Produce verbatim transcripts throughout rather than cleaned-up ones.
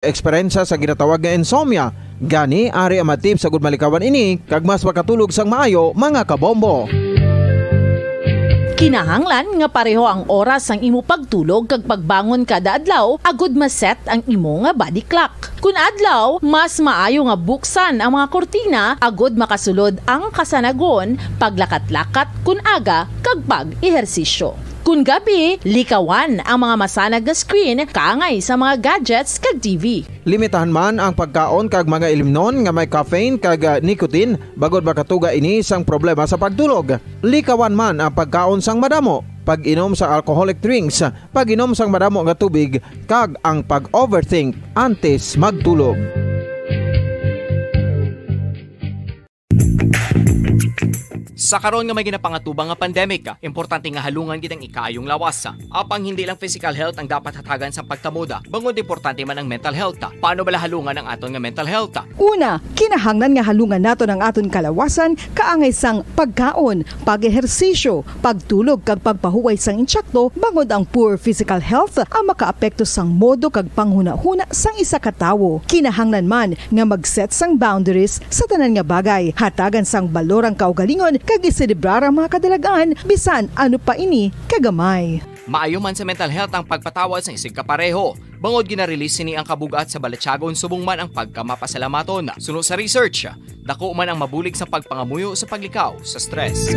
eksperyensya sa ginatawag nga insomnia. Gani, ari ang mga tips agud malikawan ini kag mas makatulog sang maayo, mga kabombo. Kinahanglan nga pareho ang oras sang imo pagtulog kag pagbangon kada adlaw agud ma-set ang imo nga body clock. Kun adlaw, mas maayo nga buksan ang mga kurtina agud makasulod ang kasanagon, paglakat-lakat kun aga, kag pag-ehersisyo. Kun gabi, likawan ang mga masanag nga screen kaangay sa mga gadgets kag T V. Limitahan man ang pagkaon kag mga ilimnon nga may caffeine kag, ah, nicotine, bangod makatuga ini sang problema sa pagtulog. Likawan man ang pagkaon sang madamo, pag-inom sa alcoholic drinks, pag-inom sang madamo nga tubig, kag ang pag-overthink antes magtulog. Sa karon nga may ginapangatubang nga pandemic, importante nga halungan gid ang ikaayong lawas. Apang hindi lang physical health ang dapat hatagan sa pagtamuda, bangod importante man ang mental health. Paano bala halungan ang aton nga mental health? Una, kinahanglan nga halungan naton ang aton kalawasan kaangay sang pagkaon, pag-ehersisyo, pagtulog kag pagpahuway sang insakto, bangod ang poor physical health ang makaapekto sang modo kag panghunahuna sang isa ka tawo. Kinahanglan man nga mag-set sang boundaries sa tanan nga bagay, hatagan sang balor ang kaugalingon kag iselebrar ang mga kadalag-an, bisan ano pa ini kagamay. Maayo man sa mental health ang pagpatawad sang isigkapareho, bangod gina-release sini ang kabug-at sa balatyagon subong man ang pagkamapasalamaton. Suno sa research, dako man ang mabulig sa pagpangamuyo sa paglikaw sa stress.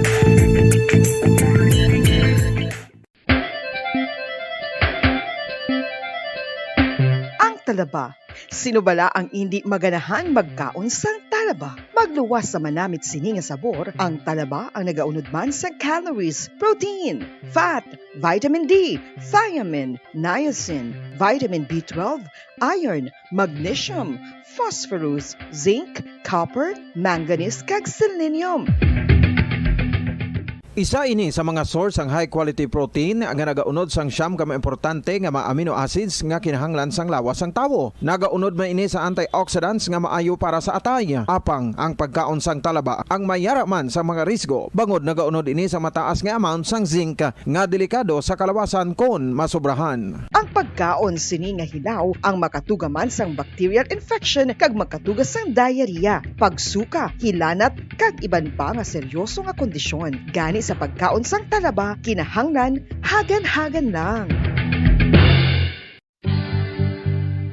Ang talaba. Sino bala ang indi maganahan magkaon sang talaba? Magluwas sa manamit sini nga sabor, ang talaba ang nagaunod man sang calories, protein, fat, vitamin D, thiamine, niacin, vitamin B twelve, iron, magnesium, phosphorus, zinc, copper, manganese, kag selenium. Isa ini sa mga source sang high quality protein nga nagaunod sang siyam ka mga importante nga mga amino acids nga kinahanglan sang lawas sang tawo. Nagaunod man ini sa antioxidants nga maayo para sa atay. Apang ang pagkaon sang talaba ang may yara man sa mga risgo, bangod nagaunod ini sa mataas nga amount sang zinc nga delikado sa kalawasan kon masobrahan. Ang pagkaon sini nga hilaw ang makatuga man sang bacterial infection kag makatuga sang diarrhea, pagsuka, hilanat, kag iban pa nga seryoso nga kondisyon. Gani sa pagkaon sang talaba, kinahanglan hagan-hagan lang.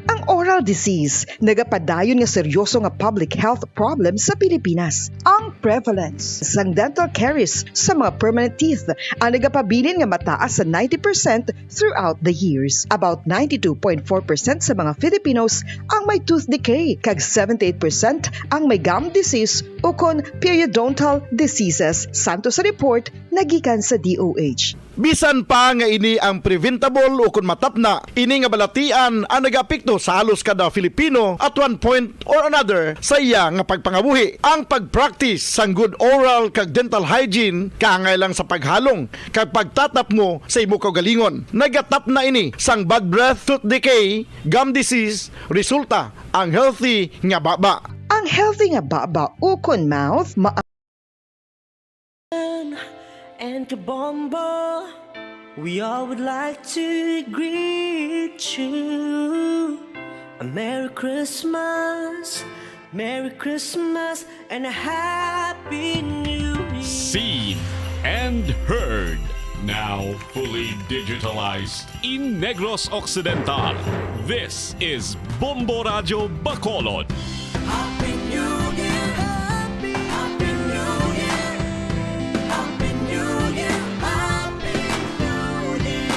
Ang oral disease nagapadayon nga seryoso nga public health problem sa Pilipinas. Ang prevalence sang dental caries sa mga permanent teeth ang nagapabilin nga mataas sa ninety percent throughout the years. About ninety-two point four percent sa mga Filipinos ang may tooth decay, kag seventy-eight percent ang may gum disease ukon periodontal diseases, santo sa report nga gikan sa D O H. Bisan pa nga ini ang preventable ukon matapna, ini nga balatian ang nagaapekto sa halos kada Filipino at one point or another sa iya nga pagpangabuhi. Ang pag-practice sang good oral kag dental hygiene kaangay lang sa paghalong kag pagtatapmo sa imo kaugalingon. Nagatapna ini sang bad breath, tooth decay, gum disease, resulta ang healthy nga baba. Ang healthy nga baba ukon mouth ma- And Kabombo, we all would like to greet you a Merry Christmas, Merry Christmas, and a Happy New Year. Seen and heard, now fully digitalized. In Negros Occidental, this is Bombo Radyo Bacolod. Happy New Year! Happy, Happy New Year! Happy New Year! Happy New Year!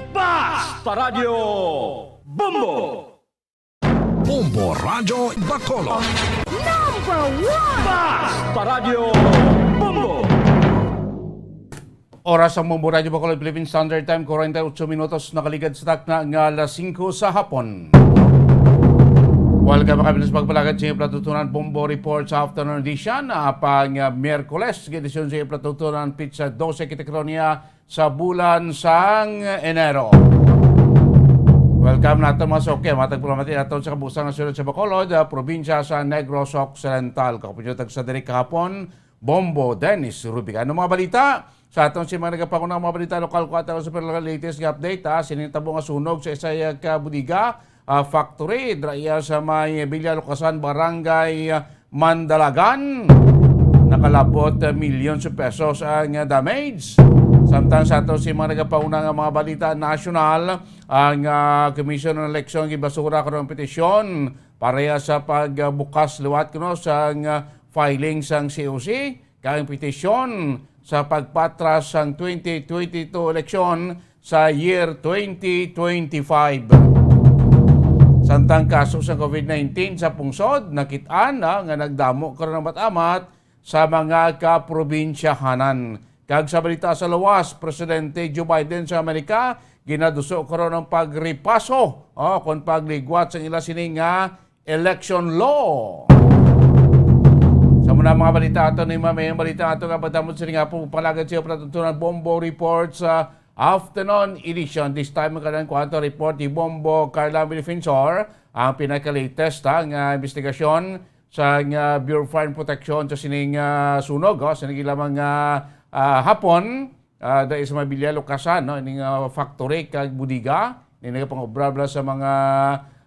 Basta Radyo Bombo! Bombo Radyo Bacolod. Number one! Basta Radyo Bombo! Oras ang Bombo Radyo Bacolod, Philippine Standard Time, forty-eight minutos nakaligad sa takna nga alas singko sa hapon. Welcome, mga kaibigan, sa pagpalakad sa inyong palatuntunan, Bombo Report sa Afternoon Edition. Apang, ah, Miyerkules, edisyon sa inyong palatuntunan, pitsa dose kita karon niya sa bulan sang Enero. Welcome naton, mga suki. Matag palamati naton sa kabusang nga siyudad sa Bacolod, ah, probinsya sa Negros Occidental. Kapinyo tagsa diri kahapon, Bombo Dennis Rubic. Ano mga balita? Sa aton si mga nagapanguna nga mga balita lokal, kuha tayo sa pinaka latest nga update, ha. Sini tabo nga sunog sa isa ka bodega, ah, factory, dira iya sa may Villa Lucasan, Barangay, ah, Mandalagan. Nakalabot, ah, milyon sa pesos ang, ah, damage. Samtang sa aton si mga nagapanguna nga mga balita nasyonal, ang, ah, Commission on Election gibasura karon ang petisyon para sa pagbukas liwat kuno sa, ah, filing sang C O C kag ang petisyon sa pagpatras sang twenty twenty-two eleksyon sa year twenty twenty-five. Samtang kaso sa covid nineteen sa pungsod, nakit-an na nga nagdamo karon ang amat-amat sa mga kaprobinsyahanan. Kag sa balita sa lawas, Presidente Joe Biden sa Amerika ginaduso karon ang pagripaso, oh, kon pagligwat sa ila sini nga election law. Sa muna mga balita ato ni Ma'am, may balita ato nga pagdamot sini nga po palagad siya palatuntunan Bombo Report sa afternoon edition. This time, magkaroon ko ato report ni Bombo Carla Defensor, ang pinaka-latest, ha, nga investigasyon sa nga Bureau of Fire Protection sa sining, ah, sunog, oh, sa naging lamang nga, ah, hapon, ah, dahil sa Mabilia, Lucasan, no, ining, ah, factory kag bodega, ni nagapangobra bala sa mga,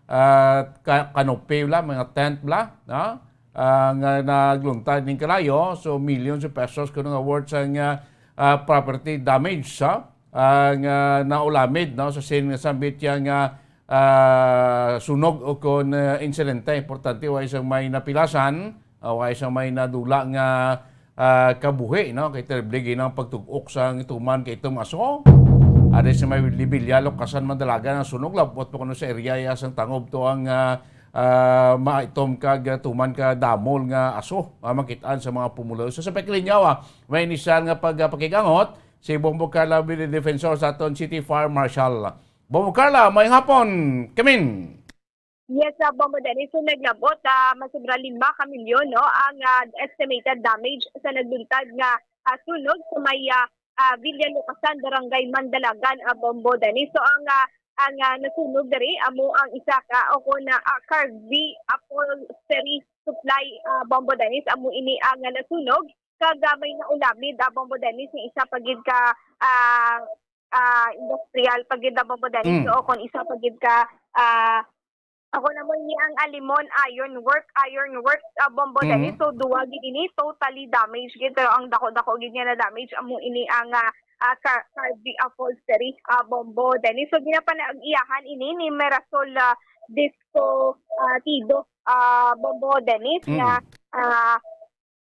ah, ka-, canopy bala, mga tent bala, no? Ah, nga nagluntad ning kalayo, so millions of pesos kuno nga worth sang, ah, ah, property damage, ha? Ah, nga naulamid, no, sa sin nga sambit iya nga, ah, sunog o kon, ah, insidente. Importante, wa isang may napilasan, ah, wa isang may nadula nga, ah, kabuhi, no? Kay terrible gid ang pagtug-ok sang tuman kay itong aso. Ari sa may Libilya, Lucasan, Mandalagan ang sunog. Labot pa kuno sa area iya sang tangob to ang, ah, ah, maitom kag, ah, tuman ka damol nga aso, ah, makit-an sa mga pumuluyo. So, sa pagkilinyaw, ah, may inisyal nga pag-, ah, pakigangot si Bombo Carla Defensor sa aton City Fire Marshal. Bombo Carla, may hapon, kamin. Yes, ah, Bombo Dennis. So, naglabot, ah, mas sobra lima ka milyon, no, ang, ah, estimated damage sa nagbuntag nga, ah, sunog sa may, ah, ah, Villa Lucasan, Barangay Mandalagan, ah, Bombo Dennis. So, ang, ah, ang, ah, nasunog diri amo ang isa ka o kon, ah, Carvey Upholstery Supply, ah, Bombo Dennis. Amo ini ang, ah, nasunog. Kag, ah, may naulamid, ah, Bombo Dennis, nga isa pa gid ka, ah, ah, industrial pa gid, ah, Bombo Dennis. Mm. So, kon isa pa gid ka, ah, ako na mo ini ang Alimon Iron Work, Iron Works, ah, Bombo Dennis. Mm. So, duwa gid ini totally damage gid, pero ang dako-dako gid nga na damage amo ini ang, ah, ah, Car-, Carvey Upholstery, ah, Bombo Dennis. So, ginapanaag-iyahan ini ni Mirasol, ah, Disco, ah, Tido, ah, Bombo Dennis, Mm. nga, ah,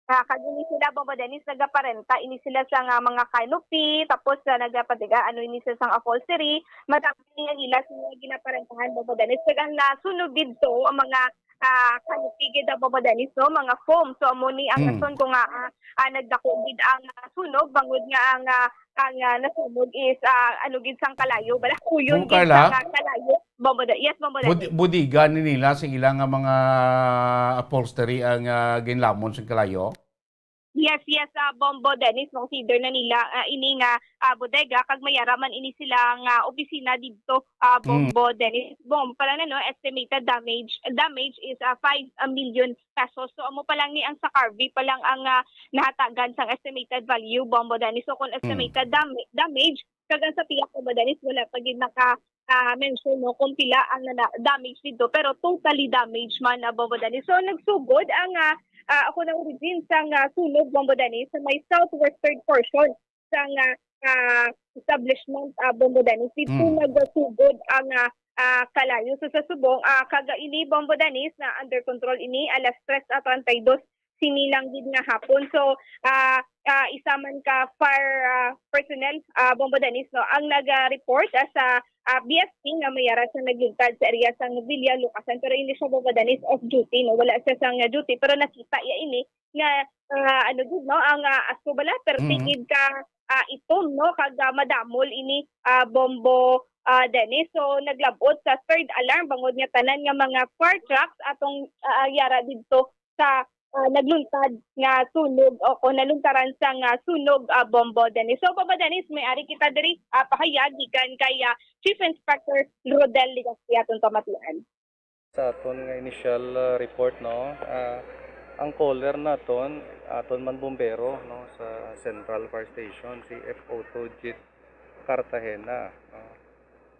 Ah, kag ini sila, Bombo Dennis, nagaparenta ini sila sa nga mga canopy, tapos sa nagapatiga, ano ini sila sang upholstery, madami ni ang ila sila ginaparentahan, Bombo Dennis. Kag ang nasunog didto, ang mga, ah, canopy gid, ah, Bombo Dennis, no? Mga foam. So, amo ni ang Mm. rason kung nga, ah, ah, nagdako gid ang, ah, sunog, bangod nga ang, ah, ang, ah, nasunog is, ah, ano gid sang kalayo, bala, kuyon Kung gid Carla? sang, ah, kalayo. Bombo De-, yes, Bombo Bud-, Dennis. Budiga ni nila sa ila nga mga upholstery ang, ah, ginlamon sa kalayo? Yes, yes, ah, Bombo Dennis, no, consider na nila, ah, ini nga, ah, bodega, kag may ara man ini sila nga opisina didto, ah, Mm. Bombo Dennis. Bom, pala na, no, estimated damage, damage is, ah, five million pesos. So, amo pa lang ni ang sa Carvey pa lang ang, ah, nahatagan sang estimated value, Bombo Dennis. So, kung Mm. estimated dam-, damage, kag ang sa piyak, Bombo Dennis, wala pa gid naka, ah, mention, no, kung pila ang na-, damage dito, pero totally damage man na, Bombo Dennis. So, nagsugod ang, ah, ah, ako ng origin sang, ah, sunog, Bombo Dennis, sa may southwestern portion sang, ah, ah, establishment, ah, Bombo Dennis. Dito Mm. nagsugod ang, ah, ah, kalayo. So, sa subong, ah, kaga ini, Bombo Dennis, na under control ini, alas tres, ah, treinta y dos sini lang gid nga hapon. So, ah, ah, isa man ka fire, ah, personnel, ah, Bombo Dennis, no, ang nag-report, ah, sa, ah, B F P nga may ara sa nagluntad sa area sang Villa Lucasan, pero hindi siya, Bombo Dennis, off duty, no, wala siya sang duty, pero nakita iya ini nga, ah, ano gid, no, ang, ah, aso bala, perti Mm. gid ka, ah, itom, no, kag, ah, madamol ini, ah, Bombo, ah, Dennis. So, naglabot sa third alarm bangod nga tanan nga mga fire trucks atong, ah, yara didto sa, ah, nagluntad nga sunog o kung naluntaran sa nga sunog, ah, Bombo Dennis. So, Bombo Dennis, may ari kita diri, ah, pahayag gikan kay, ah, Chief Inspector Rodel Legaspi atong pamatian. Sa aton nga initial, ah, report, no, ah, Ang caller naton, aton man bumbero, no, sa Central Fire Station, si F O two Jit Cartagena, no.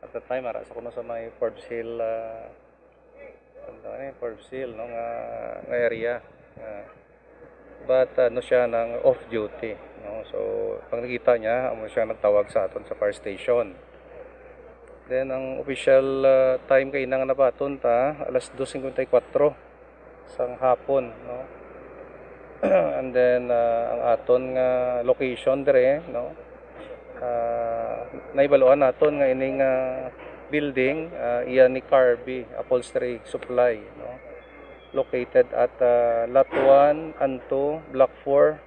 At that time, ara sa kuno sa may Forbes Hill, ah, ano ni, Forbes Hill, no, nga, nga area. Ah, but, ano siya, nang off duty, no. So, pag nakita niya, amo siya nagtawag sa aton sa fire station. Then, ang official, ah, time kay nga nabaton ta, alas dos cincuenta y cuatro sang hapon, no? And then, ah, ang aton nga location dire, no? Ah, nahibaluan naton nga ining, ah, building, ah, iya ni Carby Upholstery Supply, no? Located at, ah, Lot one and two, Block four,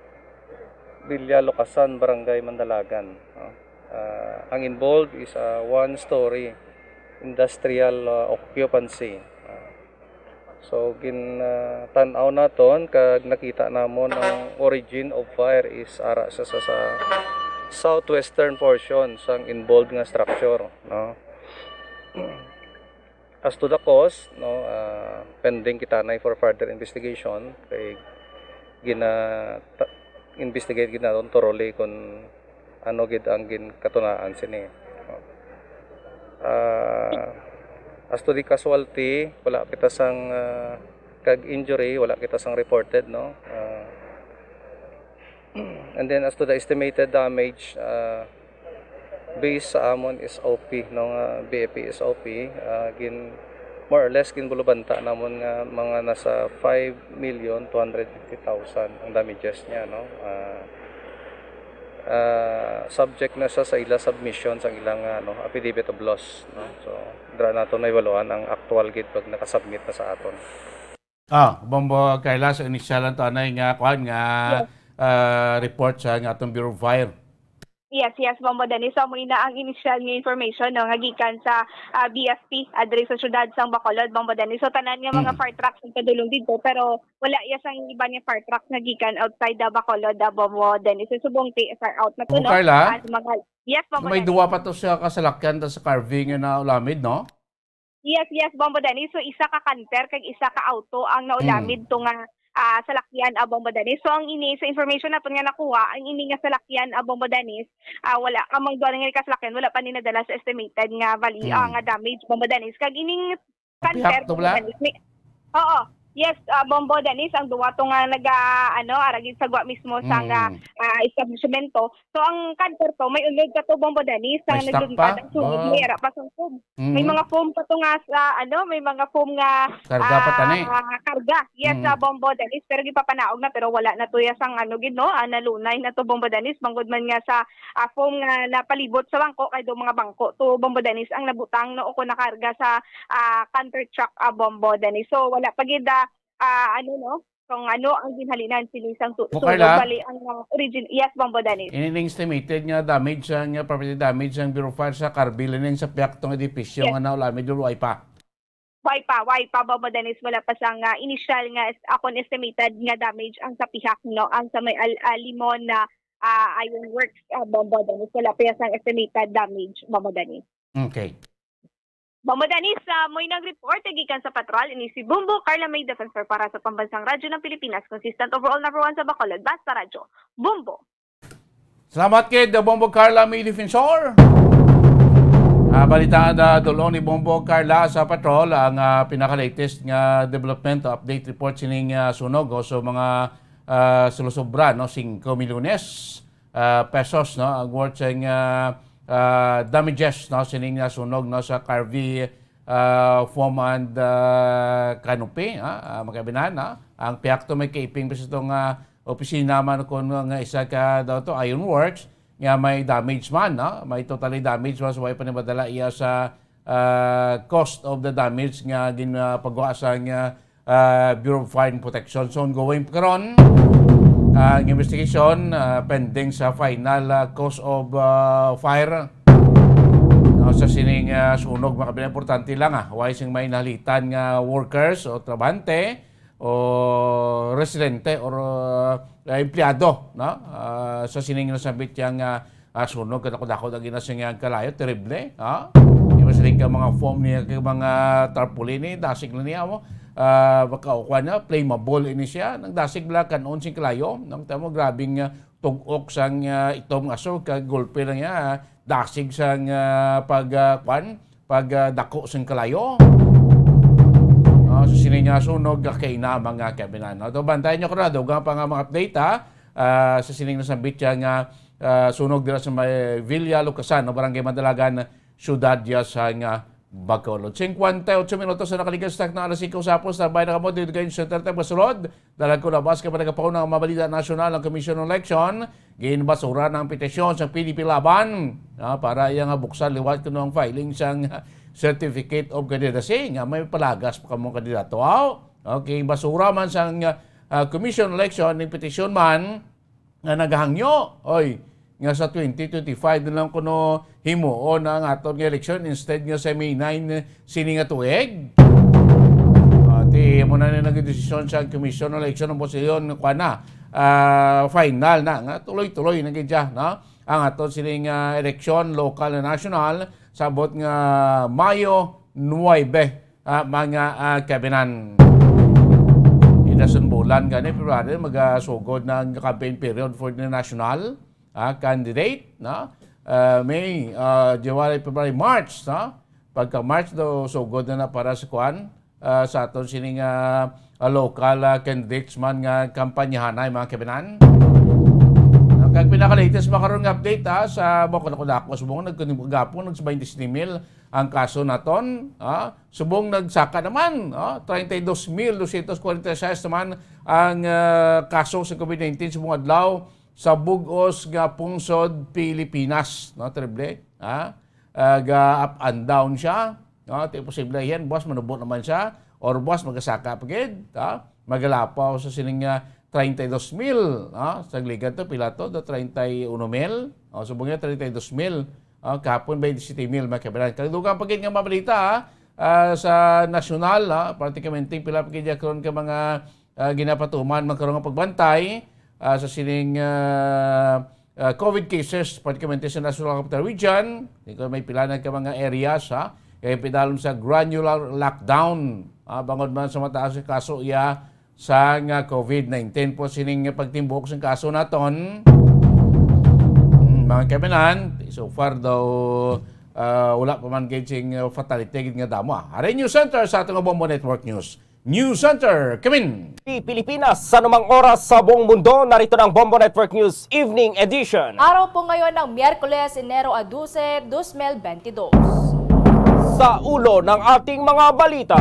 Villa Locasan, Barangay Mandalagan, no? Ah, ang involved is, ah, one-story industrial, ah, occupancy. Ah, so, gin, ah, tan-aw naton kag nakita namon ang origin of fire is ara sa, sa, sa southwestern portion sang involved nga structure, no? As to the cause, no, ah, pending kita na for further investigation kay gina ta-, investigate gid naton thoroughly kung ano gid ang ginkatunaan sini. Ah, as to the casualty, wala kita sang, ah, kag injury, wala kita sang reported, no. Ah, and then as to the estimated damage, ah, based sa amon S O P, no, nga B F P S O P, ah, gin-, more or less, ginbulubanta namon nga mga nasa five million two hundred fifty thousand ang damages niya, no? Ah, ah, subject na sa, sa ila submission sang ilang, ano, affidavit of loss, no? So, dira nato nahibaluan ang actual gid pag nakasubmit na sa aton. Ah, Bombo Carla, so initial lang to, anay nga, kuan nga, Yes. ah, report sa nga atong Bureau of Fire. Yes, yes, Bombo Dennis. So, amo ina ang initial nga information, no, nga gikan sa, ah, B F P, ah, diri sa siyudad sang Bacolod, Bombo Dennis. So, tanan nga mga Mm. fire trucks ang padulong dito, pero wala iya sang iban nga fire trucks nga gikan outside the Bacolod, ah, Bombo Dennis. So, subong ti fire out na to, Bombo no? Carla? Ah, sa mga, yes, Bombo May Dennis. duwa pa to siya kasalakyan ta sa Carving nga naulamid, no? Yes, yes, Bombo Dennis. So, isa ka canter kag isa ka auto ang naulamid Mm. to nga, ah, salakyan, ah, Bombo Dennis. So, ang ini, sa information naton nga nakuha, ang ini nga salakyan, ah, Bombo Dennis, ah, wala, among duha nga kasalakyan, wala pa ni nadala sa estimated nga value, ah, Mm. nga damage, Bombo Dennis. Kag ining Ang canter, pihak to, Bombo bala? Dennis, may, oo. Yes, ah, Bombo Dennis, ang duwa to nga naga, ano, ara gid sa gwa mismo sa nga, Mm. ah, establishmento. So, ang canter to, may unod ka to, Bombo Dennis, May ang stock naglungkad pa? ang sunog, Ba? may ara pa sa foam. May Mhm. mga foam pa to nga sa, ano, may mga foam nga, Karga pa tani? ah, karga. Yes, Mm. sa Bombo Dennis, pero gipapanaog na, pero wala na to ya sang, ano, gid, no? Ah, nalunay na to, Bombo Dennis, bangod man nga sa, ah, foam nga napalibot sa bangko, kay do mga bangko to, Bombo Dennis, ang nabutang, no, o kung nakarga sa, ah, canter truck, ah, Bombo Dennis. So, wala pa gid, ah, ah, ano, no? Kung ano ang ginhalinan sini sang tu-, Mo, sunog, Carla? Bali ang, ah, origin-, yes, Bombo Dennis. Ini ning estimated nga damage, ah, nga property damage ang Bureau of Fire sa Carville, ning sa pihak tong edipisyo Yes. nga naulamid, wala pa? Wala pa, wala pa, Bombo Dennis. Wala pa sang, ah, initial nga es-, akon estimated nga damage ang sa pihak, no? Ang sa may Al-, ah, Limon na, ah, Iron Works, ah, Bombo Dennis. Wala pa ya sang estimated damage, Bombo Dennis. Okay. Bombo Dennis, ah, mo'y nag-report, eh, gikan sa patrol, ini si Bombo Carla May, Defensor para sa Pambansang Radyo ng Pilipinas, consistent overall number one sa Bacolod, Basta Radyo, Bombo. Salamat kay Bombo Carla May, Defensor. Ah, balita da dulong ni Bombo Carla sa patrol ang, ah, pinaka-latest nga development, update report sining, ah, sunog, o so mga, ah, sulusubra, no, singko milyones, ah, pesos, no, ang worth sang, ah, ah, damages, no, sining nasunog, no, sa Carville, ah, foam and, ah, canopy, ah, ah, mga kaabyanan, no? Ang pihak to may kaiping pa sa itong, ah, opisina man kun nga isa ka daw to, Iron Works, nga may damage man, no? May totally damage man, so way pa ni madala iya sa, ah, cost of the damage nga ginpagawa sa nga, ah, Bureau of Fire and Protection. So, ongoing pa karon ang investigation, ah, pending sa final, ah, cause of, ah, fire. Ah, sa sining, ah, sunog, mga kaabyanan, importante lang, ah, way sing may nahalitan nga workers o trabahante o residente or, ah, empleyado, no? Ah, sa sining nasambit yang, ah, ah, sunog, kadako-dako na gina sing kalayo, terrible, ha? Di ba siling ka mga foam niya, ka mga tarpaulin ni, dasig na niya mo. ah, maka-, kuwan na, flammable ini siya. Nagdasig bala kan-on sing kalayo. Nang tamo, grabing, ah, tug-ok sang, ah, itom nga aso, kag gulpi lang niya, ah, dasig sang, ah, pag, ah, kuwan, pag, ah, dako sang kalayo. Ah, so sini nga sunog, ah, kay na mga kabinan, no? To, bantayan nyo ko na, dugang pa nga mga update, ha? Ah, sa sining nasambit siya nga, ah, sunog dira sa may Villa Lucasan, no? Barangay Mandalagan, siyudad ya sa nga Bacolod. Singkwenta y otso minutos na nakaligas sa na alas singko sa hapon. Standby na kamo dito kayo sa Center Tech Basurod. Dalag ko labas ka pa nagapahuna ang mabalita nasyonal ng Commission on Election. Ginbasura ng petisyon sa P D P Laban, ah, para iya nga buksan liwat kuno ang filing sang Certificate of Candidacy nga may palagas pa kamong kandidato. Aw, okay, basura man sang, ah, Commission on Election ning petisyon man nga nagahangyo, oy, nga sa twenty twenty-five na lang kuno himuon ang aton nga eleksyon instead nga sa May nine sini nga tuig. Ah, ti mo na ni nagdesisyon sa Commission on Election ang posisyon nga kuwan na, ah, final na, nga tuloy-tuloy na gid siya, no? Ang aton sining, ah, eleksyon, lokal na national, sabot nga Mayo nuwebe, ah, mga, ah, kabinan. Inason bulan gani, February, magasugod na ang campaign period for the national, ah, candidate, no? Ah, May, ah, January, February, March, no? Pagka March daw, sugod na na para sa kuan, ah, sa aton sining, ah, ah, local, ah, candidates man nga kampanyahanay, mga kabinan. Ah, kag pinaka-latest makaron nga update, ah, sa Bukon ako dako subong nagkagapon nag twenty-six mil ang kaso naton, ah, subong nagsaka naman, ah, treinta y dos mil doscientos cuarenta y seis naman ang, ah, kaso sa COVID nineteen subong adlaw sa bug-os nga pungsod Pilipinas, no, terrible, ah. Ah, ga up and down siya, no? Ti posible yan, boss, manubo naman siya, or boss, magasaka pa gid, ah, magalapaw sa sining, ah, treinta y dos mil, no? Sa Gligan to, pila to? Do treinta y uno mil? O, subong niya, treinta y dos mil. Ah, kahapon, twenty-seven mil, mga kabayan. Kag dugang pa gid nga mabalita, ah, ah, sa nasyonal, ah, pratikamente, pila pa gid karon ka mga, ah, ginapatuman, magkaroon nga pagbantay, ah, sa sining, ah, ah, COVID cases, pratikamente sa National Capital Region. Di ko may pila na ka mga areas, ha? Kaya pinalom sa granular lockdown, ah, bangod man sa mataas nga kaso iya sa nga COVID nineteen po sining pagtimbuk sa kaso naton. Hmm, mga kaibigan, so far daw, ah, wala pa man gid sing, ah, fatality gid nga damo, ah. Hari News Center sa atong Bombo Network News. News Center, Kevin. Di Pilipinas, sa anumang oras sa buong mundo, narito na ang Bombo Network News Evening Edition. Araw po ngayon ng Miyerkules, Enero a dose, dos mil bentidós. Sa ulo ng ating mga balita,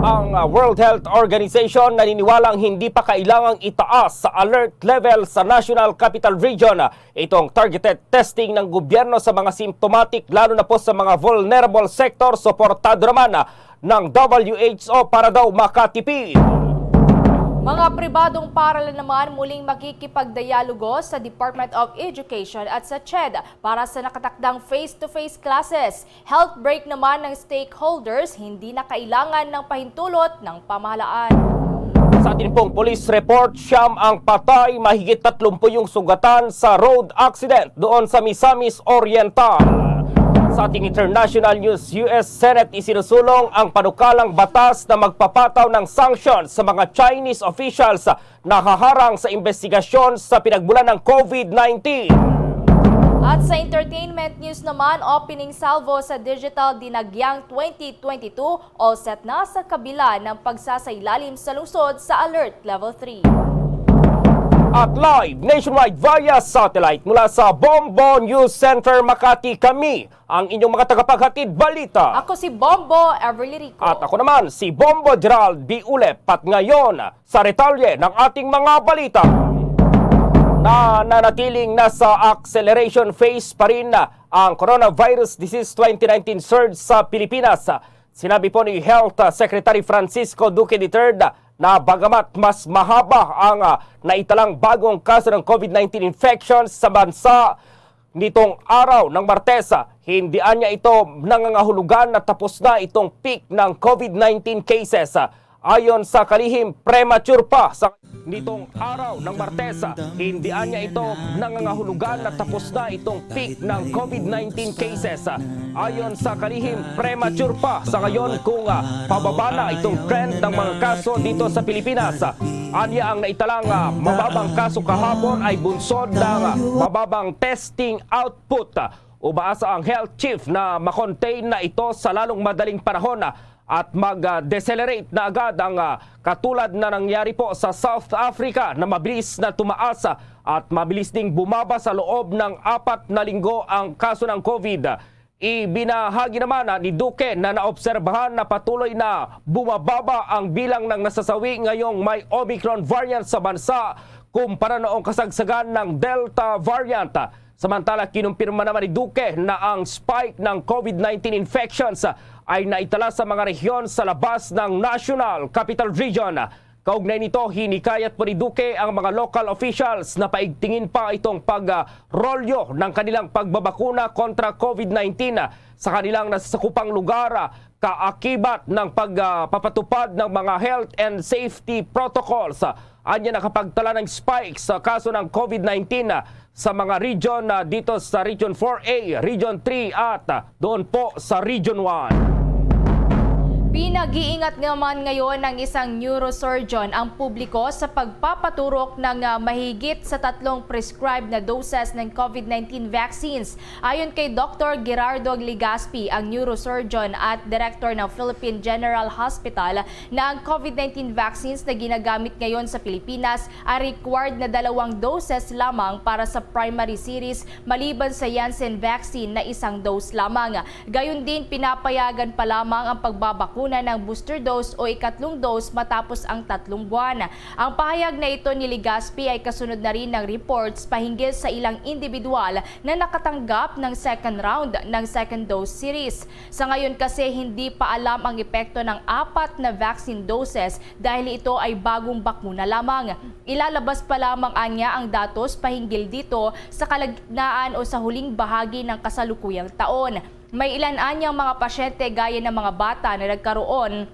ang, uh, World Health Organization naniniwalang hindi pa kailangang itaas sa alert level sa National Capital Region itong targeted testing ng gobyerno sa mga symptomatic, lalo na po sa mga vulnerable sector. Suportado naman ng W H O para daw makatipid. Mga pribadong paaralan naman muling makikipagdialogo sa Department of Education at sa CHED para sa nakatakdang face-to-face classes. Health break naman ng stakeholders, hindi na kailangan ng pahintulot ng pamahalaan. Sa atin pong police report, siyam ang patay, mahigit tatlumpu yung sugatan sa road accident doon sa Misamis Oriental. Sa ating international news, U S Senate isinusulong ang panukalang batas na magpapataw ng sanction sa mga Chinese officials na haharang sa investigasyon sa pinagmulan ng COVID nineteen. At sa entertainment news naman, opening salvo sa Digital Dinagyang twenty twenty-two, all set na sa kabila ng pagsasailalim sa lungsod sa Alert Level three. At live nationwide via satellite mula sa Bombo News Center Makati, kami ang inyong mga tagapaghatid balita. Ako si Bombo Everly Rico. At ako naman si Bombo Gerald B. Ulep. At ngayon, sa detalye ng ating mga balita, na nanatiling nasa acceleration phase pa rin ang coronavirus disease twenty nineteen surge sa Pilipinas. Sinabi po ni Health Secretary Francisco Duque the third na bagamat mas mahaba ang, ah, naitalang bagong kaso ng COVID nineteen infection sa bansa, nitong araw ng Martes, ah, hindi anya ito nangangahulugan na tapos na itong peak ng COVID nineteen cases. Ayon sa kalihim, premature pa sa Nitong araw ng Martes, hindi anya ito nangangahulugan na tapos na itong peak ng COVID nineteen cases. Ayon sa kalihim, premature pa sa ngayon kung, ah, pababa na itong trend ng mga kaso dito sa Pilipinas. Anya ang naitalang, ah, mababang kaso kahapon ay bunsod ng, ah, mababang testing output. Umaasa ang health chief na makontain na ito sa lalong madaling panahon, ah, at mag-decelerate na agad ang, ah, katulad na nangyari po sa South Africa na mabilis na tumaas, ah, at mabilis ding bumaba sa loob ng apat na linggo ang kaso ng COVID. Ibinahagi naman, ah, ni Duque na naobserbahan na patuloy na bumababa ang bilang ng nasasawi ngayong may Omicron variant sa bansa kumpara noong kasagsagan ng Delta variant. Samantala, kinumpirma naman ni Duque na ang spike ng COVID nineteen infections ay naitala sa mga rehiyon sa labas ng National Capital Region. Kaugnay nito, hinikayat po ni Duque ang mga local officials na paigtingin pa itong pagrolyo ng kanilang pagbabakuna kontra COVID nineteen sa kanilang nasasakupang lugar, kaakibat ng pagpapatupad ng mga health and safety protocols. Anya nakapagtala ng spike sa kaso ng COVID nineteen sa mga region, ah, dito sa Region four A, Region three at, ah, doon po sa Region one. Pinag-iingat naman ngayon ng isang neurosurgeon ang publiko sa pagpapaturok ng, ah, mahigit sa tatlong prescribed na doses ng COVID nineteen vaccines. Ayon kay Doktor Gerardo Legaspi, ang neurosurgeon at director ng Philippine General Hospital, na ang COVID nineteen vaccines na ginagamit ngayon sa Pilipinas ay required na dalawang doses lamang para sa primary series maliban sa Janssen vaccine na isang dose lamang. Gayon din, pinapayagan pa lamang ang pagbabakuna ng booster dose o ikatlong dose matapos ang tatlong buwan. Ang pahayag na ito ni Legaspi ay kasunod na rin ng reports pahinggil sa ilang individual na nakatanggap ng second round ng second dose series. Sa ngayon kasi, hindi pa alam ang epekto ng apat na vaccine doses dahil ito ay bagong bakuna lamang. Ilalabas pa lamang anya ang datos pahinggil dito sa kalagitnaan o sa huling bahagi ng kasalukuyang taon. May ilan anyang mga pasyente gaya ng mga bata na nagkaroon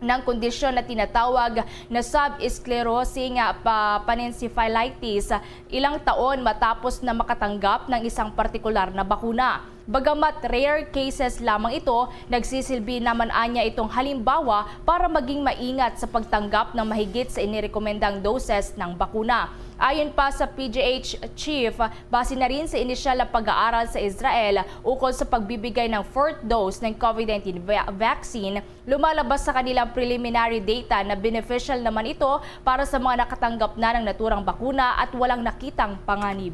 ng kondisyon na tinatawag na subsclerosing, ah, pa-, panencephalitis ilang taon matapos na makatanggap ng isang partikular na bakuna. Bagamat rare cases lamang ito, nagsisilbi naman anya itong halimbawa para maging maingat sa pagtanggap ng mahigit sa inirekomendang doses ng bakuna. Ayon pa sa P G H chief, base na rin sa inisyal na pag-aaral sa Israel ukol sa pagbibigay ng fourth dose ng COVID nineteen va-, vaccine, lumalabas sa kanilang preliminary data na beneficial naman ito para sa mga nakatanggap na ng naturang bakuna at walang nakitang panganib.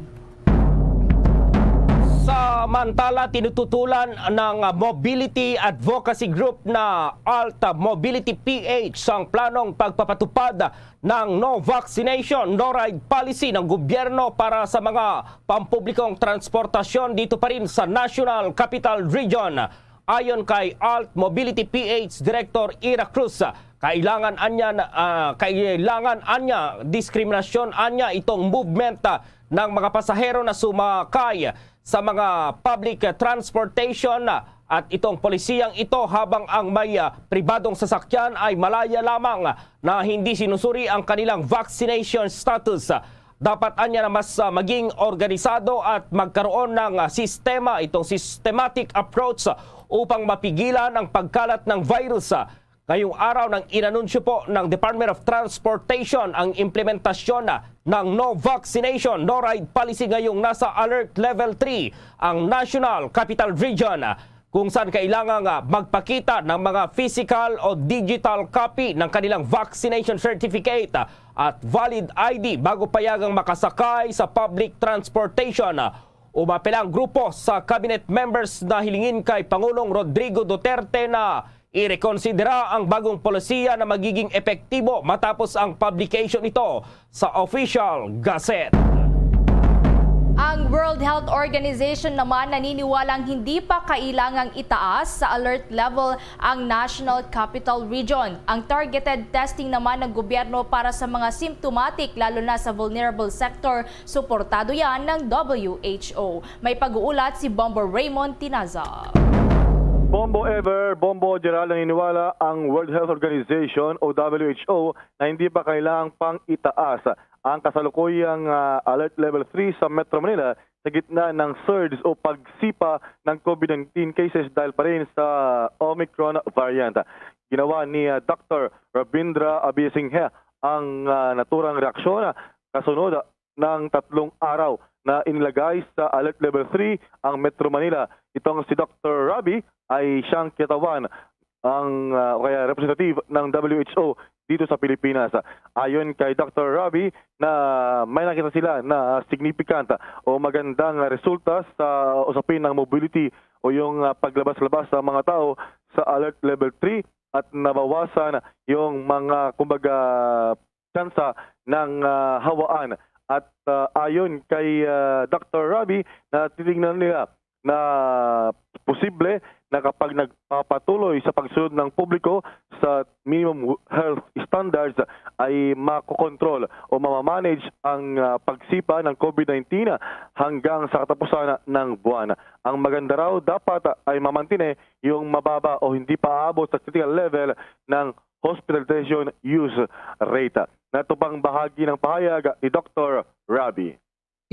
Samantala, tinututulan ng mobility advocacy group na Alta Mobility P H ang planong pagpapatupad ng no vaccination, no ride policy ng gobyerno para sa mga pampublikong transportasyon dito pa rin sa National Capital Region. Ayon kay Alt Mobility P H Director Ira Cruz, kailangan anya, ah, kailangan anya diskriminasyon anya itong movement, ah, ng mga pasahero na sumakay sa mga public transportation, ah, at itong polisiyang ito habang ang may, ah, pribadong sasakyan ay malaya lamang na hindi sinusuri ang kanilang vaccination status. Dapat anya na mas, ah, maging organisado at magkaroon ng, ah, sistema, itong systematic approach, ah, upang mapigilan ang pagkalat ng virus. Ah, ngayong araw nang inanunsyo po ng Department of Transportation ang implementasyon, ah, ng no vaccination, no ride policy ngayong nasa alert level three ang National Capital Region, ah, kung saan kailangang, ah, magpakita ng mga physical o digital copy ng kanilang vaccination certificate, ah, at valid I D bago payagang makasakay sa public transportation. Umapela ang grupo sa cabinet members na hilingin kay Pangulong Rodrigo Duterte na irekonsidera ang bagong polisiya na magiging epektibo matapos ang publication nito sa Official Gazette. Ang World Health Organization naman naniniwalang hindi pa kailangang itaas sa alert level ang National Capital Region. Ang targeted testing naman ng gobyerno para sa mga symptomatic, lalo na sa vulnerable sector, suportado yan ng W H O. May pag-uulat si Bomber Raymond Tinaza. Bombo Ever, Bombo Gerald, naniniwala ang World Health Organization o W H O na hindi pa kailangang pang itaas ang kasalukuyang, ah, Alert Level three sa Metro Manila sa gitna ng surge o pagsipa ng COVID nineteen cases dahil pa rin sa Omicron variant. Ginawa ni, ah, Doctor Rabindra Abhysinghe ang, ah, naturang reaksyon kasunod ng tatlong araw na inilagay sa Alert Level three ang Metro Manila. Itong si Doctor Rabi ay siyang kiyatawan ang, ah, o kaya representative ng W H O dito sa Pilipinas. Ayon kay Doctor Rabi, na may nakita sila na significant o magandang resulta sa usapin ng mobility o yung, ah, paglabas-labas sa mga tao sa Alert Level three at nabawasan yung mga, kumbaga, tsansa ng, ah, hawaan. At, ah, ayon kay, ah, Doctor Rabi, na titingnan nila na posible na kapag nagpapatuloy sa pagsunod ng publiko sa minimum health standards ay makokontrol o mamamanage ang, ah, pagsipa ng COVID nineteen hanggang sa katapusan ng buwan. Ang maganda raw dapat ay mamantine yung mababa o hindi pa aabot sa critical level ng hospitalization use rate. Nato pang bahagi ng pahayag ni Doctor Rabi.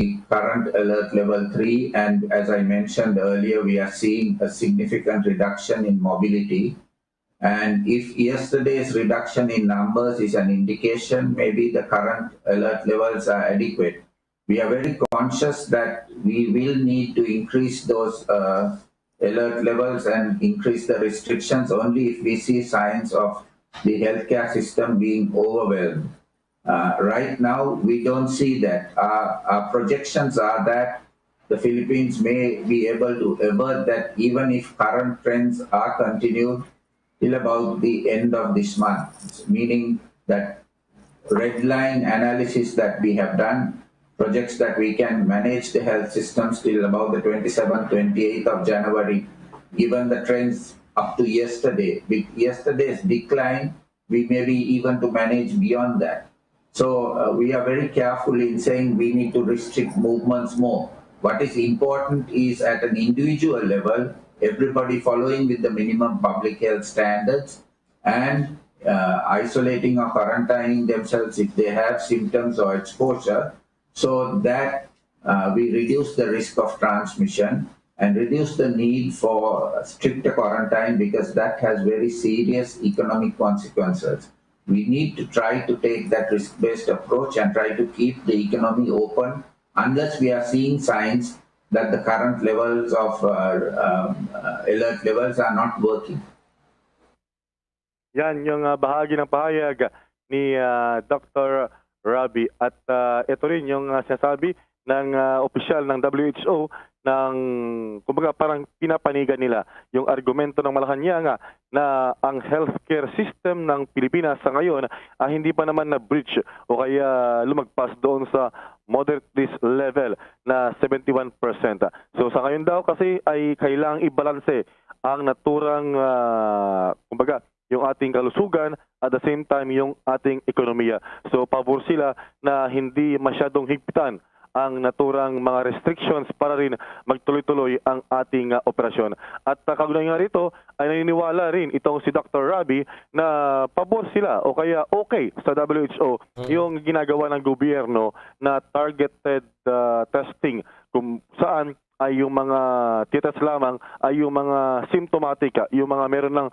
Current alert level three, and as I mentioned earlier, we are seeing a significant reduction in mobility. And if yesterday's reduction in numbers is an indication, maybe the current alert levels are adequate. We are very conscious that we will need to increase those, uh, alert levels and increase the restrictions only if we see signs of the healthcare system being overwhelmed. Uh, right now, we don't see that. Our, our projections are that the Philippines may be able to avert that even if current trends are continued till about the end of this month, meaning that red line analysis that we have done projects that we can manage the health systems till about the twenty-seventh, twenty-eighth of January, given the trends up to yesterday. With yesterday's decline, we may be even to manage beyond that. So, uh, we are very careful in saying we need to restrict movements more. What is important is at an individual level, everybody following with the minimum public health standards and, uh, isolating or quarantining themselves if they have symptoms or exposure, so that, uh, we reduce the risk of transmission and reduce the need for stricter quarantine, because that has very serious economic consequences. We need to try to take that risk-based approach and try to keep the economy open unless we are seeing signs that the current levels of, uh, um, uh, alert levels are not working. Yan yung, ah, bahagi ng pahayag ni, ah, Doctor Rabi. At, ah, ito rin yung, ah, sinasabi ng, ah, opisyal ng W H O ng, kumbaga, parang pinapanigan nila yung argumento ng Malacañang, ah, na ang healthcare system ng Pilipinas sa ngayon, ah, hindi pa naman na-breach o kaya lumagpas doon sa moderate risk level na seventy-one percent. So, sa ngayon daw kasi ay kailangang ibalanse ang naturang, ah, kumbaga, yung ating kalusugan, at the same time yung ating ekonomiya. So, pabor sila na hindi masyadong higpitan ang naturang mga restrictions para rin magtuloy-tuloy ang ating, ah, operasyon. At, ah, kaugnay nga rito, ay naniniwala rin itong si Doctor Rabi na pabor sila o kaya okay sa W H O yung ginagawa ng gobyerno na targeted, ah, testing, kung saan ay yung mga titest lamang ay yung mga symptomatic, ah, yung mga meron ng,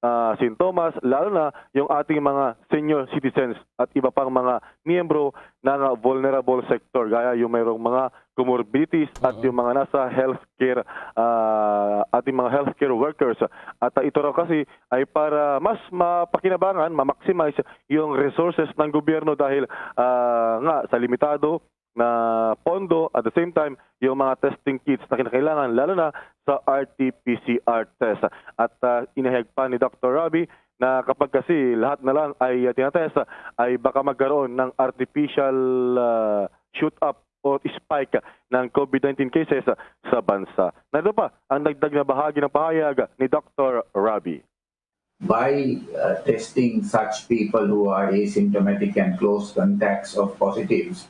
ah, sintomas, lalo na yung ating mga senior citizens at iba pang mga miyembro ng, ah, vulnerable sector, gaya yung mayroong mga comorbidities at yung mga nasa healthcare, ah, ating mga healthcare workers. At, ah, ito raw kasi ay para mas mapakinabangan, ma-maximize yung resources ng gobyerno dahil, ah, nga sa limitado na pondo, at the same time, yung mga testing kits na kinakailangan, lalo na sa R T P C R test. At, ah, inahayag pa ni Doctor Rabi na kapag kasi lahat na lang ay, ah, tinatest, ay baka magkaroon ng artificial, ah, shoot up o spike ng COVID nineteen cases sa bansa. Narito pa ang dagdag na bahagi ng pahayag ni Doctor Rabi. By, uh, testing such people who are asymptomatic and close contacts of positives,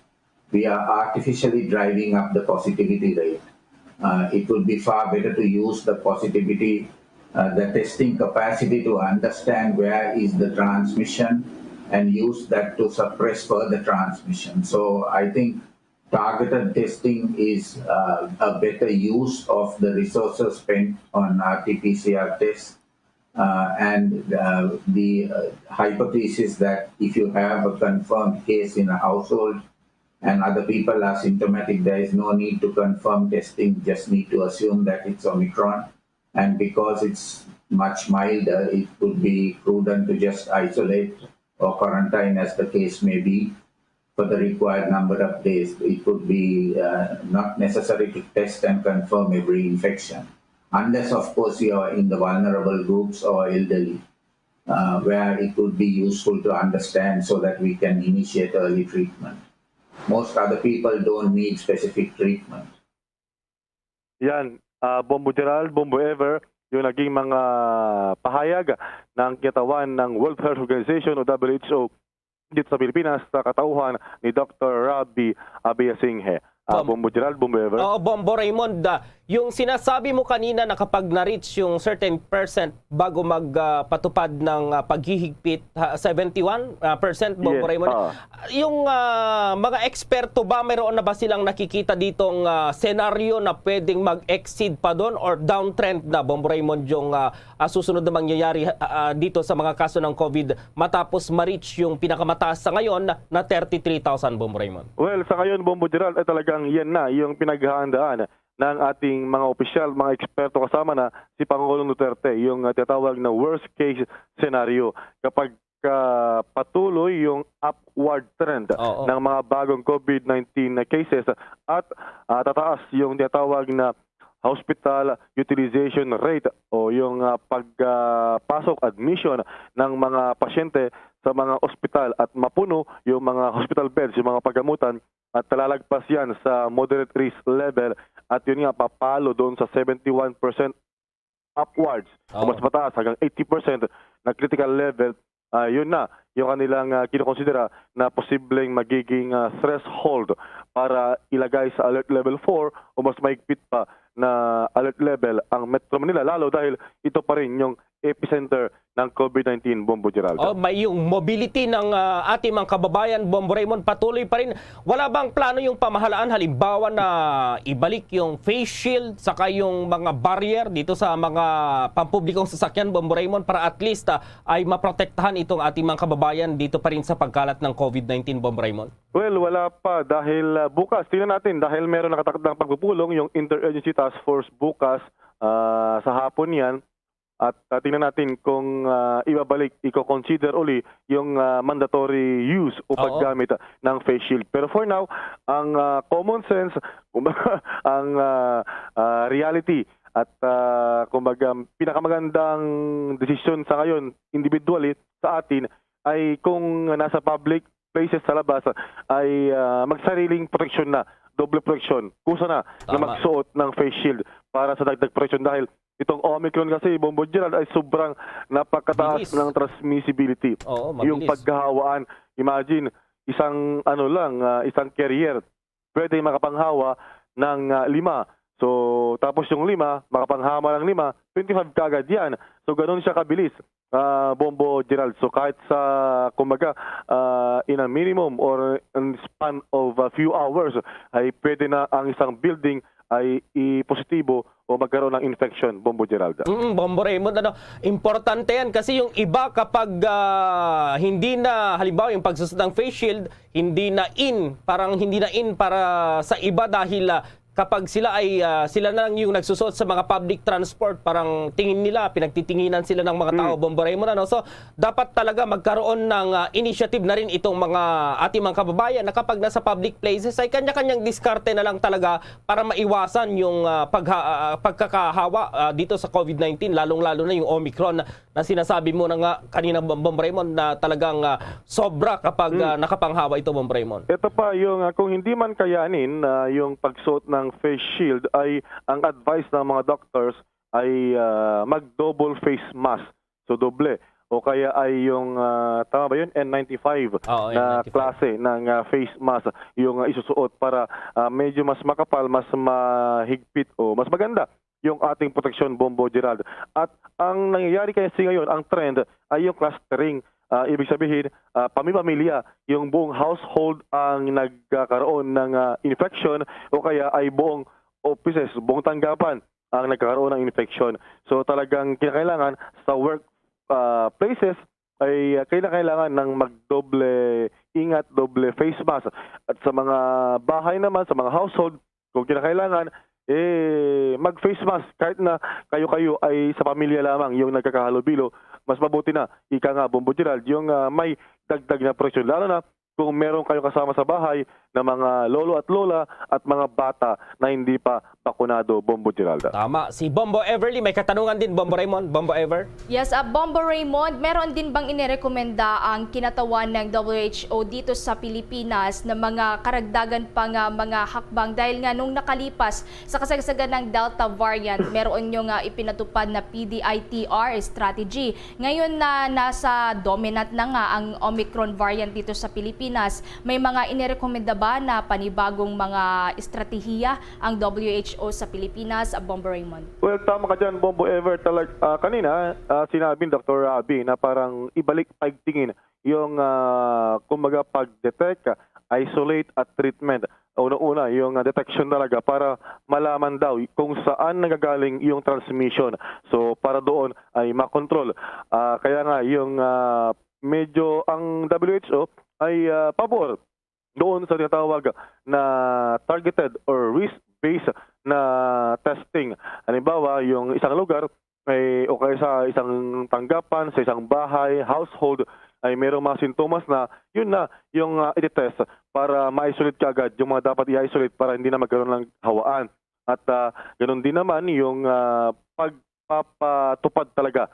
we are artificially driving up the positivity rate. Uh, it would be far better to use the positivity uh, the testing capacity to understand where is the transmission and use that to suppress further transmission. So I think targeted testing is uh, a better use of the resources spent on R T P C R tests. Uh, and uh, the uh, hypothesis that if you have a confirmed case in a household and other people are symptomatic, there is no need to confirm testing, just need to assume that it's Omicron. And because it's much milder, it would be prudent to just isolate or quarantine, as the case may be, for the required number of days. It would be uh, not necessary to test and confirm every infection, unless, of course, you are in the vulnerable groups or elderly, uh, where it would be useful to understand so that we can initiate early treatment. Most other people don't need specific treatment. Yan, ah, Bombo Gerald, Bombo Ever, yung naging mga pahayag ng kinatawan ng World Health Organization o W H O dito sa Pilipinas sa katauhan ni Doctor Rabi Abeyasinghe. Ah, Bom- Bombo Gerald, Bombo Ever. Oo, Bombo Raymond, ah, yung sinasabi mo kanina na kapag na-reach yung certain percent bago magpatupad ng ah, paghihigpit, ha, seventy-one percent, Bombo Yes, Raymond. ah. Yung ah, mga eksperto ba, mayroon na ba silang nakikita ditong ah, senaryo na pwedeng mag-exceed pa doon or downtrend na, Bombo Raymond, yung ah, ah, susunod na mangyayari ah, ah, dito sa mga kaso ng COVID matapos ma-reach yung pinakamataas sa ngayon na thirty-three thousand, Bombo Raymond? Well, sa ngayon, Bombo Gerald, ay talagang yan na yung pinaghahandaan ng ating mga opisyal, mga eksperto, kasama na si Pangulong Duterte, yung ah, tinatawag na worst case scenario. Kapag ah, patuloy yung upward trend Oo. ng mga bagong COVID nineteen na cases at ah, tataas yung tinatawag na hospital utilization rate o yung ah, pagpasok, admission ng mga pasyente sa mga ospital at mapuno yung mga hospital beds, yung mga pagamutan, at nalalagpas yan sa moderate risk level at yun nga papalo doon sa seventy-one percent upwards o Oo. mas mataas hanggang eighty percent na critical level. Ah, yun na yung kanilang ah, kinokonsidera na posibleng magiging ah, threshold para ilagay sa alert level four o mas mahigpit pa na alert level ang Metro Manila, lalo dahil ito pa rin yung epicenter ng COVID nineteen, Bombo Geraldo. Oh, may yung mobility ng ah, ating mga kababayan, Bombo Raymond, patuloy pa rin. Wala bang plano yung pamahalaan, halimbawa na ibalik yung face shield saka yung mga barrier dito sa mga pampublikong sasakyan, Bombo Raymond, para at least ah, ay maprotektahan itong ating mga kababayan dito pa rin sa pagkalat ng COVID nineteen, Bombo Raymond? Well, wala pa dahil ah, bukas, tingnan natin, dahil meron nakatakdang pagpupulong yung Interagency Task Force bukas ah, sa hapon yan. At ah, tingnan natin kung ah, ibabalik, i-consider uli yung ah, mandatory use o Oo. paggamit ng face shield. Pero for now, ang ah, common sense, kumbaga, ang ah, ah, reality at ah, kumbaga, pinakamagandang desisyon sa ngayon, individually, sa atin, ay kung nasa public places sa labas ay ah, magsariling proteksyon na, doble proteksyon, kusa na na Tama. magsuot ng face shield para sa dagdag proteksyon dahil itong Omicron kasi, Bombo Gerald, ay sobrang napakataas Bilis. ng transmissibility. Oo, Yung mabilis. paghahawaan, imagine, isang ano lang, ah, isang carrier, pwede makapanghawa ng ah, lima. So, tapos yung lima, makapanghama ng lima, twenty-five kagad yan. So, ganun siya kabilis, ah, Bombo Gerald. So, kahit sa, kumbaga, ah, in a minimum or in span of a few hours, ay pwede na ang isang building ay i-positibo o magkaroon ng infection, Bombo Gerald. Mm, Bombo Raymond, ano, importante yan kasi yung iba kapag ah, hindi na, halimbawa yung pagsusot ng face shield, hindi na in, parang hindi na in para sa iba dahil ah, kapag sila ay ah, sila na lang yung nagsusuot sa mga public transport, parang tingin nila pinagtitinginan sila ng mga tao, Bombo Raymond, ano. So dapat talaga magkaroon ng ah, initiative na rin itong mga ating mga kababayan na kapag nasa public places ay kanya-kanyang diskarte na lang talaga para maiwasan yung ah, pagha- ah, pagkakahawa ah, dito sa COVID nineteen, lalong-lalo na yung Omicron na sinasabi mo na nga kanina, Bom Raymond, na talagang ah, sobra kapag ah, nakapanghawa ito, Bom Raymond. Ito pa, yung ah, kung hindi man kayanin ah, yung pagsuot ng face shield, ay ang advice ng mga doctors ay ah, mag-double face mask. So, doble. O kaya ay yung, ah, tama ba yun? N ninety-five Oo, na N ninety-five. Klase ng ah, face mask yung ah, isusuot para ah, medyo mas makapal, mas mahigpit o mas maganda yung ating proteksyon, Bombo Gerald. At ang nangyayari kasi ngayon, ang trend ay yung clustering. Ah, ibig sabihin, ah, pami-pamilya, yung buong household ang nagkakaroon ng, ah, infection o kaya ay buong offices, buong tanggapan ang nagkakaroon ng infection. So, talagang kinakailangan sa work, ah, places ay, ah, kinakailangan ng magdoble ingat, doble face mask. At sa mga bahay naman, sa mga household, kung kinakailangan, eh, mag-face mask kahit na kayo-kayo ay sa pamilya lamang yung nagkakahalubilo. Mas mabuti na, ika nga, Bombo Gerald, yung, ah, may dagdag na proteksyon. Lalo na kung meron kayong kasama sa bahay na mga lolo at lola at mga bata na hindi pa bakunado, Bombo Gerald. Tama. Si Bombo Everly, may katanungan din, Bombo Raymond. Bombo Ever? Yes, uh, Bombo Raymond, meron din bang inirekomenda ang kinatawan ng W H O dito sa Pilipinas na mga karagdagan pa nga mga hakbang dahil nga nung nakalipas sa kasagsagan ng Delta variant, meron nyo nga ipinatupad na P D I T R strategy. Ngayon na nasa dominant na nga ang Omicron variant dito sa Pilipinas, may mga inirekomenda ba na panibagong mga estratehiya ang W H O sa Pilipinas, Bombo Raymond? Well, tama ka dyan, Bombo Ever. Talag, ah, kanina, ah, sinabi ni Doktor Rabi na parang ibalik pagtingin yung, ah, kumbaga, pag-detect, isolate at treatment. Una-una, yung, ah, detection talaga para malaman daw kung saan nagagaling yung transmission. So, para doon ay makontrol. Ah, kaya nga, yung, ah, medyo ang W H O ay, ah, pabor doon sa tinatawag na targeted or risk-based na testing. Halimbawa, yung isang lugar ay, o kaya sa isang tanggapan, sa isang bahay, household, ay mayroong mga sintomas na, yun na yung, ah, i-test para ma-isolate kaagad yung mga dapat i-isolate para hindi na magkaroon ng hawaan. At, ah, ganun din naman yung, ah, pagpapatupad talaga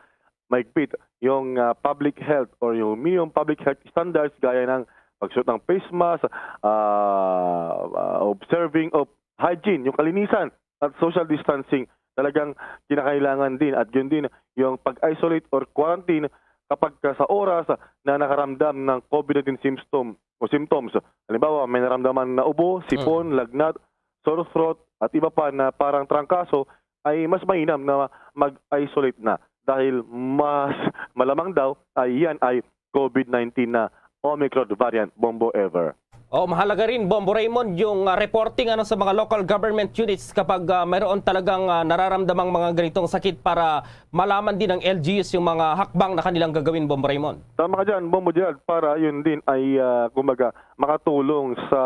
mahigpit yung, ah, public health or yung minimum public health standards gaya ng pagsuot ng face mask, ah, ah, observing of hygiene, yung kalinisan at social distancing. Talagang kinakailangan din at yun din yung pag-isolate or quarantine kapag ka sa oras na nakaramdam ng COVID nineteen symptom o symptoms. Halimbawa, may naramdaman na ubo, sipon, lagnat, sore throat, at iba pa na parang trangkaso, ay mas mainam na mag-isolate na dahil mas malamang daw ay yan ay COVID nineteen na Omicron variant, Bombo Ever. O, mahalaga rin, Bombo Raymond, yung ah, reporting ano sa mga local government units kapag ah, mayroon talagang ah, nararamdamang mga ganitong sakit para malaman din ng L G Us yung mga hakbang na kanilang gagawin, Bombo Raymond. Tama ka dyan, Bombo Gerald, para yun din ay, ah, kumbaga, makatulong sa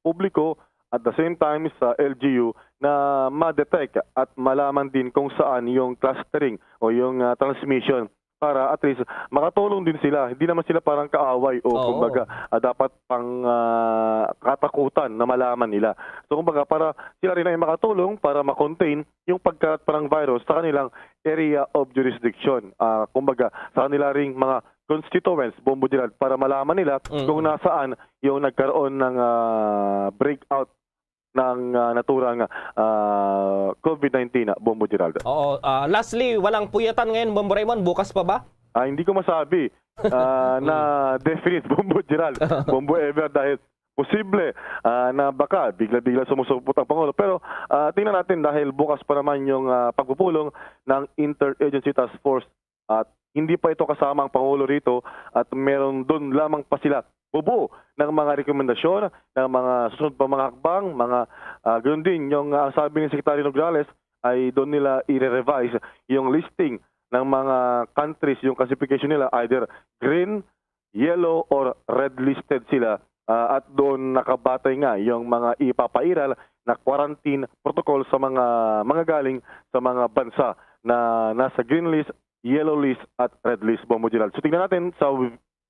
publiko at the same time sa L G U na ma-detect at malaman din kung saan yung clustering o yung, ah, transmission para at least makatulong din sila. Hindi naman sila parang kaaway o Oo. kumbaga, ah, dapat pang, ah, katakutan na malaman nila. So kumbaga para sila rin ay makatulong para ma-contain yung pagkalat pa ng virus sa kanilang area of jurisdiction. Ah, kumbaga sa kanila ring mga constituents, Bombo Gerald, para malaman nila Mm. kung nasaan yung nagkaroon ng, ah, breakout ng, ah, naturang, ah, COVID nineteen, ah, Bombo Gerald. Oo. Ah, lastly, walang puyatan ngayon, Bombo Raymond. Bukas pa ba? Ah, hindi ko masabi, ah, na definite, Bombo Gerald, Bombo Ever, dahil posible, ah, na baka bigla-bigla sumusupot ang Pangulo. Pero, ah, tingnan natin dahil bukas pa naman yung, ah, pagpupulong ng Interagency Task Force at hindi pa ito kasama ang Pangulo rito at meron doon lamang pa sila bubuo ng mga rekomendasyon, ng mga susunod pa mga hakbang, mga, ah, ganun din yung, ah, ang sabi ni Secretary Nograles ay doon nila i-revise yung listing ng mga countries, yung classification nila, either green, yellow, or red listed sila, ah, at doon nakabatay nga yung mga ipapairal na quarantine protocol sa mga, mga galing sa mga bansa na nasa green list, yellow list, at red list, Bombo Gerald. So tingnan natin sa,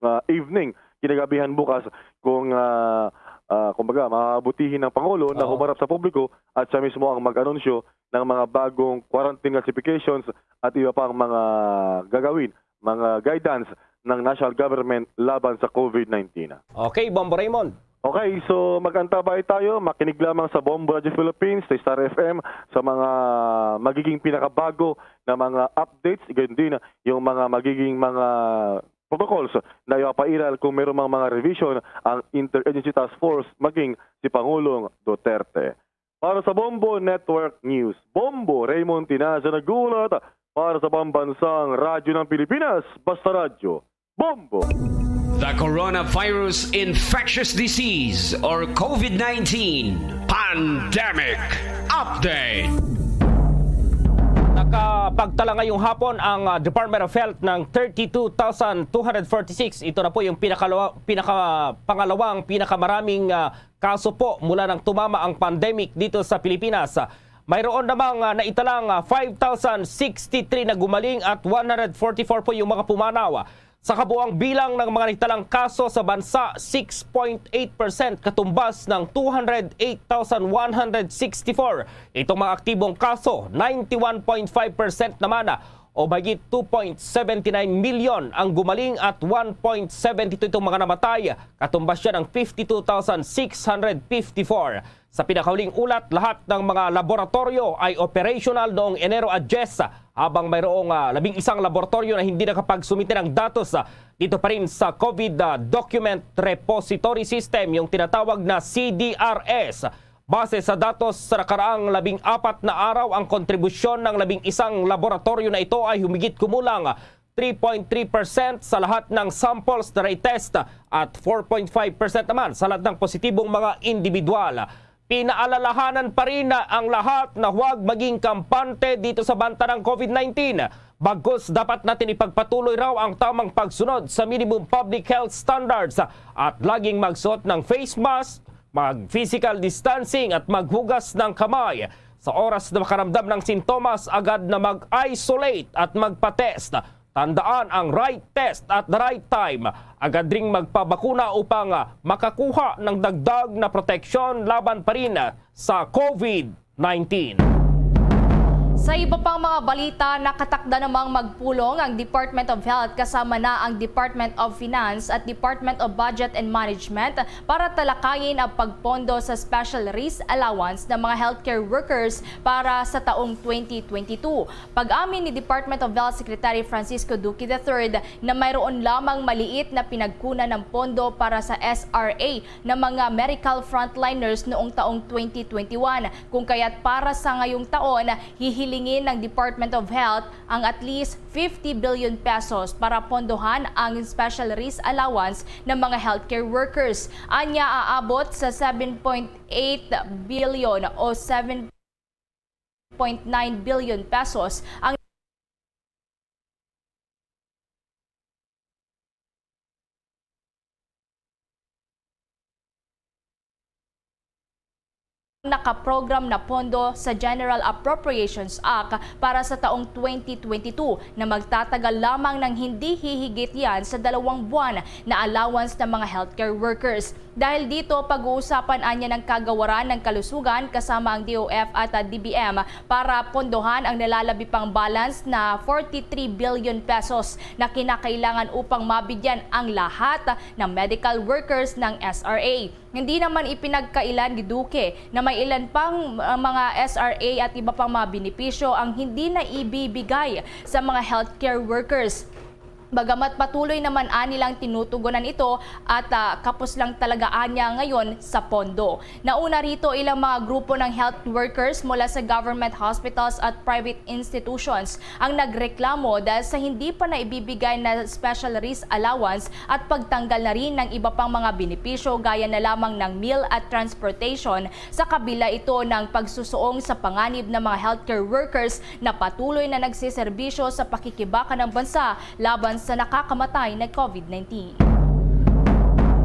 ah, evening, kinagabihan bukas, kung, ah, ah, kumbaga, maabutihin ng Pangulo na Oo. humarap sa publiko at siya mismo ang mag-anunsyo ng mga bagong quarantine classifications at iba pang mga gagawin, mga guidance ng national government laban sa COVID nineteen. Okay, Bombo Raymond. Okay, so mag-antabay tayo, makinig lamang sa Bombo Radio Philippines, sa Star F M, sa mga magiging pinakabago na mga updates, gayon din yung mga magiging mga protocols na ipapairal kung mayroong mga, mga revision ang Interagency Task Force maging si Pangulong Duterte. Para sa Bombo Network News, Bombo Raymond Tinaza nag-uulat para sa Pambansang Radyo ng Pilipinas, Basta Radyo, Bombo. The coronavirus infectious disease or COVID nineteen pandemic update. Nakapagtala ngayong hapon ang, ah, Department of Health ng thirty-two thousand two hundred forty-six. Ito na po yung pinakalawa-, pinakapangalawang, pinakamaraming, ah, kaso po mula nang tumama ang pandemic dito sa Pilipinas. Mayroon namang, ah, naitalang, ah, five thousand sixty-three na gumaling at one hundred forty-four po yung mga pumanaw. Sa kabuang bilang ng mga naitalang kaso sa bansa, six point eight percent katumbas ng two hundred eight thousand one hundred sixty-four. Itong mga aktibong kaso, ninety-one point five percent naman, ah, o mahigit two point seven nine million ang gumaling at one point seven two itong mga namatay. Katumbas siya ng fifty-two thousand six hundred fifty-four. Sa pinakahuling ulat, lahat ng mga laboratoryo ay operational noong Enero a diyes, habang mayroong, ah, labing isang laboratoryo na hindi nakapagsumite ng datos, ah, dito pa rin sa COVID, ah, Document Repository System, yung tinatawag na C D R S. Base sa datos sa nakaraang labing apat na araw, ang kontribusyon ng labing isang laboratoryo na ito ay humigit kumulang three point three percent sa lahat ng samples na na-test at four point five percent naman sa lahat ng positibong mga individual. Pinaalalahanan pa rin ang lahat na huwag maging kampante dito sa banta ng COVID nineteen. Bagkus, dapat natin ipagpatuloy raw ang tamang pagsunod sa minimum public health standards at laging magsuot ng face mask, mag-physical distancing at maghugas ng kamay. Sa oras na makaramdam ng sintomas, agad na mag-isolate at magpa-test. Tandaan ang right test at the right time. Agad ring magpabakuna upang, ah, makakuha ng dagdag na proteksyon laban pa rin, ah, sa COVID nineteen. Sa iba pang mga balita, nakatakda namang magpulong ang Department of Health kasama na ang Department of Finance at Department of Budget and Management para talakayin ang pagpondo sa special risk allowance ng mga healthcare workers para sa taong twenty twenty-two. Pag-amin ni Department of Health Secretary Francisco Duque the third na mayroon lamang maliit na pinagkunan ng pondo para sa S R A ng mga medical frontliners noong taong twenty twenty-one, kung kaya't para sa ngayong taon, hihilingin ng Department of Health ang at least fifty billion pesos para pondohan ang special risk allowance ng mga healthcare workers. Anya, aabot sa seven point eight billion o seven point nine billion pesos ang nakaprogram na pondo sa General Appropriations Act para sa taong twenty twenty-two na magtatagal lamang ng hindi hihigit yan sa dalawang buwan na allowance ng mga healthcare workers. Dahil dito, pag-uusapan anya ng Kagawaran ng Kalusugan kasama ang D O F at, ah, D B M para pondohan ang nalalabi pang balance na forty-three billion pesos na kinakailangan upang mabigyan ang lahat ng medical workers ng S R A. Hindi naman ipinagkailan ni Duque na may ilan pang, ah, mga S R A at iba pang mga benepisyo ang hindi na ibibigay sa mga healthcare workers. Bagamat patuloy naman anilang tinutugunan ito at, ah, kapos lang talaga anya ngayon sa pondo. Nauna rito ilang mga grupo ng health workers mula sa government hospitals at private institutions ang nagreklamo dahil sa hindi pa naibibigay na special risk allowance at pagtanggal na rin ng iba pang mga benepisyo gaya na lamang ng meal at transportation sa kabila ito ng pagsusuong sa panganib ng mga healthcare workers na patuloy na nagseserbisyo sa pakikibaka ng bansa laban sa nakakamatay na COVID nineteen.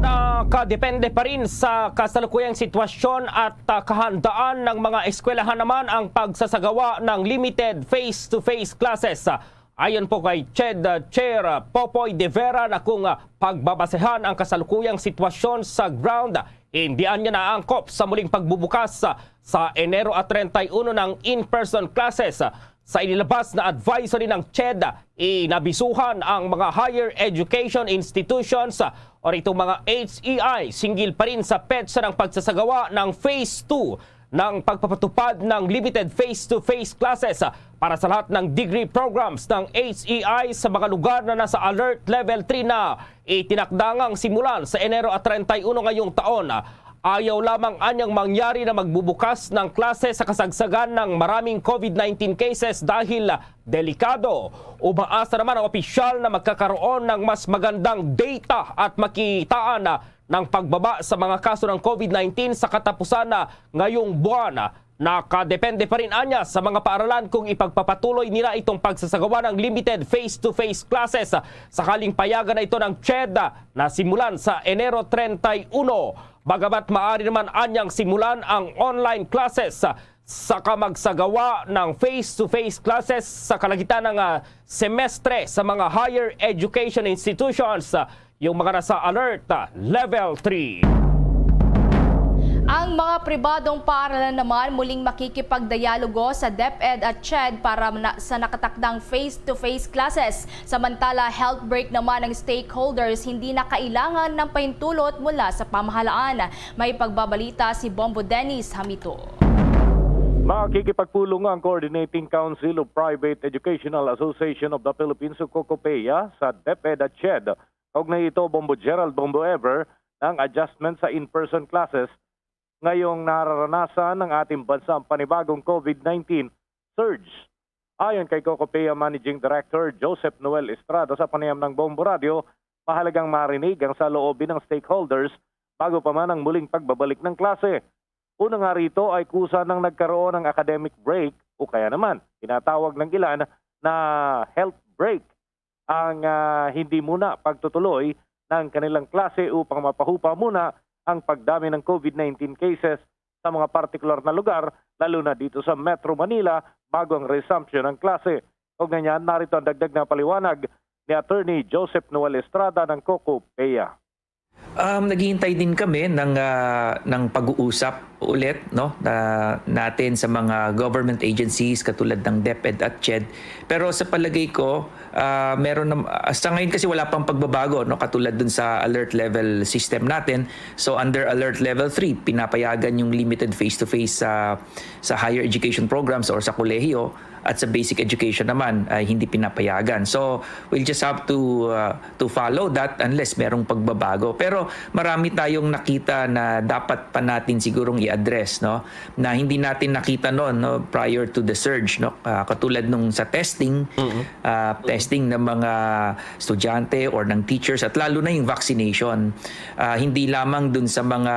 Nakadepende pa rin sa kasalukuyang sitwasyon at, ah, kahandaan ng mga eskwelahan naman ang pagsasagawa ng limited face-to-face classes. Ayon po kay CHED, ah, Chair, ah, Popoy De Vera, na kung, ah, pagbabasehan ang kasalukuyang sitwasyon sa ground, hindi anya naangkop sa muling pagbubukas, ah, sa Enero at treinta y uno ng in-person classes. Sa inilabas na advisory ng CHED, inabisuhan ang mga higher education institutions, ah, o itong mga H E I, singgil pa rin sa petsa ng pagsasagawa ng phase two ng pagpapatupad ng limited face-to-face classes, ah, para sa lahat ng degree programs ng H E I sa mga lugar na nasa Alert Level three na itinakda ngang simulan sa Enero at treinta y uno ngayong taon. Ah, Ayaw lamang anyang mangyari na magbubukas ng klase sa kasagsagan ng maraming COVID nineteen cases dahil delikado. Umaasa naman ang opisyal na magkakaroon ng mas magandang data at makitaan na ng pagbaba sa mga kaso ng COVID nineteen sa katapusan na ngayong buwan. Nakadepende pa rin anya sa mga paaralan kung ipagpapatuloy nila itong pagsasagawa ng limited face-to-face classes sakaling payagan na ito ng CHED na simulan sa Enero treinta y uno. Bagamat maaari naman anyang simulan ang online classes sa kamagsagawa ng face-to-face classes sa kalagitan ng, ah, semestre sa mga higher education institutions, ah, yung mga nasa alert, ah, level three. Ang mga pribadong paaralan naman muling makikipagdialogo sa DepEd at CHED para na, sa nakatakdang face-to-face classes. Samantala, health break naman ng stakeholders, hindi na kailangan ng pahintulot mula sa pamahalaan. May pagbabalita si Bombo Dennis Hamito. Makikipagpulong ang Coordinating Council of Private Educational Association of the Philippines o COCOPEA sa DepEd at CHED. Kaugnay ito, Bombo Gerald, Bombo Ever, ng adjustment sa in-person classes ngayong nararanasan ng ating bansa ang panibagong COVID nineteen surge. Ayon kay COCOPEA Managing Director Joseph Noel Estrada sa panayam ng Bombo Radio, mahalagang marinig ang saloobin ng stakeholders bago pa man ang muling pagbabalik ng klase. Una nga rito ay kusa nang nagkaroon ng academic break o kaya naman tinatawag ng ilan na health break ang ah, hindi muna pagtutuloy ng kanilang klase upang mapahupa muna ang pagdami ng COVID nineteen cases sa mga partikular na lugar, lalo na dito sa Metro Manila, bago ang resumption ng klase. Kaugnay niyan, narito ang dagdag na paliwanag ni Attorney Joseph Noel Estrada ng COCOPEA. Um, naghihintay din kami ng, ah, ng pag-uusap ulit, no, na, natin sa mga government agencies katulad ng DepEd at CHED. Pero sa palagay ko, ah, meron na, ah, sa ngayon kasi wala pang pagbabago, no, katulad dun sa alert level system natin. So under alert level three, pinapayagan yung limited face-to-face sa, sa higher education programs or sa kolehiyo. At sa basic education naman ay hindi pinapayagan. So, we'll just have to, uh, to follow that unless merong pagbabago. Pero marami tayong nakita na dapat pa natin sigurong i-address, no? Na hindi natin nakita noon, no, prior to the surge, no? Ah, katulad nung sa testing, ah, testing ng mga estudyante or ng teachers at lalo na yung vaccination. Ah, hindi lamang dun sa mga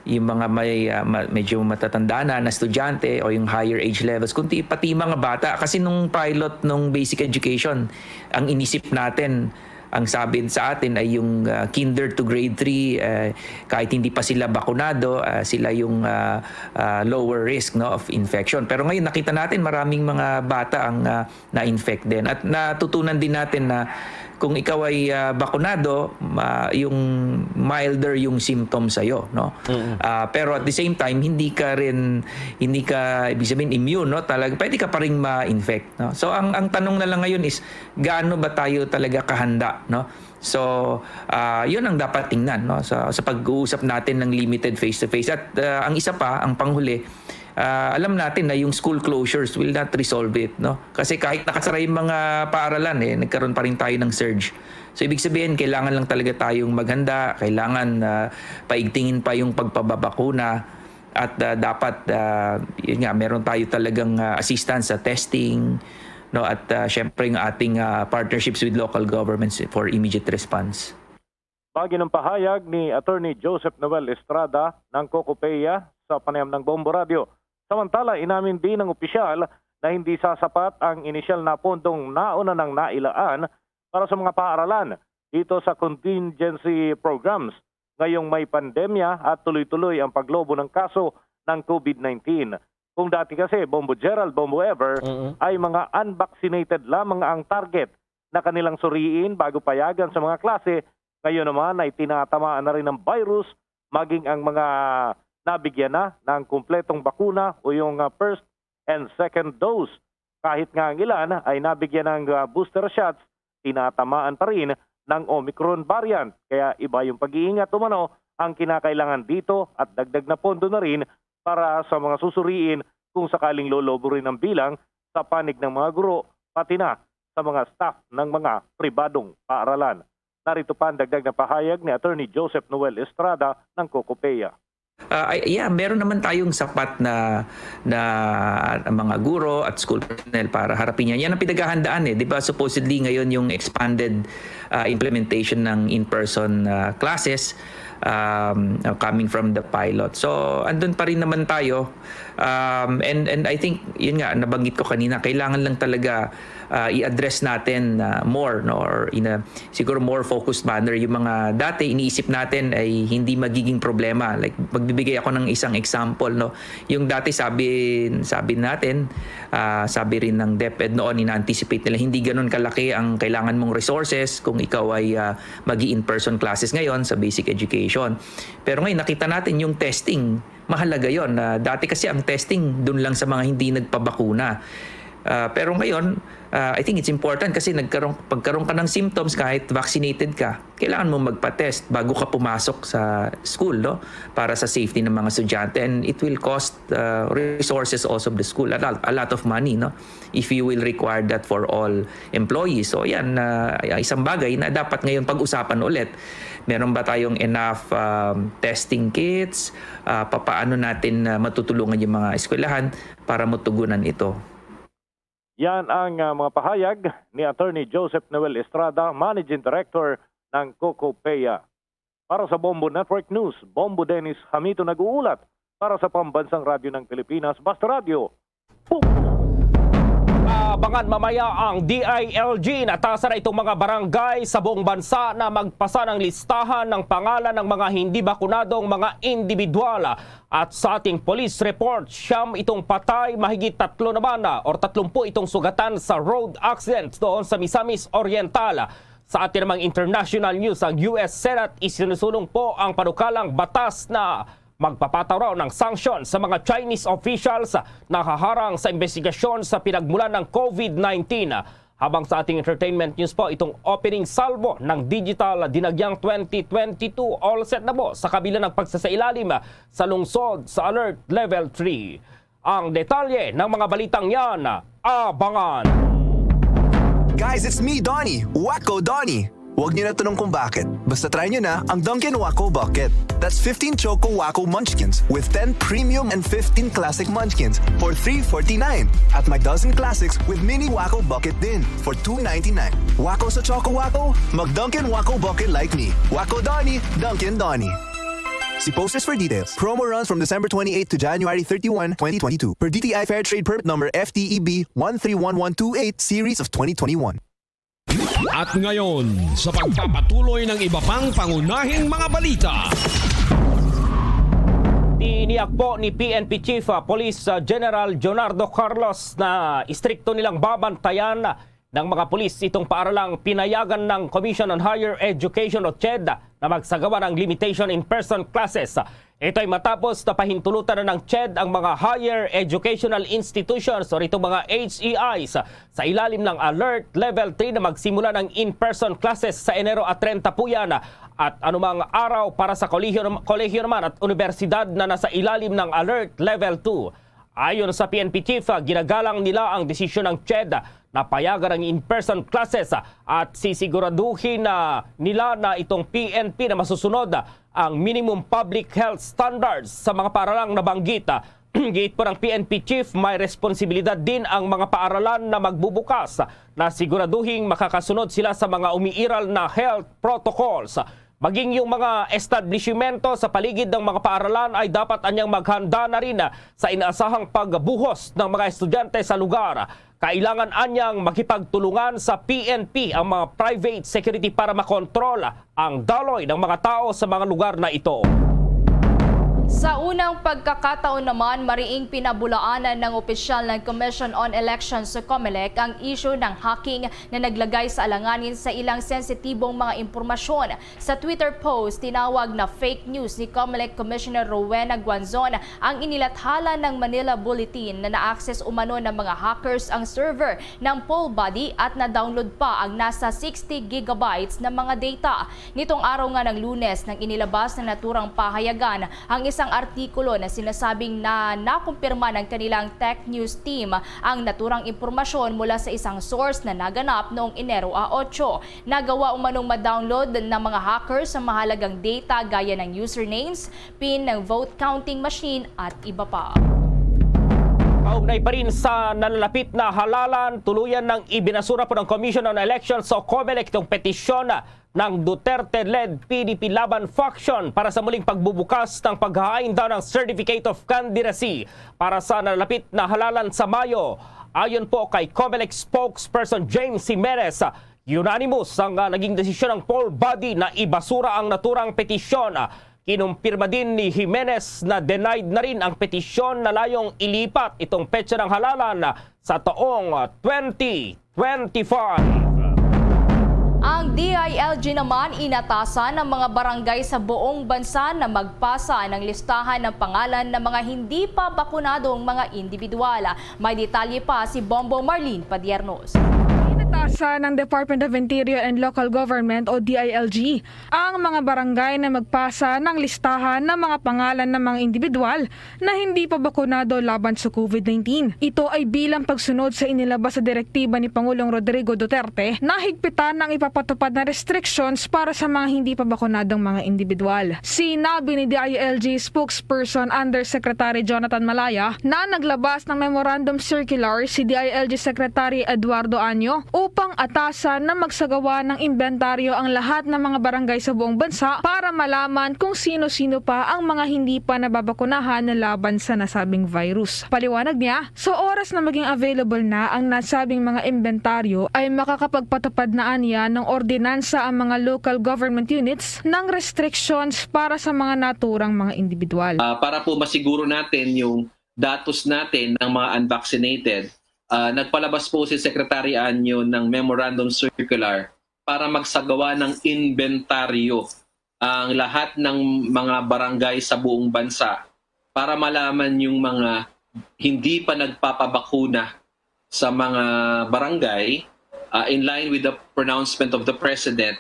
yung mga may, ah, ma-, medyo matatanda na na estudyante o yung higher age levels, kundi pati mga bata. Kasi nung pilot nung basic education, ang inisip natin, ang sabi sa atin ay yung, ah, kinder to grade three, eh, kahit hindi pa sila bakunado, ah, sila yung, ah, ah, lower risk, no, of infection. Pero ngayon nakita natin maraming mga bata ang, ah, na-infect din. At natutunan din natin na kung ikaw ay, ah, bakunado, ma-, yung milder yung symptoms sa'yo, no? Ah, pero at the same time, hindi ka rin, hindi ka, ibig sabihin, immune, no? Talaga, pwede ka pa rin ma-infect, no? So, ang, ang tanong na lang ngayon is, gaano ba tayo talaga kahanda, no? So, ah, yun ang dapat tingnan, no? Sa, sa pag-uusap natin ng limited face-to-face. At, ah, ang isa pa, ang panghuli, ah, alam natin na yung school closures will not resolve it, no? Kasi kahit nakasara yung mga paaralan, eh, nagkaroon pa rin tayo ng surge. So, ibig sabihin, kailangan lang talaga tayong maghanda, kailangan, ah, paigtingin pa yung pagpababakuna, at, ah, dapat, ah, yun nga, meron tayo talagang, ah, assistance sa testing, no? At, ah, syempre, yung ating, ah, partnerships with local governments for immediate response. Bago ang pahayag ni Attorney Joseph Noel Estrada ng COCOPEA sa panayam ng Bombo Radio. Samantala, inamin din ng opisyal na hindi sasapat ang inisyal na pondong nauna nang nailaan para sa mga paaralan dito sa contingency programs ngayong may pandemya at tuloy-tuloy ang paglobo ng kaso ng COVID nineteen. Kung dati kasi, Bombo Gerald, Bombo Ever, ay mga unvaccinated lamang ang target na kanilang suriin bago payagan sa mga klase. Ngayon naman ay tinatamaan na rin ng virus, maging ang mga nabigyan na ng kumpletong bakuna o yung, ah, first and second dose. Kahit nga ang ilan ay nabigyan ng, ah, booster shots, tinatamaan pa rin ng Omicron variant. Kaya iba yung pag-iingat umano ang kinakailangan dito at dagdag na pondo na rin para sa mga susuriin kung sakaling lolobo rin ang bilang sa panig ng mga guro, pati na sa mga staff ng mga pribadong paaralan. Narito pa ang dagdag na pahayag ni Attorney Joseph Noel Estrada ng COCOPEA. Ah, ay, yeah, meron naman tayong sapat na, na mga guro at school personnel para harapin yan. Yan ang pinaghahandaan eh. Di ba, supposedly ngayon yung expanded, ah, implementation ng in-person, ah, classes, um, uh, coming from the pilot. So, andun pa rin naman tayo. Um, and, and I think, yun nga, nabanggit ko kanina, kailangan lang talaga, ah, i-address natin, ah, more, no? Or in a, siguro, more focused manner. Yung mga dati iniisip natin ay hindi magiging problema. Like, magbibigay ako ng isang example, no? Yung dati, sabi, sabi natin, ah, sabi rin ng DepEd noon, ina-anticipate nila, hindi ganun kalaki ang kailangan mong resources kung ikaw ay, ah, mag-i-in-person classes ngayon sa basic education. Pero ngayon, nakita natin yung testing, mahalaga yon. Na dati kasi ang testing dun lang sa mga hindi nagpabakuna. Ah, pero ngayon, ah, I think it's important kasi nagkaroon, pagkaroon ka ng symptoms, kahit vaccinated ka, kailangan mo magpa-test bago ka pumasok sa school, no? Para sa safety ng mga estudyante. And it will cost, ah, resources also of the school, a lot, a lot of money, no? If you will require that for all employees. So yan, ah, isang bagay na dapat ngayon pag-usapan ulit. Meron ba tayong enough, um, testing kits? Ah, papaano natin, ah, matutulungan yung mga eskwelahan para matugunan ito? Yan ang, ah, mga pahayag ni Attorney Joseph Noel Estrada, Managing Director ng Cocopeia. Para sa Bombo Network News, Bombo Dennis Hamito nag-uulat. Para sa Pambansang Radyo ng Pilipinas, Basta Radyo, Bombo! Abangan mamaya ang D I L G. Natasan na itong mga barangay sa buong bansa na magpasa ng listahan ng pangalan ng mga hindi bakunadong mga individual. At sa ating police report, siyam itong patay, mahigit tatlo naman, ah, or tatlumpu itong sugatan sa road accident doon sa Misamis Oriental. Sa atin namang international news, ang U S Senate isinusulong po ang panukalang batas na magpapataw raw ng sanksyon sa mga Chinese officials na haharang sa investigasyon sa pinagmulan ng COVID nineteen. Habang sa ating entertainment news po, itong opening salvo ng Digital Dinagyang twenty twenty-two all set na po sa kabila ng pagsasailalim sa lungsod sa Alert Level three. Ang detalye ng mga balitang yan, abangan! Guys, it's me, Donnie. Wacko Donnie. Huwag niyo na tanong kung bakit. Basta try niyo na ang Dunkin' Wacko Bucket. That's fifteen Choco Wacko Munchkins with ten Premium and fifteen Classic Munchkins for three forty-nine. At may dozen Classics with Mini Wacko Bucket din for two ninety-nine. Wacko sa Choco Wacko? Mag Dunkin' Wacko Bucket like me. Wacko Donnie, Dunkin' Donnie. See posters for details. Promo runs from December twenty-eighth to January thirty-one, twenty twenty-two. Per D T I Fair Trade Permit Number F T E B one three one one two eight Series of twenty twenty-one. At ngayon, sa pagpapatuloy ng iba pang pangunahing mga balita. Tiniyak po ni P N P Chief, ah, Police, ah, General Jonardo Carlos na istrikto nilang babantayan ng mga pulis itong paaralang pinayagan ng Commission on Higher Education o CHED na magsagawa ng limitation in-person classes. Ito'y matapos na pahintulutan na ng CHED ang mga higher educational institutions o itong mga H E Is sa ilalim ng Alert Level three na magsimula ng in-person classes sa Enero at treinta po yan at anumang araw para sa kolehiyo, kolehiyo naman at universidad na nasa ilalim ng Alert Level two. Ayon sa P N P Chief, ah, ginagalang nila ang desisyon ng CHED na payagan ang in-person classes, ah, at sisiguraduhin na nila na itong P N P na masusunod, ah, ang minimum public health standards sa mga paaralang nabanggit. Ah, giit po ng P N P Chief, may responsibilidad din ang mga paaralan na magbubukas na siguraduhing makakasunod sila sa mga umiiral na health protocols. Maging yung mga establishmento sa paligid ng mga paaralan ay dapat anyang maghanda na rin sa inaasahang pagbuhos ng mga estudyante sa lugar. Kailangan anyang makipagtulungan sa P N P ang mga private security para makontrol ang daloy ng mga tao sa mga lugar na ito. Sa unang pagkakataon naman, mariing pinabulaanan ng opisyal ng Commission on Elections o COMELEC ang isyu ng hacking na naglagay sa alanganin sa ilang sensitibong mga impormasyon. Sa Twitter post, tinawag na fake news ni COMELEC Commissioner Rowena Guanzon ang inilathala ng Manila Bulletin na na-access umano ng mga hackers ang server ng poll body at na-download pa ang nasa sixty gigabytes na mga data. Nitong araw nga ng Lunes, nang inilabas ng naturang pahayagan ang isa ang artikulo na sinasabing na nakumpirma ng kanilang tech news team ang naturang impormasyon mula sa isang source na naganap noong Enero a otso. Nagawa umanong ma-download ng mga hackers ang mahalagang data gaya ng usernames, pin ng vote counting machine at iba pa. Kaugnay pa rin sa nalalapit na halalan, tuluyan ng ibinasura po ng Commission on Elections o COMELEC itong petisyon ng Duterte-led P D P Laban faction para sa muling pagbubukas ng paghahain daw ng Certificate of Candidacy para sa nalalapit na halalan sa Mayo. Ayon po kay COMELEC spokesperson James Jimenez, unanimous ang ah, naging desisyon ng poll body na ibasura ang naturang petisyon. Kinumpirma din ni Jimenez na denied na rin ang petisyon na layong ilipat itong petsa ng halalan sa taong twenty twenty-five. Ang D I L G naman inatasan ang mga barangay sa buong bansa na magpasa ng listahan ng pangalan ng mga hindi pa bakunadong mga individual. May detalye pa si Bombo Marlene Padiernos. Inatasan ng Department of Interior and Local Government o D I L G ang mga barangay na magpasa ng listahan ng mga pangalan ng mga individual na hindi pa bakunado laban sa COVID nineteen. Ito ay bilang pagsunod sa inilabas sa direktiba ni Pangulong Rodrigo Duterte na higpitan ang ipapatupad na restrictions para sa mga hindi pa bakunadong mga individual. Sinabi ni D I L G spokesperson Undersecretary Jonathan Malaya na naglabas ng memorandum circular si D I L G Secretary Eduardo Anyo upang atasan na magsagawa ng imbentaryo ang lahat ng mga barangay sa buong bansa para malaman kung sino-sino pa ang mga hindi pa nababakunahan laban sa nasabing virus. Paliwanag niya, sa oras na maging available na ang nasabing mga imbentaryo, ay makakapagpatupad na aniya ng ordinansa ang mga local government units ng restrictions para sa mga naturang mga individual. Ah, para po masiguro natin yung datos natin ng mga unvaccinated, ah, nagpalabas po si Secretary Anyo ng memorandum circular para magsagawa ng inventaryo ang lahat ng mga barangay sa buong bansa para malaman yung mga hindi pa nagpapabakuna sa mga barangay, ah, in line with the pronouncement of the President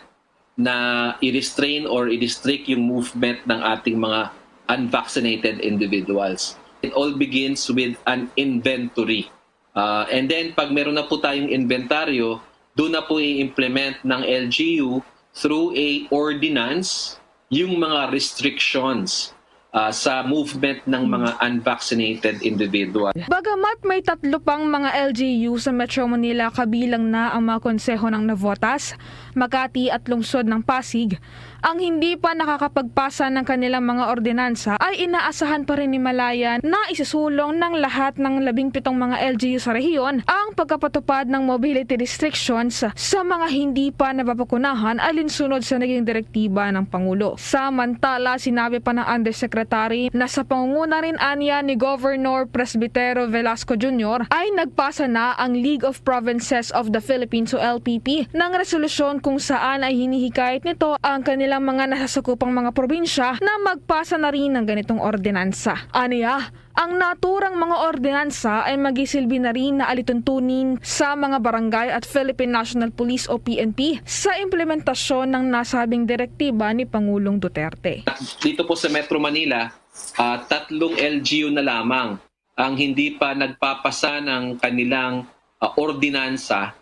na i-restrain or i-restrict yung movement ng ating mga unvaccinated individuals. It all begins with an inventory. Ah, and then, pag meron na po tayong inventaryo, doon na po i-implement ng L G U through a ordinance yung mga restrictions, ah, sa movement ng mga unvaccinated individual. Bagamat may tatlo pang mga L G U sa Metro Manila, kabilang na ang mga konseho ng Navotas, Makati at lungsod ng Pasig, ang hindi pa nakakapagpasa ng kanilang mga ordinansa ay inaasahan pa rin ni Malaya na isusulong ng lahat ng labing pitong mga L G U sa rehiyon ang pagkapatupad ng mobility restrictions sa mga hindi pa nababakunahan alinsunod sa naging direktiba ng Pangulo. Samantala, sinabi pa ng Undersecretary na sa pangunguna rin anya ni Governor Presbitero Velasco Junior ay nagpasa na ang League of Provinces of the Philippines o L P P ng resolusyon kung saan ay hinihikayat nito ang kanilang mga nasasakupang mga probinsya na magpasa na rin ng ganitong ordinansa. Aniya, ang naturang mga ordinansa ay magisilbi na rin na alituntunin sa mga barangay at Philippine National Police o P N P sa implementasyon ng nasabing direktiba ni Pangulong Duterte. Dito po sa Metro Manila, ah, tatlong L G U na lamang ang hindi pa nagpapasa ng kanilang, ah, ordinansa,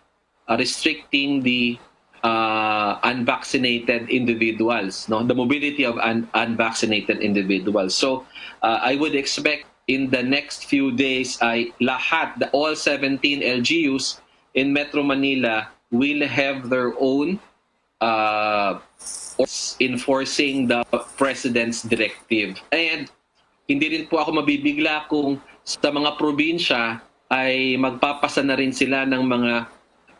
ah, restricting the, ah, unvaccinated individuals, no, the mobility of un- unvaccinated individuals. So, ah, I would expect in the next few days ay lahat, the, all seventeen L G Us in Metro Manila will have their own, ah, enforcing the President's directive. And hindi rin po ako mabibigla kung sa mga probinsya ay magpapasa na rin sila ng mga,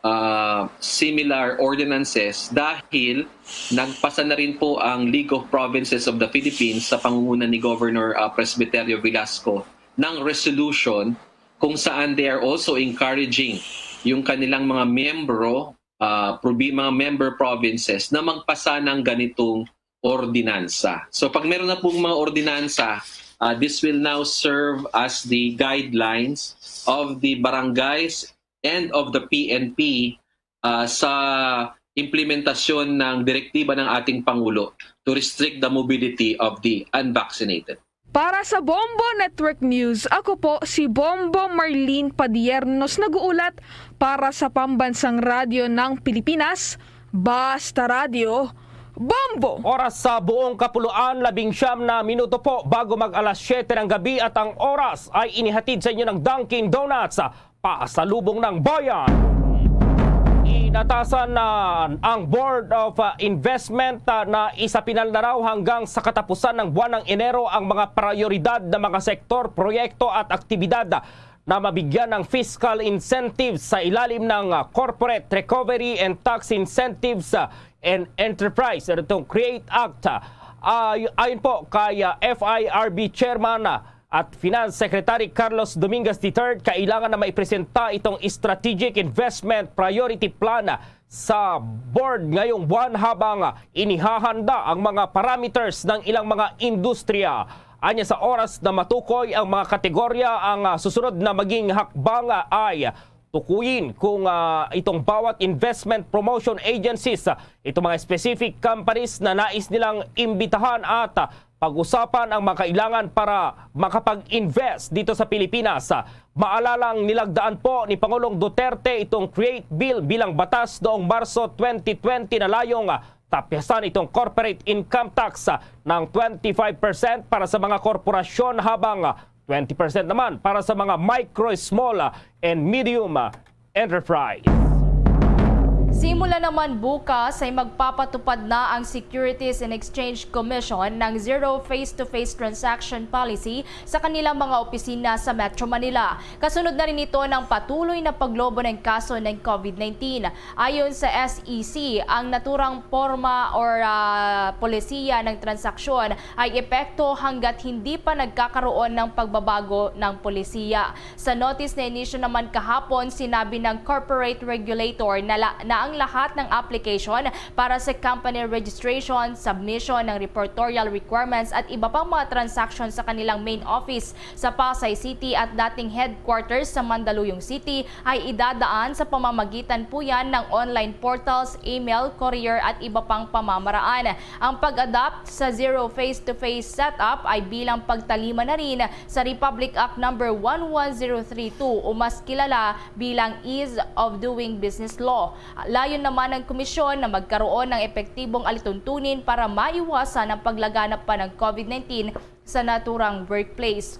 ah, similar ordinances dahil nagpasa na rin po ang League of Provinces of the Philippines sa pangunguna ni Governor, ah, Presbyterio Velasco ng resolution kung saan they are also encouraging yung kanilang mga miyembro, ah, probi- mga member provinces na magpasa ng ganitong ordinansa. So pag meron na pong mga ordinansa, ah, this will now serve as the guidelines of the barangays and of the P N P, ah, sa implementasyon ng direktiba ng ating Pangulo to restrict the mobility of the unvaccinated. Para sa Bombo Network News, ako po si Bombo Marlene Padiernos, nag-uulat para sa Pambansang Radyo ng Pilipinas, Basta Radyo, Bombo! Oras sa buong kapuluan, labing siyam na minuto po bago mag alas siyete ng gabi, at ang oras ay inihatid sa inyo ng Dunkin' Donuts. Pasalubong ng Bayan. Inatasan na ang Board of, ah, Investment, ah, na isapinal na raw hanggang sa katapusan ng buwan ng Enero ang mga prioridad na mga sektor, proyekto at aktibidad na mabigyan ng fiscal incentives sa ilalim ng, ah, Corporate Recovery and Tax Incentives, ah, and Enterprise, or itong create Act. Ah, ay-, ayon po kay, ah, F I R B Chairman, ah, at Finance Secretary Carlos Dominguez the third, kailangan na maipresenta itong Strategic Investment Priority Plan sa board ngayong buwan habang inihahanda ang mga parameters ng ilang mga industriya. Anya, sa oras na matukoy ang mga kategorya, ang, ah, susunod na maging hakbang, ah, ay tukuyin kung, ah, itong bawat investment promotion agencies, ah, itong mga specific companies na nais nilang imbitahan at, ah, pag-usapan ang mga kailangan para makapag-invest dito sa Pilipinas. Maalalang nilagdaan po ni Pangulong Duterte itong Create Bill bilang batas noong Marso twenty twenty na layong, ah, tapyasan itong corporate income tax, ah, ng twenty-five percent para sa mga korporasyon, habang, ah, twenty percent naman para sa mga micro, small, ah, and medium, ah, enterprise. Simula naman bukas ay magpapatupad na ang Securities and Exchange Commission ng zero face-to-face transaction policy sa kanilang mga opisina sa Metro Manila. Kasunod na rin ito ng patuloy na paglobo ng kaso ng COVID nineteen. Ayon sa S E C, ang naturang porma or, ah, polisiya ng transaksyon ay epekto hanggat hindi pa nagkakaroon ng pagbabago ng polisiya. Sa notice na inisyu naman kahapon, sinabi ng corporate regulator na, la- na ang lahat ng application para sa company registration, submission ng reportorial requirements at iba pang mga transaksyon sa kanilang main office sa Pasay City at dating headquarters sa Mandaluyong City ay idadaan sa pamamagitan po yan ng online portals, email, courier at iba pang pamamaraan. Ang pag-adapt sa zero face-to-face setup ay bilang pagtalima na rin sa Republic Act Number one one zero three two o mas kilala bilang Ease of Doing Business Law. Layon naman ng komisyon na magkaroon ng epektibong alituntunin para maiwasan ang paglaganap pa ng COVID nineteen sa naturang workplace.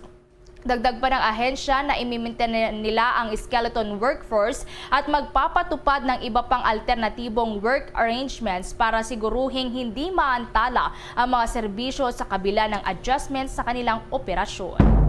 Dagdag pa ng ahensya na imimintain nila ang skeleton workforce at magpapatupad ng iba pang alternatibong work arrangements para siguruhing hindi maantala ang mga serbisyo sa kabila ng adjustments sa kanilang operasyon.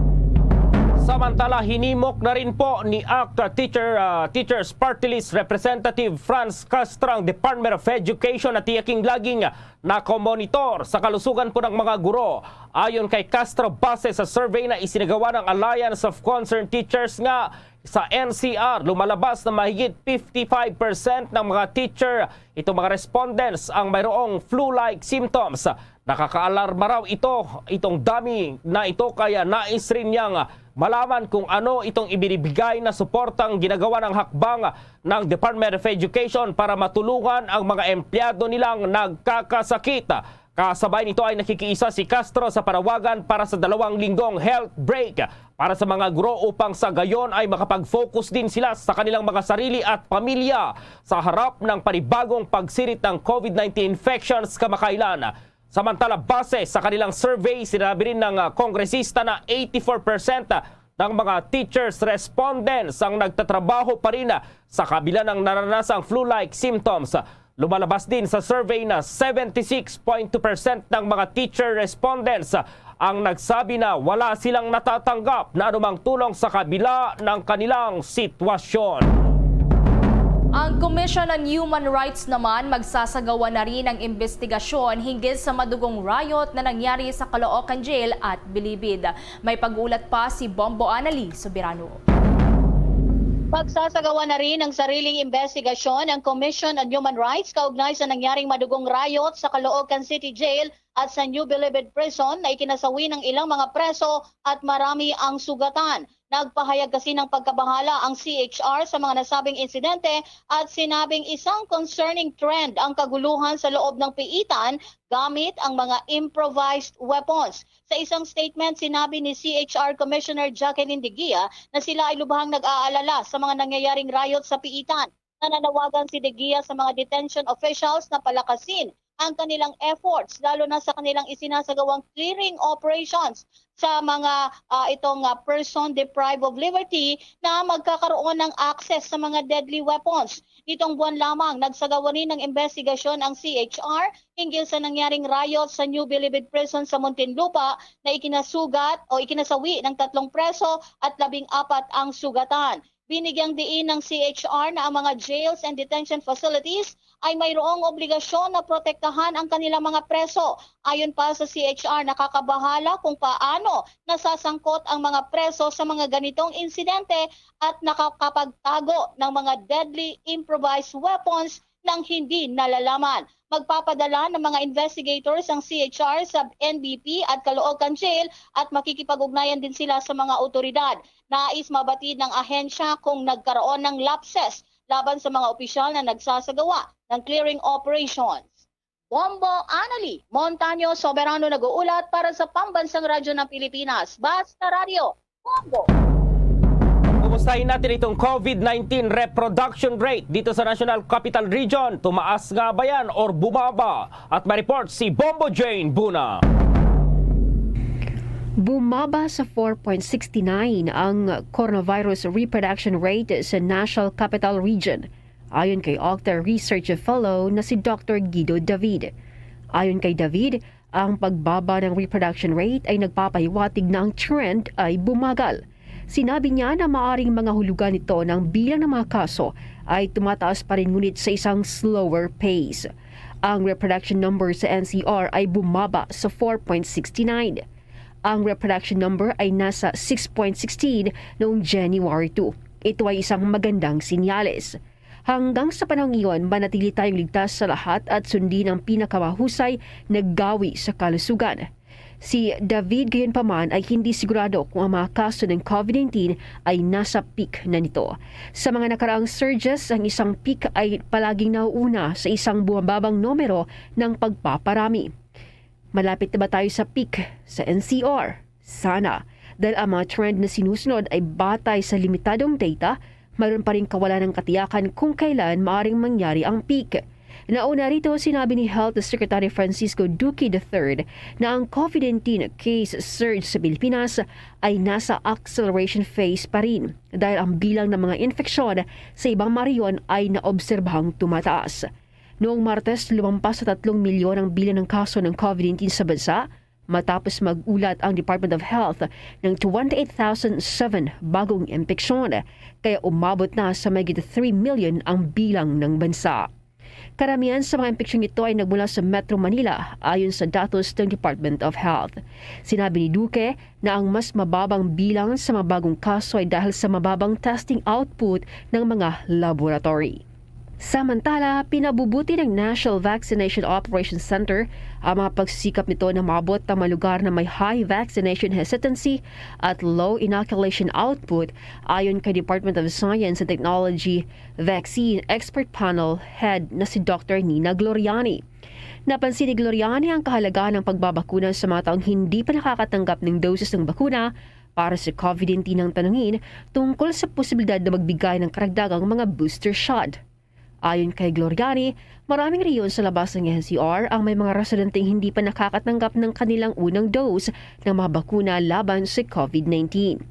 Samantala, hinimok na rin po ni ACT Teacher, ah, Teachers Party List Representative Franz Castro ang Department of Education na tiyaking laging nakamonitor sa kalusugan po ng mga guro. Ayon kay Castro, base sa survey na isinagawa ng Alliance of Concerned Teachers nga sa N C R, lumalabas na mahigit fifty-five percent ng mga teacher, itong mga respondents, ang mayroong flu-like symptoms. Nakakaalarma raw ito, itong dami na ito, kaya nais rin niyang malaman kung ano itong ibinibigay na suportang ginagawa ng hakbang ng Department of Education para matulungan ang mga empleyado nilang nagkakasakit. Kasabay nito ay nakikiisa si Castro sa panawagan para sa dalawang linggong health break para sa mga guro upang sa gayon ay makapag-focus din sila sa kanilang mga sarili at pamilya sa harap ng panibagong pagsirit ng COVID nineteen infections kamakailan. Samantala, base sa kanilang survey, sinabi rin ng, ah, kongresista na eighty-four percent ng mga teachers respondents ang nagtatrabaho pa rin, ah, sa kabila ng naranasang flu-like symptoms. Lumalabas din sa survey na seventy-six point two percent ng mga teacher respondents ang nagsabi na wala silang natatanggap na anumang tulong sa kabila ng kanilang sitwasyon. Ang Commission on Human Rights naman magsasagawa na rin ng investigasyon hinggil sa madugong riot na nangyari sa Caloocan Jail at Bilibid. May pag-ulat pa si Bombo Anali Soberano. Magsasagawa na rin ng sariling investigasyon ang Commission on Human Rights kaugnay sa nangyaring madugong riot sa Caloocan City Jail at sa New Bilibid Prison na ikinasawi ng ilang mga preso at marami ang sugatan. Nagpahayag kasi ng pagkabahala ang C H R sa mga nasabing insidente at sinabing isang concerning trend ang kaguluhan sa loob ng piitan gamit ang mga improvised weapons. Sa isang statement, sinabi ni C H R Commissioner Jacqueline De Guia na sila ay lubhang nag-aalala sa mga nangyayaring riot sa piitan. Nananawagan si De Guia sa mga detention officials na palakasin ang kanilang efforts, lalo na sa kanilang isinasagawang clearing operations sa mga, ah, itong, ah, person deprived of liberty na magkakaroon ng access sa mga deadly weapons. Nitong buwan lamang, nagsagawa rin ng investigasyon ang C H R hinggil sa nangyaring riot sa New Bilibid Prison sa Muntinlupa na ikinasugat o ikinasawi ng tatlong preso at labing apat ang sugatan. Binigyang diin ng C H R na ang mga jails and detention facilities ay mayroong obligasyon na protektahan ang kanilang mga preso. Ayon pa sa C H R, nakakabahala kung paano nasasangkot ang mga preso sa mga ganitong insidente at nakakapagtago ng mga deadly improvised weapons nang hindi nalalaman. Magpapadala ng mga investigators ang C H R sa N B P at Caloocan Jail at makikipag-ugnayan din sila sa mga awtoridad. Nais mabatid ng ahensya kung nagkaroon ng lapses laban sa mga opisyal na nagsasagawa ng clearing operations. Bombo Anali Montaño Soberano nag-uulat para sa Pambansang Radyo ng Pilipinas, Basta Radyo, Bombo! Kumustahin natin itong COVID nineteen reproduction rate dito sa National Capital Region. Tumaas nga ba yan or bumaba? At may report si Bombo Jane Buna. Bumaba sa four point six nine ang coronavirus reproduction rate sa National Capital Region, ayon kay Octa Research Fellow na si Doctor Guido David. Ayon kay David, ang pagbaba ng reproduction rate ay nagpapahiwatig na ang trend ay bumagal. Sinabi niya na maaring mga hulugan nito ng bilang ng mga kaso ay tumataas pa rin, ngunit sa isang slower pace. Ang reproduction number sa N C R ay bumaba sa four point six nine. Ang reproduction number ay nasa six point sixteen noong January two. Ito ay isang magandang sinyales. Hanggang sa panahong iyon, manatili tayong ligtas sa lahat at sundin ang pinakamahusay na gawi sa kalusugan. Si David gayunpaman ay hindi sigurado kung ang mga kaso ng COVID nineteen ay nasa peak na nito. Sa mga nakaraang surges, ang isang peak ay palaging nauuna sa isang bumababang numero ng pagpaparami. Malapit na ba tayo sa peak sa N C R? Sana, dahil ang mga trend na sinusunod ay batay sa limitadong data, mayroon pa rin kawalan ng katiyakan kung kailan maaring mangyari ang peak. Nauna rito, sinabi ni Health Secretary Francisco Duque the third na ang COVID nineteen case surge sa Pilipinas ay nasa acceleration phase pa rin dahil ang bilang ng mga infeksyon sa ibang mga rehiyon ay naobserbahang tumataas. Noong Martes, lumampas sa tatlong milyon ang bilang ng kaso ng COVID nineteen sa bansa, matapos mag-ulat ang Department of Health ng twenty-eight thousand seven bagong impeksyon, kaya umabot na sa mahigit three million ang bilang ng bansa. Karamihan sa mga impeksyon ito ay nagmula sa Metro Manila, ayon sa datos ng Department of Health. Sinabi ni Duque na ang mas mababang bilang sa mga bagong kaso ay dahil sa mababang testing output ng mga laboratory. Samantala, pinabubuti ng National Vaccination Operations Center ang mga pagsisikap nito na maabot ang mga lugar na may high vaccination hesitancy at low inoculation output, ayon kay Department of Science and Technology Vaccine Expert Panel Head na si Doctor Nina Gloriani. Napansin ni Gloriani ang kahalagahan ng pagbabakuna sa mga taong hindi pa nakakatanggap ng dosis ng bakuna para sa COVID nineteen nang tanungin tungkol sa posibilidad na magbigay ng karagdagang mga booster shot. Ayon kay Gloriani, maraming rehiyon sa labas ng N C R ang may mga residenteng hindi pa nakakatanggap ng kanilang unang dose ng mga bakuna laban sa COVID nineteen.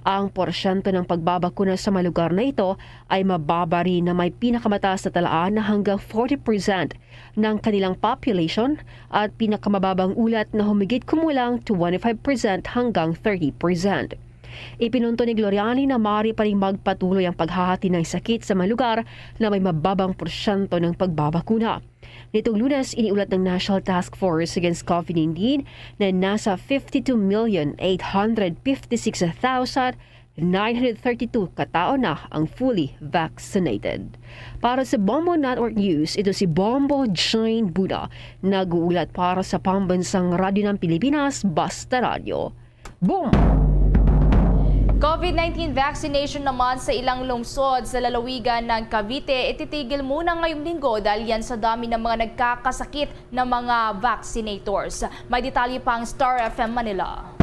Ang porsyento ng pagbabakuna sa mga lugar na ito ay mababa rin na may pinakamataas na talaan na hanggang forty percent ng kanilang population at pinakamababang ulat na humigit kumulang twenty-five percent hanggang thirty percent. Ipinunto ni Gloriani na maaari pa rin magpatuloy ang paghahati ng sakit sa mga lugar na may mababang porsyento ng pagbabakuna. Nitong Lunes, iniulat ng National Task Force Against COVID nineteen na nasa fifty-two million eight hundred fifty-six thousand nine hundred thirty-two katao na ang fully vaccinated. Para sa Bombo Network News, ito si Bombo Jane Buda, nag-uulat para sa Pambansang Radyo ng Pilipinas, Basta Radyo. Boom! COVID nineteen vaccination naman sa ilang lungsod sa lalawigan ng Cavite ititigil muna ngayong linggo dahil yan sa dami ng mga nagkakasakit na mga vaccinators. May detalye pa ang Star F M Manila.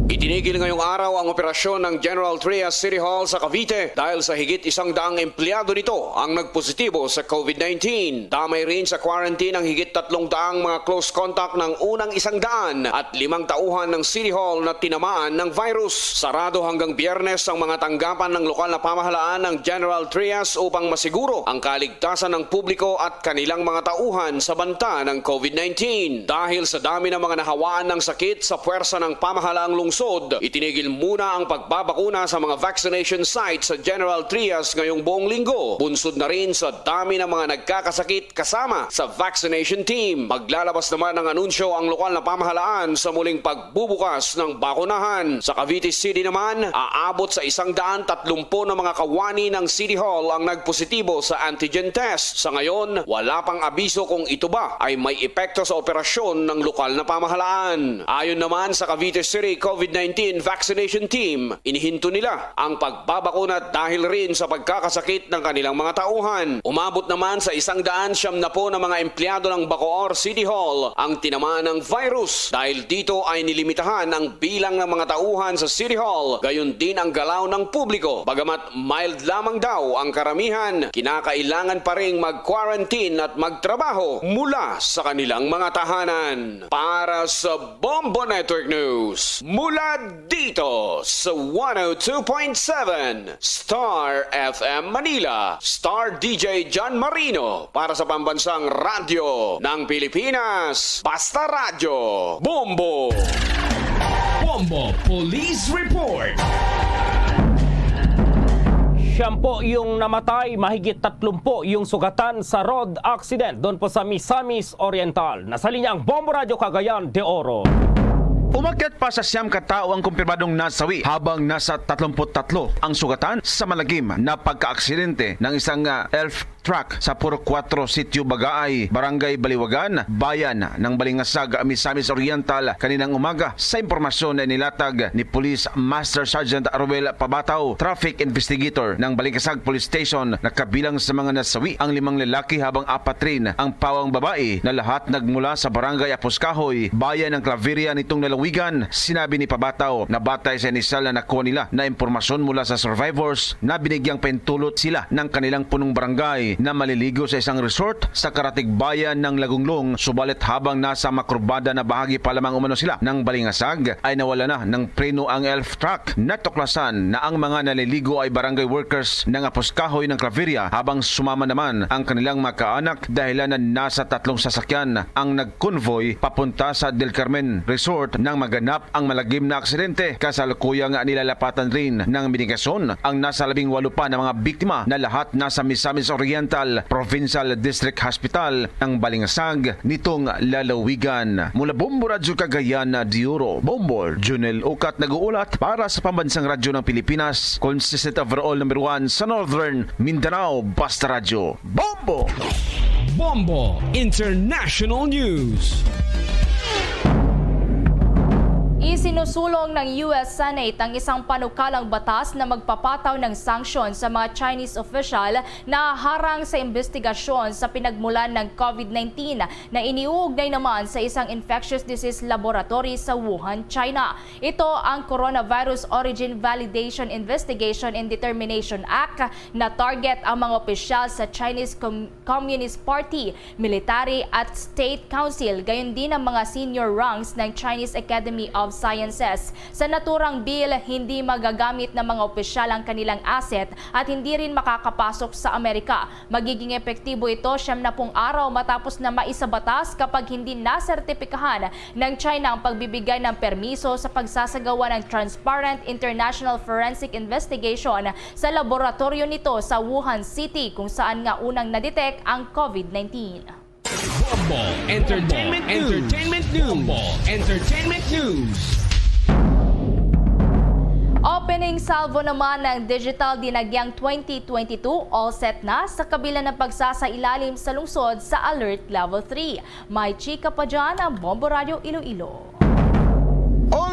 Itinigil ngayong araw ang operasyon ng General Trias City Hall sa Cavite dahil sa higit isang daang empleyado nito ang nagpositibo sa COVID nineteen. Damay rin sa quarantine ang higit tatlong daang mga close contact ng unang isang daan at limang tauhan ng City Hall na tinamaan ng virus. Sarado hanggang Biyernes ang mga tanggapan ng lokal na pamahalaan ng General Trias upang masiguro ang kaligtasan ng publiko at kanilang mga tauhan sa banta ng COVID nineteen. Dahil sa dami ng mga nahawaan ng sakit sa puwersa ng pamahalaang lungsod, itinigil muna ang pagbabakuna sa mga vaccination sites sa General Trias ngayong buong linggo, bunsod na rin sa dami ng mga nagkakasakit kasama sa vaccination team. Maglalabas naman ng anunsyo ang lokal na pamahalaan sa muling pagbubukas ng bakunahan. Sa Cavite City naman, aabot sa isang daan tatlumpu na mga kawani ng City Hall ang nagpositibo sa antigen test. Sa ngayon, wala pang abiso kung ito ba ay may epekto sa operasyon ng lokal na pamahalaan. Ayon naman sa Cavite City COVID nineteen Vaccination Team, inihinto nila ang pagbabakuna dahil rin sa pagkakasakit ng kanilang mga tauhan. Umabot naman sa isang daan siyam na po na mga empleyado ng Bacoor City Hall ang tinamaan ng virus. Dahil dito ay nilimitahan ang bilang ng mga tauhan sa City Hall, gayon din ang galaw ng publiko. Bagamat mild lamang daw ang karamihan, kinakailangan pa ring mag-quarantine at magtrabaho mula sa kanilang mga tahanan. Para sa Bombo Network News, mula dito sa one oh two point seven Star F M Manila, Star D J John Marino para sa Pambansang Radyo ng Pilipinas, Basta Radyo, Bombo! Bombo Police Report. Siyam po yung namatay, mahigit tatlumpu yung sugatan sa road accident doon po sa Misamis Oriental. Nasa linya ang Bombo Radyo Cagayan de Oro. Umakyat pa sa siyam ka tawo ang kumpirmadong nasawi, habang nasa tatlumpu't tatlo ang sugatan sa malagim na pagkaaksidente ng isang, ah, elf truck sa Purok Kuwatro, Sitio Bagaay, Barangay Baliwagan, Bayan ng Balingasag, Misamis Oriental, kaninang umaga, sa impormasyon na inilatag ni Police Master Sergeant Roel Pabataw, traffic investigator ng Balingasag Police Station. Nakabilang sa mga nasawi ang limang lalaki, habang apat rin ang pawang babae, na lahat nagmula sa Barangay Apos Kahoy, Bayan ng Claveria nitong lalawigan. Sinabi ni Pabataw na batay sa inisyal na nakuha nila na impormasyon mula sa survivors, na binigyang pahintulot sila ng kanilang punong barangay na maliligo sa isang resort sa Karatig Bayan ng Lagonglong, subalit habang nasa makurbada na bahagi pa lamang umano sila ng Balingasag, ay nawala na ng preno ang elf truck. Natuklasan na ang mga naliligo ay barangay workers ng Apos Kahoy ng Claveria, habang sumama naman ang kanilang mga kaanak, dahilan na nasa tatlong sasakyan ang nag-convoy papunta sa Del Carmen Resort nang maganap ang malagim na aksidente. Kasalukuyang nilalapatan rin ng investigasyon ang nasa labing walo pa na mga biktima, na lahat nasa Misamis Oriental Provincial District Hospital ng Balingasag nitong lalawigan. Mula Bombo Radyo Cagayan de Oro, Bombo Junel Ukat nag-uulat para sa Pambansang Radyo ng Pilipinas, consistent overall number one sa Northern Mindanao, Basta Radyo. Bombo! Bombo International News. Isinusulong ng U S Senate ang isang panukalang batas na magpapataw ng sanksyon sa mga Chinese official na harang sa investigasyon sa pinagmulan ng COVID nineteen na iniuugnay naman sa isang infectious disease laboratory sa Wuhan, China. Ito ang Coronavirus Origin Validation Investigation and Determination Act na target ang mga opisyal sa Chinese Com- Communist Party, military at state council, gayon din ang mga senior ranks ng Chinese Academy of Sciences. Sa naturang bill, hindi magagamit ng mga opisyal ang kanilang asset at hindi rin makakapasok sa Amerika. Magiging epektibo ito siyam na pung araw matapos na maisabatas kapag hindi nasertipikahan ng China ang pagbibigay ng permiso sa pagsasagawa ng transparent international forensic investigation sa laboratoryo nito sa Wuhan City, kung saan nga unang na-detect ang COVID nineteen. Bombo Entertainment News. Entertainment News. Bombo Entertainment News. Opening salvo naman ng Digital Dinagyang twenty twenty-two, all set na sa kabila ng pagsasailalim sa lungsod sa Alert Level three. May chika pa dyan ang Bombo Radyo Iloilo.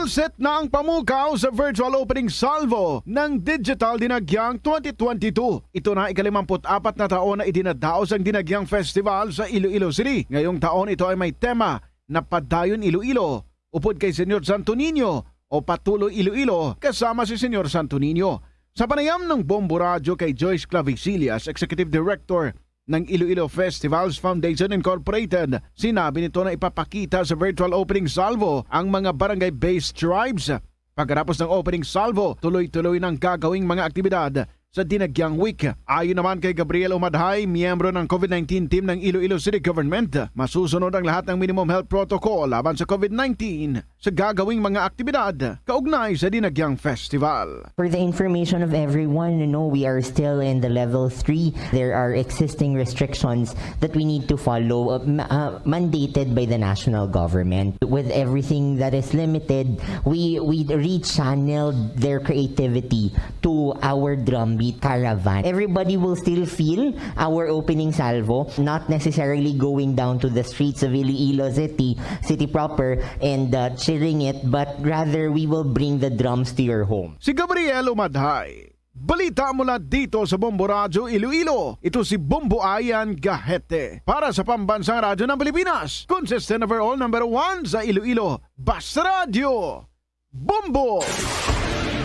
Set na ang pamukaw sa virtual opening salvo ng Digital Dinagyang twenty twenty-two. Ito na ikalimamput-apat na taon na idinadaos ang Dinagyang Festival sa Iloilo City. Ngayong taon, ito ay may tema na Padayon Iloilo, upod kay Señor Santo Niño, o Patuloy Iloilo kasama si Señor Santo Niño. Sa panayam ng Bombo Radyo kay Joyce Clavisillas, Executive Director ng Iloilo Festivals Foundation Incorporated, sinabi nito na ipapakita sa virtual opening salvo ang mga barangay-based drives. Pagkatapos ng opening salvo, tuloy-tuloy nang gagawing mga aktibidad sa Dinagyang Week. Ayon naman kay Gabriel Umadhay, miyembro ng COVID nineteen team ng Iloilo City Government, masusunod ang lahat ng minimum health protocol laban sa COVID nineteen sa gagawing mga aktibidad kaugnay sa Dinagyang Festival. For the information of everyone, you know, we are still in the level three. There are existing restrictions that we need to follow, uh, ma- uh, mandated by the national government. With everything that is limited, we we rechanneled their creativity to our drumbeat caravan. Everybody will still feel our opening salvo, not necessarily going down to the streets of Iloilo City, city proper, and uh, cheering it, but rather we will bring the drums to your home. Si Gabriel Umadhay. Balita mula dito sa Bombo Radyo Iloilo. Ito si Bombo Ayan Gahete para sa Pambansang Radyo ng Pilipinas. Consistent overall number one sa Iloilo. Basta Radyo. Bombo!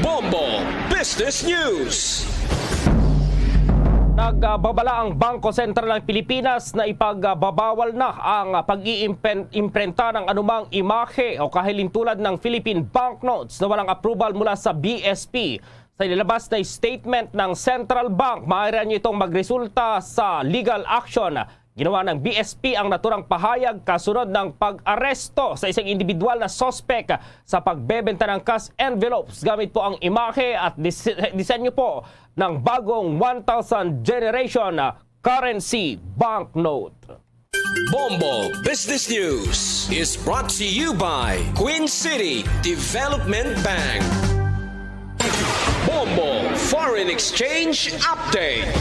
Bombo Business News. Nagbabala ang Bangko Sentral ng Pilipinas na ipagbabawal na ang pag-iimprenta ng anumang imahe o kahalintulad ng Philippine banknotes na walang approval mula sa B S P. Sa inilabas na statement ng Central Bank, maaari niyo itong magresulta sa legal action. Ginawa ng B S P ang naturang pahayag kasunod ng pag-aresto sa isang individual na suspek sa pagbebenta ng cash envelopes gamit po ang imahe at dis- disenyo po ng bagong one thousand generation currency banknote. Bombo Business News is brought to you by Queen City Development Bank. Bombo Foreign Exchange Update.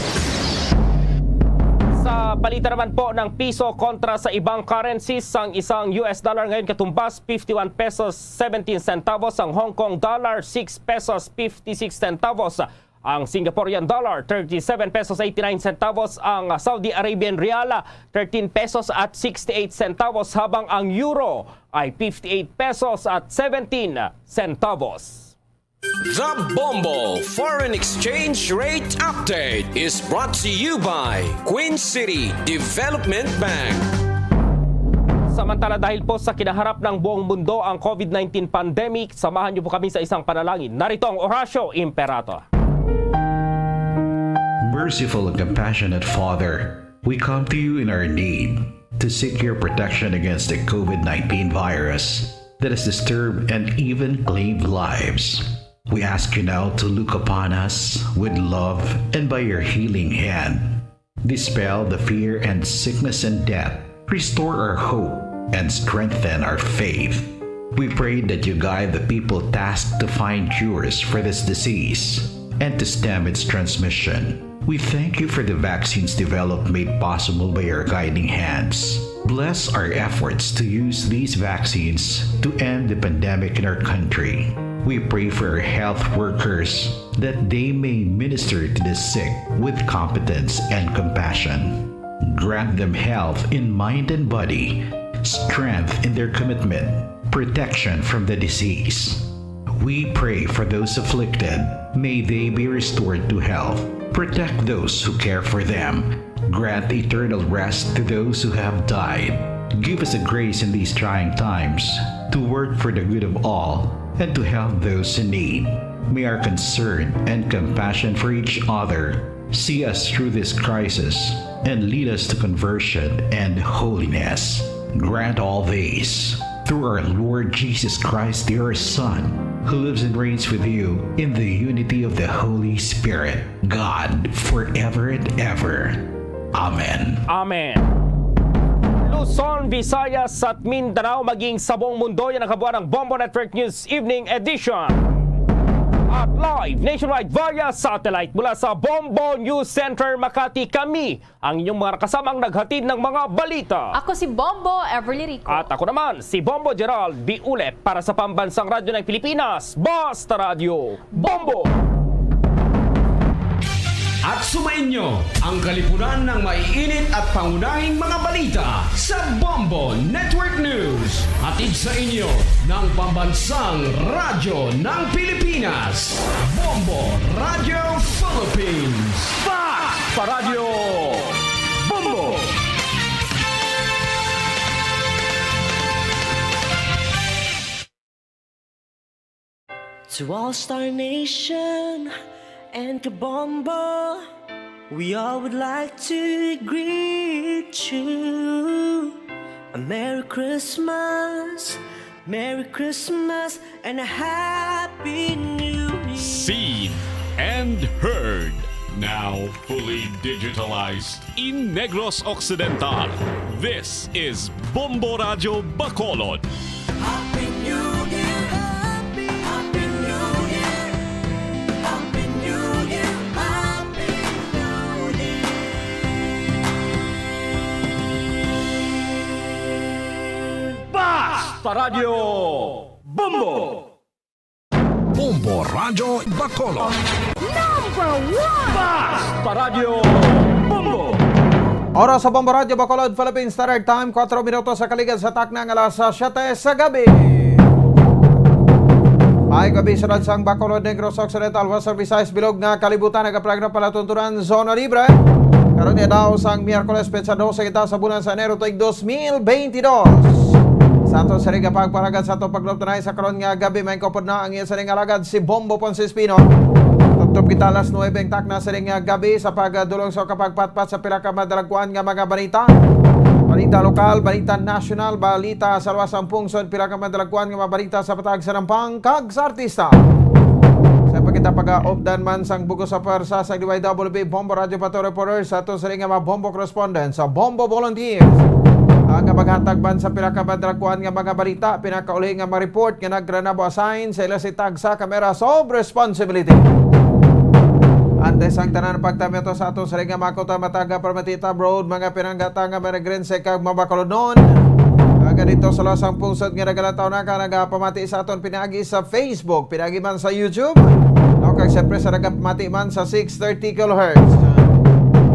Sa palitan naman po ng piso kontra sa ibang currencies, ang isang U S dollar ngayon katumbas fifty-one pesos seventeen centavos, ang Hong Kong dollar six pesos fifty-six centavos, ang Singaporean dollar thirty-seven pesos eighty-nine centavos, ang Saudi Arabian rial thirteen pesos at sixty-eight centavos, habang ang euro ay fifty-eight pesos at seventeen centavos. The Bombo Foreign Exchange Rate Update is brought to you by Queen City Development Bank. Samantala, dahil po sa kinaharap ng buong mundo ang COVID nineteen pandemic, samahan niyo po kami sa isang panalangin. Narito ang Orasyo Imperator. Merciful and compassionate Father, we come to you in our need to seek your protection against the COVID nineteen virus that has disturbed and even claimed lives. We ask you now to look upon us with love and by your healing hand, dispel the fear and sickness and death, restore our hope, and strengthen our faith. We pray that you guide the people tasked to find cures for this disease and to stem its transmission. We thank you for the vaccines developed made possible by your guiding hands. Bless our efforts to use these vaccines to end the pandemic in our country. We pray for our health workers that they may minister to the sick with competence and compassion. Grant them health in mind and body, strength in their commitment, protection from the disease. We pray for those afflicted. May they be restored to health. Protect those who care for them. Grant eternal rest to those who have died. Give us the grace in these trying times to work for the good of all and to help those in need. May our concern and compassion for each other see us through this crisis and lead us to conversion and holiness. Grant all this through our Lord Jesus Christ, your Son, who lives and reigns with you in the unity of the Holy Spirit, God, forever and ever. Amen. Amen. Luzon, Visayas at Mindanao, maging sa buong mundo, yan ang kabuuan ng Bombo Network News Evening Edition. At live nationwide via satellite mula sa Bombo News Center, Makati, kami ang inyong mga kasamang naghatid ng mga balita. Ako si Bombo Everly Rico. At ako naman, si Bombo Gerald Biulet para sa Pambansang Radyo ng Pilipinas, Basta Radyo Bombo! At sumainyo ang kalipunan ng maiinit at pangunahing mga balita sa Bombo Network News. Hatid sa inyo ng Pambansang Radyo ng Pilipinas, Bombo Radio Philippines. Basta Radyo Bombo! To All Star Nation and Kabombo, we all would like to greet you a Merry Christmas, Merry Christmas, and a Happy New Year. Seen and heard, now fully digitalized in Negros Occidental. This is Bombo Radyo Bacolod. Happy New Year! Happy New Year! Happy New Year! Happy New Year! Basta Radyo Bombo! Bombo Radyo Bacolod. Number one! Basta Radyo Bombo! Oras sa Bombo Radyo Bacolod, Philippine Standard Time, kuwatro minutos sa kaligad sa takna nga alas siyete sa gabi. Maayong gabi, syudad sang Bacolod, Negros Occidental, Western Visayas, bilog nga kalibutan, nagaplagyo palatuntunan, Zona Libre. Karon nga daw sang Miyerkules, petsa dose kita sa bulan sa Enero tuig dos mil beintidos. Sa aton sini nga pagpalagad sa aton paglutanay sa karon nga gabi, may kupod na ang iya sini nga alagad si Bombo Ponce Espino. Tubtob kita alas nuebe ang takna sini nga gabi sa pagdulong sa kapagpatpat sa pila ka madalagkuan nga mga balita. Balita lokal, balita nasyonal, balita sa luwas sang pungsod, pila ka madalagkuan nga mga balita sa patag sa nampang kag sa artista. Sa pagkita pag-updan man sang bug-os sa pwersa sa D Y W B Bombo Radyo Pato Reporter sa aton sini nga mga Bombo Correspondent sa Bombo Volunteers. Ang maghatag man sa pila ka madalagkuan nga mga balita, pinakauli nga mga report nga nagranabo asahin sa ila si tagsa ka mera of responsibility. Antes ang tanan pagtamyato sa aton sini nga mga kuta mataga permitita abroad, mga pinanggata nga mga Negrense kag mga Bacolodnon. Aga dito sa lasang pungsod nga nagalataw na ka nagapamati sa aton pinaagi sa Facebook, pinaagi man sa YouTube. No, kag siyempre sa nagapamati man sa six thirty kilohertz.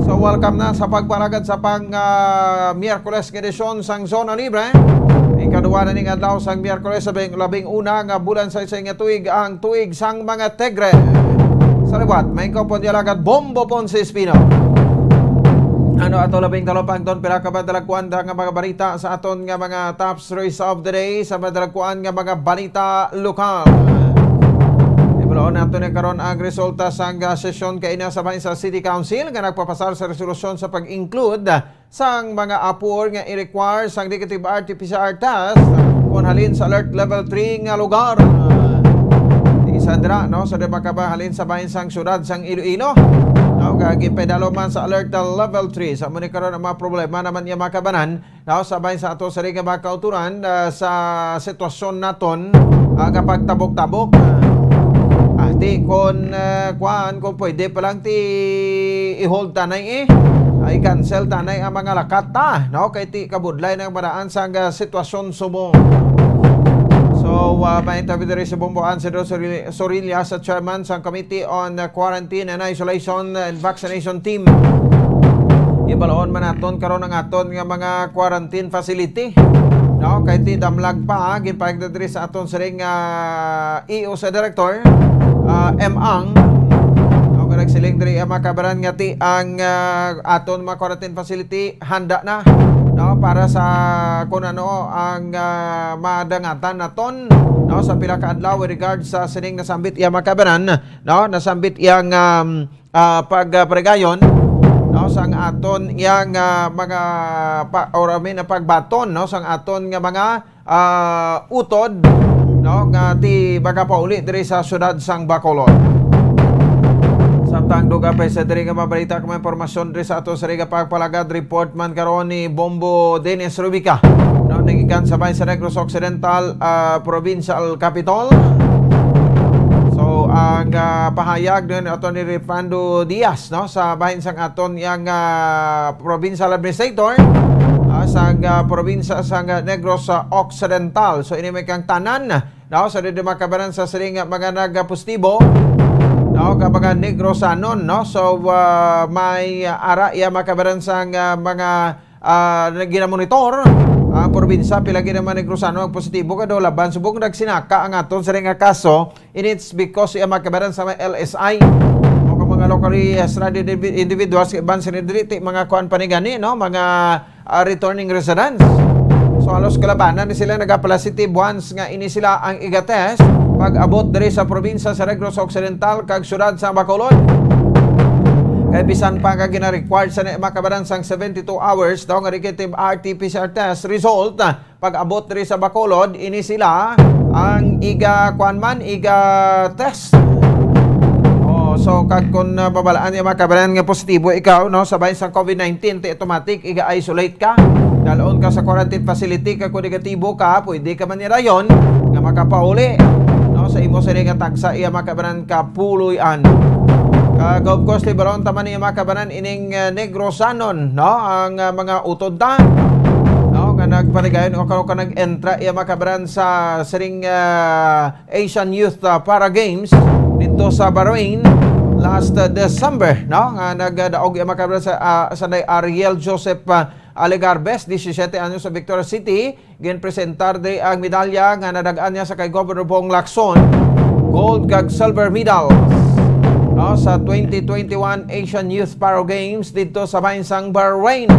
So, welcome na sa pagpalagad sa pang, ah, Miyerkules nga edisyon sang Zona Libre. Ikaduha na ning adlaw sang Miyerkules, labing, labing una nga bulan sa isa nga tuig, ang tuig sang mga Tigre. Sa liwat, may kaupod niya lagad Bombo Ponce Espino. Ano ato labing talupangton, pila ka madalagkuan nga mga balita sa aton nga mga top stories of the day, sa madalagkuan nga mga balita lokal. Ibaloon nato na karon ang resulta sang, ah, sesyon kaina sa bahin sa City Council nga nagpapasar sa resolusyon sa pag-include sang mga apor nga i-require sang negative R T P C R test kon halin sa alert level three nga lugar. Di sa dira, no, sa di makabahalin sa bahin sang syudad sang Iloilo. No, kag ginpaidalo man sa alert level three. Sa amo ni karon ang mga problema naman niya makabanan, no, sa bahin sa ato sa ring mga kauturan, ah, sa sitwasyon naton, ah, nga pagtabok-tabok. Ah, di kon, ah, kuan, kung pwede pa lang ti i-hold tanay eh. Ay, cancel tanay ang mga lakat ta, no? Kay ti kabudlay ng maraan sang, ah, sitwasyon subong. So, ah, may interview diri si Bombo Ansido Soril-, Sorilla sa chairman sang Committee on Quarantine and Isolation and Vaccination Team. Ibaloon man naton karon ang aton nga mga quarantine facility. No, kay ti damlag pa, ha, ginpahayag na diri sa aton siring, ah, E O sa director, ah, M Ang. No, nga nagsiling diri ang mga kabaran nga ti ang, ah, aton mga quarantine facility handa na, no, para sa kung ano ang, ah, madangatan naton, no, sa pila ka adlaw with regard sa sining nasambit iya mga kabaran, no, nasambit iyang, um, ah, pag, ah, parigayon, no, sang aton iyang, ah, mga pa, or I mean, pagbaton, no, sang aton nga mga, ah, utod, no, nga ti magapauli diri sa siyudad sang Bacolod. Samtang dugang pa sa diri nga mabalita kag mga impormasyon diri sa ato sa Riga Pagpalagad, report man karon ni Bombo Dennis Rubica, no, nagikan sa bahin sa Negros Occidental, ah, Provincial Capitol. So, So, ang, ah, pahayag ni Attorney Refrando Diaz, no, sa bahin sang aton yang, ah, provincial administrator, ah, sang, ah, probinsya sang, ah, Negros, ah, Occidental. So, ini may kang tanan, no, sa didi makabaran sa siring nga mga nagapositibo, no, ka mga Negrosanon, no. So, ah, may, ah, ara iya makabaran sang, ah, mga, ah, ginamonitor ang probinsya, pila gid ang mga Negrosano ang positibo, kay daw laban subong nagsinaka ang aton siring nga kaso. And it's because iya makabaran sa may L S I o kung mga locally stranded indivi-, individuals, iban sila diri, ti mga kuan pa ni gani, no, mga, ah, returning residents. So, halos kalabanan ni sila nagapositive once nga ini sila ang igatest pag-abot diri sa probinsya sa Negros Occidental kag siyudad sa Bacolod. Kay bisan pa nga gina-required sa makabaran sang seventy-two hours daw nga negative R T P C R test result, pag-abot diri sa Bacolod, ini sila ang iga, kuan man, iga test. Oh, so, kag kung, ah, babalaan niya, makabaran nga positibo ikaw, no, sa bahin sang COVID nineteen, ti automatic, iga-isolate ka. Dalon ka sa quarantine facility, kag kung negatibo ka, pwede ka man ni rayon nga makapauli, no, sa imo sini nga tagsa iya makabaran kapuloy-an. Kag, of course, liberaon ta man niya makabaran ining, ah, Negrosanon, no, ang, ah, mga utod ta, no, nga nagpaligayon o ka, ka nag-entra iya makabaran sa siring, ah, Asian Youth, ah, Para Games dito sa Bahrain last, ah, December, no, nga nagdaog iya makabaran sa, ah, sa nay Ariel Joseph, ah, Alegarbes, disisiete anyos, sa Victoria City, ginpresentar diri ang medalya nga nadag-an niya sa kay Governor Bong Lacson, gold kag silver medals, no, sa twenty twenty-one Asian Youth Para Games dito sa bahin sang Bahrain.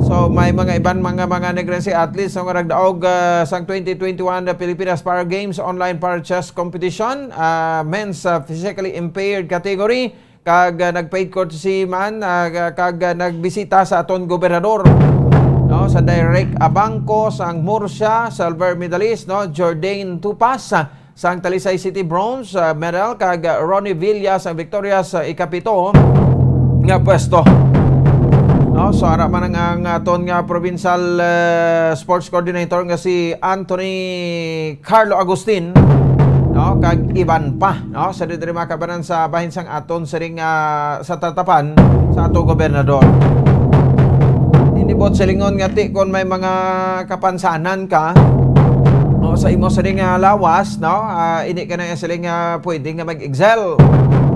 So, may mga iban mga, mga Negrense athletes nga nagdaog, ah, sang twenty twenty-one the Pilipinas Para Games Online Para Chess Competition, ah, men's, ah, physically impaired category, kag, ah, nag-paid courtesy man, ah, kag, ah, nagbisita sa aton gobernador, no, sa Direk Abangco sang Murcia, silver medalist, no, Jordan Tupas, ah, sang Talisay City, bronze, ah, medal, kag, ah, Ronnie Villa sang Victoria sa ikapito nga pwesto. No, so ara man ang, ang aton nga provincial, ah, sports coordinator nga si Anthony Carlo Agustin, no, kag iban pa, no, sa diri makabaran sa bahin sang aton siring, ah, sa tatapan sa ato gobernador. Hindi buot silingon nga ti kon may mga kapansanan ka o sa imo siring nga lawas, no, ah, ini ka na siling nga pwede nga mag-excel.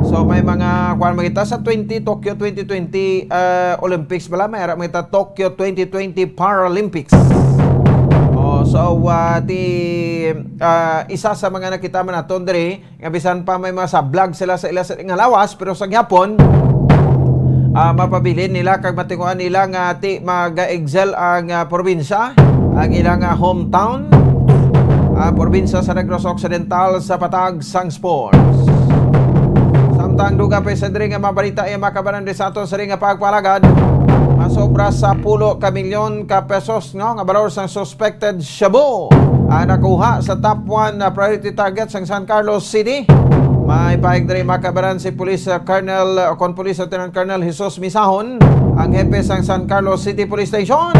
So may mga kuan makita sa twenty Tokyo twenty twenty, ah, Olympics bala, may ara makita Tokyo twenty twenty Paralympics. Oh, so, ah, ti, ah, isa sa mga nakita man naton diri nga bisan pa may mga sablag sila sa ila sa nga lawas, pero sa gihapon, ah, mapabilin nila kag matinguan nila nga ti mag-excel ang, ah, probinsya, ang ilang, ah, hometown, ah, probinsya sa Negros Occidental sa patag sang sports. Samtang dugang pa sa diri nga mabalita, iya makabanan di sa aton sa ring nga pagpalagad, masobra sa pulo ka milyon ka pesos, no, nga balor sang suspected shabu ang nakuha sa top one na priority target sang San Carlos City. May pahayag diri makabaran si Police, uh, Colonel, uh, kon Police Lieutenant Colonel Jesus Misahon, ang hepe sang San Carlos City Police Station.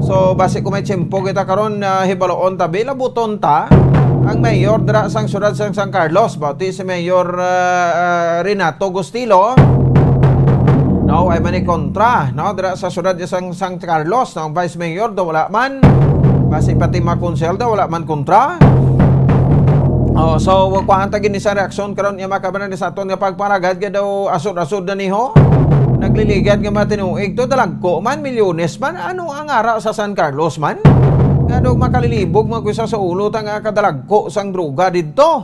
So, basi kung may tiyempo kita karon, uh, hibaloon ta, bilabuton ta ang mayor dira sang siyudad sang San Carlos, bati si Mayor, uh, uh, Renato Gustilo. No, ay man ni kontra, no, dira sa siyudad sang San Carlos, no, ang Vice Mayor daw wala man. Basi pati mga konsehal daw wala man kontra. Oh, so, kuhaan ta gini sa reaksyon karon nga makabanan sa aton nga pagpalagad kay daw asod-asod na niho. Nagliligad nga mga tinuig to, dalagko man, milyones man. Ano ang ara sa San Carlos man? Nga daw makalilibog man ko sa, sa ulo ta nga kadalagko sang droga didto.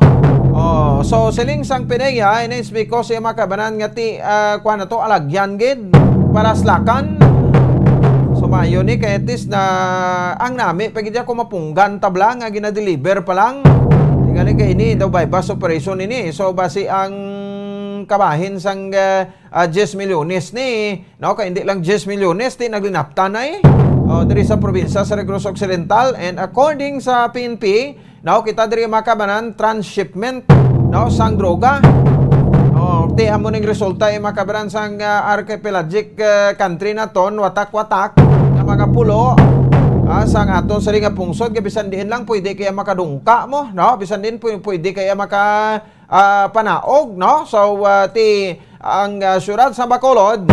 Oh, so siling sang PDEA, and it's because siya makabanan nga ti, ah, kuwan na to, alagyan gid, palaslakan. So, maayo ni, kay at least na ang nami pa gid ako mapunggan tabla nga ginadeliver pa lang. Tingali kay ini daw buy bust operation ini. So, basi ang kabahin sang, ah, ah, diyes milyones ni, no? Kay hindi lang diyes milyones, ti naglinaptan na eh. Oh, diri sa probinsya sa Negros Occidental. And according sa P N P, no, kita diri makabanan transshipment, no, sang droga. Oh, ti amo ning resulta, eh, makabanan sang, ah, archipelagic, ah, country naton, watak-watak nga mga pulo. Ah, sang aton sini nga pungsod, nga bisan diin lang pwede kaya makadungka mo, no? Bisan diin pw-, pwede kaya maka, ah, panaog, no? So, ah, ti ang, ah, siyudad sa Bacolod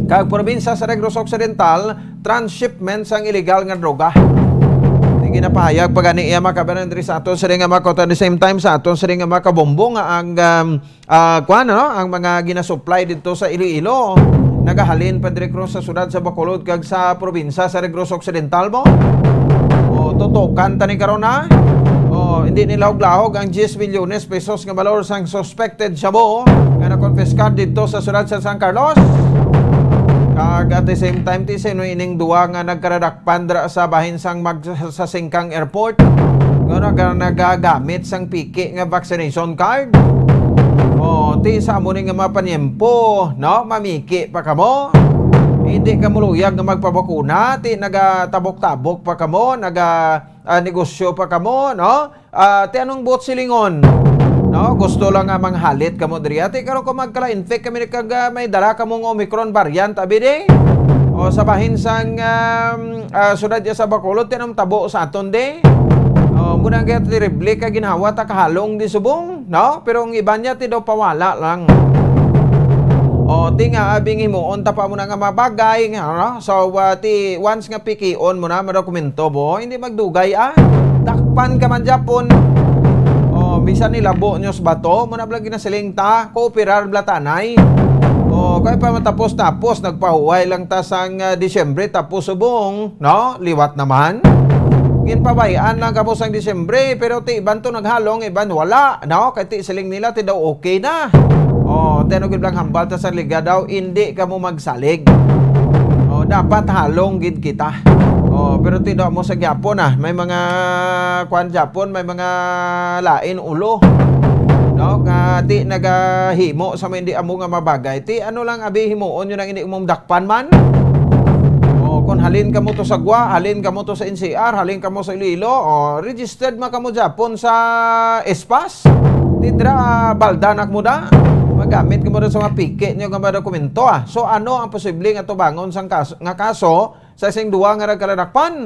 kag probinsya sa Negros Occidental, transshipment sang illegal nga droga. Ti ginapahayag pa gani iya, mga kabanan, diri sa aton sini nga mga kota. At the same time, sa aton sini nga mga kabombo nga ang, um, ah, kuwan, ano, ang mga ginasupply dito sa Iloilo, nagahalin pa diri, Cruz, sa siyudad sa Bacolod kag sa probinsya sa Negros Occidental mo. O, tutukan tani karon, ha? O, hindi nilahog-lahog ang diyes milyones pesos nga balor sang suspected shabu nga nakonpiskar dito sa siyudad sa San Carlos. Kag at the same time, ti sino ining duwa nga nagkaradakpan dira sa bahin sang mag-, sa Singkang Airport? Nga nag-, nagagamit sang piki nga vaccination card? O, ti sa amo ni nga mga panyempo, no? Mamiki pa kamo? Hindi kamo luyag nga magpabakuna, ti nagatabok-tabok pa kamo, naga, ah, negosyo pa kamo, no? Ah, ti anong buot silingon? No, gusto lang nga manghalit kamo diri. Ti karon ko magkala-infect kami ni kag, ah, may dala kamo nga Omicron variant, abi di? O, sa bahin sang, um, ah, siyudad ya sa Bacolod, ti anong tabo sa aton di? O, muna nga terrible ka ginhawa ta kahalong di subong, no? Pero ang iban niya ti daw pawala lang. O, ti nga abing himuon ta pa mo na nga mga bagay, nga, no? So, ah, ti once nga pikion mo na, madokumento mo, hindi magdugay, ah. Dakpan ka man, Japon. O, bisan nilabo nyo sa bato, mo na bala ginasiling ta, kooperar bala tanay. O, kay pa matapos-tapos, nagpahuway lang ta sang, ah, Disyembre, tapos subong, no? Liwat naman. Ginpabayaan lang kamo sang Disyembre, pero ti iban to naghalong, iban wala, no? Kay ti siling nila, ti daw okay na. O, ti ano gid lang hambal ta sa liga daw, hindi kamo magsalig. O, dapat halong gid kita. O, pero ti daw mo sa gyapon, ah. May mga kwan gyapon, may mga lain ulo. No? Nga ti nagahimo sa may hindi amo nga mabagay. Ti ano lang abi himuon nyo nang hindi mong dakpan man? O, kung halin kamo to sa Gua, halin kamo to sa N C R, halin kamo sa Iloilo, o, registered man kamo gyapon sa espas. Ti dira, ah, balda na kamo da. Magamit kamo da sa mga piki nyo nga mga dokumento, ah. So, ano ang posible nga tubangon sang kaso, nga kaso sa sing duwa nga nagkaladakpan?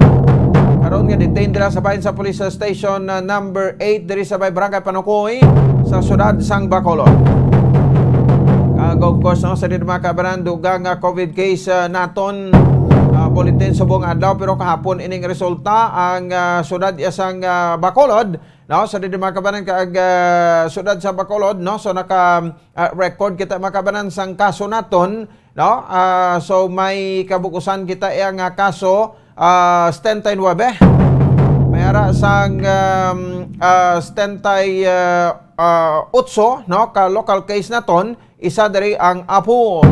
Karon nga detained dira sa bahin sa Police Station, ah, number eight diri sa may Barangay Panukoy sa siyudad sang Bacolod. Kag of course, no, sa diri mga kabanan, dugang nga COVID case, ah, naton, ah, bulletin subong adlaw, pero kahapon ining resulta ang, ah, siyudad ya sang, ah, Bacolod, no, sa diri mga kabanan kag, ah, siyudad sa Bacolod, no, so naka, ah, record kita mga kabanan sang kaso naton, no? Ah, so may kabukusan kita iya nga kaso, ah, setenta y nuebe. May ara sang, um, ah, setenta y, ah, ah, otso, no, ka local case naton, isa diri ang Apo.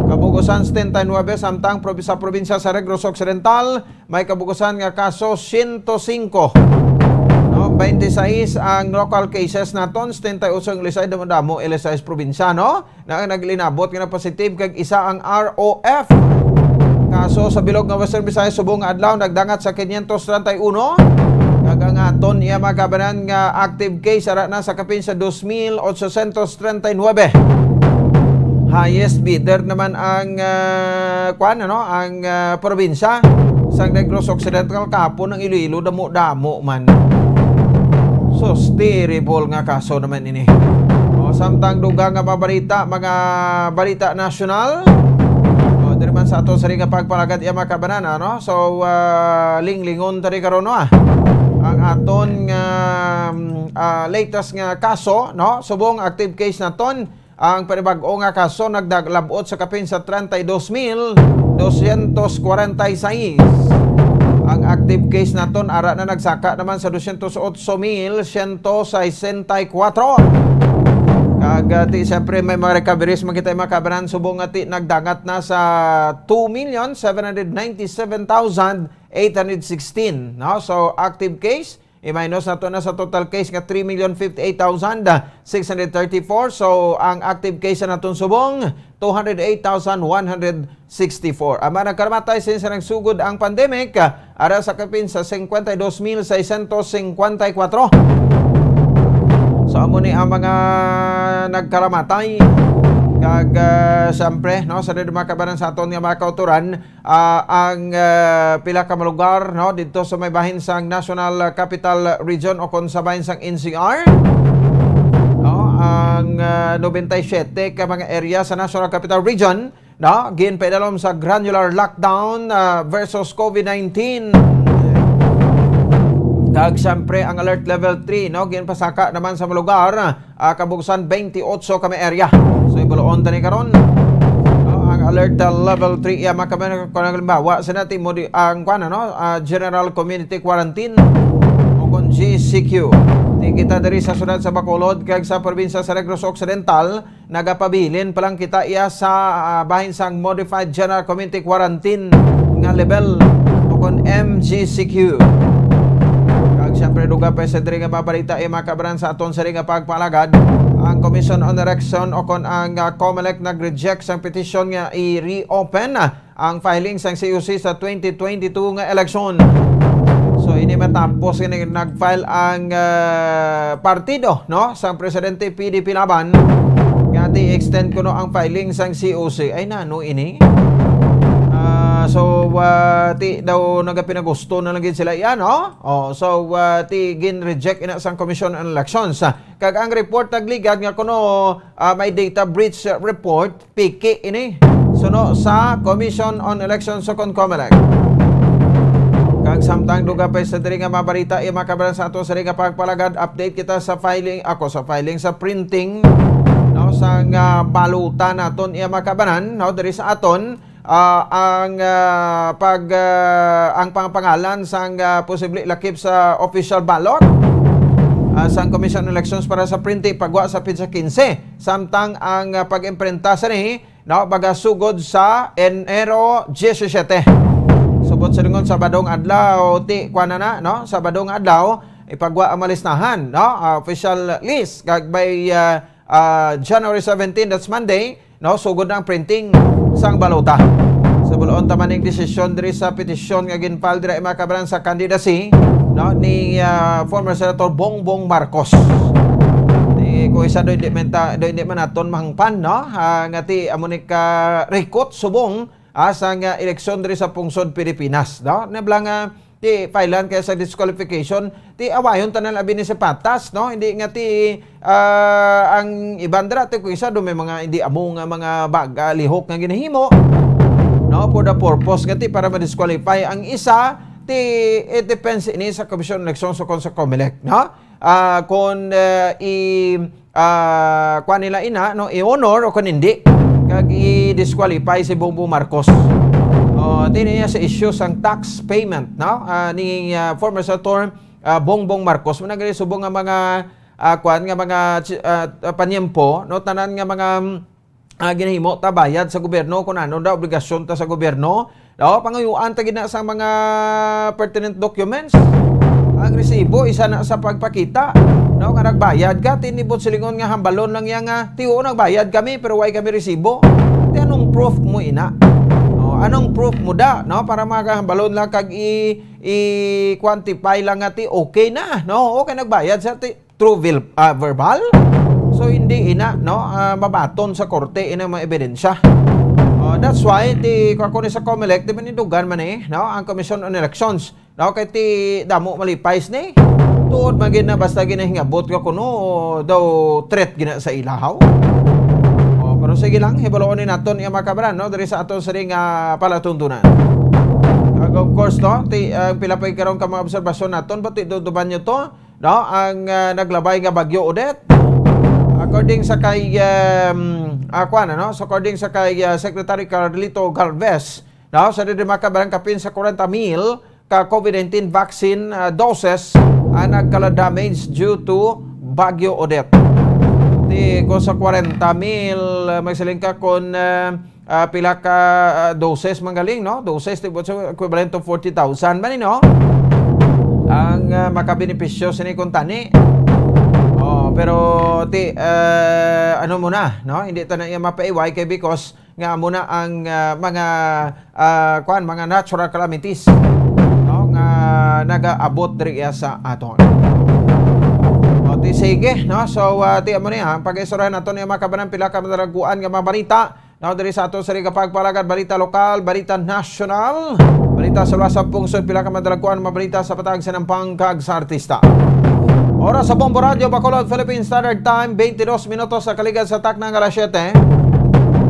Kabukusan setenta y nuebe, samtang probi-, sa probinsya sa Negros Occidental, may kabukusan nga kaso siyento singko. No, twenty-six ang local cases naton, setenta y otso ang L S I, damo-damo L S I sa probinsya, no? Na ang naglinabot nga positive kag isa ang R O F. Kaso sa bilog nga Western Visayas subong nga adlaw nagdangat sa quinientos treinta y uno. Kag ang aton iya mga kabanan nga active case ara na sa kapin sa dos mil ochocientos treinta y nuebe. Highest bidder naman ang, ah, kwan, ano, ang, ah, probinsya sang Negros Occidental. Kahapon ang Iloilo, damo-damo man. Sus, terrible nga kaso naman ini. O, samtang dugang nga mga balita, mga balita nasyonal. O, diri man sa ato sa ring nga pagpalagad iya mga kabanan, ano? So, ah, linglingon tani karon, no, ah. Ang aton nga, mm, ah, latest nga kaso, no? Subong active case naton, ang panibag-o nga kaso nagdalabot sa kapin sa treinta y dos mil doscientos cuarenta y seis. Ang active case naton ara na nagsaka naman sa doscientos otso mil ciento sesenta y cuatro. Kag, ah, ti, siyempre, may mga recoveries man kita, mga kabanan, subong nga ti nagdangat na sa two million seven hundred ninety-seven thousand eight hundred sixteen, no? So, active case, i-minus nato na sa total case nga three million fifty-eight thousand six hundred thirty-four. So, ang active case sa naton subong, two hundred eight thousand one hundred sixty-four. Ang mga nagkalamatay since nagsugod ang pandemic, ah, ara sa kapin sa cincuenta y dos mil seiscientos cincuenta y cuatro. So, amo ni ang mga nagkalamatay. Kag, ah, siyempre, no, sa diri, mga kabanan, sa aton nga mga kauturan, ah, ang, ah, pila ka lugar, no, dito sa may bahin sang National Capital Region o kon sa bahin sang N C R, no, ang, ah, nobenta y siyete ka mga area sa National Capital Region, no, ginpaidalom sa granular lockdown, ah, versus COVID nineteen. Kag siyempre, ang alert level three, no, ginpasaka naman sa mga lugar, ah, kabugsan twenty-eight ka may area. So, ibuloon tani karon, no, ang alert, ah, level three, iya, mga kabanan, kung halimbawa, sa natin mo di, ang, kuwan, ano, ah, General Community Quarantine o kung G C Q. Di kita diri sa syudad sa Bacolod kag sa probinsya sa Negros Occidental, nagapabilin pa lang kita iya sa, ah, bahin sang Modified General Community Quarantine nga level o kon M G C Q. Kag siyempre, dugang pa sa diri nga mga balita, iya, mga kabanan, sa aton sa diri nga pagpalagad, ang Commission on Election o kon ang, ah, COMELEC nag-reject sang petisyon nga i-reopen, ah, ang filing sang C O C sa twenty twenty-two nga eleksyon. So, ini matapos nga nag-file ang, ah, partido, no, sang Presidente P D P Laban nga ti-extend kuno ang filing sang C O C. Ay, nano ini? Ah, so, ah, ti daw nagapinagusto na lang gid sila iya, no? Oh, so, ah, ti gin-reject ina sang Commission on Elections. Kag ang report nagligad nga kuno, ah, may data breach report, piki ini, suno sa Commission on Elections o kon COMELEC. Kag samtang dugang pa sa diri nga mga balita, iya, mga kabanan, sa ato sa diri nga pagpalagad, update kita sa filing, ako sa filing sa printing, no, sa nga balota naton, iya, mga kabanan, no, diri sa aton, ah, ang, ah, pag, ah, ang pangapangalan sang, ah, posible lakip sa official ballot, ah, sang Commission on Elections para sa printing pagwa sa petsa quince, samtang ang, ah, pag-imprenta sini, no, magasugod sa Enero diyesisiyete. Subot silingon, Sabadong adlaw, ti, kuwan na na, no? Sabadong adlaw, ipagwa ang mga listahan, no? Ah, official list, kag by, ah, ah, January seventeen, that's Monday, no, sugod na ang printing sang balota. So, buloon ta man ning desisyon diri sa petisyon nga gin-file diri, mga kabanan, sa candidacy, no, ni, ah, former Senator Bongbong Marcos. Ni, kung isa do, hindi man ta, do, hindi man naton mahangpan, no, ah, nga ti amo ni ka rikot subong, ah, sang, ah, eleksyon diri sa pungsod Pilipinas, no? Nabla nga ti filean kaya sa disqualification, ti awayon tanan abi ni sa patas, no? Hindi nga ti, ah, ang iban dira ti kung isa do may mga hindi amo nga mga bag-, ah, lihok nga ginahimo, no? For the purpose nga ti para ma-disqualify ang isa, ti it depends ini sa Commission on Elections o kon sa COMELEC, no? Ah, kon, eh, i, ah, kuwan nila ina, no, i-honor o kon hindi, kag i-disqualify si Bongbong Marcos. Oh, ti niya sa issue sang tax payment, no? Ah, ni, ah, former Senator, ah, Bongbong Marcos. Muna gani subong nga mga, ah, kuwan nga mga, ah, panyempo, no, tanan nga mga, ah, ginahimo ta bayad sa gobyerno, kung ano na obligasyon ta sa gobyerno, no? Panguyuan ta gid na sa mga pertinent documents. Ang resibo, isa na sa pagpakita, no, nga nagbayad ka. Ti nibot silingon nga hambalon lang yan nga, "Ti, oo, nagbayad kami, pero way kami resibo." Ti anong proof mo ina? No, anong proof mo da, no? Para makahambalon lang kag i-, i-quantify lang nga ti okay na, no? Okay, nagbayad sa ti, through vil-, ah, verbal. So, hindi ina, no, ah, mabaton sa korte ina mga ebidensya. Oh, that's why, ti, kung ako ni sa COMELEC, ti, manindugan man eh, no, ang Commission on Elections. No, kay ti damo malipay sini. Tuod man gid na basta ginahingabot ka kuno daw threat gina sa ilahaw. Oh, pero sige lang, hibaluon ni naton iya mga kabanan, no, diri sa aton siring nga palatuntunan. Kag of course, no, ti, ang pila pa karon ka mga obserbasyon naton, but ti duduban nyo to, no? Ang, ah, naglabay nga Bagyo Odette. According sa kay, um, ah, kuwan, ano? So, according sa kay, ah, Secretary Carlito Galvez, no? Sa diri mga kabanan, kapin sa kwarenta mil ka COVID nineteen vaccine, ah, doses ang nagkala-damage due to Bagyo Odette. Ti, ko sa kwarenta mil, ah, magsiling ka kung, ah, ah, pila ka, ah, doses man galing, no? Doses, ti, what's equivalent to forty thousand man, no? Ang, ah, makabenepisyo sini kung tani. Oh, pero ti, ah, ano muna, no? Hindi ta na iya mapaiway kay because nga amo na ang, ah, mga, ah, kuan, mga natural calamities, no? Nga nagaabot diri iya sa aton. Oh, Ti sige, no? So, ah, ti amo ni, ah, pag-istoryahan nato ni mga kabanan, pila ka madalaguan nga mga balita, no? Diri sa ato sa Riga Pagpalagad, balita lokal, balita nasyonal, balita sa luwas sa pungsod, pila ka madalaguan nga mga balita sa patag sa nampang kag sa artista. Oras sa Bombo Radyo Bacolod, Philippine Standard Time, twenty-dos minutos sa kaligad sa takna nga alas siete.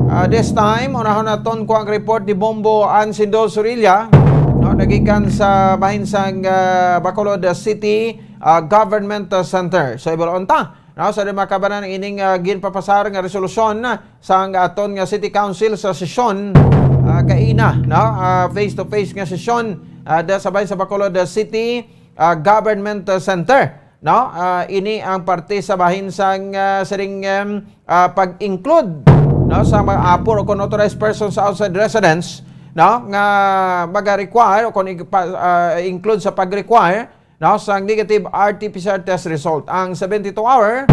Ah, this time, unahon naton ko ang report ni Bombo Ansindo Surilla, no, nagikan sa bahin sang, ah, Bacolod City, ah, Government Center. So, ibaloon ta, no, sa mga kabanan ining, ah, ginpapasar nga resolusyon sang aton nga City Council sa sesyon, ah, kaina, no, ah, face-to-face nga sesyon, ah, da sa bahin sa Bacolod City, ah, Government Center, no? Ah, ini ang parte sa bahin sang, ah, siring, em, ah, pag-include, no, sa mga apor o kung authorized persons outside residence, no, nga maga-require o kung ig-, pa-, ah, include sa pag-require, no, sang negative R T P C R test result ang seventy-two hour,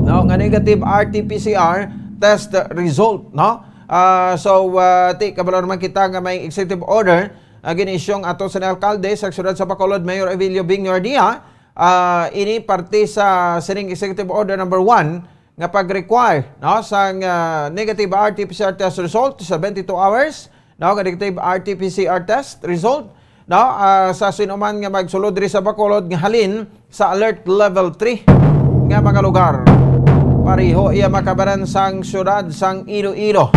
no, nga negative R T P C R test result, no? Ah, so, ah, ti kabalo naman kita nga may executive order, ah, gin-issue ang ato sa alkalde sa siyudad sa Bacolod, Mayor Evilio Bing Nuerdia. Ah, ini parte sa sining Executive Order number one nga pag-require, no, sang, ah, negative R T P C R test result sa twenty-two hours, no, nga negative R T P C R test result, no, ah, sa sinuman nga magsulod diri sa Bacolod nga halin sa alert level three nga mga lugar. Pareho iya makabaran sang siyudad sang Iloilo.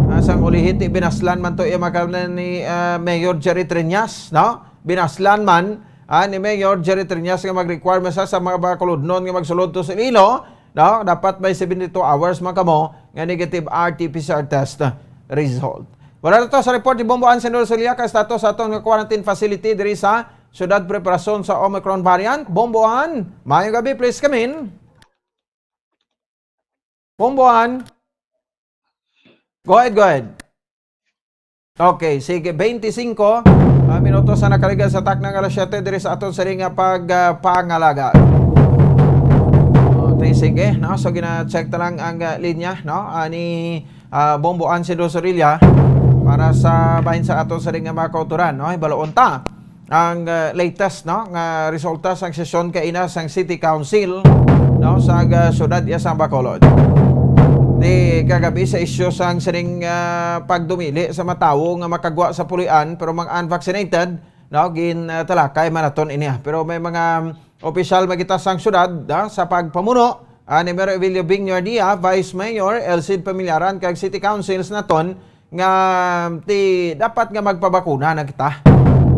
Ah, sang ulihiti binaslan man to iya makabaran ni, ah, Mayor Jerry Triñas, no? Binaslan man, ah, ni Mayor Jerry Triñas nga mag-require man sa, sa mga Bacolodnon nga magsulod to sa Iloilo, no? Dapat may seventy-two hours man kamo nga negative R T P C R test result. Wala na to sa report ni Bombo Ansen Rosalia ka status sa aton nga quarantine facility diri sa Siyudad Preparasyon sa Omicron variant. Bombo An, mayong gabi, please come in. Bombo An. Go ahead, go ahead. Okay, sige, twenty-five, ah, minutos na nakaligal sa takna nga alas siete diri sa aton siring nga pag, ah, pangalaga. Okay, sige, no? So, gina-check ta lang ang, ah, linya, no? Ani, ah, Bombo Ansido Sorilla para sa bahin sa aton siring nga mga kauturan, no? Hibaloon ta ang, ah, latest, no, nga resulta sang sesyon kaina sang City Council, no, sa, ah, siyudad iya sang Bacolod. Ti kagabi sa isyu sang sining, ah, pagdumili sa mga tawo nga makagwa sa pulian pero mga unvaccinated, no, gin, ah, talakay man naton ini, ah. Pero may mga opisyal magita sang siyudad, ah, sa pagpamuno, ah, ni Mayor Evilio Bing Nuerdia, Vice Mayor Elcid Pamilaran, kag City Councils naton, nga ti dapat nga magpabakuna na kita.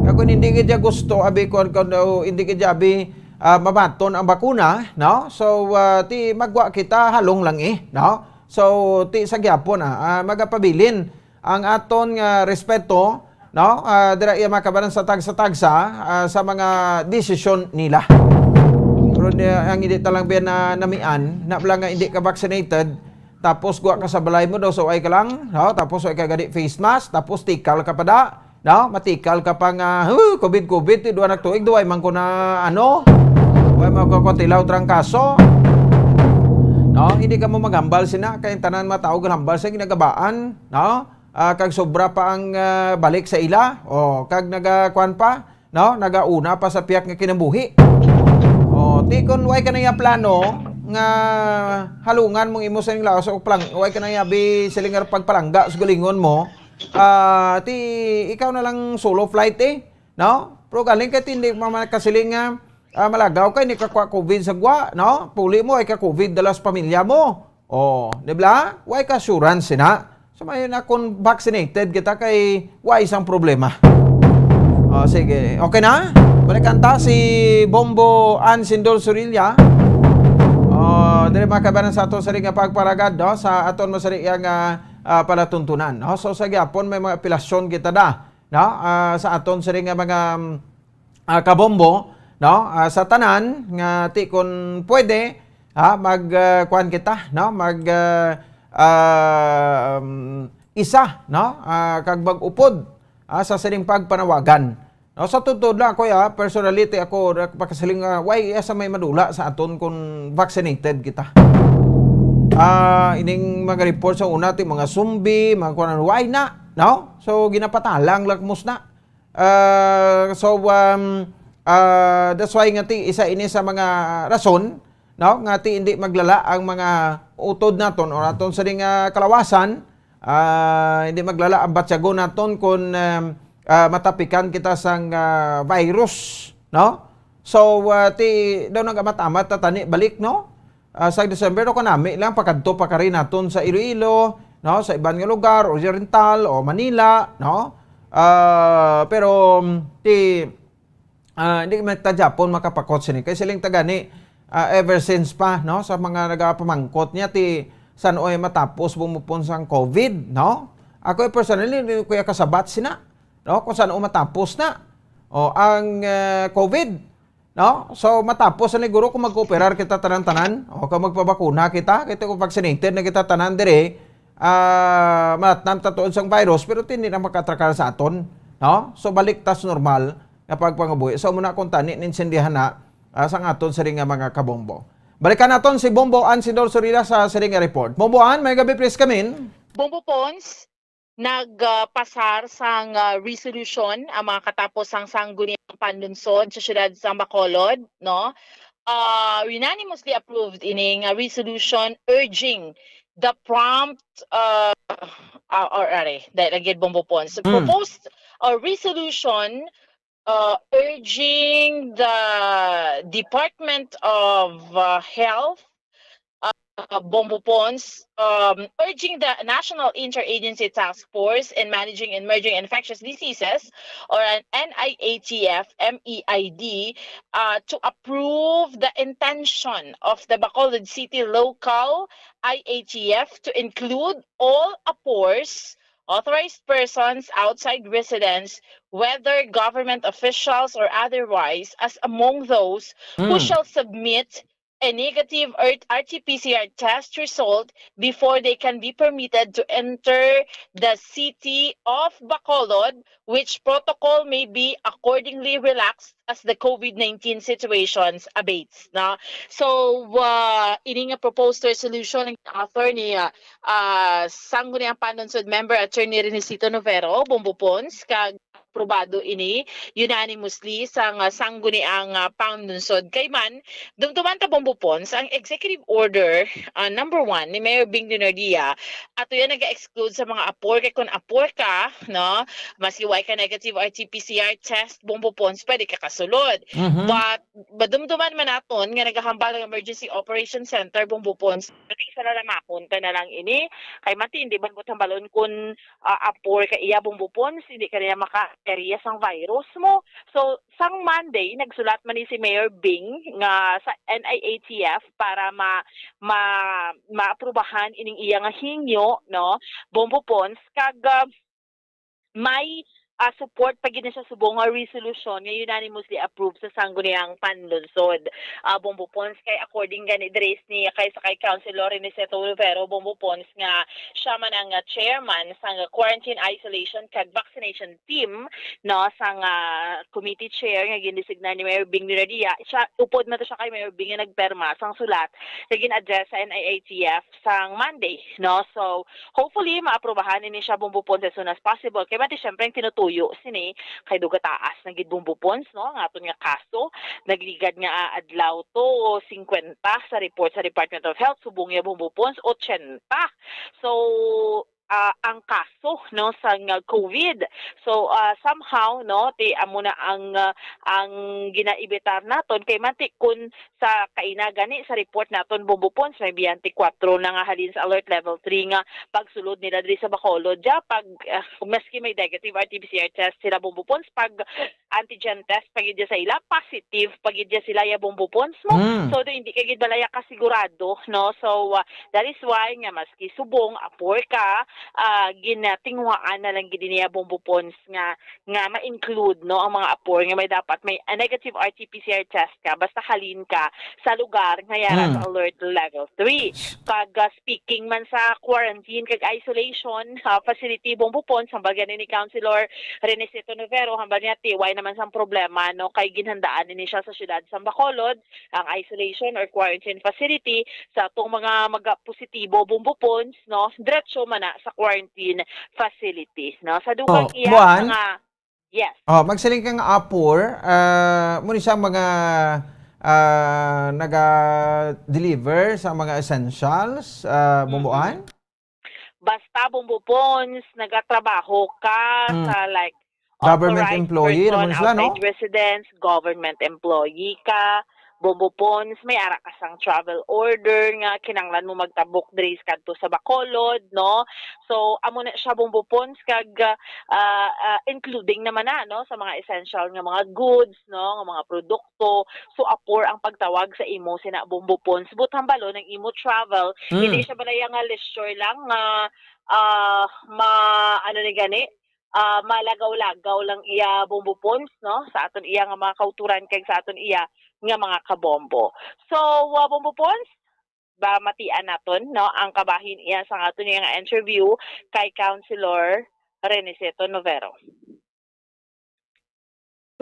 Kag kung hindi gid siya gusto, abi, kung, kung, oh, hindi gid siya, abi, ah, mabaton ang bakuna, no? So, ah, ti magwa kita halong lang, eh, no? So, ti sa gyapon, ah, ah, magapabilin ang aton nga respeto, no? Ah, dira iya makabaran sa tagsa-tagsa, ah, sa mga desisyon nila. Pero ni-, ang hindi talang biya na namian, na lang nga hindi ka vaccinated, tapos gwa ka sa balay mo daw, so ay ka lang, no? Tapos ay ka gani face mask, tapos tikal ka pa da, no? Matikal ka pa nga, "Huh, covid, covid, ti duwa nagtuig, duway man ko na, ano? Duway man ko katilaw trangkaso." No? Hindi ka mo maghambal sina, kay ang tanan mga tao galambal sa ginagabaan, no? Ah, kag sobra pa ang, ah, balik sa ila, o, kag nagakuan pa, no? Nagauna pa sa piyak nga kinabuhi. O, ti kon way ka na iya plano nga halungan mong imo sa ning lawas o plang-, way ka na iya bi silingar pagpalangga sa galingon mo, ah, ti ikaw na lang solo flight, eh, no? Pero galing kay ti hindi makasiling nga, ah, malagaw kay ni kakwa covid sa gwa, no? Puli mo ay ka covid dala sa pamilya mo. Oh, di ba? Way ka assurance na. So, may na kung vaccinated kita kay way isang problema. Oh, sige. Okay na? Balikan ta si Bombo Ann Sindol Surilla. Oh, diri mga kabanan sa aton sa nga pagparagad, no? Sa aton mo sa nga, ah, palatuntunan, no? So, sa gyapon may mga apelasyon kita da, no? Ah, sa aton sa nga mga, mm, ah, kabombo, no? Ah, sa tanan nga ti kun pwede, ha, mag, ah, kuan kita, no? Mag, ah, ah, um, isa, no? Ah, kag mag-upod, ah, sa sining pagpanawagan. No, sa totoo lang, ako, ya, personally, ti ako, ra-, pakasiling, ah, why, ya, sa may madula sa aton kung vaccinated kita? Ah, ining mga report sa una, ti mga zombie, mga kuan, why na, no? So, ginapatalang lang mus na. Ah, so, um, Ah, that's why nga ti isa ini sa mga rason, no, nga ti hindi maglala ang mga utod naton or aton sa nga kalawasan, ah, hindi maglala ang batyagon naton kung, um, ah, matapikan kita sang, ah, virus, no? So, ah, ti daw nag-amat-amat ta tani balik, no? Ah, sa December, no, kanami lang pakadto pa kari naton sa Iloilo, no, sa iban nga lugar, Oriental o Manila, no? Ah, pero, um, ti ah, hindi man ta gyapon makapakot sini. Kay siling ta gani, ah, ever since pa, no, sa mga nagapamangkot niya, ti san-o ay matapos bumupon sang COVID, no? Ako personally, hindi ko ya kasabat sina, no, kung san-o matapos na. O, ang, eh, COVID, no? So, matapos na siguro kung magkooperar kita tanan-tanan, o kung magpabakuna kita, kay kung vaccinated na kita tanan dire, ah, manatnam ta tuod sang virus, pero ti hindi na makatrakar sa aton, no? So, balik tas normal nga pagpangabuhi. So, muna kung tani ninsindihan na, ah, sang aton sini nga mga kabombo. Balikan naton si Bombo Ann Sidor Surila sa sini nga report. Bombo Ann, may gabi, please, kamin. Bombo Pons, nagpasar sang, ah, resolution ang mga katapos sang Sangguniang Panlungsod sa siyudad sa Bacolod, no? Ah, unanimously approved ini nga resolution urging the prompt, ah, ah, or, are, dahil lagi, Bombo Pons. Mm. Proposed, uh, resolution, uh, urging the Department of, uh, Health, uh, Bombo Pons, um, urging the National Interagency Task Force in Managing Emerging Infectious Diseases, or an N I A T F, M E I D, uh, to approve the intention of the Bacolod City Local I A T F to include all APORs, authorized persons outside residence, whether government officials or otherwise, as among those who Mm. shall submit a negative R-, R T P C R test result before they can be permitted to enter the city of Bacolod, which protocol may be accordingly relaxed as the COVID nineteen situations abates, no? So, uh, ini nga proposed resolution ang author ni, uh, uh, Sangguniang Panlungsod member Attorney Renesito Novero, Bombo Pons, kag aprobado ini unanimously sang, uh, Sangguniang, uh, Panlungsod. Kay man, dumduman ta, Bombo Pons, ang executive order, uh, number one ni Mayor Bing Dinardia, ato yan naga-exclude sa mga apor, kay kung apor ka, no, maski way ka negative R T P C R test, Bombo Pons, pwede ka kasulod. Mhm. But madumduman man naton nga nagahambal ang Emergency Operation Center, Bombo Pons, pati sa lalamahon ka na lang ini. Kay mati, hindi man mo tambalon kung, ah, apor ka iya, Bombo Pons, hindi ka niya maka-area sang virus mo. So, sang Monday, nagsulat man ni si Mayor Bing nga sa N I A T F para ma-, ma-, maaprubahan ining iya nga hingyo, no, Bombo Pons, kag, ah, may, ah, support pa gid na siya subong nga resolution nga unanimously approved sa Sangguniang Panlungsod. Ah, Bombo Pons, kay according gani diri ni kay sa kay Councilor Aniceto Olivero, Bombo Pons, nga siya man ang, ah, chairman sang quarantine isolation kag vaccination team, no, sang, ah, committee chair nga gindesignar ni Mayor Bing Dinadia. Siya, upod man to siya kay Mayor Bing nga nagperma sang sulat nga gin-address sa N I A T F sang Monday, no? So, hopefully, maaprubahan ini siya, Bombo Pons, as soon as possible. Kay mati, syempre, ang tinutuyo sini kay dugataas na gid, Bombo Pons, no? Ang aton nga kaso, nagligad nga, ah, adlaw to, singkwenta sa report sa Department of Health, subong ya, Bombo Pons, ochenta. So, ah, ang kaso, no, sa nga COVID. So, ah, somehow, no, ti amo na ang, ah, ang ginaibitar naton kay mati kun sa kaina gani sa report naton, Bombo Pons, may biyente kwatro na nga halin sa alert level three nga pagsulod nila diri sa Bacolod. Diya, pag, ah, maski may negative R T P C R test sila, Bombo Pons, pag antigen test pa gid sa ila, positive pa gid sila, ya, Bombo Pons, mo. Mm. So, do, hindi ka gid balaya kasigurado, no? So, ah, that is why nga maski subong apor ka, ah, ginatinguhaan na lang gid niya, Bombo Pons, nga, nga ma-include, no, ang mga apor nga may dapat may, ah, negative R T P C R test ka basta halin ka sa lugar nga yara Mm. sa alert level three. Kag, ah, speaking man sa quarantine kag isolation, ah, facility, Bombo Pons, hambal gani ni Councilor Renesito Novero, hambal niya, ti, way naman sang problema, no, kay ginhandaan ini siya sa siyudad sa Bacolod, ang isolation or quarantine facility sa atong mga maga-positibo, Bombo Pons, no, diretso man na sa quarantine facility, no. Sa dugang Oh, iya Buan? nga Yes. Oh, magsiling ka nga APOR, ah, mo ni sa mga, ah, naga-deliver sa mga essentials, ah, Mm-mm. Bumbuan? Basta, Bumbo Pons, nagatrabaho ka Mm. sa, like, Government authorized employee person naman sila, no? Outside residence, government employee ka, Bumbo Pons, may ara ka sang travel order nga kinahanglan mo magtabok diri sa kadto sa Bacolod, no? So, amo na siya, Bumbo Pons, kag, ah, ah, including naman na, no, sa mga essential nga mga goods, no, nga mga produkto. So, APOR ang pagtawag sa imo, sina Bumbo Pons. But hambalon ang imo travel, Mm. hindi siya balaya nga leisure lang nga, ah, ma-, ano ni gani, ah, malagaw-lagaw lang iya, Bumbo Pons, no? Sa aton iya nga mga kauturan kag sa aton iya nga mga kabombo. So, ah, Bumbo Pons, ba matian naton, no, ang kabahin iya sa aton iya nga interview kay Councilor Reniceto Novero.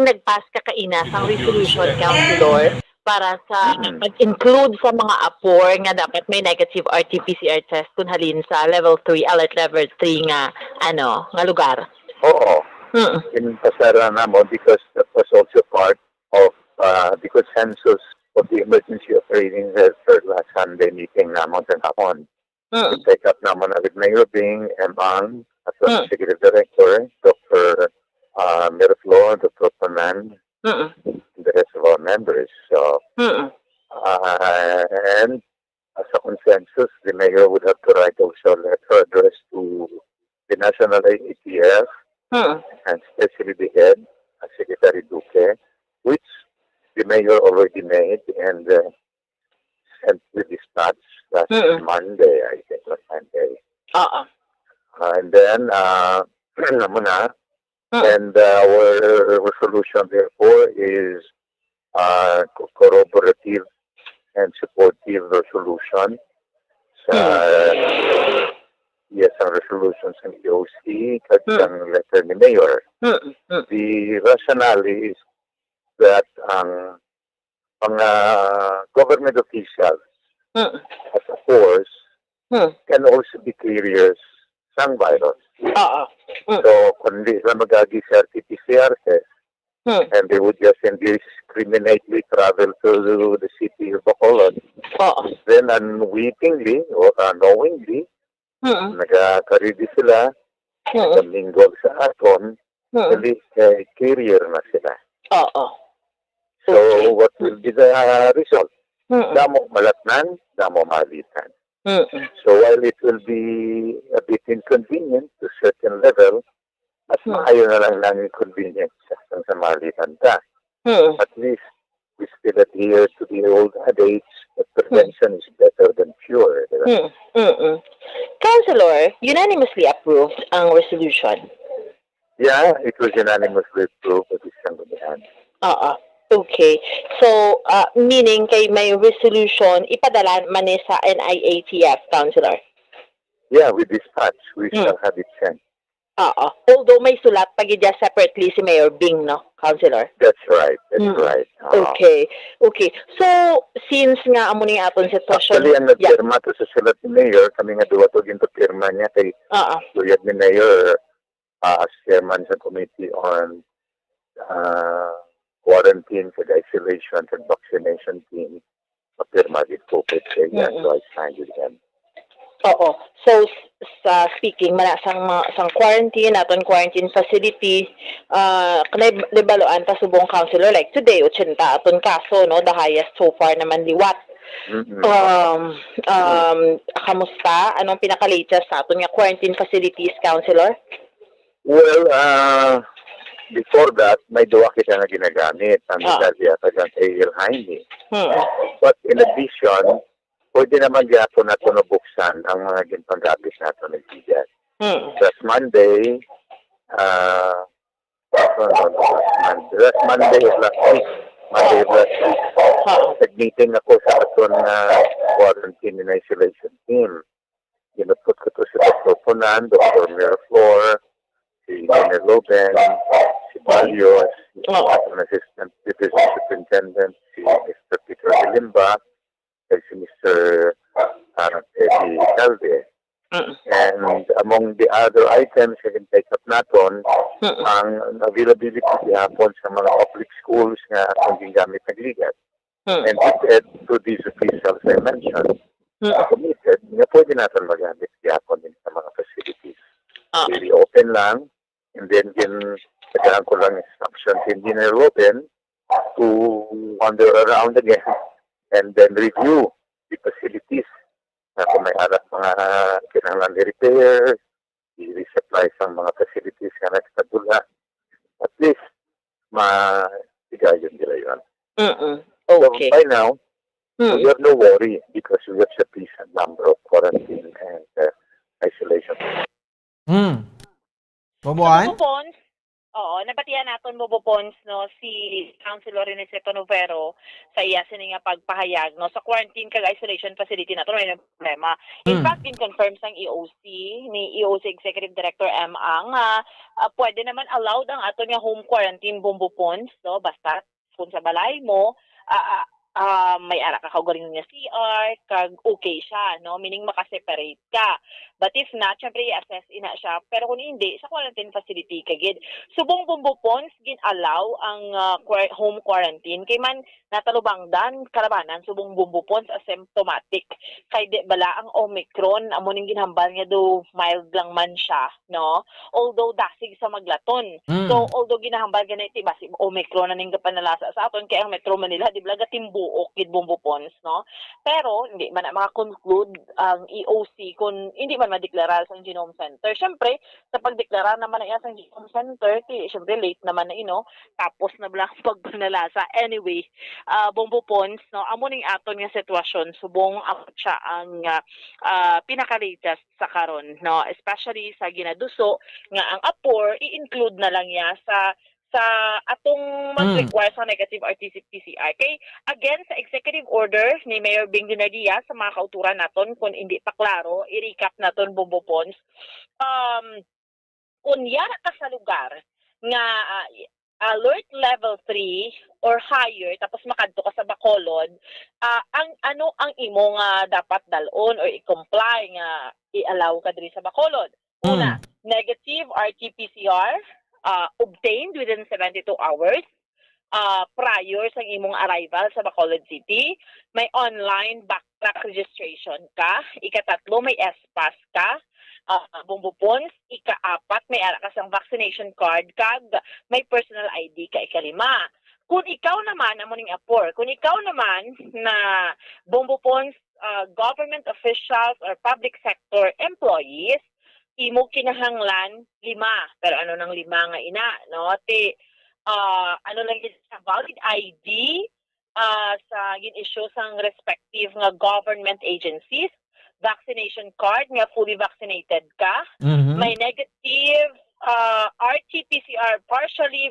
Nag-pass ka kaina sang resolution, Councilor, para sa Mm. pag-include sa mga APOR nga dapat may negative R T P C R test kun halin sa level three, alert level three nga, ano, nga lugar. Oo. Mm. Ginpasara namo because that was also part of, uh, the consensus of the emergency operating center last Sunday meeting namon sa hapon. Mm. Take up naman na with Mayor Bing, M. Ang, at ang Mm. Executive Director, Doctor, uh, Miraflor, Doctor Panan, Mm. and the rest of our members. So, Mm. uh, and as a consensus, the mayor would have to write also a letter addressed to the National A A T F Mm. and especially the head, uh, Secretary Duque, which the mayor already made and, uh, sent the dispatch last Mm. Monday, I think, last Monday. Oo. Uh, and then, uh, alam mo na, Mm. and, uh, our resolution, therefore, is, uh, co-, corroborative and supportive resolution sa, Mm. yes, ang resolution sa E O C kag Mm. ang letter ni Mayor. Mm, mm. The rationale is that ang mga government officials, Mm. of course, Mm. can also be carriers sang virus. Oo. Mm. So, kung di sila mag-agi sa R T P C R test, Mm. and they would just indiscriminately travel to the city of Bacolod, Oo. then unwittingly or unknowingly, Mm. nagakari-di sila, Mm. nagamingle sa aton, Mm. dili kay carrier na sila. Oo. So, Okay. what will be the result? Mm. Damo malatnan, damo maalitan. Mm. So, while it will be a bit inconvenient to certain level, mas Mm. maayo na lang nang inconvenient sa, sa maalitan ta. Mm. At least, we still adhere to the old adage that Mm. prevention is better than cure, di ba? Mm, mm, mm. Councilor, unanimously approved ang resolution? Yeah, it was unanimously approved by the Sanggunian. Oo. Okay. So, ah, meaning kay may resolution, ipadala man ni sa N I A T F, Councilor? Yeah, we dispatch. We Mm. shall have it sent. Oo. Although may sulat pa gid separately si Mayor Bing, no, Councilor? That's right. That's Mm. right. Oo. Okay. Okay. So, since nga amo ni aton sitwasyon, Actually, ang yeah. nagpirma to sa sulat ni Mayor, kami nga duwa to ginpapirma niya kay Oo. luyag ni Mayor, ah, as chairman sa Committee on, ah, Quarantine kag Isolation kag Vaccination Team, mapirma gid ko kay siya, Mm-mm. so I signed with him. Oo. So, s-, sa speaking man na sang mga, sang quarantine, aton quarantine facility, ah, kanay, nahibaluan ta subong, Councilor, like today, ochenta aton kaso, no? The highest so far naman liwat. Mm-mm. Um, um, kamusta? Anong pinaka-latest sa aton nga quarantine facilities, Councilor? Well, ah, before that, may duwa kita nga ginagamit, ang Ah. Medalla kag ang A L Jaime. Hmm. But in addition, pwede naman gyapon nato nabuksan ang mga ginpanggamit nato nga bigas. Hmm. Last Monday, ah, no, no, no, last Monday, last Monday of last week, Monday of last week, Ah. nag-meeting ako sa aton nga quarantine and isolation team. Ginupot ko to si Doctor Punan, Doctor Miraflor, si Engineer Loben, si Balyo, si Oo. Assistant Division Superintendent, si Mister Peter Galimba, kag si Mister, ah, Eddie Calde. Mm. And among the other items nga gin-take up naton, Mm. ang availability gihapon sa mga public schools nga atong gingamit nga ligas. Mm. And it add to these officials I mentioned, Mm. na committed nga pwede naton magamit gihapon din sa mga facilities. Ah. Very open lang, and then gin, tagaan ko lang instruction sa engineer Ruben to wander around again and then review the facilities na kung may ara mga kinahanglan i-repair, i-resupply sa mga facilities nga nagkadula. At least, ma-, higayon nila yun. Mm-mm. So, Okay. by now, Mm. we have no worry because we have sufficient number of quarantine and, uh, isolation. Hmm. Boboan? Bobo Pons, oo, nabatian naton, Bobo Pons, no, si Councilor Aniceto Novero sa iya sini nga pagpahayag, no, sa quarantine kag isolation facility naton, wala na problema. In Hmm. fact, gin-confirm sang E O C, ni E O C Executive Director M. Ang, ah, ah, pwede naman allowed ang aton nga home quarantine, Bombo Pons, no, basta kung sa balay mo, ah, ah, ah, may ara ka kaugalingon nga C R, kag okay siya, no? Meaning, maka-separate ka. But if not, syempre, i-assess ina siya. Pero kung hindi, sa quarantine facility ka gid. Subong Bombo Pons, gin-allow ang, ah, quar-, home quarantine. Kay man, natalubangdan, kalabanan, subong Bombo Pons, asymptomatic. Kay di bala ang Omicron, amo ning ginhambal nga do mild lang man siya, no? Although dasig sa maglaton. Mm. So, although ginahambal gani ti basi Omicron na ning gapanalasa sa aton, kay ang Metro Manila, di ba, gatimbuok gid, Bombo Pons, no? Pero, hindi man na maka-conclude ang E O C kung hindi man madeklara sang Genome Center. Syempre, sa pagdeklara naman na iya sang Genome Center, ti, syempre, late naman na, you know, tapos na bala ang pagpanalasa. Anyway, ah, Bombo Pons, no, amo ning aton nga sitwasyon, subong amo siya ang, ah, ah, pinaka-latest sa karon, no? Especially sa ginaduso nga ang apor i-include na lang niya sa, sa atong Mm. mag-require sa negative R T P C R. Kay, again, sa executive order ni Mayor Bing Dinardia sa mga kauturan naton, kung hindi pa klaro, i-recap naton, Bombo Pons. Um, kung yara ka sa lugar nga, ah, alert level three or higher, tapos makadto ka sa Bacolod, ah, ang, ano ang imo nga dapat dal-on or i-comply nga i-allow ka diri sa Bacolod? Una, Mm. negative R T P C R, ah, obtained within seventy-two hours, ah, prior sa imong arrival sa Bacolod City. May online backpack registration ka. Ikatatlo, may S-Pass ka, ah, Bombo Pons. Ikaapat, may ara ka sang vaccination card, kag may personal I D ka. Ikalima, kung ikaw naman, amo ning apor, kung ikaw naman na Bombo Pons, ah, government officials or public sector employees, imo kinahanglan lima. Pero ano nang lima nga ina, no? Ti, ah, ano lang yun, sa valid I D, ah, sa gin-issue sang respective nga government agencies, vaccination card nga fully vaccinated ka, Mhm. may negative, ah, R T P C R partially,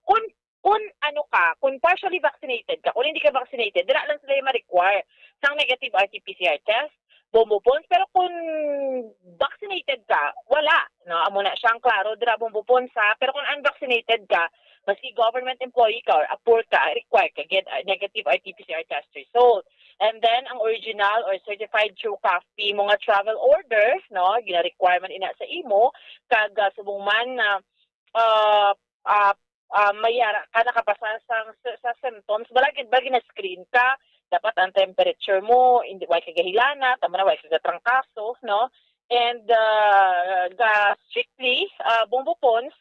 kun, kun ano ka, kun partially vaccinated ka, kun hindi ka vaccinated, dira lang sila ma-require sang negative R T P C R test, Bombo Pons. Pero kun vaccinated ka, wala. No, amo na siyang klaro dira, Bombo Pons, ha. Pero kun unvaccinated ka, maski government employee ka or apor ka, required ka get a negative R T P C R test result. And then, ang original or certified through CAFPI mo nga travel order, no, gina-require man ina sa imo, kag, ah, subong man na, ah, ah, ah, may ara ka nakapasa sa, sa, sa symptoms, wala gid ba gina-screen ka? Dapat ang temperature mo, hindi, way ka gahilanat, tama na, way ka gatrangkaso, no? And, ah, ga strictly, ah, Bombo Pons,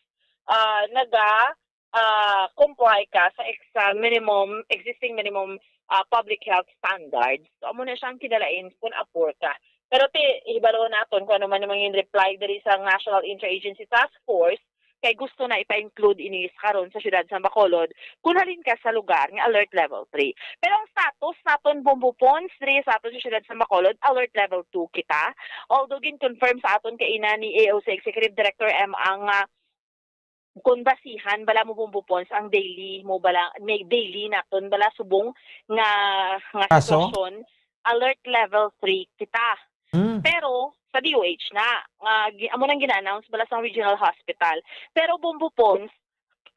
ah, naga, ah, comply ka sa ex-, sa minimum, existing minimum, ah, public health standards. So, amo na siyang kinalain kung apor ka. Pero ti, hibalo naton kung ano man ang mga reply diri sa National Interagency Task Force, kay gusto na ipa-include ini sa karon sa siyudad sa Bacolod, kung halin ka sa lugar nga alert level three. Pero ang status naton, Bombo Pons, diri sa aton sa siyudad sa Bacolod, alert level two kita. Although gin-confirm sa aton kaina ni A O C Executive Director M ang, ah, kung basihan bala mo, Bombo Pons, ang daily mo bala, may daily naton bala subong nga, nga Kaso? sitwasyon, alert level three kita. Hmm. Pero sa D O H na, nga gi-, amo nang gina-announce bala sa regional hospital. Pero, Bombo Pons,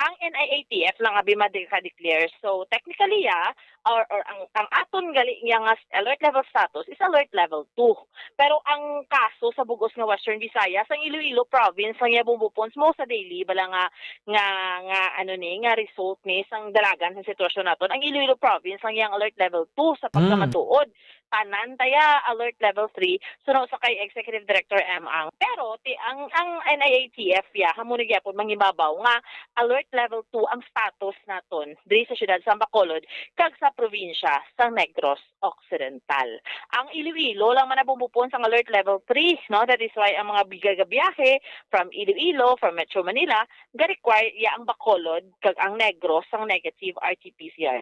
Ang N I A T F lang abi madi ka-declare. So, technically, ah, or, or ang, ang aton gali niya nga s-, alert level status is alert level two. Pero ang kaso sa bug-os nga Western Visayas, ang Iloilo province lang niya, Bombo Pons, mo sa daily bala nga, nga, nga, ano ni, nga result ni sang dalagan sa sitwasyon naton. Ang Iloilo province lang niya ang alert level two sa Mm. pagkamatuod. Tanan taya alert level three, suno sa kay Executive Director M. Ang. Pero ti, ang, ang N I A T F ya, hamo na gyapon mangibabaw nga alert level two ang status naton diri sa siyudad sa Bacolod kag sa probinsya sa Negros Occidental. Ang Iloilo lang man, Bombo Pons, ang alert level three, no? That is why ang mga bigagabiyahe from Iloilo, from Metro Manila, ga-require ya ang Bacolod kag ang Negros sang negative R T P C R.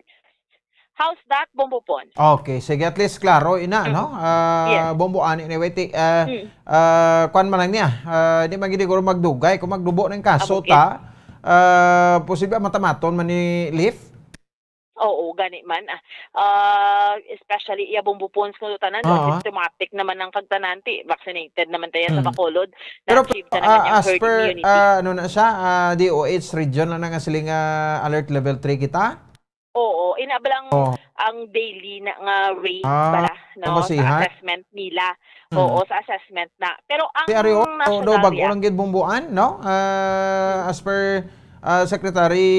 How's that, Bombo Pons? Okay, sige, at least klaro ina, Mm. no? Ah, Yes. Bombo, ani, anyway, ti, ah, Mm. ah, kwan man lang niya. Ah, di man gid siguro magdugay kung magdubo ng kaso Ah, okay. ta. Ah, posible matamaton man ni Leaf? Oo, gani man. Ah, ah, especially iya, Bombo Pons, kung tanan, Oo. asymptomatic naman ang kagtanan, ti vaccinated naman tayo sa Mm. Bacolod. Pero, Na-achieve na naman ah, yung as herd per, immunity. ah, ano na siya, ah, D O H region lang na nga siling, ah, alert level three kita? Oo, ina ba lang Oh. ang daily na nga rate Ah, bala, no, sa masihat? assessment nila. Hmm. Oo, sa assessment na. Pero ang Di ari, oh, national daw, bag-o ya- lang gid, Bombo, no? Ah, Hmm. as per, ah, Secretary,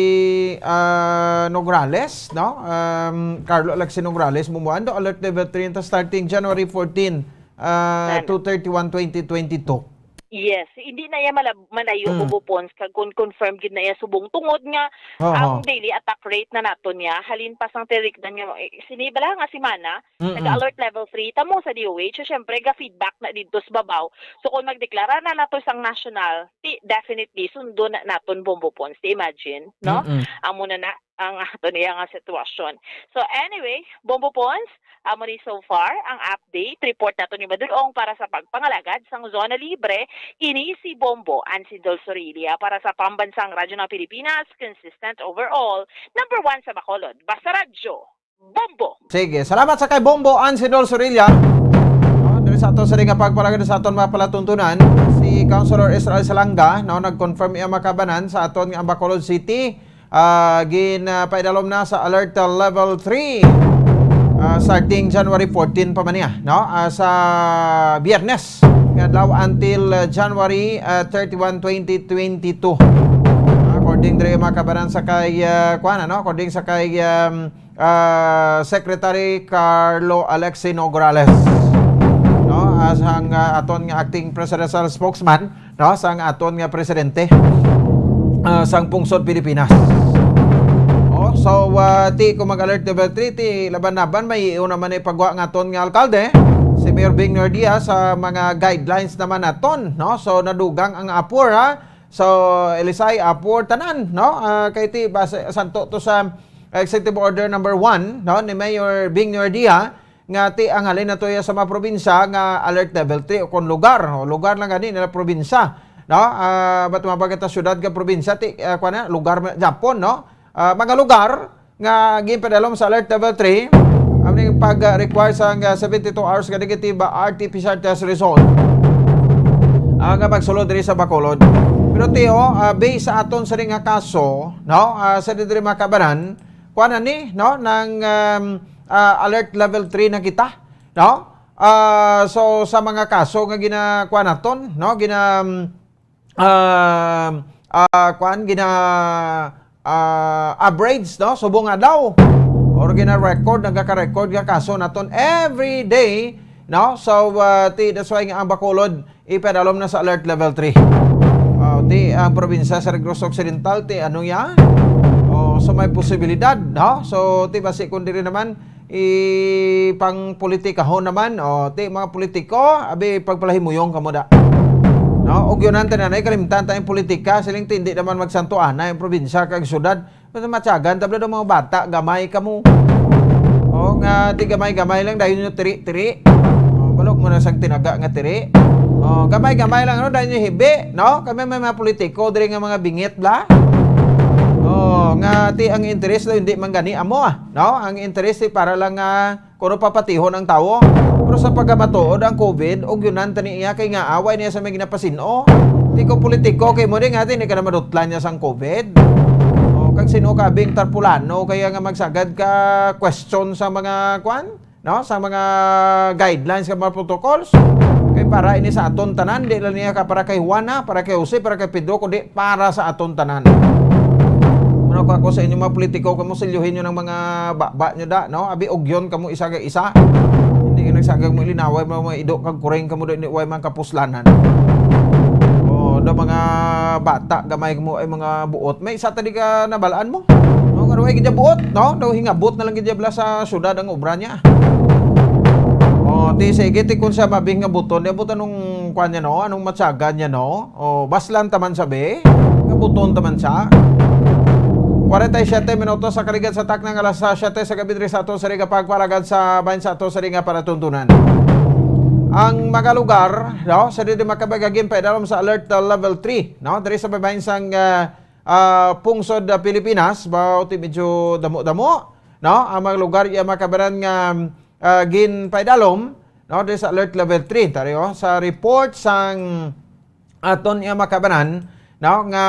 ah, Nograles, no? Um, Carlo Alexi Nograles, Bombo, daw alert level three ito starting January fourteen, ah, Ano? to thirty-one, twenty twenty-two. Yes, hindi na iya malab-, malayo, Mm. Bombo Pons, kag kon confirm gid na iya subong, tungod nga Oo. ang daily attack rate na naton niya, halin pa sang tirikdan nga, eh, sini bala nga semana, Mm-mm. nag-alert level three, tamo sa D O H, so, syempre, ga-feedback na didto sa babaw. So, kung magdeklara na nato sang national, ti, definitely, sundo na naton, Bombo Pons. Ti, imagine, no? Mm-mm. Amo na na ang ato niya nga sitwasyon. So, anyway, Bombo Pons, amo ni so far ang update. Report nato ni Madulong para sa pagpangalagad sang Zona Libre. Ini si Bombo Ansidol Sorilia para sa Pambansang Radyo ng Pilipinas, consistent overall, number one sa Bacolod. Basta Radyo, Bombo! Sige, salamat sa kay Bombo Ansidol Sorilia. No, diri sa ato sa nga pagpalagad sa aton mga palatuntunan, si Councilor Israel Salanga, no, nag-confirm iya makabanan sa aton nga Bacolod City. Ah, gin, ah, paidalom na sa alert, ah, level three, ah, starting January fourteen pa man niya, no? Ah, sa Biyernes nga adlaw until, ah, January, ah, thirty-one, twenty twenty-two. According diri, mga kabanan, sa kay, ah, kuwan, ano? According sa kay, um, ah, Secretary Carlo Alexi Nograles, no? Ah, sang, ah, aton nga acting presidential spokesman, no, sang aton nga presidente, ah, sang pungsod Pilipinas. Oh, so, ah, ti kung mag-alert level three, ti laban-laban, may iyo naman ipagwa nga aton nga alkalde, si Mayor Bing Nardia, sa mga guidelines naman naton, no? So, nadugang ang apor, ha? So, Elisay, apor, tanan, no? Ah, kay ti, base, santo to sa Executive Order number one, no, ni Mayor Bing Nardia, nga ti ang halin nato iya sa mga probinsya nga alert level three o kon lugar, o lugar lang gani nila probinsya, no? Ah, ba't mga bagay ta syudad nga probinsya, ti, ah, kuwan na, lugar ma-, Japon, no? Ah, mga lugar nga ginpadalom sa alert level three, ang ning pag-require sa nga seventy-two hours nga negative, ah, R T P C R test result. Ah, nga magsulod diri sa Bacolod. Pero ti, oh, ah, based sa aton sa nga kaso, no? Ah, sa diri, mga kabanan, kuwan na ni, no? Nang, um, ah, alert level three na kita, no? Ah, so, sa mga kaso nga gina-, kuwan naton, no? Gina-, um, ah, kuwan, gina-, ah, average, no? Subong adlaw. Or gina-record, nagaka-record nga kaso naton every day, no? So, ah, ti, that's why nga ang Bacolod, ipadalom na sa alert level three. Oh, ti, ang probinsya sa Negros Occidental, ti, ano ya? Oh, so may posibilidad, no? So, ti, basi kung diri naman, ipang politikahon naman, oh, ti, mga politiko, abi, pagpalahimuyong kamo da. No? Ug yun ang tinanay, kalimtan tayong politika, siling ti, hindi naman magsantuanay ang probinsya kag syudad. Basta matyagan, tabla daw mga bata, gamay kamo. O, nga ti gamay-gamay lang, dayon nyo tiri-tiri. O, balog mo na sang tinaga nga tiri. O, gamay-gamay lang, no, dayon nyo hibi, no? Kami may mga politiko, diri nga mga bingit, bla? O, nga ti ang interes daw, hindi man gani amo, ah, no? Ang interes ti para lang nga kuno papatihon ang tawo. Pero sa pagkamatuod ang COVID, ug yun ang tani iya kay nga away niya sa may ginapasin-o. Ti ko politiko kay mo di nga, ti, hindi ka na madutlan niya sang COVID. Kag sino ka bing tarpulano kaya nga magsagad ka question sa mga kwan, no? Sa mga guidelines, sa mga protocols? Kay para ini sa aton tanan, di lang niya ka para kay Juana, para kay Jose, para kay Pedro, kundi para sa aton tanan. Muna ko ako sa inyo mga politiko, kamo silyohin nyo ng mga baba nyo da, no? Abi, ugyon kamo isa ka isa. Hindi nga nagsagag mo ilinaway mo mga ido kag kuring kamo da, hindi way mga kapuslanan. O, da mga bata, gamay mo ay mga buot. May isa tadi ka nabalaan mo. No, nga way gid buot, no? Daw hingabot na lang gid bala sa syudad ang obra niya. O, ti sige, ti kun siya mabing nga buton, di buton nung kwan niya, no? Anong matsagan niya, no? O, baslan taman sabi, nga buton taman siya. Kwarenta y siyete minutos sa kaligan sa takna nga alas siyete sa gabi diri sa ato sa Riga pagpalagad sa bahin sa ato sa Riga para tuntunan. Ang mga lugar, no, sa dili makabagagin pa idalom sa alert, uh, level three, no, diri sa babahin sang, uh, uh, pungsod, uh, Pilipinas, ba, uti medyo damo-damo, no, ang mga lugar iya makabaran nga, uh, ginpaidalom, no, diri sa alert level three, tari, oh, sa report sang aton iya makabanan, no, nga,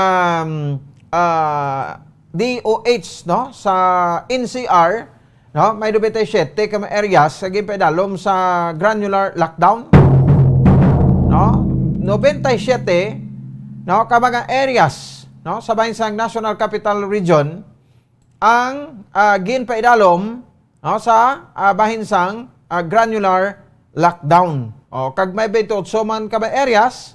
um, ah, D O H, no, sa N C R, no, may nobenta y siyete ka mga areas sa ginpaidalom sa granular lockdown, no, nobenta y siyete, no, ka mga areas, no, sa bahin sang National Capital Region ang, ah, ginpaidalom, no, sa, ah, bahin sang, ah, granular lockdown. O, kag may twenty-eight man ka ba areas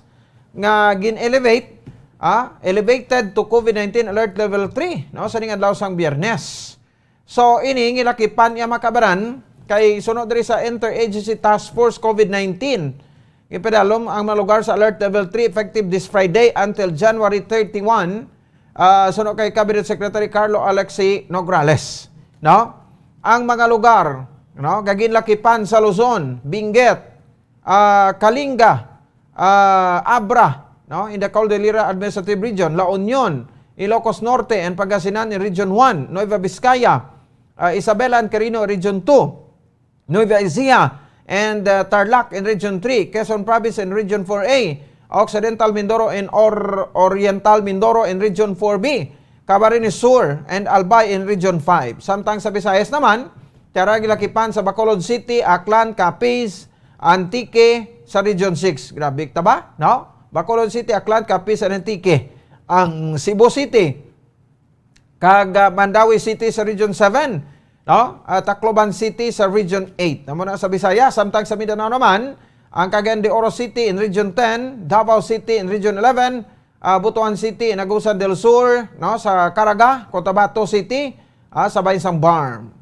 nga gin-elevate, ah, elevated to COVID nineteen alert level three, no, sa ning adlaw sang Biyernes. So, ini gilakipan niya makabaran kay suno diri sa Interagency Task Force COVID nineteen. Gipadalom ang mga lugar sa Alert Level three effective this Friday until January thirty-one, ah, suno kay Cabinet Secretary Carlo Alexi Nograles, no? Ang mga lugar, no, nga ginlakipan sa Luzon, Benguet, ah, Kalinga, ah, Abra, no, in the Cordillera Administrative Region, La Union, Ilocos Norte and Pangasinan in Region one, Nueva Vizcaya, ah, Isabela and Quirino Region two, Nueva Ecija and, uh, Tarlac in Region three, Quezon Province in Region four A, Occidental Mindoro and Or-, Oriental Mindoro in Region four B, Camarines Sur and Albay in Region five. Samtang sa Visayas naman, tiyara gilakipan sa Bacolod City, Aklan, Capiz, Antique sa Region six. Grabe ta ba, no? Bacolod City, Aklan, Capiz, and Antique. Ang Cebu City, kag, ah, Mandaue City sa Region seven, no? Ah, Tacloban City sa Region eight. Amo na sa Visayas, samtang sa Mindanao naman, ang Cagayan de Oro City in Region ten, Davao City in Region eleven, ah, Butuan City in Agusan del Sur, no, sa Caraga, Cotabato City, ah, sa bahin sang BARMM.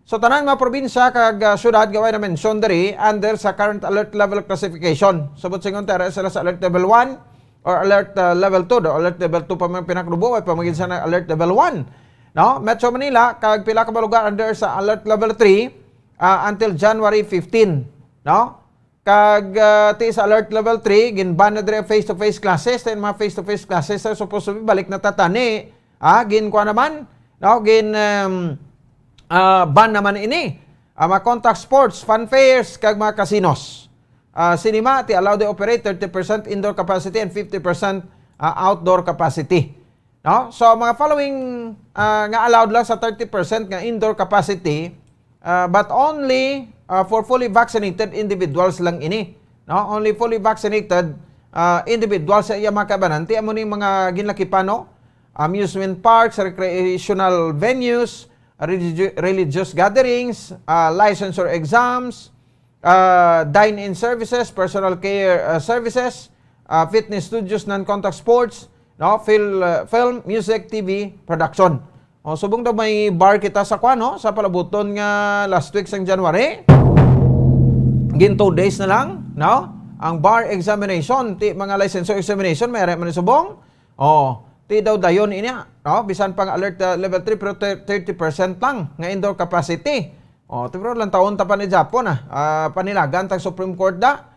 So, tanan mga probinsya kag, ah, syudad nga way na-mention diri under sa current alert level classification. Subot singon, tara sila sa alert level one or alert, ah, level two. Do alert level two pa man pinaklubo, way pa magin sa alert level one. No? Metro Manila, kag pila ka mga lugar under sa alert level three, ah, until January fifteen. No? Kag, ah, ti sa alert level three, gin-ban na diri ang face-to-face classes. Then mga face-to-face classes, so supposed to be, balik na tatani. Ah, gin-, kuha naman, no? Gin, um, ah, ban naman ini. Ah, mga contact sports, fun fairs, kag mga casinos. Ah, cinema, ti allow the operate thirty percent indoor capacity and fifty percent, ah, outdoor capacity. No? So, mga following, ah, nga allowed lang sa thirty percent nga indoor capacity, ah, but only, ah, for fully vaccinated individuals lang ini. No? Only fully vaccinated, ah, individuals sa iya mga kabanan. Ti amo ni mga ginlakipan, no? Amusement parks, recreational venues, religi-, religious gatherings, ah, licensure exams, ah, dine-in services, personal care, ah, services, ah, fitness studios, non-contact sports, no, fil-, ah, film, music, T V production. O, subong daw may bar kita sa kwan, no, sa palabuton nga last week sang January. Gin two days na lang, no? Ang bar examination, ti mga licensure examination, may man subong. O, ti daw dayon inya, no? Bisan pang alert, ah, level three, pero thir-, thirty percent lang nga indoor capacity. O, ti pero lang taon ta pa ni Japon, ah. Ah, panilagan tag Supreme Court da.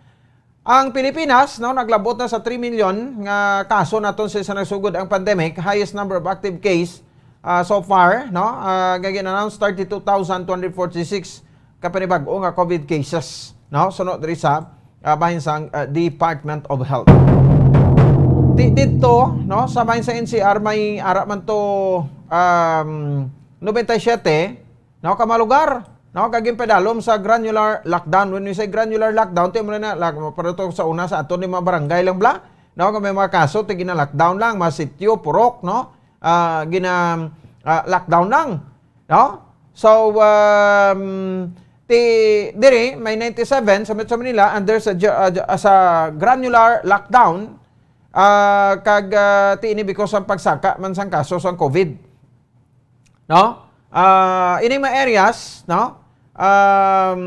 Ang Pilipinas, no, naglabot na sa three million nga kaso naton sa, sa nagsugod ang pandemic, highest number of active case, ah, so far, no, ah, nga gin-announce, thirty-two thousand two hundred forty-six ka panibag-o nga COVID cases, no, suno diri sa, ah, bahin sang, ah, Department of Health. Ti dito, no, sa may sa N C R, may ara man to, um, nobenta y siyete, no, ka mga lugar, no, kag ginpadalom sa granular lockdown. When we say granular lockdown, ti mo na, like, pero to sa una sa aton ni mga barangay lang bla, no, kung may mga kaso, ti gina-lockdown lang, mga sityo, purok, no, ah, gina, ah, lockdown lang, no? So, um, ti, diri, may ninety-seven sa Metro Manila under sa, ge- ah, ge- ah, sa granular lockdown, ah, kag, ah, ti ini because ang pagsaka man sang kaso sang COVID. No? Ah, ining mga areas, no, um,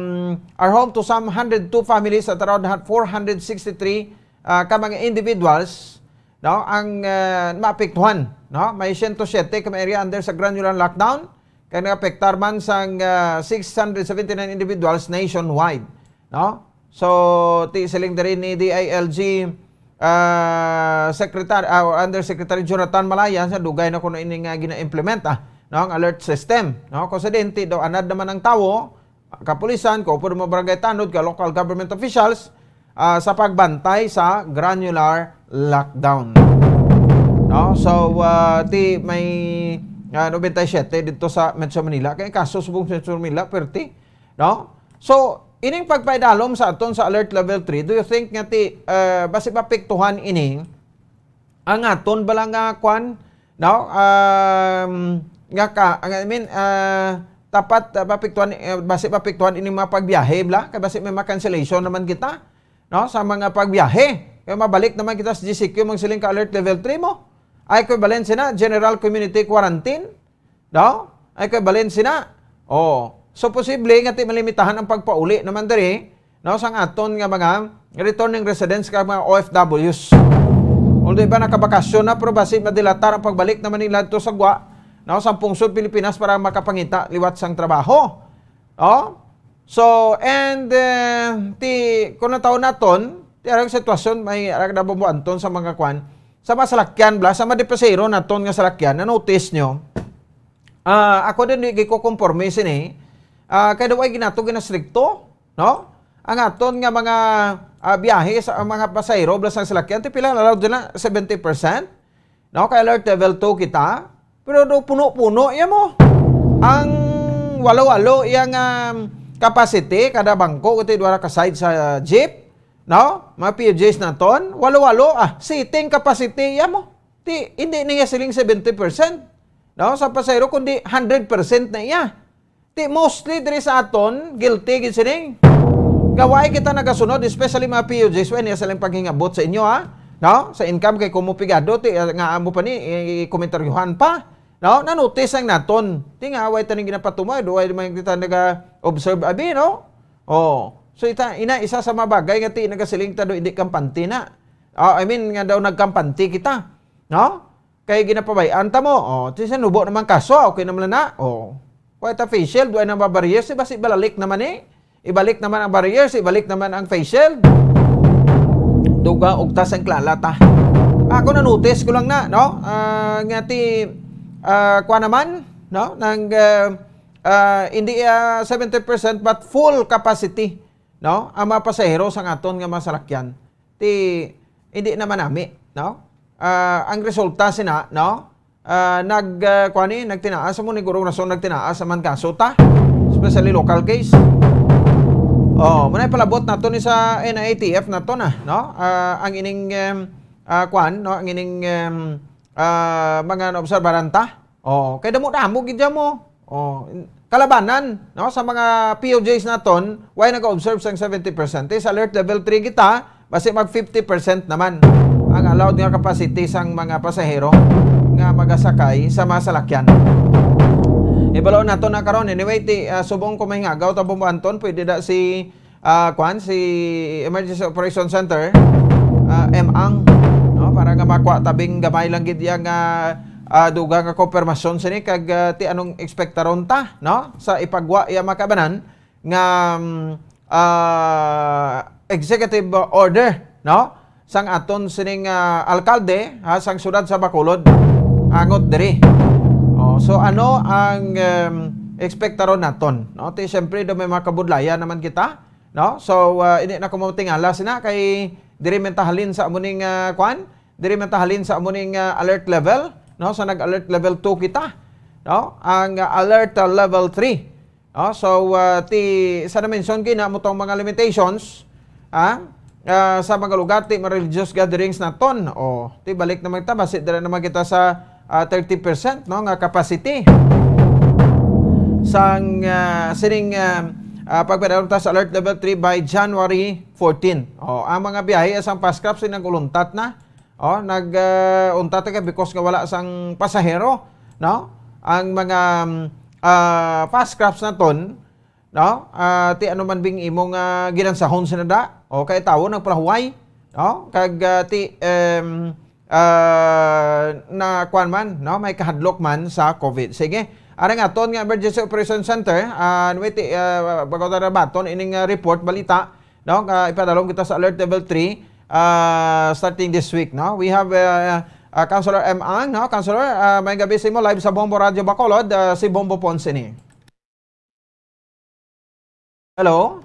are home to some hundred two families at around four hundred sixty-three, ah, ka mga individuals, no, ang, ah, maapektuhan, no? May siyento siyete ka mga area under sa granular lockdown, kay naapektar man sang, ah, six hundred seventy-nine individuals nationwide, no? So, ti siling diri ni D I L G, ah, Secretary, ah, Undersecretary Jonathan Malaya, sa dugay na kuno ini nga gina-implement, ah, no, ang alert system, no? Kung sa dinti daw, anad naman ang tawo, kapulisan, kaupo ng mga barangay tanod, ka local government officials, ah, sa pagbantay sa granular lockdown. No? So, ah, ti may, ah, nobenta y siyete dito sa Metro Manila. Kaya kaso subong sa Metro Manila, perti. No? So, ining pagpaidalom sa aton sa alert level three, do you think nga ti, ah, basi mapiktuhan ini ang aton bala nga kwan, no? Um, nga ka, ang, I mean, ah, tapat, ah, mapiktuhan, eh, basi mapiktuhan ini mga pagbiyahe, bla? Kay basi may mga cancellation naman kita, no? Sa mga pagbiyahe. Kay mabalik naman kita sa G C Q, magsiling ka alert level three mo. Ay, equivalent sina, general community quarantine. No? Ay kay Valencia na. Oh. So, posible nga ti malimitahan ang pagpauli naman diri, no, sang aton nga mga returning residents kag mga O F Ws. Although iba nakabakasyon na, pero basi madilatar ang pagbalik naman nila dito sa gwa, no, sa pungsod Pilipinas para makapangita liwat sang trabaho. Oh? So, and, eh, ti, kung natawon naton, ti arang sitwasyon may arang nabubuanton sa mga kwan, sa mga salakyan, bla, sa mga pasahero naton nga salakyan, na-notice nyo, ah, ako din di ko konporme sini, ah, kay daw ay ginato ginastrikto, no? Ang aton nga mga, ah, biyahe sa ang mga pasahero, bla, sa salakyan, ti pila na lang dyan, seventy percent? No, kay alert level two kita, pero do puno-puno iya mo. Ang walo-walo iya nga capacity kada bangko, ito dua ka side sa jeep, no? Mga P U Js naton, walo-walo, ah, seating capacity iya mo. Ti, hindi niya siling seventy percent, no, sa pasahero, kundi hundred percent na iya. Ti mostly diri sa aton, guilty gid sini. Kay wala kita nagasunod, especially mga P U Js, wala niya silang paghingabot sa inyo, ha? No? Sa income kay kumo pigado, ti, ah, nga amo pa ni, i-, i-, komentaryohan pa. No? Na-notice ang naton. Ti nga, wala taning ginapatumoy, do wala man kita naga-observe, abi, no? Oh. So, ita, ina, isa sa mga bagay nga ti, nagasiling ta do, hindi kampante na. Ah, I mean, nga daw nagkampante kita. No? Kay ginapabay-an ta mo. Oh, ti sa nubo naman kaso, okay naman na. Oh. Wala ta face shield, wala na ba barriers, si basi balalik naman eh. Ibalik naman ang barriers, ibalik naman ang face shield. Duga og tas ang klala ta. Ako na-notice ko lang na, no? Ah, nga ti, ah, kwa naman, no? Nang, ah, ah, hindi, ah, seventy percent but full capacity, no? Ang mga pasahero sa aton nga mga salakyan. Ti, hindi naman nami, no? Ah, ang resulta sina, no? Ah, nag, ah, kuwan ni, nagtinaas mo ni gurong rason nagtinaas naman kaso ta, especially local case. Oh, manay palabot nato ni sa N I T F nato na, no? Ah, ang ining, em, ah, kuwan, no? Ang ining, em, ah, mga naobserbaran ta. Oh, kay damo-damo gid mo. Oh, kalabanan, no, sa mga P O Js naton, why nag-observe sang seventy percent? Sa alert level three kita, basi mag fifty percent naman ang allowed nga capacity sang mga pasahero nga magasakay sa mga salakyan. Ibalo nato na karon. Anyway, ti, ah, subong ko may ngagaw ta bumbanton, pwede da si ah, kwan, si Emergency Operation Center, ah, M-ang, no, para nga makuha tabing gamay lang gid iya nga, ah, dugang nga konfirmasyon sini kag, ah, ti anong ekspektaron ta, no, sa ipagwa iya makabanan nga, mm, ah, executive order, no, sang aton sining, ah, alkalde, ha, sang siyudad sa Bacolod, angot diri. Oh, so ano ang, em, ekspektaron naton, no? Ti siyempre do may mga kabudlayan naman kita, no? So, ah, hindi na ko matingala sina kay diri man ta halin sa amo ning, ah, kwan, diri man ta halin sa amo ning, ah, alert level, no? Sa nag-alert level two kita, no? Ang, ah, alert, ah, level three. No? So, ah, ti, sa na-mention kina mo tong mga limitations, ah, ah, sa mga lugar, ti mga religious gatherings naton. O, ti balik naman ta, basi dira naman kita sa, ah, thirty percent, no, nga capacity. Sang, ah, sining, ah, ah, pagpadalom ta sa alert level three by January fourteen. O, ang mga biyahe sang Pascrap, sining nag-uluntat na. O, nag, ah, untat ka because nga wala sang pasahero, no? Ang mga, um, ah, Pascraps naton, no? Ah, ti ano man bing imong, ah, ginansahon sina da? O, kay tawo nagpalahuway, no? Kag, ah, ti, em, ah, na kuwan man, no? May kahadlok man sa COVID. Sige, ari nga aton nga Emergency Operation Center, ah, wait, ah, bago ta nabaton ining, ah, report, balita, no? Nga ipadalom kita sa alert level three, ah, starting this week, no? We have, uh, uh, Councilor M. Ang, no? Councilor, uh, may gabi sa imo, live sa Bombo Radio Bacolod, uh, si Bombo Ponce ni. Hello?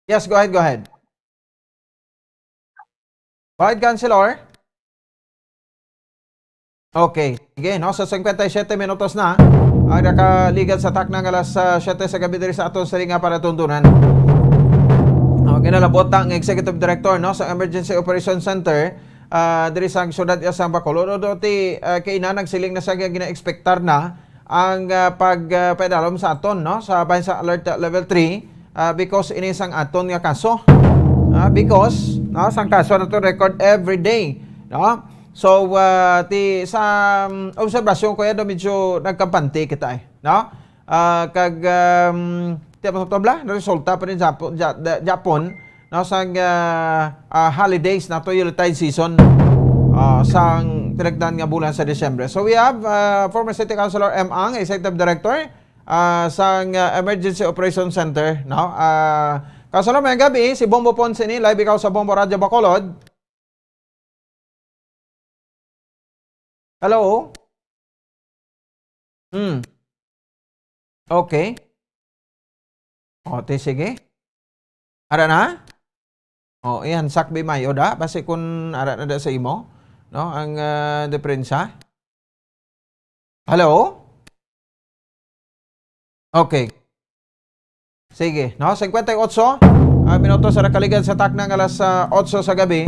Yes, go ahead, go ahead. Go ahead, Councilor. Okay. Sige, no? Sa singkwenta y siyete minutos na, ang nakaligad sa takna nga alas, ah, siyete sa gabi diri sa aton siring nga palatuntunan. Oh, ginalabot ta ang Executive Director, no, sa Emergency Operation Center, ah, diri sa siyudad sa Bacolod. Although ti, ah, kay ina nagsiling na siya nga gina-expectar na ang, ah, pag, ah, paidalom sa aton, no, sa bahin sa alert, ah, level three, ah, because ini sang aton nga kaso. Ah, because, no, sang kaso nato record every day, no? So, ah, ti, sa, um, obserbasyon ko yan, medyo nagkampante kita, eh, no? Ah, kag, um, ti, matabla, resulta pa rin Japo-, Ja-, Da-, Japon, no, sang, ah, ah, holidays nato, Yuletide season, ah, sang tinagdan nga bulan sa Disyembre. So, we have, ah, former City Councilor M. Ang, Executive Director, ah, sang, ah, Emergency Operation Center, no? Ah, Councilor, may gabi, si Bombo Ponce ni, live ikaw sa Bombo Radyo Bacolod. Hello? Hmm. Okay. O, ti, sige. Ara na? O, iyan, sakbi mayo da. Basi kun ara na da sa imo, no? Ang, ah, depensa. Hello? Okay. Sige, no? Singkwenta y otso, ah, minuto sa nakaligad sa takna nga alas, ah, otso sa gabi.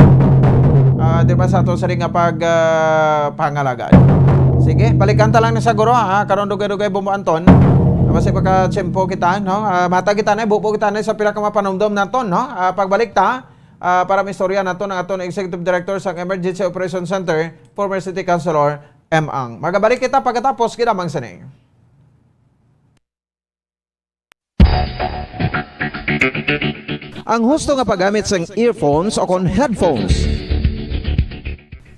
Ah, di ba sa ato sa ring nga pag, ah, pangalagaan? Sige, balikan ta lang ni sa guro, ha? Karon dugay-dugay, Bombo Anton. Ah, basi makatiyempo kita, no? Ah, mata kita na, bubo kita na sa pila ka mapanumdom naton, no? Ah, pagbalik ta, ah, para maistorya naton ang aton Executive Director sa Emergency Operation Center, former City Councilor M. Ang. Magabalik kita pagkatapos, kinamang sini. Ang husto nga paggamit sang earphones o kon headphones.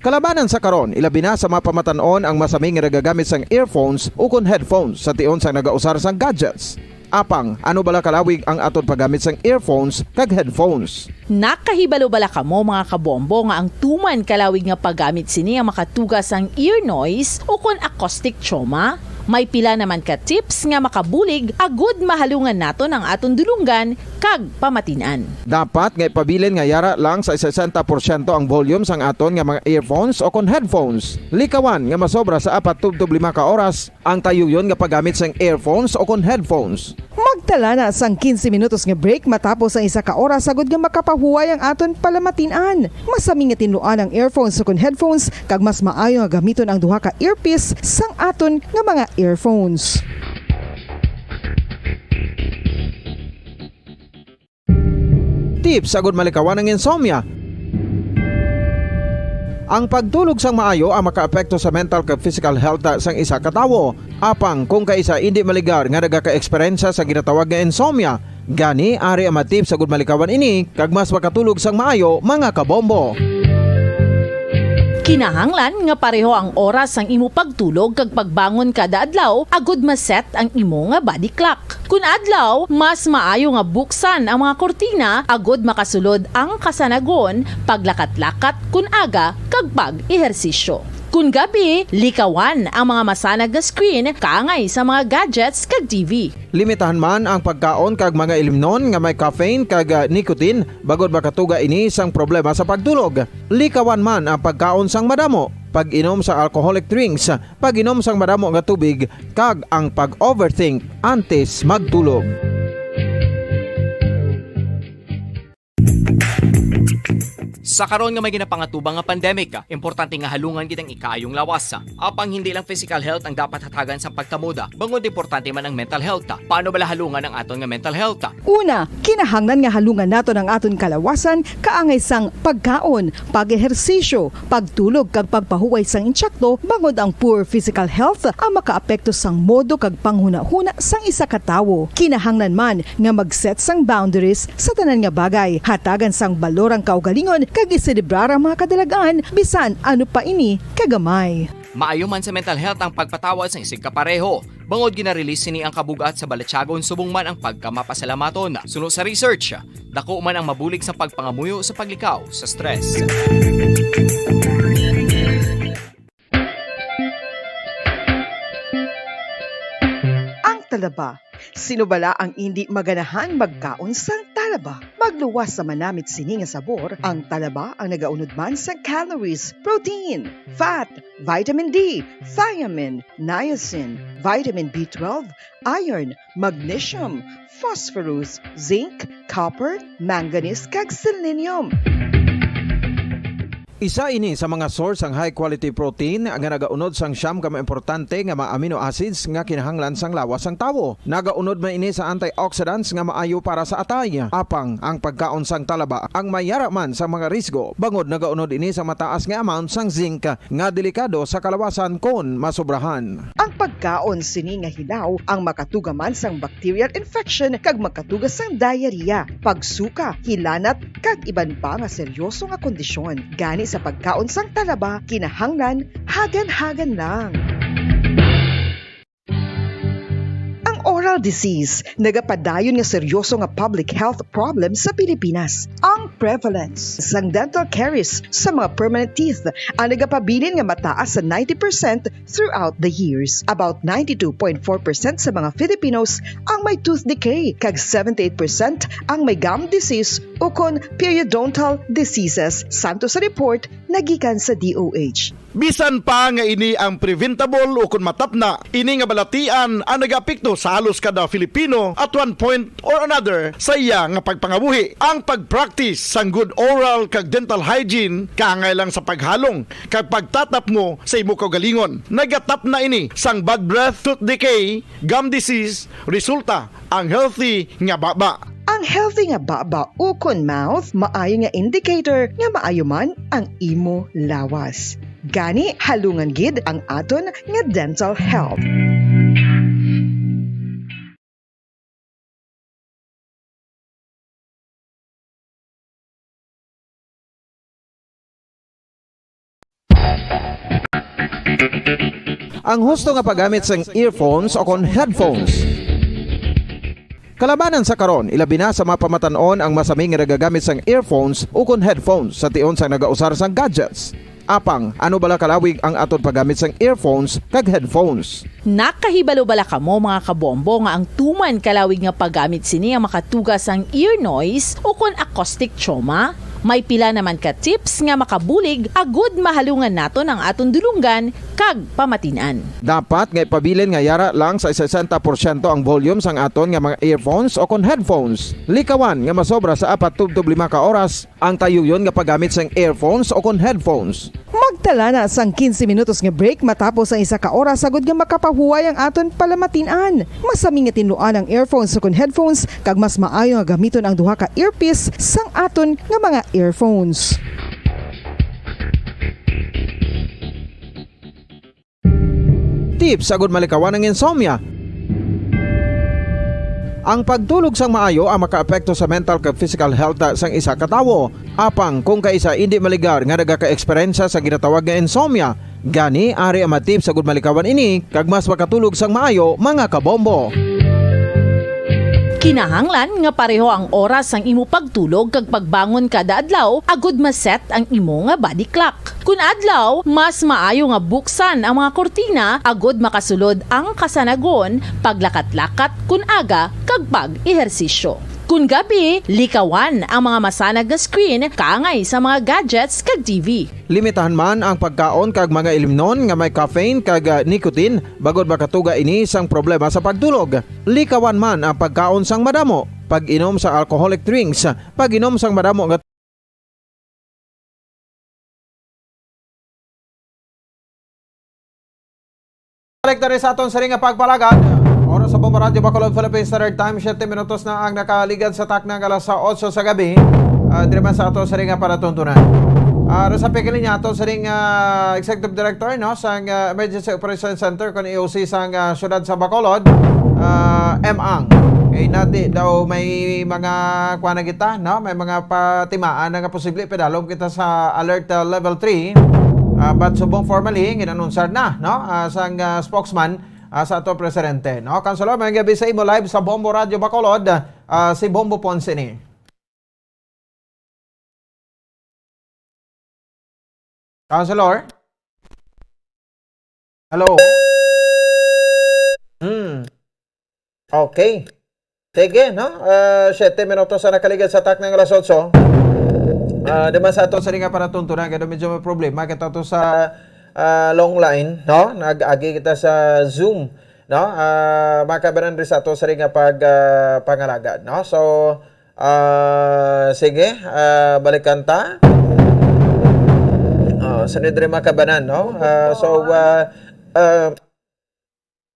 Kalabanan sa karon, ilabi na sa mga pamatan-on ang masami nga nagagamit sang earphones o kon headphones sa tion sang nagausar sang gadgets. Apang, ano bala kalawig ang aton paggamit sang earphones kag headphones? Nakahibalo bala kamo, mga kabombo, nga ang tuman kalawig nga paggamit sini ang makatuga sang ear noise o kon acoustic trauma? May pila naman ka tips nga makabulig agud mahalungan naton ang aton dulonggan kag pamatin-an. Dapat nga ipabilin nga yara lang sa sesenta porsyento ang volume sang aton nga mga earphones o kon headphones. Likawan nga masobra sa apat tubtob lima ka oras ang tayuyon nga paggamit sang earphones o kon headphones. Magtala na sang quince minutos nga break matapos ang isa ka oras agud nga makapahuway ang aton palamatin-an. Masami nga tinluan ang earphones o kon headphones, kag mas maayo nga gamiton ang duha ka earpiece sang aton nga mga earphones. Tips agud malikawan ang insomnia. Ang pagtulog sang maayo ang makaapekto sa mental kag physical health sang isa ka tawo. Apang kung kaisa indi maligar nga nagaka-eksperyensya sa ginatawag nga insomnia, gani ari ang mga tips agud malikawan ini kag mas makatulog sang maayo, mga kabombo. Kinahanglan nga pareho ang oras sang imo pagtulog kag pagbangon kada adlaw agud ma-set ang imo nga body clock. Kun adlaw, mas maayo nga buksan ang mga kurtina agud makasulod ang kasanagon, paglakat-lakat kun aga, kag pag-ehersisyo. Kon gabi, likawan ang mga masanag nga screen kaangay sa mga gadgets kag T V. Limitahan man ang pagkaon kag mga ilimnon nga may caffeine kag, ah, nicotine, bangod makatuga ini sang problema sa pagtulog. Likawan man ang pagkaon sang madamo, pag-inom sa alcoholic drinks, pag-inom sang madamo nga tubig, kag ang pag-overthink antes magtulog. Sa karon nga may ginapangatubang nga pandemic, importante nga halungan gid ang ikaayong lawas. Apang hindi lang physical health ang dapat hatagan sang pagkamuda, bangod importante man ang mental health. Paano bala halungan ang aton nga mental health? Una, kinahanglan nga halungan naton ang aton kalawasan kaangay sang pagkaon, pag-ehersisyo, pagtulog kag pagpahuway sang intsakto, bangod ang poor physical health ang makaapekto sang modo kag panghunahuna sang isa ka tawo. Kinahanglan man nga mag-set sang boundaries sa tanan nga bagay, hatagan sang balor ang kaugalingon kag iselebrar ang mga kadalag-an bisan ano pa ini kagamay. Maayo man sa mental health ang pagpatawad sang isigkapareho, bangod gina-release sini ang kabug-at sa balatyagon subong man ang pagkamapasalamaton. Suno sa research, dako man ang mabulig sa pagpangamuyo sa paglikaw sa stress. Ang talaba. Sino bala ang indi maganahan magkaon sang talaba? Magluwas sa manamit sini nga sabor, ang talaba ang nagaunod man sang calories, protein, fat, vitamin D, thiamine, niacin, vitamin B twelve, iron, magnesium, phosphorus, zinc, copper, manganese, kag selenium. Isa ini sa mga source sang high quality protein nga nagaunod sang siyam ka mga importante nga mga amino acids nga kinahanglan sang lawas sang tawo. Nagaunod man ini sa antioxidants nga maayo para sa atay. Apang ang pagkaon sang talaba ang mayara man sa mga risgo, bangod nagaunod ini sa mataas nga amount sang zinc nga delikado sa kalawasan kon masobrahan. Ang pagkaon sini nga hilaw ang makatuga man sang bacterial infection kag makatuga sang diarrhea, pagsuka, hilanat, kag iban pa nga seryoso nga kondisyon. Gani sa pagkaon sang talaba, kinahanglan hagan-hagan lang. Ang oral disease nagapadayon nga seryoso nga public health problem sa Pilipinas. Ang prevalence sang dental caries sa mga permanent teeth ang nagapabilin nga mataas sa ninety percent throughout the years. About ninety-two point four percent sa mga Filipinos ang may tooth decay, kag seventy-eight percent ang may gum disease ukon periodontal diseases, santo sa report nagikan sa D O H. Bisan pa nga ini ang preventable ukon matapna, ini nga balatian ang nagaapekto sa halos kada Filipino at one point or another sa iya nga pagpangabuhi. Ang pag-practice sang good oral kag dental hygiene kaangay lang sa paghalong kag pagtatapngo sa imo kaugalingon. Nagatapna ini sang bad breath, tooth decay, gum disease, resulta ang healthy nga baba. Ang healthy nga baba ukon mouth maayo nga indicator nga maayo man ang imo lawas. Gani, halungan gid ang aton nga dental health. Ang husto nga paggamit sang earphones o kon headphones. Kalabanan sa karon, ilabi na sa mga pamatan-on ang masami nga nagagamit sang earphones o kon headphones sa tion sang nagausar sang gadgets. Apang, ano bala kalawig ang aton paggamit sang earphones kag headphones? Nakahibalo bala kamo, mga kabombo, nga ang tuman kalawig nga paggamit sini ang makatuga sang ear noise ukon acoustic trauma? May pila naman ka tips nga makabulig agud mahalungan naton ang aton dulonggan kag pamatin-an. Dapat nga ipabilin nga yara lang sa sesenta porsyento ang volume sang aton nga mga earphones o kon headphones. Likawan nga masobra sa apat tubtob lima ka oras ang tayuyon nga paggamit sang earphones o kon headphones. Magtala na sang quince minutos nga break matapos ang isa ka oras agud nga makapahuway ang aton palamatin-an. Masami nga tinluan ang earphones ukon headphones, kag mas maayo nga gamiton ang duha ka earpiece sang aton nga mga earphones. Tips agud malikawan ang insomnia. Ang pagtulog sang maayo ang makaapekto sa mental kag physical health sang isa ka tawo. Apang kung kaisa indi maligar nga nagaka-eksperyensya sa ginatawag nga insomnia, gani ari ang mga tips agud malikawan ini kag mas makatulog sang maayo, mga kabombo. Kinahanglan nga pareho ang oras sang imo pagtulog kag pagbangon kada adlaw agud ma-set ang imo nga body clock. Kun adlaw, mas maayo nga buksan ang mga kurtina agud makasulod ang kasanagon, paglakat-lakat kun aga, kag pag-ehersisyo. Kun gabi, likawan ang mga masanag nga screen kaangay sa mga gadgets kag T V. Limitahan man ang pagkaon kag mga ilimnon nga may caffeine kag, ah, nicotine, bangod makatuga ini sang problema sa pagtulog. Likawan man ang pagkaon sang madamo, pag-inom sang alcoholic drinks, pag-inom sang madamo nga Balik na rin sa aton siring nga pagpalagad. Oras sa Bombo Radyo Bacolod, Philippine Standard Time, siyete minutos na ang nakaligad sa takna nga alas otso sa gabi. Ah, diri man sa aton siring nga palatuntunan. Ah, ro sa pikili niya aton siring, ah, Executive Director, no, sang, ah, Emergency Operations Center, kun E O C sang, ah, siyudad sa Bacolod, ah, M Ang. Kay nati daw may mga kuha na kita, no, may mga patimaan na nga posible padalom kita sa alert, ah, level three. Ah, but subong formally, ginanunsar na, no, ah, sang, ah, spokesman, ah, sa ato presidente, no? Councilor, may gabi sa imo, live sa Bombo Radyo Bacolod, ah, si Bombo Ponce ni. Councilor? Hello? Hmm. Okay. Sige, no? Ah, siyete minutos ang nakaligad sa takna nga alas otso. Ah, di man sa ato sa nga para tuntunan, kaya medyo may problema kita to sa, ah, long line, no? Nag-agi kita sa Zoom, no? Ah, makabanan rin sa ato sa nga pag, ah, pangalagad, no? So, ah, sige, ah, balikan ta. Oh, sunod rin makabanan, no? Ah, so, ah, ah,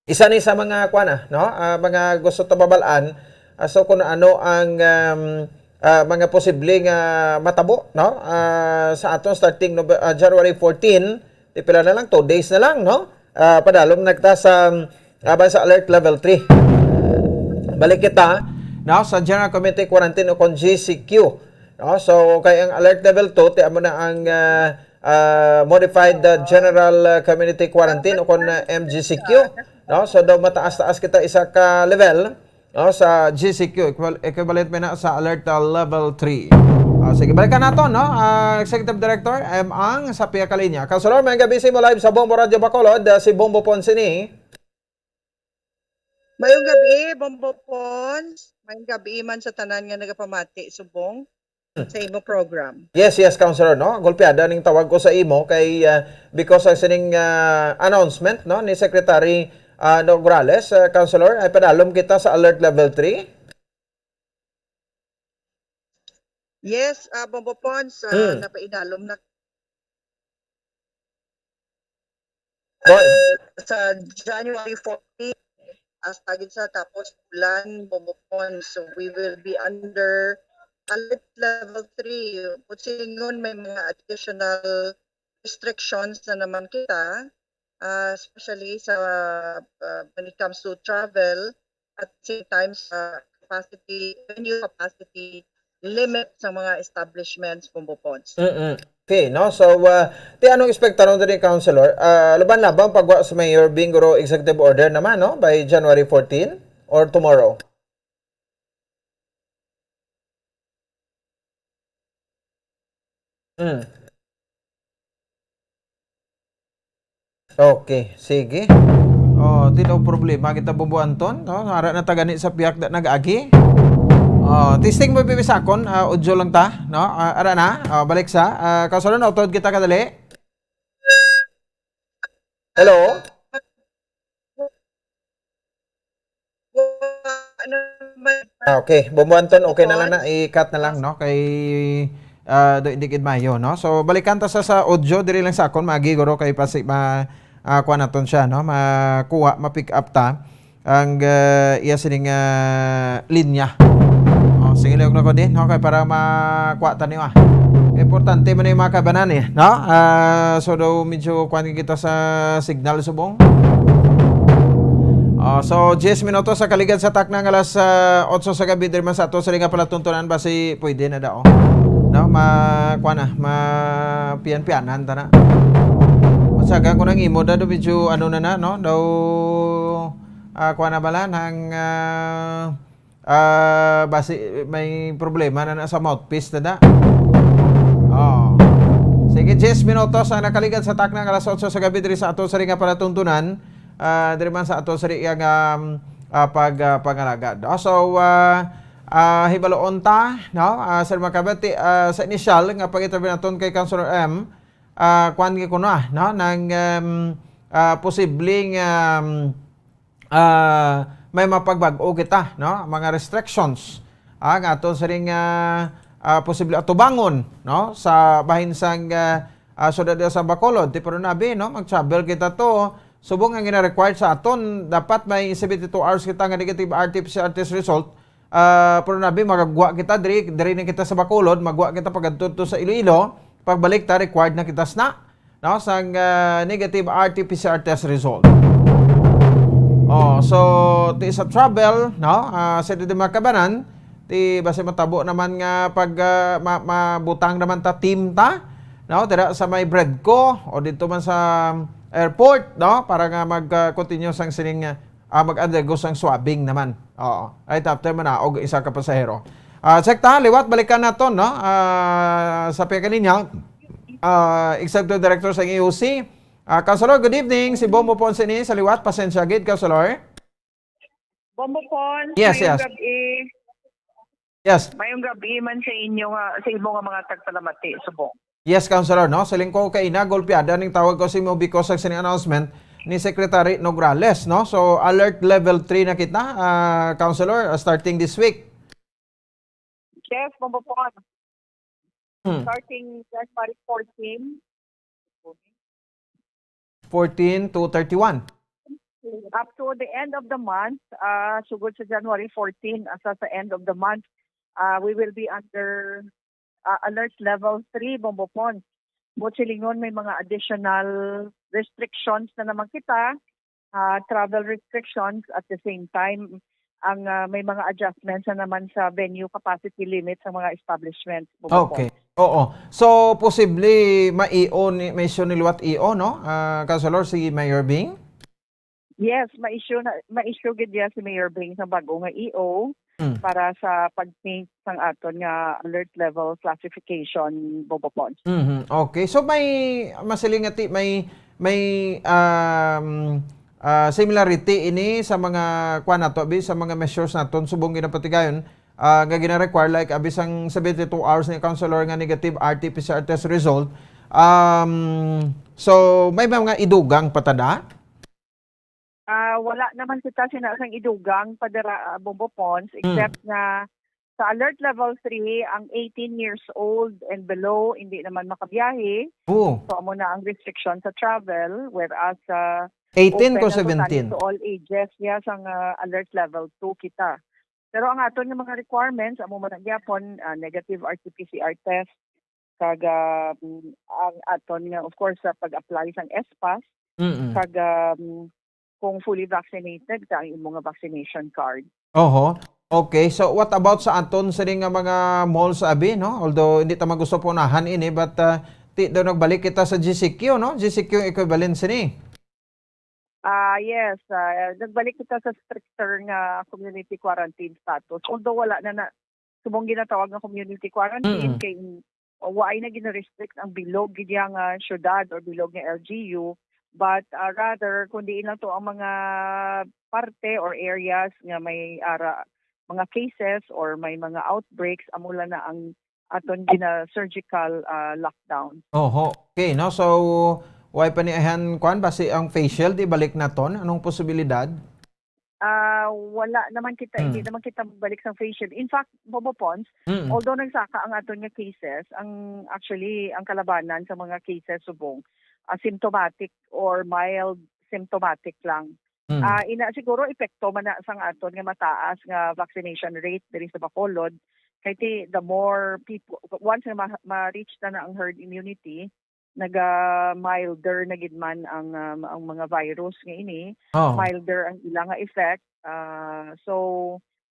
isa ni sa mga, kuwan na, no? Ah, mga gusto ta mabal-an, ah, so kung ano ang, um, ah, mga posible nga matabo, no? Ah, sa aton starting Nove-, ah, January fourteen, di pila na lang, two days na lang, no? Ah, padalom na kita sa, ah, ba sa alert level three. Balik kita, no, sa General Community Quarantine o kon G C Q, no? So, kay ang alert level two, ti amo na ang, ah, ah, modified, ah, general, ah, community quarantine o kon, ah, M G C Q, no? So, daw mataas-taas kita isa ka level, no, sa G C Q, equal-, equivalent man na sa alert, ah, level three. Ah, sige, balikan nato, no? Ah, Executive Director M Ang sa pihak ka linya. Councilor, may gabi sa imo, live sa Bombo Radyo Bacolod, ah, si Bombo Ponce ni. Mayong gabi, Bombo Pons. Mayong gabi man sa tanan nga nagapamati subong sa imo program. Yes, yes, Councilor, no? Golpeada ning tawag ko sa imo kay, ah, because sa sining, ah, announcement, no, ni Secretary, ah, Nograles, ah, Councilor, ay padalom kita sa alert level three. Yes, ah, Bombo Pons, ah, Mm. napaidalom na Go. Sa January fourteen, hasta gid sa tapos ulan, Bombo Pons. So, we will be under alert level three. Kung singon, may mga additional restrictions na naman kita, ah, especially sa, ah, when it comes to travel, at the same time sa capacity, venue capacity limit sa mga establishments, Bombo Pons. Mm-mm. Okay, no? So, ah, ti anong ekspektaron diri, Councilor? Ah, laban-laban pagwa sa Mayor Bing, guro, executive order naman, no? By January fourteen or tomorrow? Mm. Okay, sige. Oh, di daw problema kita, Bombo Anton, no? Ara na ta gani sa pihak da nag-agi. Oh, testing mo, bibi, sa akon, ah, audio lang ta, no? Ah, ara na. Oh, balik sa, ah, Councilor, nautod kita kadali. Hello? Wa naman. Ah, okay. Bombo Anton, okay na lang na. Pons. I-cut na lang, no? Kay, ah, do, hindi gid maayo, no? So, balikan ta sa, sa audio, diri lang sa akon, maagi, guro, kay pasi-, ma-, ah, kuha naton siya, no? Makuha, ma-pick up ta ang, ah, iya sining, ah, linya. Oh, sige, liog na ko din, no? Kay para makuha ta niyo, ah. Importante man yung mga kabanan, eh, no? Ah, so, daw medyo kuha kita sa signal subong. Ah, so, diyes minutos sa kaligad sa takna nga alas, ah, otso sa gabi, diri man sa ato sa nga palatuntunan, basi pwede na daw. No? Ma-, kuha na, mapian-pianan ta na. Masaga ko nang imo, daw medyo ano na na, no? Daw, ah, kuha na bala, nang, ah, Ah, basi may problema na na sa mouthpiece na na. Oh. Sige, diyes minutos ang nakaligad sa takna nga alas otso sa gabi diri sa ato sa ringa palatuntunan. Ah, diri man sa ato sa ringa nga, um, ah, pag, ah, pangalagad. Oh, so, ah, ah, hibaloon ta, no? Ah, Sir Macabati, ah, sa initial nga pag-interview naton kay Councilor M, ah, kuwan gyud kuno, ah, no? Nang, um, ah, posibleng, um, ah, may mapagbag-o kita, no? Mga restrictions, ah, nga aton siring, ah, ah, posible atubangon, no? Sa bahin sang, ah, ah, syudad sa Bacolod, ti pero nabi, no? Mag-travel kita to. Subong ang gina-required sa aton, dapat may seventy-two hours kita nga negative R T P C R test result. Ah, pero nabi, magagwa kita, diri, diri na kita sa Bacolod, magwa kita pagadto to sa Iloilo, pagbalik ta, required na kita sna, no, sang, ah, negative R T P C R test result. Oh, so, ti sa travel, no, ah, sa di mga kabanan, ti basi matabo naman nga pag, ah, ma-, mabutang naman ta team ta, no, dira sa may Bredco o dito man sa airport, no, para nga mag, ah, continue sang sining, ah, ah, mag-undergo sang swabbing naman. Oo. Right after man na, og isa ka pasahero. Ah, check ta, liwat, balikan naton, no? Ah, sa pagkalinya, ah, Executive Director sa E O C. Ah, Councilor, good evening. Si Bombo Ponce ni sa liwat. Pasensya gid, Councilor. Bombo Ponce, Yes, mayong yes. gabi. Yes. Mayong gabi man sa inyo nga, sa imo nga mga tagpalamati, subong. Yes, Councilor, no? Siling ko kay ina, golpeada ning tawag ko sa imo because of sini announcement ni Secretary Nograles, no? So, alert level three na kita, ah, Councilor, ah, starting this week. Yes, Bombo Ponce. Hmm. Starting January fourteen. Fourteen to thirty-one. Up to the end of the month, ah, sugod sa January fourteen, asa sa end of the month, ah, we will be under, ah, alert level three, Bombo Ponce. Buot silingon, may mga additional restrictions na naman kita, ah, travel restrictions. At the same time, ang, ah, may mga adjustments na naman sa venue capacity limit sa mga establishments, Bombo Ponce. Okay. Oo. So, posible ma-E O ni, ma-issue ni liwat E O, no? Ah, Councilor, si Mayor Bing? Yes, ma-issue na, ma-issue gid niya si Mayor Bing sa bago nga E O Mm. para sa pag-change sang aton nga alert level classification, Bombo Ponce. Mhm. Okay. So, may masiling nga ti-, may, may, um, ah, similarity ini sa mga, kuwan nato, abi, sa mga measures naton subong ginapatigayon, ah, nga gina-require, like, abi sang seventy-two hours ni Councilor nga negative R T P C R test result. Um, so, may mga idugang pa ta da? Ah, wala naman kita sina sang idugang pa dira, ah, Bombo Ponce, Mm. except nga sa alert level three, ang eighteen years old and below, hindi naman makabiyahe. Oo. So, amo na ang restriction sa travel, whereas sa Eighteen open ko na to, seventeen. Tani to all ages, yeah, sang, ah, alert level two kita. Pero ang aton nga mga requirements, amo man ang gyapon, ah, negative R T P C R test, kag, ah, ang aton nga, of course, sa pag-apply sang S pass, Mm-mm. kag, um, kung fully vaccinated ka, ang imo nga vaccination card. Oho. Okay, so what about sa aton sini nga mga malls, abi, no? Although hindi ta man gusto punahan ini, but, ah, ti daw nagbalik kita sa G C Q, no? G C Q ang equivalent sini. Ah, yes, ah, nagbalik kita sa stricter nga community quarantine status. Although wala na na, subong ginatawag nga community quarantine, Mm. kay waay na gina-restrict ang bilog gid nga syudad or bilog nga L G U, but, ah, rather, kung diin lang to ang mga parte or areas nga may ara, mga cases or may mga outbreaks, amo lang na ang aton gina-surgical, ah, lockdown. Oho. Okay, no? So, way pa ni ahan, kwan, basi ang facial, di balik naton? Anong posibilidad? Ah, wala naman kita, hindi Hmm. naman kita balik sa facial. In fact, Bombo Ponce, Mm. although nagsaka ang aton nga cases, ang, actually, ang kalabanan sa mga cases subong, ah, symptomatic or mild symptomatic lang. Mm. Ah, ina, siguro epekto man na sang aton nga mataas nga vaccination rate diri sa Bacolod. Kay ti, the more people, once nga ma-, ma-reach na na ang herd immunity, naga-milder na gid man ang, um, ang mga virus nga ini. Oo. Milder ang ila nga effect. Ah, so,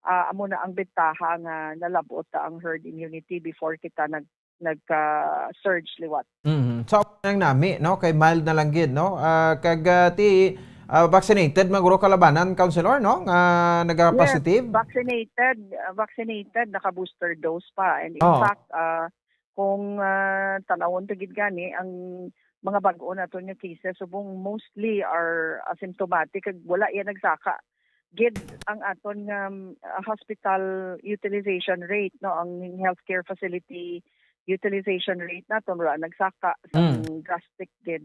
ah, amo na ang bentaha nga nalab-ot ta ang herd immunity before kita nag-, nagka-surge liwat. Mhm. So, nang nami, no? Kay mild na lang gid, no? Ah, kag, ah, ti, ah, vaccinated man guro kalabanan, Councilor, no? Nga Yes, nagapositive? vaccinated, ah, vaccinated, naka-booster dose pa. And in Oo. fact, ah, kung ah, tanawon ta gid gani ang mga bag-o naton nga cases, subong mostly are asymptomatic kag wala iya nagsaka gid ang aton nga um, ah, hospital utilization rate, no, ang healthcare facility utilization rate naton wala nagsaka sang Mm. drastic gid.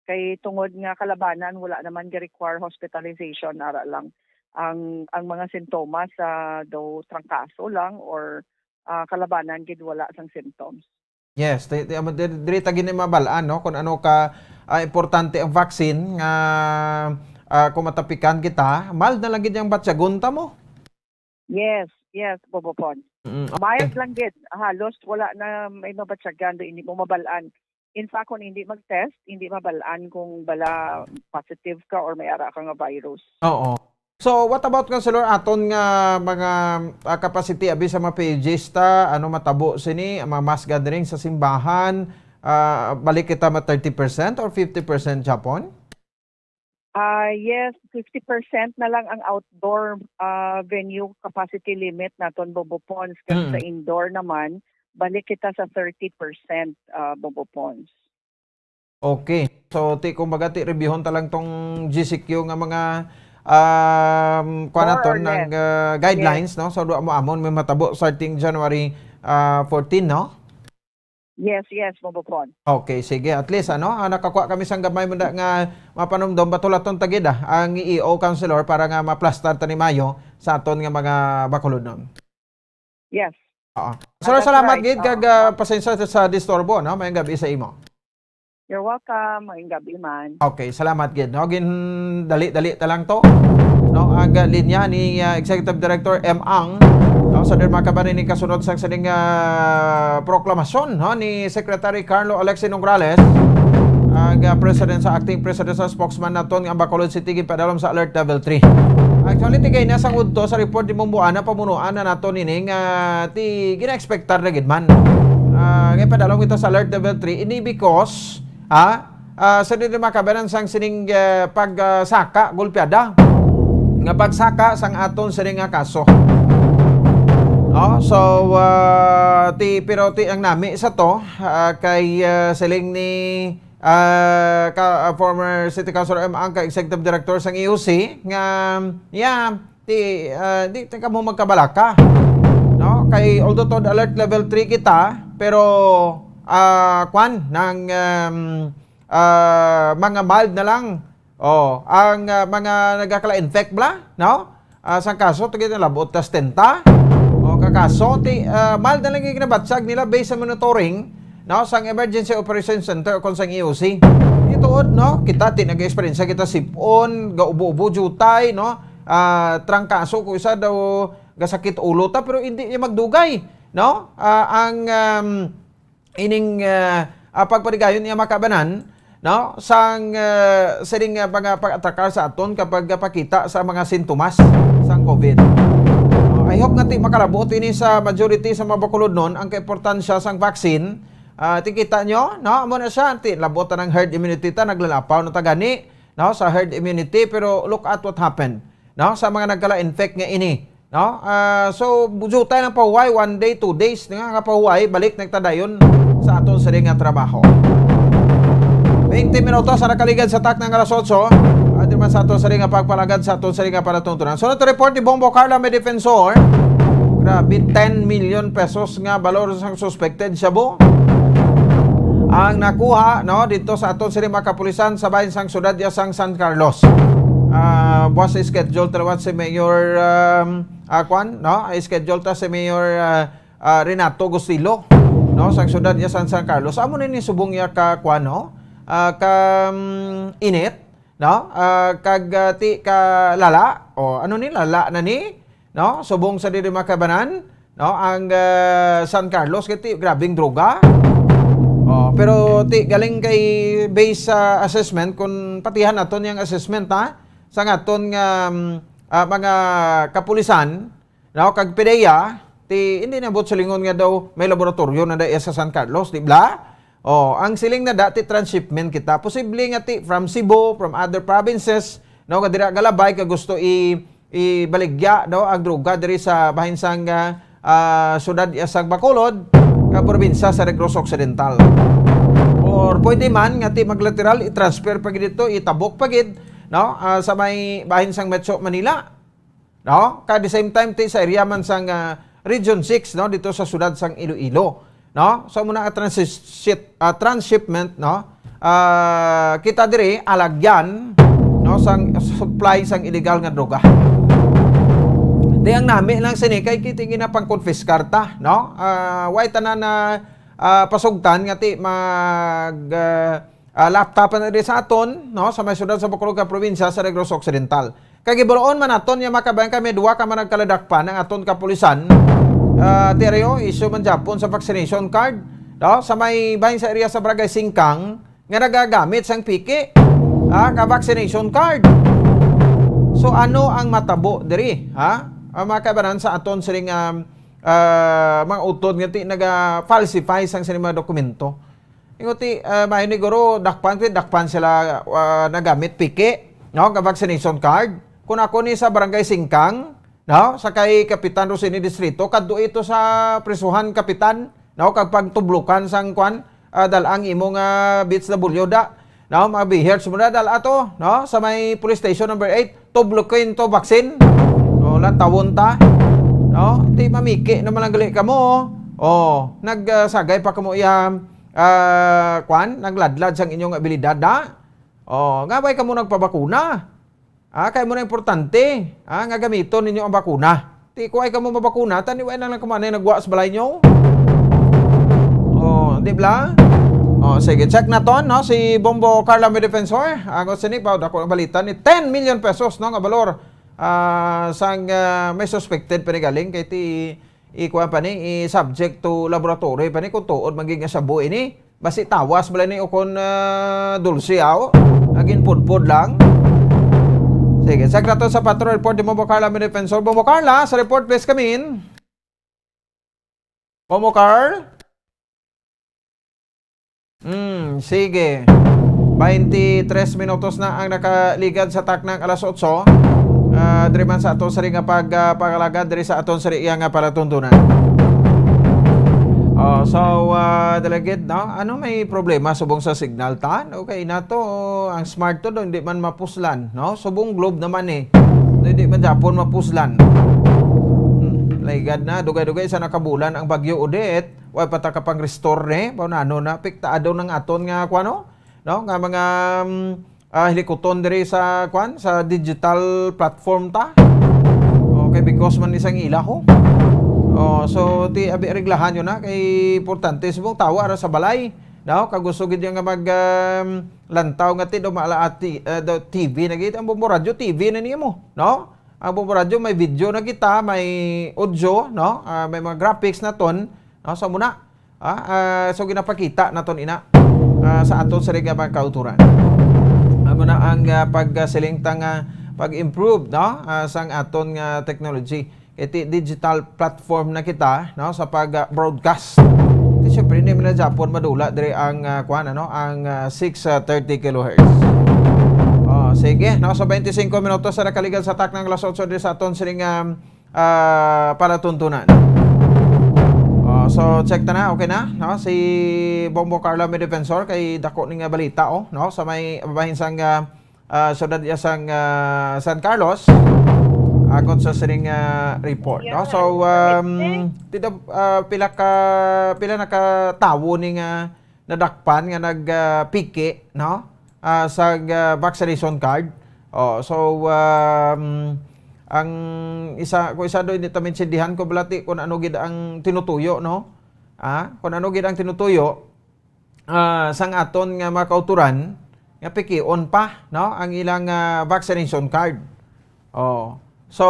Kay tungod nga kalabanan, wala naman ga-require hospitalization, ara lang ang ang mga sintomas sa daw trangkaso lang or ah, kalabanan gid wala sang symptoms. Yes, di, di, di, diri ta gini mabal-an, no, kung ano ka ah, importante ang vaccine nga ah, kung matapikan kita, mild na lang gid ang batyagon ta mo. Yes, yes, Bobo Pons. Mm, Mild okay. lang gid, halos wala na may mabatyagan do hindi mo mabal-an. In fact, kung hindi mag-test, hindi mabal-an kung bala positive ka or may ara ka nga virus. Oo. So, what about, Councilor, aton nga mga ah, capacity abi sa mga P G s ta, ano matabo sini, ang mga mass gathering sa simbahan, ah, balik kita ma thirty percent or fifty percent, Japon? Ah, yes, fifty percent na lang ang outdoor ah, venue capacity limit naton, Bobo Pons, kag Mm. sa indoor naman, balik kita sa thirty percent, ah, Bobo Pons. Okay. So, ti, kumbaga, ti, reviewon ta lang tong G C Q nga mga um, kuan More naton or nag less. ah, Yes. guidelines, no? So, do amo amon may matabo starting January ah, fourteen, no? Yes, yes, Bobo Pons. Okay, sige. At least, ano, ah, nakakuha kami sang gamay mo na nga mapanumdom, batulaton ta gid, ah, ang E O, Councilor, para nga maplastar ta ni Mayo sa aton nga mga Bacolodnon. Yes. Oo. Sir, That's salamat right. gid kag Oo. ah, pasensya sa disturbo, no? May gabi sa imo. You're welcome. Maayong gabi man. Okay, salamat gid, no? Gin dali-dali ta lang to. No, ang ah, linya ni ah, Executive Director M Ang, no, sa Derma Kabanin ni kasunod sang sining ah, proklamasyon, no, ni Secretary Carlo Alexi Nograles, ang ah, President sa Acting President sa Spokesman naton nga ang Bacolod City ginpadalom sa Alert Level three. Actually, tigay na sang udto sa report ni Mumbuana, pamunuan na nato nini nga ti gina-expectar na gid man. Ah, nga ipadalom kita sa Alert Level three, ini because, ha, ah, sa di makabanan sang sining ah, pagsaka, gulpiada nga pagsaka sang aton sining nga kaso. No? So, ah, ti, pero ti ang nami sa to, ah, kay ah, siling ni ah, ka, ah, former City Councilor M Ang, ka Executive Director sang E O C, nga, yeah, ti, ah, di ta kamo magkabalaka. No? Kay although to alert level three kita, pero ah, kwan, nang um, ah, mga mild na lang. Oh, ang ah, mga nagakala-infect bla, no? Ah, sang kaso, tigit na labot ta setenta. O, ka kaso, ti, ah, mild na lang yung ginabatsag nila based sa monitoring, no, sang Emergency Operation Center o kung sang E O C. Ituod, no, kita, ti, nag-experience kita sipon, gaubo-ubo, jutay, no, ah, trangkaso, kung isa daw gasakit ulo ta, pero hindi niya magdugay, no? Ah, ang, um, ining ah, ah, pagpaligayon niya makabanan, no, sang ah, sining ah, mga pag-atakar sa aton kapag ah, pakita sa mga sintomas sang COVID. Oh, I hope nga ti makalabot ini sa majority sa mga Bacolodnon ang kaimportansya sang vaccine. Ah, ti kita nyo, no? Amo na siya, ti labot na ng herd immunity ta, naglalapaw na ta gani, no, sa herd immunity, pero look at what happened, no, sa mga nagkala-infect nga ini, no? Ah, so, jutay lang pahuway, one day, two days nga, nga pahuway, balik nagtadayon sa aton sini nga trabaho. Twenty minutos ang nakaligad sa takna nga alas otso. At naman sa aton sini nga pagpalagad sa aton sini nga palatuntunan. So, ito report ni Bombo Carla, may defensor. Grabe, ten million pesos nga balor sang suspected shabu ang nakuha, no, dito sa aton sini mga kapulisan sa bahin sang syudad ya sang San Carlos. Ah, buwas schedule ta liwat si Mayor um, ah, kwan, no? Schedule ta si Mayor ah, ah, Renato Gustilo, no, sang syudad ya sang San Carlos. Amo na ni subong ya ka kwan, no? Ah, ka um, init, no? Ah, kag ah, ti ka lala. O ano ni lala na ni, no? Subong sa diri makabanan, no? Ang ah, San Carlos kay ti grabing droga. Oh, pero ti galing kay base sa assessment, kung patihan naton yang assessment, ha, sa ngaton nga um, ah, mga kapulisan, no, kag PDEA, ti hindi na buot silingon nga daw may laboratorio na dai sa San Carlos, di bla? Oh, ang siling na dati transshipment kita. Posible nga ti from Cebu, from other provinces, no, nga dira galabay ka gusto i ibaligya, no, ang droga diri sa bahin sang, ah, ah, siyudad iya sang Bacolod, nga probinsya sa Negros Occidental. Or pwede man nga ti maglateral, i-transfer pa gid dito, itabok pa gid, no, ah, sa may bahin sang Metro Manila, no? Kag the same time, ti sa area man sang, ah, Region six, no, dito sa siyudad sang Iloilo, no? So, muna nga transit-, ah, transshipment, no? Ah, kita diri alagyan, no, sang supply sang illegal nga droga. Di ang nami lang sini kay kita gina pang-confiscar ta, no? Ah, way tanan na, ah, pasugtan nga ti mag, ah, ah, laptop na diri sa aton, no, sa may siyudad sa Bacolod nga probinsya sa Negros Occidental. Kag ibuloon man naton nga makabayan kami duwa ka man nagkaladakpan ang aton kapulisan. Ah, Teryo, issue man gyapon sa vaccination card, no, sa may bahin sa area sa Barangay Singkang nga nagagamit sang piki, ah, ka vaccination card. So ano ang matabo diri, ha? Ang mga kaibanan sa aton sining, um, ah, mga utod nga ti naga-falsify sang sining mga dokumento. Ingon ti, ah, may ni guro, dakpan ti, dakpan sila, ah, nagamit piki, no, nga vaccination card. Kung ako ni sa Barangay Singkang, no, sa kay Kapitan Rosini Distrito, kadto ito sa prisuhan, Kapitan, no, kag pagtublukan sang kwan, ah, dal-a ang imo nga B H W da, no, mga B H mo na dal-a to, no, sa may police station number eight, tublukin to vaccine. No, lantawon ta. No, ti mamiki naman lang gali kamo. Oh, nag, ah, sagay pa kamo iya, ah, kwan, nagladlad sang inyong abilidad, da? Oh, nga bay kamo nagpabakuna? Ah, kay mo na importante, ah, nga gamiton ninyo ang bakuna. Ti kuway kamo mabakuna, tani way na lang kumanay nagwa sa balay nyo. Oh, di bla? Oh, sige, check naton, no? Si Bombo Carla, may defensor. Ang sini pa, dako ang balita ni ten million pesos, no, nga balor, ah, sang, ah, may suspected pa ni galing kay ti, ikuha pa ni, i-subject to laboratory pa ni kung tuod maging nga shabu ini. Basi tawas bala ni o kon, ah, dulce, aw. Naging pudpod lang. Sige, check naton sa patrol report ni Bombo Carla, may defensor. Bombo Carla, sa report, please come in. Bombo Carl? Hmm, sige. Bainti tres minutos na ang nakaligad sa taknang alas otso. Ah, diri man sa aton sari nga pag, ah, pangalagad diri sa aton sari nga palatuntunan. Oh, so, ah, delegate, no? Ano may problema subong sa signal, tan? Okay na to. Ang smart to, do, hindi man mapuslan, no? Subong globe naman eh. Do, hindi man Japon mapuslan. Hmm, laigad na. Dugay-dugay sa nakabulan ang Bagyo Odette. Wa pa ta ka pang-restore ni. Baw na, ano na, apektado ng aton nga, kuwano? No? Nga mga, mm, ah, hilikuton diri sa, kwan, sa digital platform ta. Okay, because man isang ila ho. Oh, so, ti, abi, reglahan yun na. Kay importante subong tawa ra sa balay. No? Kag gusto gid nga mag, um, lantaw nga ti, do maala ati, eh, do T V na gid. Ang Bombo Radyo, T V na niya mo. No? Ang Bombo Radyo, may video na kita, may audio, no? Ah, may mga graphics na ton. No? So, muna, ah, ah, so, ginapakita naton ina, ah, sa aton sa mga kauturan. Amo na ang, ah, pagsiling ta nga pag-improve, no? Ah, sang aton nga technology. Iti digital platform na kita, no, sa pag, ah, broadcast. Iti, syempre, hindi man na Japon madula diri ang, ah, kuwan, ano, ang, ah, six thirty kilohertz. Oh, sige, no, so twenty-five minutos sa nakaligal sa taknang alas otso diri sa aton sining, um, ah, palatuntunan. Oh, so check ta na, okay na, no? Si Bombo Carlo, may defensor, kay dako ni nga balita, oh, no? Sa may babahin sang, ah, ah, siyudad iya sang, ah, San Carlos, agot sa sining, ah, report, no? So, um, tida, ah, pila ka, pila na ka tawo ni nga nadakpan nga nag, ah, piki, no? Ah, sa, ah, vaccination card. Oh, so, um, ang isa, kung isa do, hindi ta maintindihan ko balati kung ano gid ang tinutuyo, no? Ah, kung ano gid ang tinutuyo, ah, sang aton nga mga kauturan, nga pikion pa, no, ang ilang, ah, vaccination card. Oh. So,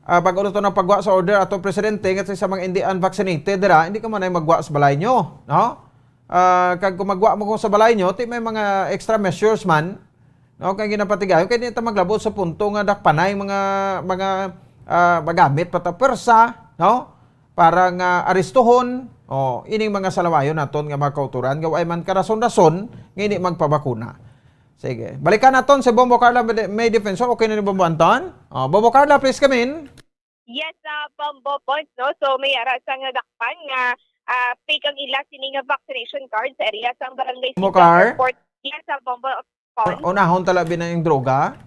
ah, bago na to nang pagwa sa order ato presidente, nga sa mga hindi unvaccinated dira, hindi ka man ay magwa sa balay nyo, no? Ah, kag kung magwa mo ko sa balay nyo, ti may mga extra measures man, no, kay ginapatigayon, kay di ta maglabot sa punto nga dakpanay mga, mga, ah, magamit pa ta pwersa, no? Para nga arestuhon, oh, ining mga salawayon naton nga mga kauturan, nga way man karason-rason nga hindi magpabakuna. Sige. Balikan naton si Bombo Carla, may, may defensor. Okay na ni Bombo Anton? Oh, Bombo Carla, please come in. Yes, uh, Bombo Pons, no? So, may ara sa nga dakpan nga uh, fake ang ila sini nga vaccination card sa area sa barangay Bombo Car? Airport. Yes, uh, Bombo Pons. Unahon tala binayang droga?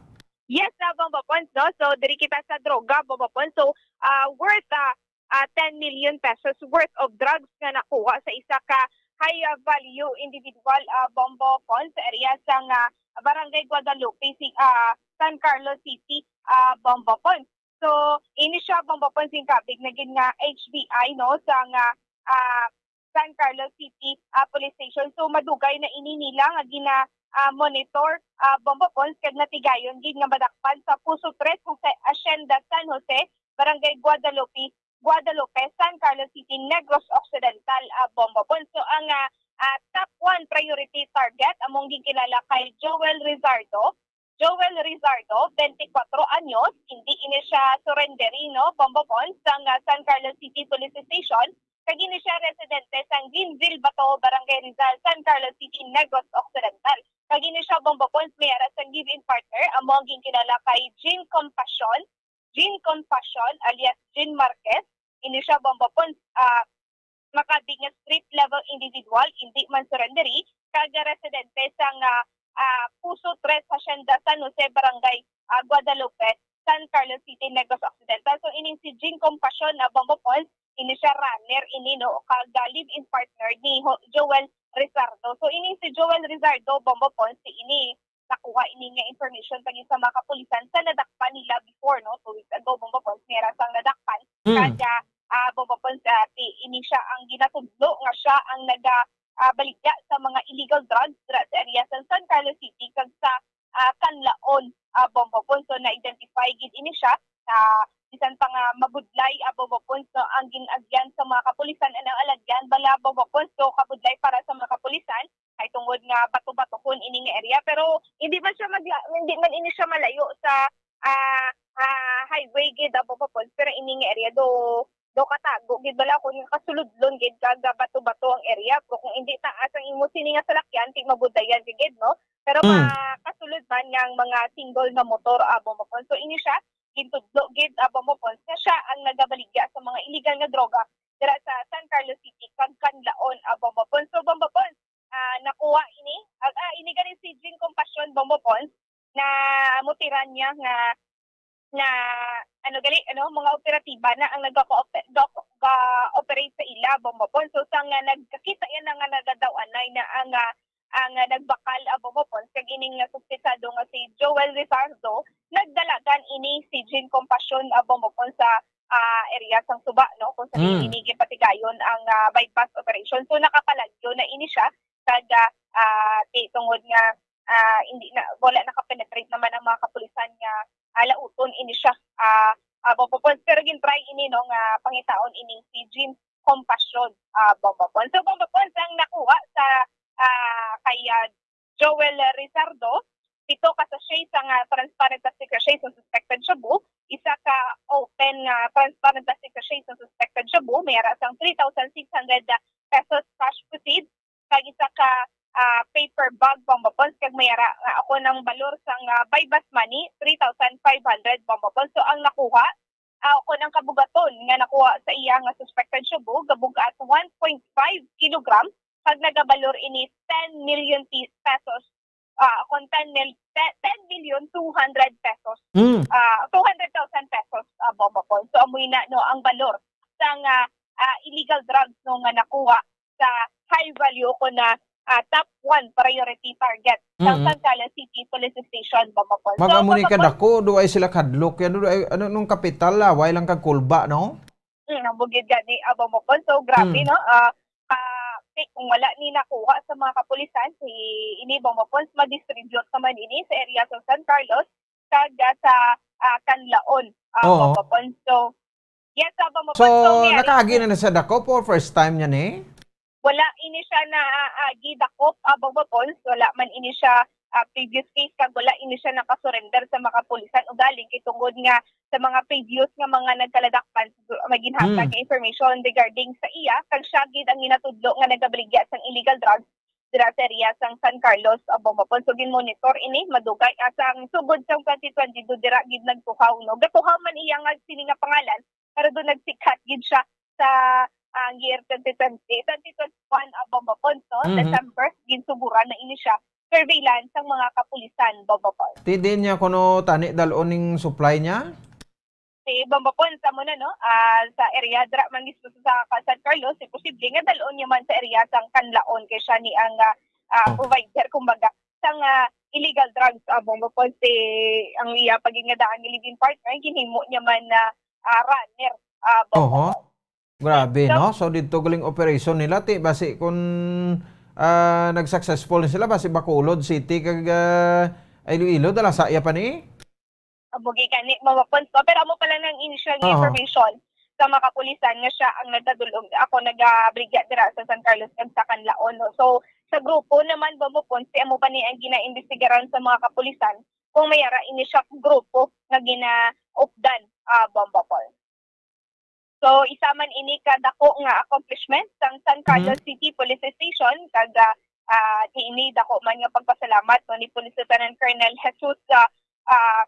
Yes, uh, Bombo Pons, no? So, diri kita sa droga, Bombo Pons. So, uh, worth uh, uh, ten million pesos worth of drugs nga nakuha sa isa ka high uh, value individual uh, Bombo Pons sa area sa nga barangay Guadalupe, si, uh, San Carlos City, uh, Bombo Pons. So, ini siya, Bombo Pons, sing kabig na gid nga H B I, no, sa nga ah, San Carlos City ah, Police Station. So, madugay na ini nila nga gina ah, monitor, ah, Bombo Pons, kag natigayon gid nga madakpan sa Puso Tres, Jose, Hacienda San Jose, Barangay Guadalupe, Guadalupe, San Carlos City, Negros Occidental, ah, Bombo Pons. So, ang ah, ah, top one priority target among ginkilala kay Joel Rizardo, Joel Rizardo, twenty-four anyos, hindi ini siya surrenderino, Bombo Pons, sang ah, San Carlos City Police Station, kag ini siya residente sang Greenville, Bato, Barangay Rizal, San Carlos City, Negros Occidental. Kag ini siya, Bombo Pons, may ara sang live-in partner, amo ang ginkilala kay Jean Compassion, Jean Compassion alias Jean Marquez. Ini siya, Bombo Pons, ah, makabig nga street level individual, hindi man surrenderee, kag residente sang ah, ah, Puso Tres, Hacienda San Jose, Barangay ah, Guadalupe, San Carlos City, Negros Occidental. So, ining si Jean Compassion na Bombo Pons, ini siya runner ini, no, kag ah, live-in partner ni Ho- Joel Rizardo. So, ining si Joel Rizardo, Bombo Pons, si ini nakuha ini nga information pa sa mga kapulisan sa nadakpan nila before, no, two weeks ago, Bombo Pons, may ara sang nadakpan. Mm. Kag ah, Bombo Pons, ah, ti- ini siya ang ginatudlo nga siya ang naga ah, baligya sa mga illegal drugs dira sa area sa San Carlos City kag sa ah, Kanlaon, ah, Bombo Pons. So, na-identify gid ini siya sa bisan pa nga mabudlay, ah, Bombo Pons, no, ang gin-agyan sa mga kapulisan, ang alagyan bala, Bombo Pons, so kabudlay para sa mga kapulisan ay tungod nga bato-batohon ini nga area, pero hindi man siya mag hindi man ini siya malayo sa ah, ah, highway gid, ah, Bombo Pons, pero ini nga area do do katago gid bala kung kasuludlon gid kag bato-bato ang area, pero kung hindi taas ang imo sini nga salakyan, di mabudayan ka gid, no? Pero Mm. makasulod man nga ang mga single nga motor, ah, Bombo Pons. So, ini siya, gintudlo gid, ah, Bombo Pons, nga siya ang nagabaligya sa mga illegal nga droga dira sa San Carlos City kag Kanlaon, ah, Bombo Pons. So, Bombo Pons, ah, nakuha ini, ah, ah, ini gani si Jean Compassion, Bombo Pons, na mutiran niya nga nga ano gali ano mga operatiba na ang nagka-operate sa ila, Bombo Pons. So, sa nga nagkakita yan na nga nagadaw anay na ang ah, ang ah, nagbakal, ah, Bombo Pons, kag ining nga suspetsado nga si Joel Rizardo, nagdalagan ini si Jean Compassion, ah, Bombo Pons, sa ah, area sang suba, no, kung sa Mm. ini gipatigayon ang ah, buy bust operation. So, nakapalagyo na ini siya kag ah, ah, ti tungod nga ah, hindi na wala nakapenetrate naman ang mga kapulisan nga ah, lauton ini siya. Ah, ah, Bombo Pons, pero gin-try ini, no, nga pangitaon ining si Jean Compassion, ah, Bombo Pons. So, Bombo Pons, ang nakuha sa ah, kay ah, Joel Rizardo, pito ka sachet sa nga transparent plastic sachet sa suspected shabu, isa ka open nga transparent plastic sachet sa suspected shabu, may ara sang three thousand six hundred pesos cash proceeds, kag isa ka ah, paper bag, Bombo Pons, kag may ara nga ako ng balor sang ah, buy bust money, three thousand five hundred, Bombo Pons. So, ang nakuha, ah, ako ng kabugaton nga nakuha sa iya nga suspected shabu, gabug-at one point five kilogram, kag nagabalor ini ten million pi- pesos, ah, kung ten mil, te- ten million two hundred pesos, Mm. ah, two hundred thousand pesos, ah, Bombo Pons. So, amoy na, no, ang balor sa nga ah, illegal drugs, no, nga nakuha sa high value ko na ah, top one priority target sa Mm. San Carlos City Police Station, Bombo Pons. So, Mag-amo ni Bombo Pons, kadako, do ay sila kadlok yan, do ay, ano, nung kapital, ah, way lang kag kulba, no? Mm, ang bugid gani, ah, Bombo Pons. So, grabe, Mm. no? Ah, ah, eh, kung wala ni nakuha sa mga kapulisan, si ini, Bombo Pons, ma-distribute naman ini sa area sa San Carlos, kag ah, sa ah, Kanlaon, ah, Oo. Bombo Pons. So, yes, ah, Bombo Pons. So, So, may ari nakaagi na na sa dako for first time niya ni? Wala ini siya naagi dakop, ah, Bombo Pons. Wala man ini siya ah, previous case, kag wala ini siya nakasurrender sa mga kapulisan. Ugaling kay tungod nga sa mga previous nga mga nagkaladakpan, siguro may ginhatag Hmm. nga information regarding sa iya, kag siya gid ang ginatudlo nga nagabaligya sang illegal drugs. dira sa area sang San Carlos, ah, Bomba Pons. So, ginmonitor ini, madugay, ah, sang sugod sang twenty twenty-two, dira gid nagtuhaw, no? Gatuhaw man iya nga sini nga pangalan, pero do nagsikat gid siya sa, ah, year twenty twenty, twenty twenty-one, ah, Bomba Pons, no? Mhm. December, ginsuguran na ini siya surveillance sang mga kapulisan, Bomba Pons. Ti di niya kuno tani dal-on ning supply niya? Si Bomba Pons, amo na, no? Ah, sa area dira man mismo sa, sa San Carlos, si posible nga dal-on niya man sa area sang Canlaon kay siya ni ang, ah, ah, Oh. provider, kumbaga, sang, ah, illegal drugs, ah, Bomba Pons, si ang iya pagingadaang living partner, ginhimo niya man na, ah, runner, ah, Bomba Oho. Pons. Grabe, So, no? So, dito galing operation nila, ti, basi kung, ah, nag-successful na sila, basi Bacolod City kag, ah, Iloilo, dala sa iya pa ni? Amo gid gani, Bomba Pons, no? Pero amo pala nang initial nga Oo. information sa mga kapulisan nga siya ang nagkadulog. Ako nagabrigya dira sa San Carlos kag sa Canlaon, no? So, sa grupo naman, Bomba Pons, si amo pa ni ang ginaimbestigaran sa mga kapulisan kung may ara ini siya grupo nga ginaupdan, ah, Bomba Pons. So, isa man ini ka dako nga accomplishment sang San Carlos Mhm. City Police Station, kag, ah, ah, ini dako man nga pagpasalamat, no, ni Police Lieutenant Colonel Jesus, ah, ah,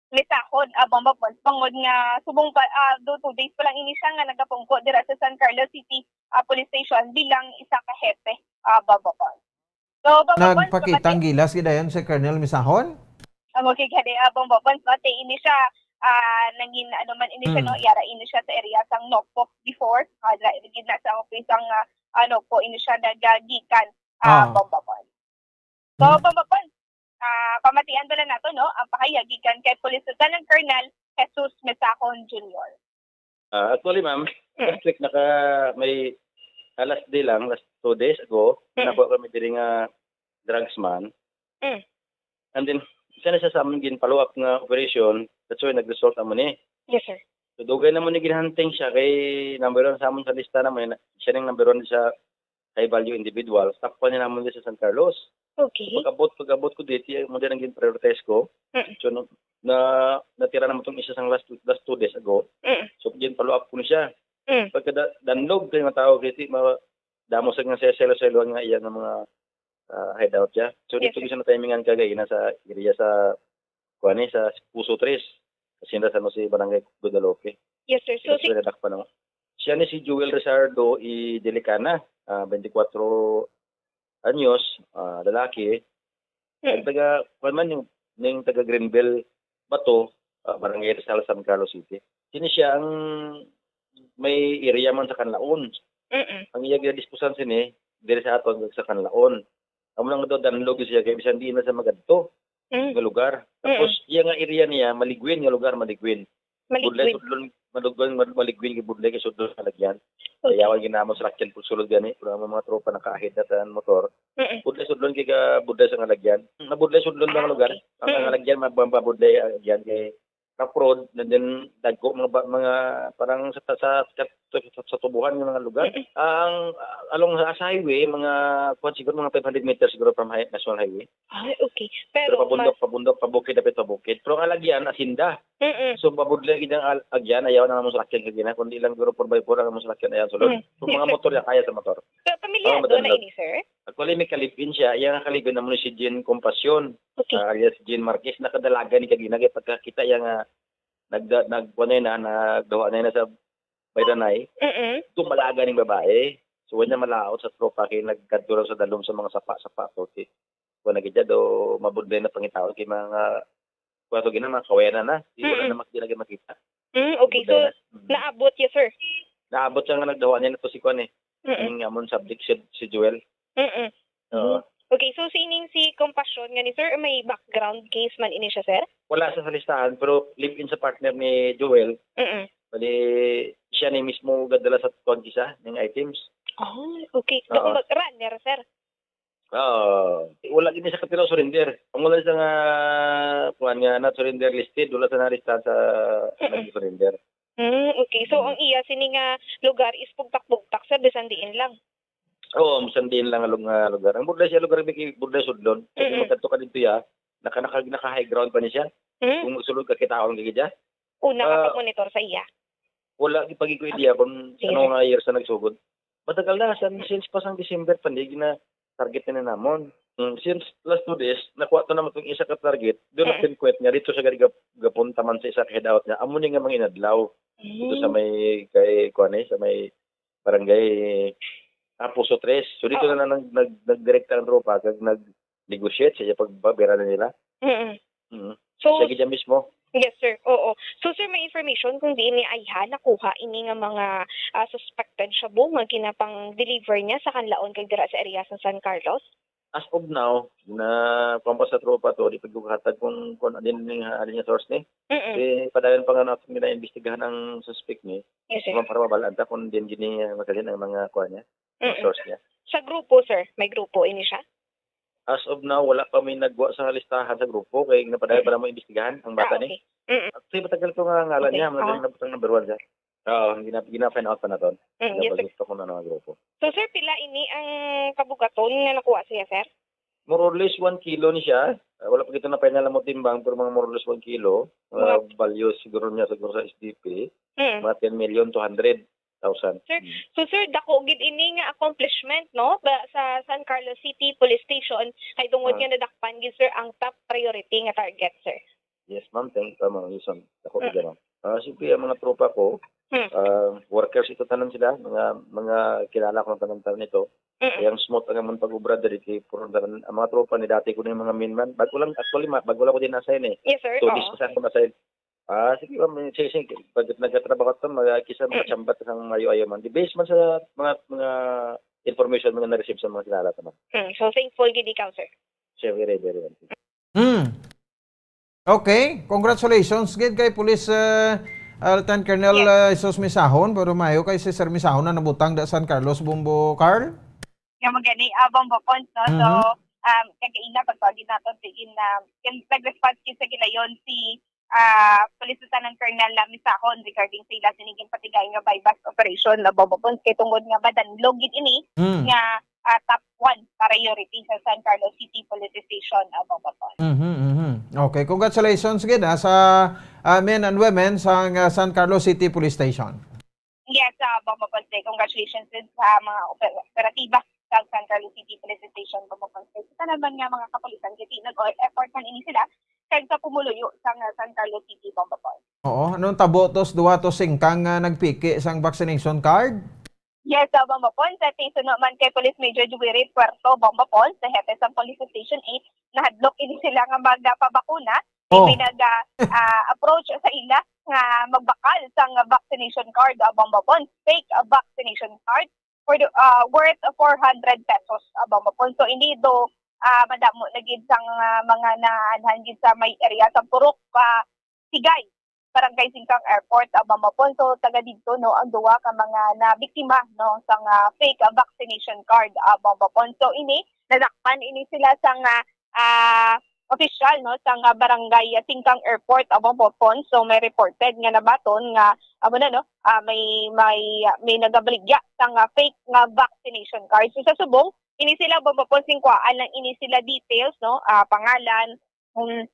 Misahon, ah, Bomba Pons, tungod nga subong pa, ah, do two days pa lang ini siya nga nagapungko dira sa San Carlos City, ah, Police Station bilang isa ka hepe, ah, Bomba Pons. So, Bomba Pons, Nagpakita ang kapatid, gilas gidayon si Colonel Misahon? Amo gid gani, ah, Bomba Pons, no? Ti ini siya, ah, nangin-, ano man ini siya, Hmm. no? Yara ini siya sa area sang Nocpo before. Ah, dira gid na sa office ang, ah, ah, Nocpo ini siya nagagikan, ah, Ah. Bomba Pons. So, Hmm. Bomba Pons, ah, pamatian bala nato, no? Ang pahayag gikan kay Police Lieutenant Colonel Jesus Mesacon Junior. Ah, actually, ma'am, Mm. last week naka-, may, ah, last day lang, last two days ago, Mm. nakuha kami diri nga drugs man. Mm. And then, isa na siya sa amon gin-follow up nga operation, that's why nag-result amo ni. Yes, sir. So, dugay na mo ni ginhunting siya, kay number one sa amon sa lista naman, siya ning number one sa high value individual. Takpan niya naman din sa San Carlos. Okay. So, pag-abot, pag-abot ko dito, mo din ang gin-prioritize ko. Mm. So, no, na, natira naman tong isa sang last, last two days ago. Mm. So, gin-follow up ko na siya. Mm. Pagka da-, danlog kay mga tao, kasi ma-, damo sa nga selo-selo nga iya nga mga, ah, hideout siya. So, Yes, dito sir. Siya na timingan kagay na sa area sa, kuwan eh, sa Puso Tres, Hacienda San Jose, Barangay Guadalupe. Yes, sir. So, Ito si sa Dakpan, no? Siya ni si Joel Rizardo y Delicana, ah, twenty-four anyos, ah, lalaki. Mm. Ang taga, kuwan man, yung, yung taga Greenville, Bato, ah, Barangay Rizal, San Carlos City. Sini siya ang may area man sa Canlaon. Mm-mm. Ang iya ginadispusan sini, diri sa aton, sa Canlaon. Amo lang daw danlog siya, kay bisan di na sa magadto Mm. nga lugar. Mm. Tapos, iya nga area niya, maligwin nga lugar, maligwin. Maligwin. Budlay sudlon, maligwin, mal-, maligwin, budlay kay sudlon nga lagyan. Okay. Ayawan ginamon sa lakyan pag sulod gani, pero ang mga tropa nakaahid na sa motor. Mm-mm. Budlay sudlon kay ka budlay sa nga lagyan. Mabudlay sudlon lang Ah, lugar. Okay. Ang Mm-mm. nga lagyan, mabamba budlay, ah, lagyan kay rough road, and then dagko mga ba-, mga parang sa, sa, sa, sa, sa tubuhan ng mga lugar. Mm-mm. Ang, ah, along sa, sa highway, mga, kuwan siguro, mga five hundred meters siguro from high, national highway. Ay, okay. Pero Pero pabundok, ma- pabundok, pabukid, dapit pabukid. Pero ang alagyan, asinda. Mm-mm. So, mabudlay gid ang al-, agyan, ayaw na naman sa akin kagina, kundi lang siguro four by four ang naman sa akin, ayaw sulod. Mm. So, mga motor yan, kaya sa motor. So, pamilyado Oo, na madali. Ini, sir? Actually, may kalibin siya. Iya nga kalibin naman si Jean Compassion, Okay. ah, alias Jean Marquez. Nakadalagan ni kagina, kaya pagkakita iya nga nagda-, nag-, kuwan na yun, ah, nagdawa na yun sa bayranay, Mm-mm. tumalaga ning babae. So, wala niya malaot sa tropa kay nagkadto lang sa dalom sa mga sapa-sapa, okay. Kuwan na gid siya, do mabudlay na pangitaon kay mga, kuwan to gina, mga kawayanan na. Di wala Mm-mm. na mak-, di na gid makita. Mm, okay. Mabudlay So, na. Mm. Naabot ya, sir? Naabot siya nga nagdawa niya na to si kuwan eh. Mm-mm. Ang amon subject si, si Joel. Mm-mm. Oo. Mm. Okay, so sining si Compassion nga ni sir, may background case man ini siya, sir? Wala sa, sa listahan, pero live-in sa partner ni Joel. Mm-mm. Bali, siya ni mismo gadala sa kuwan kisa, ning items. Ah, okay. Oo. Daw mag-, runner, sir? Oo. Wala gid siya kapila surrender. Ang wala siya nga, kuwan nga, not surrender listed, wala siya na-arrest sa Mm-mm. nag-surrender. Hmm, okay. So, Mm. Ang iya sini nga lugar is bugtak-bugtak, sir, bisan diin lang. Oo, bisan diin lang nga lug-, nga lugar. Ang budlay siya lugar, biki-, budlay sudlon. Kasi Mm-mm. Magkadto ka dito ya, naka, naka, naka-high ground pa ni siya. Mm. Kung magsulod ka, kitaon ka gid ya. Una ka Ah, pag-monitor sa iya? Wala, di pa gid ko idea kung Sige, ano sir. Nga year sa nagsugod. Matagal na, sa, since pa sang December pa, di na, target na namon. Mm, since last two days, nakuha to naman itong isa ka target, doon Mm. na pinkwet nga dito siya gali gap-, gapunta man sa isa ka hideout niya. Amo ni nga mga inadlaw. Dito sa Mm. may kay, kuwan eh, sa may barangay, ah, Poso Tres. So, dito Oo. na lang nag-, nag-, nagdirekta ang tropa, kag nag-negotiate sa iya pagbabira na nila. Mm-mm. Mm. So, siya gid mismo. Yes, sir. Oo. So, sir, may information kung diin ni ayha nakuha ini nga mga, ah, suspected shabu nga ginapang-deliver niya sa Canlaon kag dira sa area sa San Carlos? As of now, na kuwan pa sa tropa to, di pa gyud hatag kung, kung alin ni, alin nga source ni. Mm-mm. Di padayon pa nga natin ginaimbestigahan ang suspect ni. Yes, sir. Para mabalaan ta kung diin gini, ah, makalin ang mga kuwan niya, mga Mm-mm. source niya. Sa grupo, sir, may grupo ini siya? As of now, wala pa may nagwa sa listahan sa grupo, kay napadayon pa Mm. lang mo imbestigahan ang bata Ah, ni. Okay. Mm. Actually, matagal to nga ngalan Okay. niya, matagal Ah. na itong number one siya. Oo, gina-, gina-find out pa naton. Mm, yes, sir. Ginabagot pa kung ano nga grupo. So, sir, pila ini ang kabugaton nga nakuha siya, sir? More or less one kilo ni siya. Ah, wala pa kita na final mo timbang, pero mga more or less one kilo. Mga Ah, value siguro niya siguro sa S D P, Mm. mga ten million two hundred thousand. Sir, Mm. so, sir, dako gid ini nga accomplishment, no? Ba, sa San Carlos City Police Station, kay tungod Ah. nga nadakpan gid, sir, ang top priority nga target, sir. Yes, ma'am. Thank you, ma'am. Yes, ma'am. Dako Mm. gid, ma'am. Ah, siyempre, ang mga tropa ko, Mm. ah, workers ito tanan sila, mga, mga kilala ko ng tanan-tanan nito. Mm. Kaya ang smooth ang amon pag-ubra diri kay puro tanan, ang mga tropa ni dati ko na yung mga main man. Bago lang, actually, ma-, bago lang ko din assign eh. Yes, sir. Two days Oo. pa sa akong assign. Ah, sige, ma'am. Sige, sige. Pag nagtatrabaho ka, mag-, kisa Mm. makachambat ka sang mayo-ayo man. Di based man sa mga, mga information, mga na-receive sa mga kilala ta, ma'am. Mm. So, thankful gid ikaw, sir. Siyempre, very well. Mm. Okay, congratulations gid kay Police, uh, uh, Lieutenant Colonel, Yes. uh, Jesus Misahon, pero maayo kay si Sir Misahon na nabutang da San Carlos, Bombo Carl. Nga magani, ah, Bombo Pons, no? So, Mhm. um, kagaina, pagpagi nato, tigin na, kin-, nag-response gid sa gilayon si, ah, Police Lieutenant Colonel, ah, Misahon regarding sa ila sining ginpatigay nga buy-bust operation, no, Bombo Pons, kay tungod nga madanlog gid ini Mm. nga ah, top one priority sa San Carlos City Police Station, ah, Bombo Pons. Mhm, mhm. Okay, congratulations gid, ah, sa, ah, men and women sa, ah, San Carlos City Police Station. Yes, ah, Bombo Pons, eh, congratulations din sa mga oper-, operatiba sa San Carlos City Police Station, Bombo Pons. Sa tanan man nga mga kapulisan, kay nag-effort man ini sila kag sa pumuluyo sa, ah, San Carlos City, Bombo Pons. Oo, anong tabo tos duwa to singkang nga nagpiki sang vaccination card? Yes, ah, Bombo Pons, sa suno man kay Police Major Juwirit Puerto, Bombo Pons, sa hepe sang Police Station eight, nahadlok ini sila nga magpabakuna. Oh. May nag, ah, ah, approach sa ila nga magbakal sang vaccination card, ah, Bombo Pons, fake, ah, vaccination card for the, ah, worth four hundred pesos, ah, Bombo Pons. So, hindi do, ah, madamo na gid sang, ah, mga naanhan gid sa may area sa Purok, ah, Sigay, Barangay Singkang Airport, ah, Bombo Pons. So, taga didto, no, ang duha ka mga nabiktima, no, sang, ah, fake, ah, vaccination card, ah, Bombo Pons. So, ini, nadakpan ini sila sang, ah, ah, opisyal, no, sang, ah, Barangay, ah, Singkang Airport, ah, Bombo Pons. So, may reported nga nabaton nga, amo na, no, ah, may, may, ah, may nagabaligya sang, ah, fake nga vaccination card. So, sa subong, ini sila, Bombo Pons, singkwaan lang ini sila details, no, ah, pangalan, kung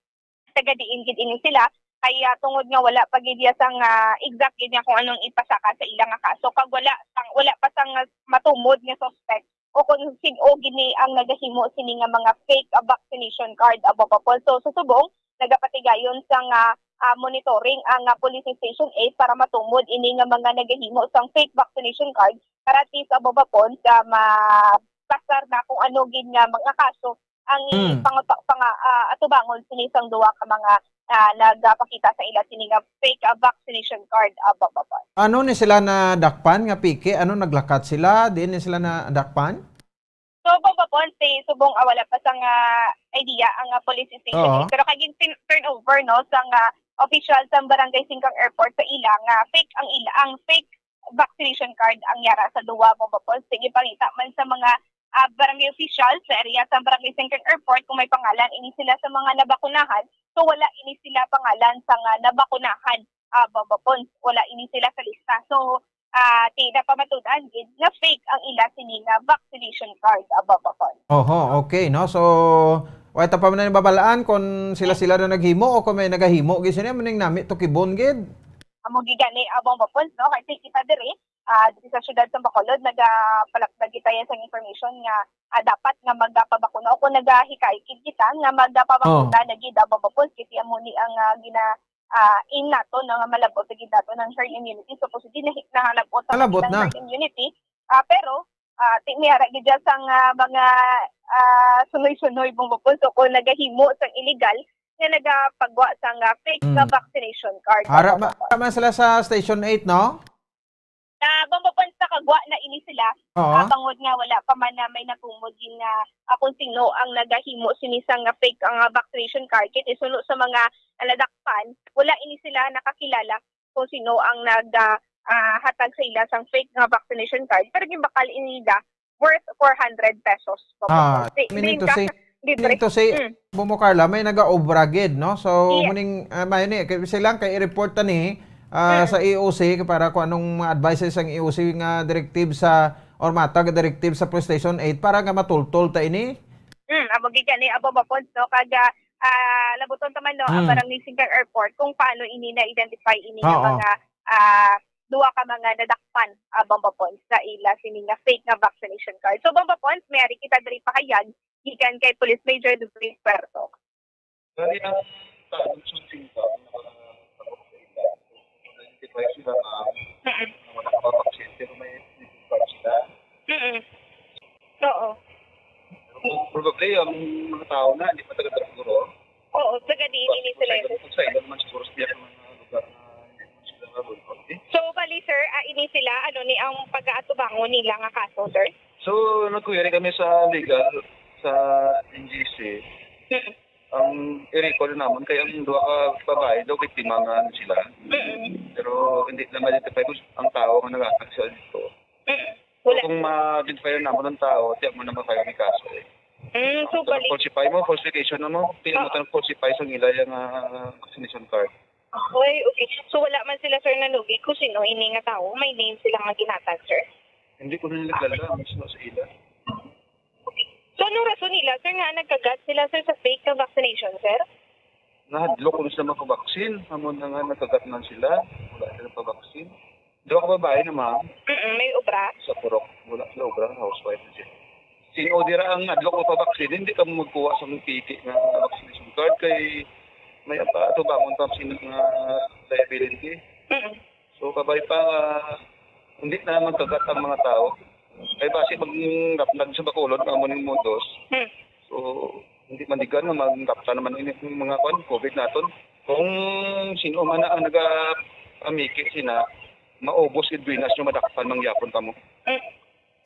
taga diin gid ini sila, kay, ah, tungod nga wala pa gid iya sang, ah, exact gid nga kung anong ipasaka sa ila nga kaso, kag wala sang, wala pa sang matumod nga suspect o kung sin-o gini ang nagahimo sini nga mga fake, ah, vaccination card, ah, Bombo Pons. So, sa subong, nagapatigayon sang, ah, ah, monitoring ang, ah, Police Station eight para matumod ini nga mga nagahimo sang fake vaccination card para at least, ah, Bombo Pons, ah, mapasar na kung ano gid nga mga kaso ang Hmm. ipangapa-, panga-, ah, atubangon sini sang duha ka mga, ah, nagapakita sa ila sini nga fake, ah, vaccination card, ah, Bombo Pons. Ano ni sila nadakpan nga peke? Ano, naglakat sila? Diin ni sila nadakpan? So, Bombo Pons, si subong, ah, wala pa sang, ah, idea ang, ah, police station Oo. eight. Pero kay gin-, turn over, no, sang, ah, official sa Barangay Singkang Airport sa ila nga fake ang ila, ang fake vaccination card ang yara sa duwa, Bombo Pons. Sige, pangita man sa mga, ah, barangay official sa area sa Barangay Singkang Airport kung may pangalan ini sila sa mga nabakunahan. So, wala ini sila pangalan sa nga nabakunahan, ah, Bombo Pons. Wala ini sila sa lista. So, ah, ti napamatud-an gid nga fake ang ila sini nga vaccination card, ah, Bombo Pons. Oho, okay, no? So, wala ta pa man nababalaan kung sila-sila na naghimo o kung may nagahimo gid sini, amo ning nami tukibon gid. Amo gid gani, ah, Bombo Pons, no? Kay kita diri, ah, diri sa siyudad sa Bacolod, nagapalakdag kita yan sa information nga, ah, dapat nga magapabakuna o kung nagahikay kita nga magapabakuna Oh. na gid, ah, Bombo Pons, kay amo ni ang, ah, gina, ah, aim nato, no, nga malab-ot na gid nato ng herd immunity. So, positive na hi-, nakalab-ot na Malab-ot ang na. herd immunity. Ah, pero, ah, ti-, may ara gid dyan sang, ah, mga, ah, sunoy-sunoy, Bombo Pons, o kung nagahimo sang illegal nga nagapagwa sang, ah, fake nga Mm. vaccination card. Ara, Bombo ma-, Pons. Ara man sila sa Station eight, no? Na Bombo Pons, nakagwa na ini sila. Oo. Ah, bangod nga wala pa man na may natumod yun nga, ah, kung sino ang nagahimo sini sang fake nga vaccination card. Kay suno sa mga nadakpan, wala ini sila nakakilala kung sino ang nag, ah, ah, hatag sa ila sang fake nga vaccination card. Pero ginbakal ini nila worth four hundred pesos. Bombo Ah, Pons. Di, meaning di to ka say, libre. meaning to say, Mm. Bombo Carla, may nagaobra gid, no? So, Yes. muning, ah, may ni, kay sila kay i-report ta ni, ah, Mm. sa E O C para kung anong mga advices ang E O C nga directive sa, or matag directive sa Police Station eight para nga matultol ta ini. Mm, amo gid gani, amo, Bombo Pons, no? Kag, ah, ah, labuton ta man, no, ang Mm. Barangay Singkang Airport kung paano ini na-identify ini nga Oo. mga, ah, duha ka mga nadakpan, ah, Bombo Pons, sa ila sini nga fake nga vaccination card. So, Bombo Pons, may ari kita diri pahayag gikan kay Police Major Dubin Puerto. Gani ang tanong sa singkang, ah, identify sila na Mm-mm. wala pa vaccine, pero may card sila. Mm-mm. Oo. Pero probably, ang mga tao na, hindi pa taga siguro. Oo, taga diin ini sila. Kung sa iba naman siguro sa mga lugar na hindi naman sila nabulkot, eh. So, bali, sir, ah, ini sila, ano ni ang pag-aatubangon nila nga kaso, sir? So, nag-query kami sa legal, sa N G C. Mm. Ang i-record namon kay ang duha ka babae daw, biktima nga sila. Mm. Pero hindi na ma-identify kung ang tao nga nag-attack sa dito. Mm. So, wala. Kung ma-identify na namon ang tao, tiyak mo na ma-file ang kaso, eh. Mm, so, Ang bali. Falsify mo, falsification na mo. Tiyak mo Oo. tanong falsify sa nila yung, ah, vaccination card. Ay, okay. So, wala man sila, sir, nalugi kung sino ini nga tao. May name sila nga ginatag, sir? Hindi ko na nila kilala, mismo sa ila. Okay. So, anong rason nila, sir, nga nagkagat sila, sir, sa fake nga vaccination, sir? Nahadlok kung sila magpabaksin. Amo na nga nagkagat man sila. Wala sila pabaksin. Duha ka babae na, ma'am. Mm, may obra? Sa Purok. Wala sila obra, housewife na siya. Sino dira ang adlok mo pabaksin? Hindi ka mo magkuha sa mga piki nga vaccination card kay may apa, atubangon pa sila nga liability. Mm. So, kabay pa nga, hindi na magkagat ang mga tao. Kay basi pag napnag sa Bacolod, amo ning modus. Hmm. So, hindi mandigan nga magkapta naman ini ang mga kwan, covid naton. Kung sino man na ang naga-, amiki sina, maubos gid buwinas nyo, madakpan man gyapon kamo. Hmm.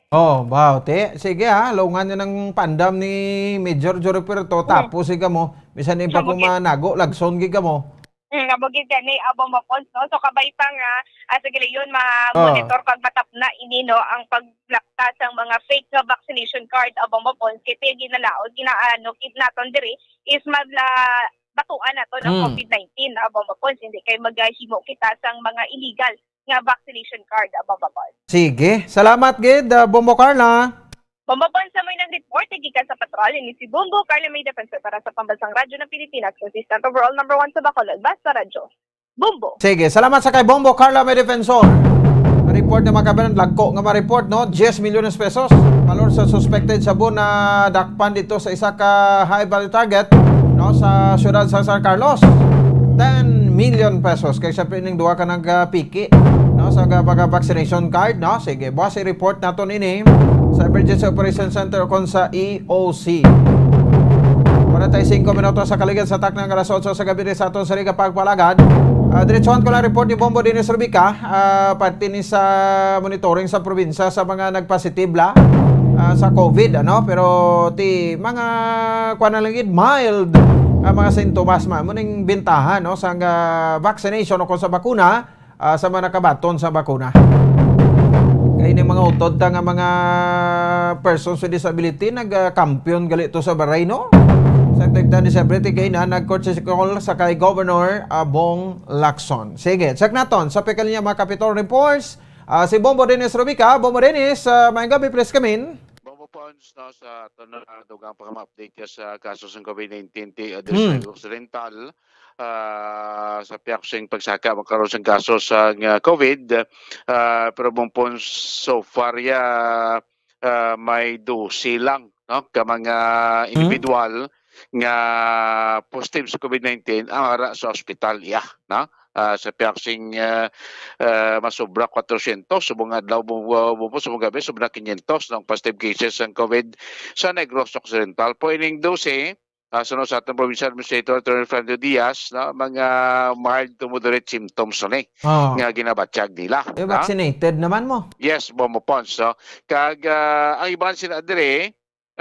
Oh, wow, te. Sige, ha, laungan nyo ng pandam ni Major Jory Puerto, Hmm. tapos, sige mo, bisan di pa Amo ko gid. manago, lagson gid kamo. Mm, amo gid gani, ah, Bombo Pons, no? So, kabay pa nga, ah, sa gilayon, ma-, Oh. monitor kag matapna ini, no, ang paglakta sang mga fake nga vaccination card, ah, Bombo Pons. Kay ti ginalaod, ginaano, gid naton diri is magla-, batuan naton ang Mm. covid nineteen, ah, Bombo Pons. Hindi kay maghimo kita sang mga illegal nga vaccination card, ah, Bombo Pons. Sige. Salamat gid, ah, Bombo Carla. Bombo Pons, sa may nag-report, gikan sa patrol, ini si Bombo Carla May Defensor para sa Pambansang Radyo ng Pilipinas, consistent overall number one sa Bacolod, basta radyo. Bombo. Sige, salamat sa kay Bombo Carla May Defensor. Report na, mga kabayan, lagko nga ma-report, no? Diyes milyones pesos. Valor sa suspected shabu na dakpan dito sa isa ka high value target, no, sa siyudad sa San Carlos. Ten million pesos. Kay siyempre, ning duha ka nagpiki, no, sa ga-, baga vaccination card, no? Sige, buwas i-report naton ini sa Emergency Operation Center o kon sa E O C. Forty-five minutos sa kaligid sa takna nga alas otso sa gabi sa aton sa Riga Pagpalagad. Ah, diretsuhan ko lang report ni Bombo Dennis Rubica, ah, parte ni sa monitoring sa probinsya sa mga nagpositibo, ah, sa covid, ano? Pero ti mga, kuwan na lang gid, mild ang mga sintomas, man. Amo ning bintaha, no, sa, ah, vaccination o kon sa bakuna, ah, sa mga nakabaton sa bakuna. Kay ni mga utod ta nga mga persons with disability, nag, ah, kampiyon gali to sa Baray, no? Sa tigda ni Sebrete kay na nag-courtesy call sa kay Governor, ah, Bong Lacson. Sige, check naton sa pikal niya mga Kapitol Reports. Ah, si Bombo Dennis Rubica. Bombo Dennis, ah, maayong gabi, please come in. Bombo Pons, no, sa aton, ah, dugang pa nga update ka sa kaso sa covid nineteen ti, ah, Hmm. Distrito Occidental. ah, sa piyak sing pagsaka makaroon sang kaso sang, ah, COVID, ah, pero bumpon so far ya, ah, may dose lang, no, ka mga individual nga positive sa COVID nineteen ang ara sa ospital iya, no? Ah, sa piyak sing, ah, ah, masobra kwatrosyentos subong adlaw, bu-, bu-, bu-, subong gabi, sobra quinientos ang positive cases sang COVID sa Negros Occidental. Po ining dose, ah, suno sa atong provincial administrator, Attorney Fernando Diaz, no, mga mild to moderate symptoms ni Oh. nga ginabatyag nila, Eh, no? Vaccinated naman mo. Yes, Bombo Pons, no? Kag, ah, ang iban sila diri,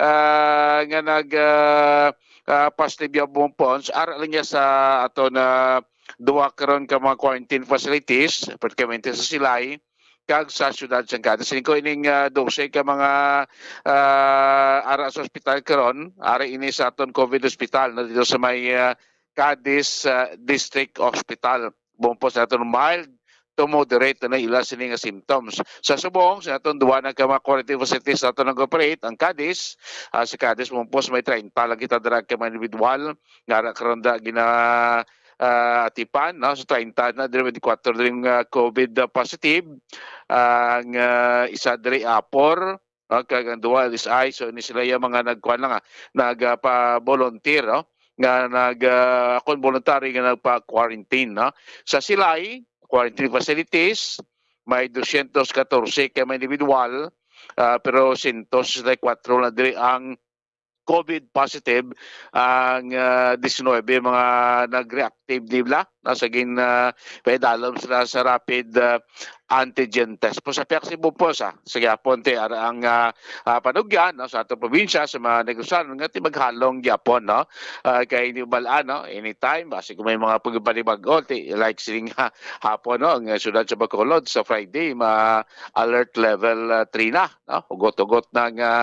ah, nga nag, ah, ah, positive ya, Bombo Pons, ara lang niya sa ato na duwa karon ka mga quarantine facilities, pertinente sa Silay, kag sa siyudad sang Cadiz. Singko ining, ah, dose ka mga, ah, ara sa ospital karon, ara ini sa aton COVID hospital, no, dito sa may, ah, Cadiz, ah, District Hospital. Bumpos naton mild to moderate na ila sini nga symptoms. Sa subong, sa aton duwa na ka mga quarantine facilities sa aton nag-operate, ang Cadiz, ah, sa Cadiz, bumpos may treinta lang kita dira ka mga individual nga ara karon da gina, ah, atipan, no? Sa treinta na, diri twenty-four diri nga COVID na positive. Ang, ah, isa diri Apor, ah, kag ang duha is I. So, ini sila yung mga nagkuan lang, ah, nag, ah, pa-volunteer, no? Nga nag, ah, kung voluntary nga nagpa-quarantine, no? Sa Silay, quarantine facilities, may dosyentos katorse ka mga individual, ah, pero syentos sesenta y kuwatro na diri ang COVID positive, ang, ah, diecinuebe mga nag-reactive, di ba? Nasa gin, ah, paidalom sila sa rapid, ah, antigen test. Po sa piyak si Bupos, ah, sa gyapon ti ara ang, ah, ah, panugyan, no, sa atong probinsya, sa mga negosyanan nga ti maghalong gyapon, no? Ah, kay hindi balaan, no? Anytime, basi kung may mga pagbalibag-o, ti, like sining ha-, hapon, no, ang syudad sa Bacolod sa Friday, ma-alert level, ah, three na, no? Hugot-hugot na nga,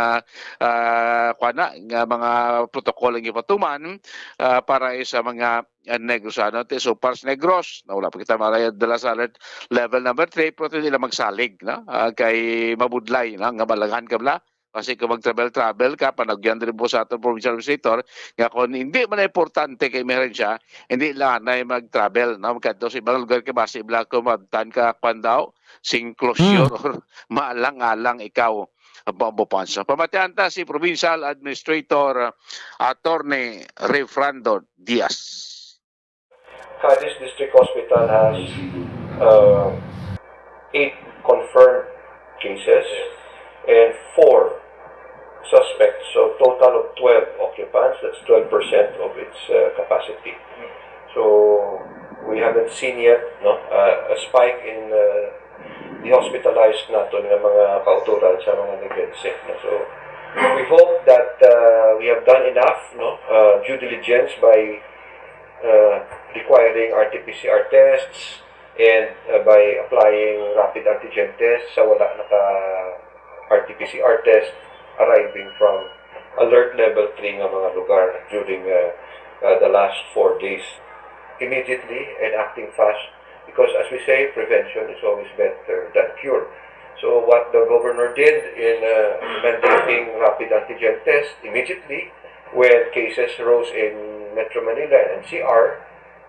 ah, kuwan na, nga mga protocol ang ipatuman, ah, para sa mga, ah, Negros, ano, ti, so far sa Negros, na wala pa kita maraya dala sa alert level number three, pero hindi lang magsalig, no? Ah, kay mabudlay, no? Nga malangan ka bala. Kasi kung mag-travel-travel ka, panagyan din po sa atong provincial administrator, nga kung hindi man importante kay emerhensya, hindi lang na mag-travel, no? Magkadto sa ibang lugar ka, basi bala kung mabtan ka, kwan daw, sing closure or maalang-alang ikaw ang pambupansa. Pamatian ta si Provincial Administrator, uh, Attorney Refrando Diaz. Cadiz District Hospital has uh, eight confirmed cases and four suspects. So total of twelve occupants, that's twelve percent of its uh, capacity. So we haven't seen yet, no, uh, a spike in uh, the hospitalized naton nga mga kauturan sa mga nag-sick, no? So we hope that uh, we have done enough, no, uh, due diligence by uh, requiring R T P C R tests and uh, by applying rapid antigen tests sa wala naka R T P C R test arriving from alert level three nga mga lugar during uh, uh, the last four days. Immediately and acting fast, because as we say, prevention is always better than cure. So what the governor did in uh, mandating rapid antigen test immediately when cases rose in Metro Manila and N C R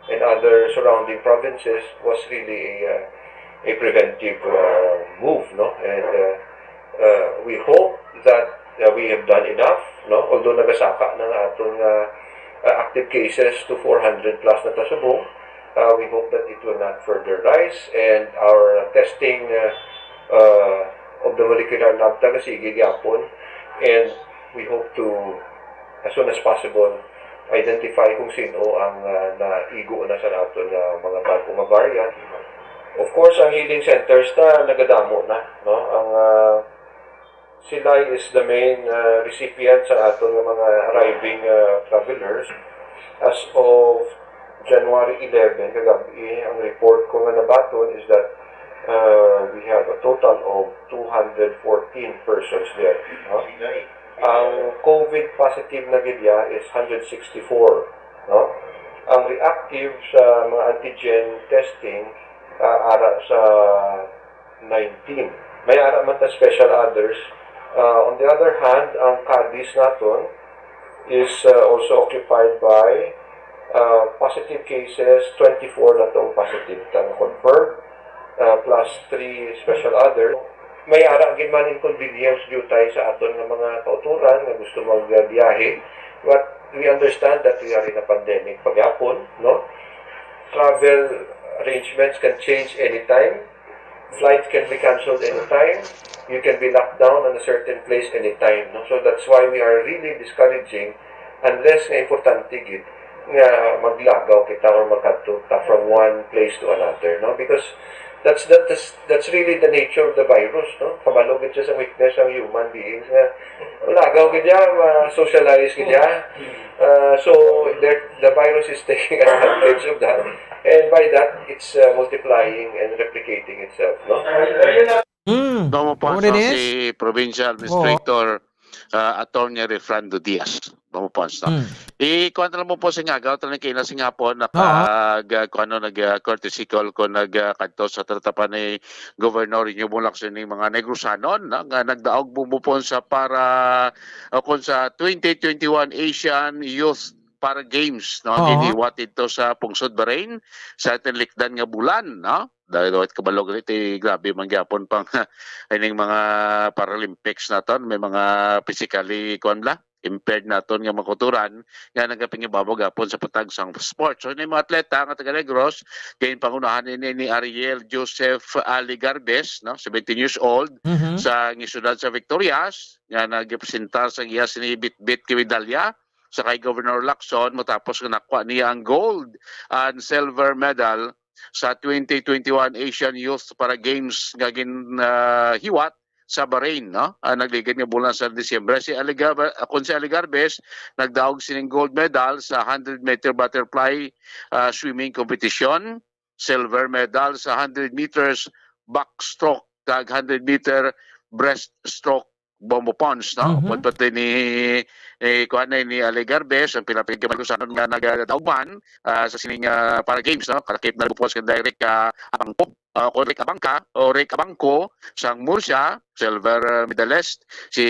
and other surrounding provinces was really a, uh, a preventive uh, move, no? And uh, uh, we hope that uh, we have done enough, no? Although nagasaka na nga aton nga uh, active cases to four hundred plus na ta subong, uh, we hope that it will not further rise, and our testing uh, uh, of the molecular lab ta gasige gyapon, and we hope to, as soon as possible, identify kung sino ang uh, naigo na sa naton nga mga bago nga variant. Of course, ang healing centers ta nagadamo na, no? Ang uh, Silay is the main uh, recipient sa aton nga mga arriving uh, travelers. As of January eleven, kagabi, ang report ko nga nabaton is that uh, we have a total of two hundred fourteen persons there. No? Ang COVID positive na gid ya is hundred sixty-four, no? Ang reactive sa mga antigen testing uh, ara sa nineteen. May ara man ta special others. Uh, on the other hand, ang Cadiz naton is uh, also occupied by Uh, positive cases, twenty-four na tong positive nga confirmed, uh, plus three special other. May ara gid man inconvenience due tayo sa aton nga mga kauturan nga gusto magbiyahe. But we understand that we are in a pandemic pagyapon, no? Travel arrangements can change anytime. Flights can be canceled anytime. You can be locked down on a certain place anytime, no? So that's why we are really discouraging, unless nga importante gid nga maglagaw kita or magkadto ta from one place to another, no? Because that's, that is, that's really the nature of the virus, no? Kabalo gid siya sa weakness sang human beings nga lagaw gid siya, ma-socialize gid siya. Uh, so there, the virus is taking advantage of that, and by that, it's uh, multiplying and replicating itself, no? Mm. Vamos po Ano sa rin si Provincial Administrator uh, Attorney Refrando Diaz. Vamos po sa. Mm. Ikuan na lang mo po sa nga agaw, talang kina sa nga po nag uh, kuno nag uh, courtesy call ko nag uh, kadto sa tatapan ni Governor Renew Bulak sa mga Negrosanon, no? Nga nagdaog bumupon sa para o kung sa twenty twenty-one Asian Youth Para Games, no? Oo. Giniwat ito sa Pungsod Bahrain sa tinlikdan nga bulan, no? Dahil wait kabalo gali ti grabe man gyapon pang ining mga Paralympics naton, may mga physically kuan la impaired naton nga mga kauturan nga nagapangibabaw gapon sa patag sang sports. So, ni mga atleta nga taga Negros, kay pangunahan ini ni Ariel Joseph Ali Garbes, no, seventeen years old, Mhm. sa syudad sa Victorias, nga nagpresentar sa iya sini bitbit kay medalya sa kay Governor Lacson matapos nga nakuha niya ang gold and silver medal sa twenty twenty-one Asian Youth Para Games nga gin ah, hiwat sa Bahrain, no? Ah, nagligid nga bulan sa Disyembre. Si Aligar, kung si Aligarbes, nagdaog sining gold medal sa hundred meter butterfly ah, swimming competition, silver medal sa hundred meters backstroke, kag hundred meter breaststroke bombo punch, no? Mhm. Upod pati ni eh, kuan na ni Aligarbes, ang pila pa gid ka Negros-anon nga nagadaog man ah, sa sining ah, Para Games, no? Kalakip na rin po sa direct ka abangko. Ah, kung Rick Abangka o Rick Abangco sang Murcia, silver ah, medalist, si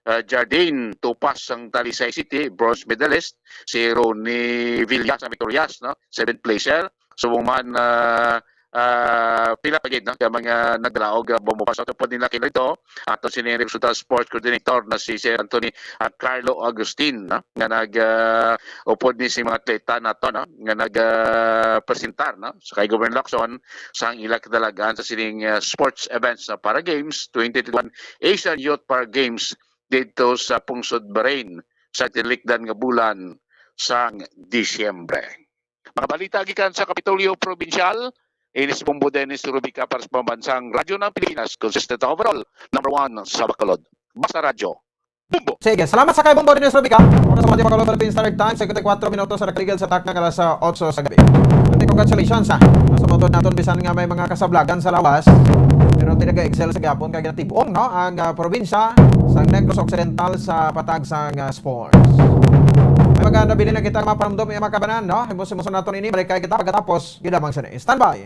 ah, Jardine Tupas sang Talisay City, bronze medalist, si Ronnie Villa sa Victorias, no? Seventh placer. Subong man ah, ah, pila pa gid, no? Kaya mga nagdalaog uh, bumupas. Ato po din nakita ito, ato sini resulta sports coordinator na si Sir Anthony ah, Carlo Agustin, no? Nga nag ah, upod ni si mga atleta nato, no? Nga nag ah, presentar, no? Sa kay Governor Lacson sang ila kadalagan sa sining ah, sports events na Para Games twenty twenty-one Asian Youth Para Games dito sa Pungsod Bahrain sa tilikdan nga bulan sang Disyembre. Mga balita gikan sa Kapitolyo Probinsyal, ini si Bombo Dennis Rubica para sa Pambansang Radyo ng Pilipinas, consistent overall, number one sa Bacolod. Basta Radyo. Bombo! Sige, salamat sa kay Bombo Dennis Rubica. Oras sa Bacolod Philippine Standard Time, fifty-four minutos sa nakaligid sa takna nga alas otso sa gabi. Ate, congratulations ha. Mas tumutod naton bisan nga may mga kasablagan sa lawas. Pero tinaga-excel sa gihapon kay ginatibong, no, ang ah, probinsya sa Negros Occidental sa patag sang ah, sports. May mga nabilin na kita mapanumdom, mga kabanan, no? Himusin-himusin naton ini, balik kay kita pagkatapos, gid lamang sa ni. Standby!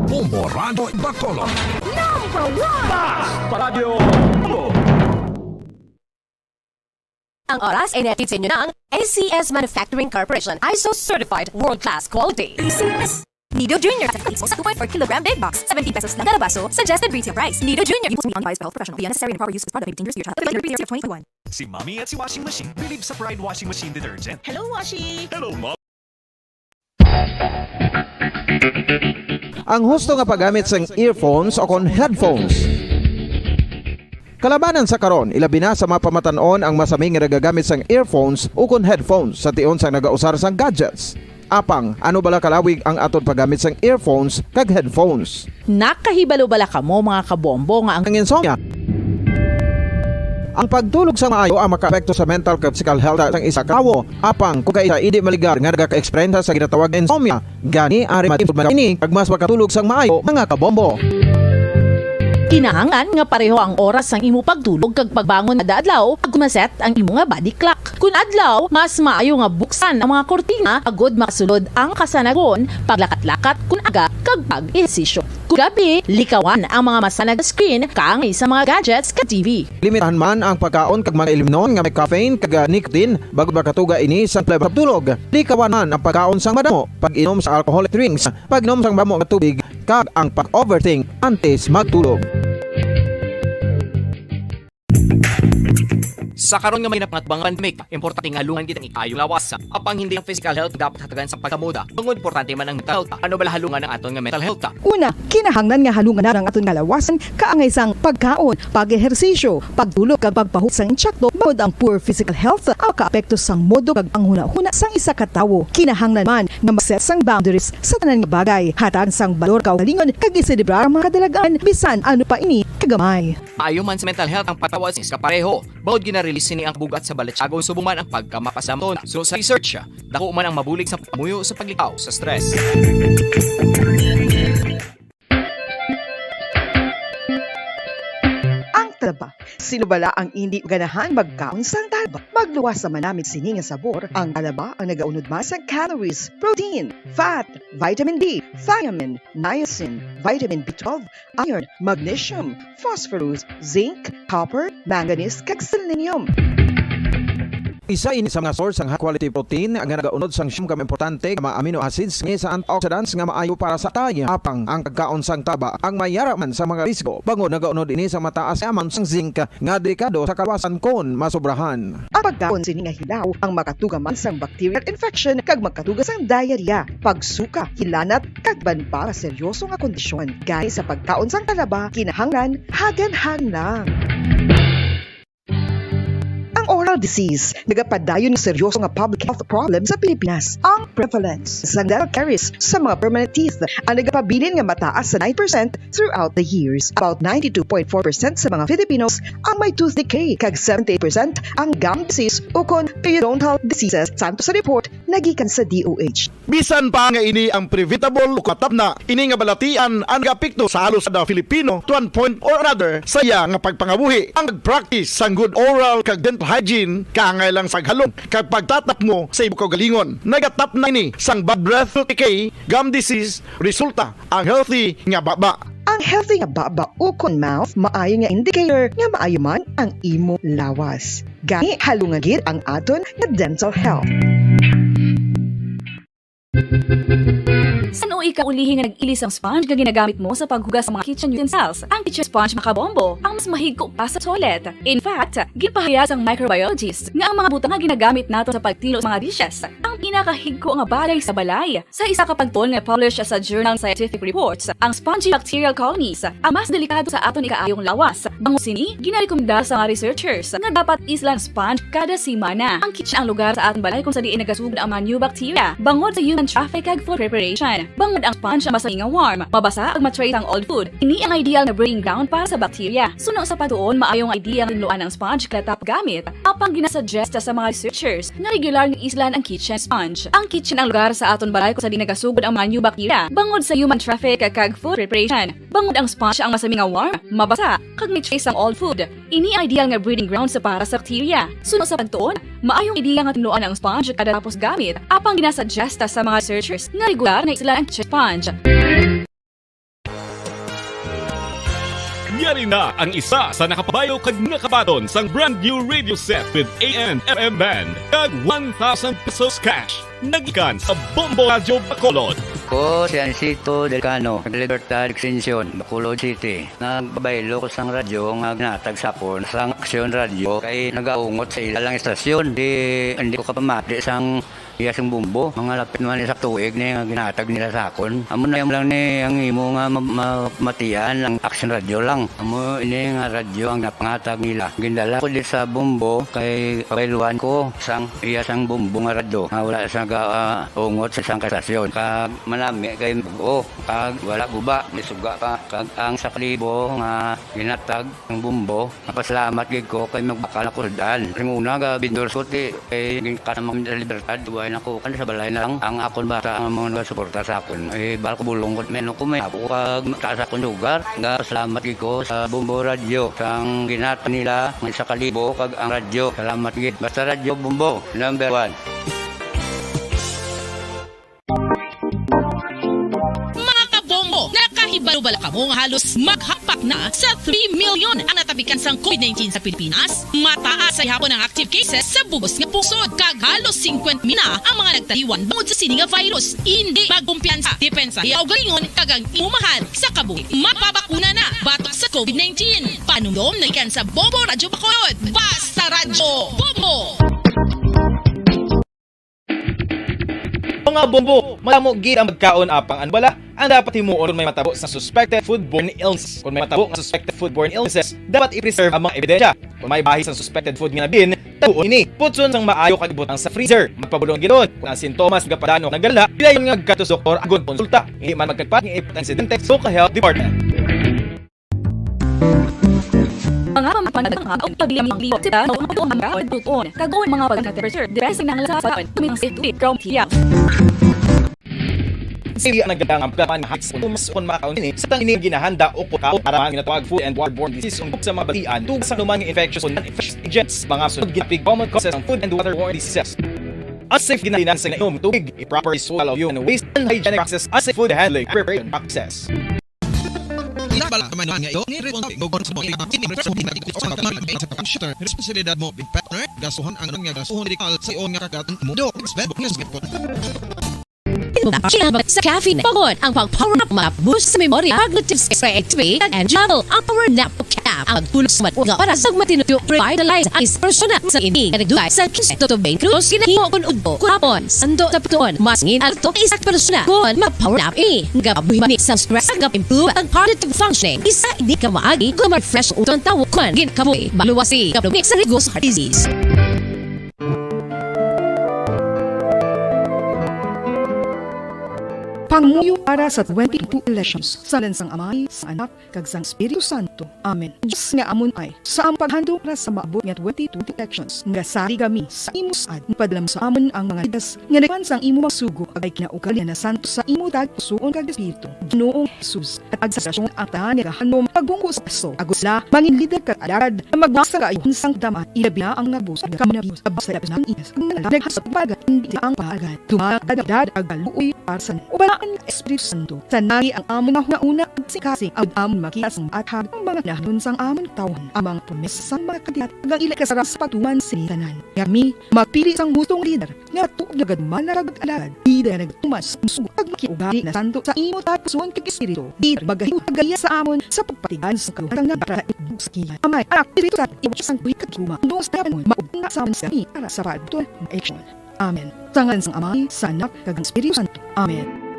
Bombo Radyo Bacolod. Number one! Radyo Ang oras ay nahatid sa inyo ng A C S Manufacturing Corporation, I S O certified, world-class quality. Nido Junior, sa two point four kilogram big box, seventeen pesos lang kada baso, suggested retail price. Nido Junior, use me on device for health professional. The unnecessary and improper use of this product may be dangerous to your child. Twenty-three of twenty twenty-one. Si Mommy at si Washing Machine. Bilib sa Pride Washing Machine Detergent. Hello, Washi! Hello, Mom! Ang husto nga paggamit sang earphones o kon headphones. Kalabanan sa karon, ilabi na sa mga pamatan-on ang masami nga nagagamit sang earphones o kon headphones sa tion sang nagausar sang gadgets. Apang, ano bala kalawig ang aton paggamit sang earphones kag headphones? Nakahibalo bala kamo, mga kabombo, nga ang Ang insomnia. Ang pagtulog sa maayo ang makaapekto sa mental kag physical health sang isa ka tawo. Apang kung kaisa indi maligar nga nagaka-eksperyensya sa ginatawag nga insomnia, gani ari matipod man ini kag mas makatulog sang maayo, mga kabombo. Kinahanglan nga pareho ang oras sang imo pagtulog kag pagbangon kada adlaw, kag maset ang imo nga body clock. Kun adlaw, mas maayo nga buksan ang mga kurtina agud makasulod ang kasanagon, paglakat-lakat kun aga, kag pag-ehersisyo. Kung gabi, likawan ang mga masanag nga screen kaangay sa mga gadgets kag T V. Limitahan man ang pagkaon kag mga ilimnon nga may caffeine kag, ah, nicotine bag-o makatuga ini sa pleba sa tulog. Likawan man ang pagkaon sang madamo, pag-inom sa alcoholic drinks, pag-inom sang madamo nga tubig, kag ang pag-overthink antes magtulog. Sa karon nga may napangatbang nga pandemic, importante nga halungan gid ang ikaayong lawas. Apang hindi ang physical health dapat hatagan sang pagkamoda, bangod importante man ang mental health. Ano bala halungan ang aton nga mental health? Una, kinahanglan nga halungan naton ang aton nga lawasan, kaangay sang pagkaon, pag-ehersisyo, pagtulog kag pagpahuway sang insakto, bangod ang poor physical health ang makaapekto sang modo kag panghunahuna sang isa ka tawo. Kinahanglan man nga mag-set sang boundaries sa tanan nga bagay, hatag sang balor kaugalingon kag iselebrar ang mga kadalagan bisan ano pa ini kagamay. Maayo man sa mental health ang pagtawas sa kapareho, bangod gina-release sini ang bug-at sa balatyagon subong man ang pagkamapasamton. Suno sa research, dako man ang mabulig sa pagpamuyo sa paglikaw sa stress. Ang talaba. Sino bala ang indi ganahan magkaon sang talaba? Magluwas sa manamit sini nga sabor. Ang talaba ang nagaunod man sang calories, protein, fat, vitamin B, thiamine, niacin, vitamin B twelve, iron, magnesium, phosphorus, zinc, copper, manganese, kag selenium. Isa ini sa mga source sang high quality protein nga nagaunod sang siyam ka importante nga mga amino acids nga sa antioxidants nga maayo para sa atay. Apang ang pagkaon sang talaba ang may ara man sa mga risgo, bangod nagaunod ini sa mataas nga amount sang zinc nga delikado sa kalawasan kon masobrahan. Ang pagkaon sini nga hilaw ang makatuga man sang bacterial infection kag magkatuga sang diarrhea, pagsuka, hilanat, kag iban pa nga seryoso nga kondisyon. Gani sa pagkaon sang talaba, kinahanglan haganhagan lang. Ang oral disease nagapadayon nga seryoso nga public health problem sa Pilipinas. Ang prevalence sang dental caries sa mga permanent teeth ang nagapabilin nga mataas sa nine percent throughout the years. About ninety-two point four percent sa mga Filipinos ang may tooth decay, kag seventy-eight percent ang gum disease ukon periodontal diseases. Santo sa report nagikan sa D O H. Bisan pa nga ini ang preventable o katapna, ini nga balatian ang nagaapekto sa halos kada Filipino to one point or another sa iya nga pagpangabuhi. Ang pag-practice sang good oral kag dental hygiene, kaangay lang sa paghalong kag pagtatapngo sa imo kaugalingon. Nagatapna ini sang bad breath, decay, gum disease, resulta ang healthy nga baba. Ang healthy nga baba ukon mouth maayo nga indicator nga maayo man ang imo lawas. Gani, halunga gid ang aton nga dental health. San-o ikaw ulihi nga nag-ilis ang sponge nga ginagamit mo sa paghugas sa mga kitchen utensils? Ang kitchen sponge makabombo, ang mas mahigko pa sa toilet. In fact, ginpahayag sang microbiologist nga ang mga butang nga ginagamit nato sa pagtilo sa mga dishes ang pinakahigko nga bagay sa balay. Sa isa ka pagtuon nga published sa journal Scientific Reports, ang spongy bacterial colonies ang mas delikado sa aton ikaayong lawas. Bangod sini, ginarekomenda sa mga researchers nga dapat islan sponge kada semana. Ang kitchen ang lugar sa aton balay kung sa diin nagasugod ang mga new bacteria, bangod sa human traffic kag food preparation. Bangod ang sponge ang mas nga warm, mabasa, ug ma-trace ang old food. Ini ang ideal nga breeding ground para sa bacteria. Suno sa pagtuon, maayo nga idea nga tunloan ang sponge kada tap gamit. Apang ginasuggest sa mga researchers nga regular nga islan ang kitchen sponge. Ang kitchen ang lugar sa aton balay kung sa diin nagasugod ang mga new bacteria, bangod sa human traffic kag food preparation. Bangod ang sponge ang mas nga warm, mabasa, kag may trace ang old food. Ini ang ideal nga breeding ground sa para sa bacteria. Suno sa pagtuon, maayong ideya nga tunloan ang sponge kada tapos gamit, apang ginasuggest sa mga researchers nga regular nga islan ang kitchen sponge. Yari na ang isa sa nakapabayo kag nakabaton sang brand new radio set with A M F M band kag one thousand pesos cash. Nagikan sa Bombo Radyo Bacolod. Ko si Ansito Delcano, Libertad Extension, Bacolod City. Nagpabaylo ko sang radyo nga ginatag sa akon sang Aksyon Radyo kay nagaungot sa ila lang istasyon. Di, hindi ko kapamati sang iya sang bombo. Mga lapit man isa tuig ni nga ginatag nila sa akon. Amo na lang ni ang imo nga ma-, ma-, matian ang Aksyon Radyo lang. Amo ini nga radyo ang napangatag nila. Gindala ko di sa bombo kay kabayluhan ko sang iya sang bombo nga radyo nga wala sa ga-, ah, ungot sa isang kastasyon. Kag manami kay bug-o, kag wala guba, may suga pa. Kag ang sa kalibo nga ginatag ang bombo, napasalamat gid ko kay magbakal ako sud-an. Ring una, ga-endorse ko ti kay ginkasama kami sa Libertad, way nakuan sa balay na lang ang akon bata ang mga nagasuporta sa akon. Eh, bal ko bulong ko, may ano ko, may apo ko kag taas akon sugar. Ga-, salamat gid ko sa Bombo Radyo, sang ginatag nila, may sa kalibo, kag ang radyo. Salamat gid. Basta Radyo Bombo, number one. Mga kabombo, nakahi-, Balubala kamo nga halos maghampak na sa three million ang natapikan sang covid nineteen sa Pilipinas. Mataas sa gihapon ang active cases sa bug-os nga pungsod, kag halos fifty mil na ang mga nagtaliwan bangod sa sini nga virus. Indi magkumpiyansa, depensa, kaugalingon, kag ang imo mahal sa kabuhi. Magpabakuna na batok sa covid nineteen. Panumdom na gikan sa Bombo Radyo Bacolod. Basta Radyo Bombo! Mga bombo, madamo gid ang pagkaon apang ano bala ang dapat himuon kon may matabo sa suspected foodborne illness. Kon may matabo nga suspected foodborne illnesses, dapat i-preserve ang mga ebidensya. Kon may bahis ang suspected food nga nabilin, tabuon ini. Putson sang maayo kag ibutang sa freezer. Magpabulong gid kon ang sintomas nga padano nagala, hilayon nga magkadto sa doktor agod konsulta. Hindi man magkagpat nga ipot ang insidente sa local health department. Mga pamagpangha og paglimaw-limaw sila sa mga tuon, mga tuon, kagoon, mga pagka-temperature, depressing ng lasa sa tuwing ang safety, crowd hiya. Sili ang nagdang ang plapan nga hats, mas kon makaon ini sa tang ini ginahanda o kukaon para mga ginatawag food and waterborne disease, ug sa mga batian tungod sa anuman nga infectious o non-infectious agents, mga sunod ginapig common causes ng food and waterborne diseases. Ang safe ginalinan sa inom tubig, i-proper disposal of human waste, and hygienic practices as safe food handling preparation practices. Inabala man nga ito, ni Rizal, Bogor, sa mga ini, sa mga computer, responsibilidad mo, big partner, gasuhan ang nga gasuhon medikal sa iyon nga kagat ang mundo. It's bad news. Sa caffeine, pangon ang pag-power up, ma-boost sa memory, cognitive skills, creativity, and energy level. Ang power nap cap ang pagtulog sa matulog para sa matinudyo, revitalize ang isang persona sa ini. Nagdugay sa kinse to main cruise, ginahimo kun udto, kurapon, sando sa pagtuon, mas ngin alto isa ka persona. Kun mag-power nap ini, nagabuhi man ni sa stress, nag-improve ang cognitive functioning. Isa ini ka maagi, kung ma-refresh ang utang tawo, kun ginkabuhi, maluwasi, kaprobik sa riesgo sa heart disease. Pangamuyo para sa twenty twenty-two elections. Sa ngalan sang Amay, sang Anak, kag sang Espiritu Santo. Amen. Dios nga amon Amay, sa amon paghandom para sa maabot nga twenty twenty elections, nagasari kami sa imo saad, padala mo sa amon ang mga leaders nga nagpan sang imo mga sugo, kag may kinaugali nga nasanto sa imo tagpusoon kag espiritu, Ginoong Jesus, at agsagasyon ang tanan nga gahandom, pagbungko sa paso, agod sila mangin lider kag alagad nga magbuhat sa kaayohan sang damay, ilabi na ang nagbusa kami na Dios, abas sa labas ng inas, ang naghahatag pagkaon, hindi ang pagkaon, dumalag ang edad, kag kaluoy para sa ubalaan nga Espiritu Santo. Sanagi ang amon nga hunahuna, kasing-kasing ang amon makita sang maathag ang mga kinahanglan sang amon tawon, ang mga promesa sang mga kandidato, kag ang ila kasarang sa patuman sini tanan. Nga kami magpili sang hustong lider nga tuod nga gad man nagag-alagad, lider nga nagtuman sang sugo, kag makiugali nga santo sa imo tapuson kag espiritu, lider magahiuhagaya sa amon sa pagpatigan sa kaluhatan nga para sa ibug sa kiyan. Amay, Anak, Espiritu Santo, ibo sa buhi kag guma, ang duos na kanon, maubos na sa amon sa kami para sa pagtuon nga eleksyon. Amen. Sa ngalan sang Amay, sa Anak, kag ang Espiritu Santo. Amen.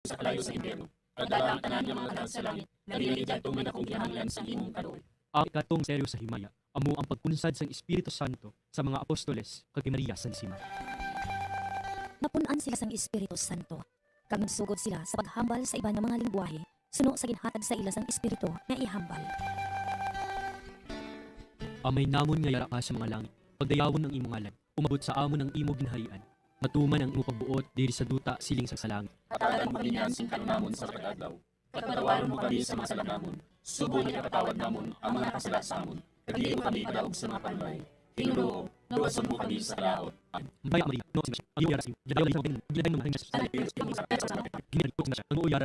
sa kalayo sa impyerno, kag dala ang tanan nga mga kalag sa langit, labi na gid yadtong may dakong kinahanglan sa imong kaluoy. Ang ikatong misteryo sa himaya amo ang pagkunsad sang Espiritu Santo sa mga apostoles kag kay Maria Santisima. Napun-an sila sang Espiritu Santo, kag nagsugod sila sa paghambal sa iban nga mga linggwahe suno sa ginhatag sa ila sang Espiritu nga ihambal. Amay namon nga yara ka sa mga langit, pagdayawon ang imo ngalan, umabot sa amon ang imo ginharian, matuman ang imo pagbuot diri sa duta siling sa langit. Hatagan mo kami niyan sing kan-on namon sa matag adlaw, kag patawaron mo kami sa mga sala namon, subong nga ginapatawad namon ang mga nakasala sa amon, kag dili mo kami ipadaog sa mga panulay. Ginoo, luwason mo kami sa kalaut. Amen. Maya Maria, no, ang Ginoo yara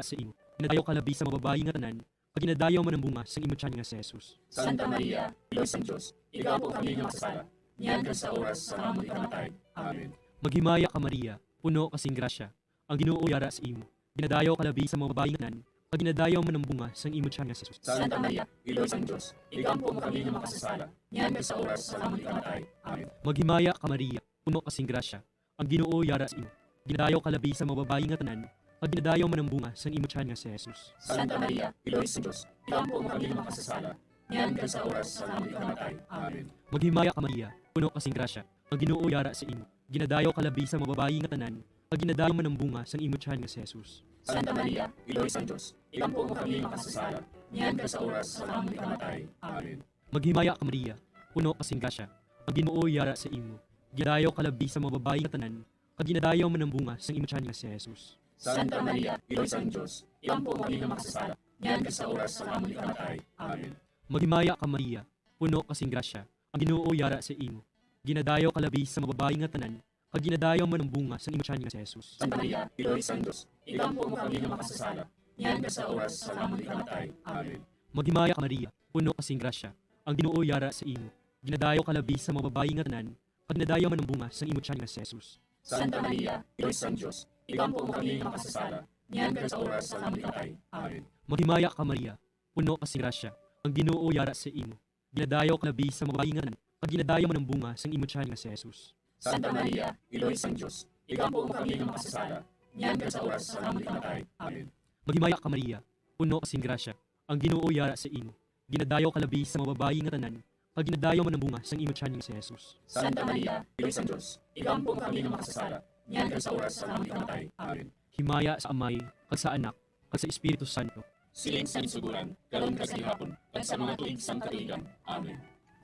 sa imo. Ginadayaw ka labi sa mga babayi nga tanan, kag ginadayaw man ang bunga sang imo tiyan nga si Jesus. Santa Maria, Iloy sang Dios, igaampo kami nga makasasala, niyan kag sa oras sang amon ikamatay. Amen. Maghimaya ka, Maria, puno ka sing grasya, ang Ginoo yara sa imo. Ginadayaw ka labi sa mga babayi nga tanan, kag ginadayaw man ang bunga sang imo tiyan nga si Jesus. Santa Maria, Iloy sang Dios, igaampo mo kami nga makasasala, niyan kag sa oras sang amon ikamatay. Amen. Maghimaya ka, Maria, puno ka sing grasya, ang Ginoo yara sa imo. Ginadayaw ka labi sa mga babayi nga tanan, kag ginadayaw man ang bunga sang imo tiyan nga si Jesus. Santa Maria, Iloy sang Dios, igaampo mo kami nga makasasala, niyan kag sa oras sang amon ikamatay. Amen. Maghimaya ka, Maria, puno ka sing grasya, ang Ginoo yara sa imo. Ginadayaw ka labi sa mga babayi nga tanan, kag ginadayaw man ang bunga sang imo tiyan nga si Jesus. Santa Maria, Iloy sang Dios, igaampo mo kami makasasala, niyan kag sa oras sang amon ikamatay. Amen. Maghimaya ka, Maria, puno ka sing grasya, ang Ginoo yara sa imo. Ginadayaw ka labi sa mga babayi nga tanan, kag ginadayaw man ang bunga sang imo tiyan nga si Jesus. Santa Maria, Iloy sang Dios, igaampo mo kami nga makasasala, niyan kag sa oras sang amon ikamatay. Amen. Maghimaya ka, Maria, puno ka sing grasya, ang Ginoo yara sa imo. Ginadayaw ka labi sa mga babayi nga tanan, kag ginadayaw man ang bunga sang imo tiyan nga si Jesus. Santa Maria, Iloy sang Dios, igaampo mo kami nga makasasala, niyan kag sa oras sang amon ikamatay. Amen. Maghimaya ka, Maria, puno ka sing grasya, ang Ginoo yara sa imo. Ginadayaw ka labi sa mga babayi nga tanan, kag ginadayaw man ang bunga sang imo tiyan nga si Jesus. Santa Maria, Iloy sang Dios, igaampo mo kami nga makasasala, niyan kag sa oras sang amon ikamatay. Amen. Maghimaya ka, Maria, puno ka sing grasya, ang Ginoo yara sa imo. Ginadayaw ka labi sa mga babayi nga tanan, kag ginadayaw man ang bunga sang imo tiyan nga si Jesus. Santa Maria, Iloy sang Dios, igaampo mo kami nga makasasala, niyan kag sa oras sang amon ikamatay. Amen. Maghimaya ka, Maria, puno ka sing grasya, ang Ginoo yara sa imo. Ginadayaw ka labi sa mga babayi nga tanan, kag ginadayaw man ang bunga sang imo tiyan nga si Jesus. Santa Maria, Iloy sang Dios, igaampo mo kami nga makasasala, niyan kag sa oras sang amon ikamatay. Amen. Himaya sa Amay, kag sa Anak, kag sa Espiritu Santo. Siling sa ginsugoran, karon kag sa gihapon, kag sa mga tuig sang katuigan. Amen.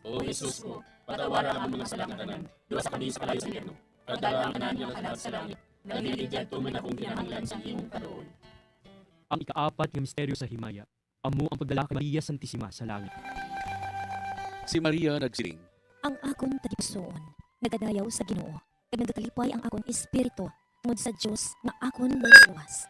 O Jesus ko, patawara ang mga sala nga tanan, luwasa kami sa kalayo sa impyerno, kag dala ang tanan nga mga kalag sa langit, labi na gid yadto may dakong kinahanglan sa imong kaluoy. Ang ikaapat nga misteryo sa himaya, amo ang pagdala kay Maria Santisima sa langit. Si Maria nagsiling, Ang akon tagipusoon nagadayaw sa Ginoo, kag nagakalipay ang akon espiritu tungod sa Dios nga akon Manlulowas.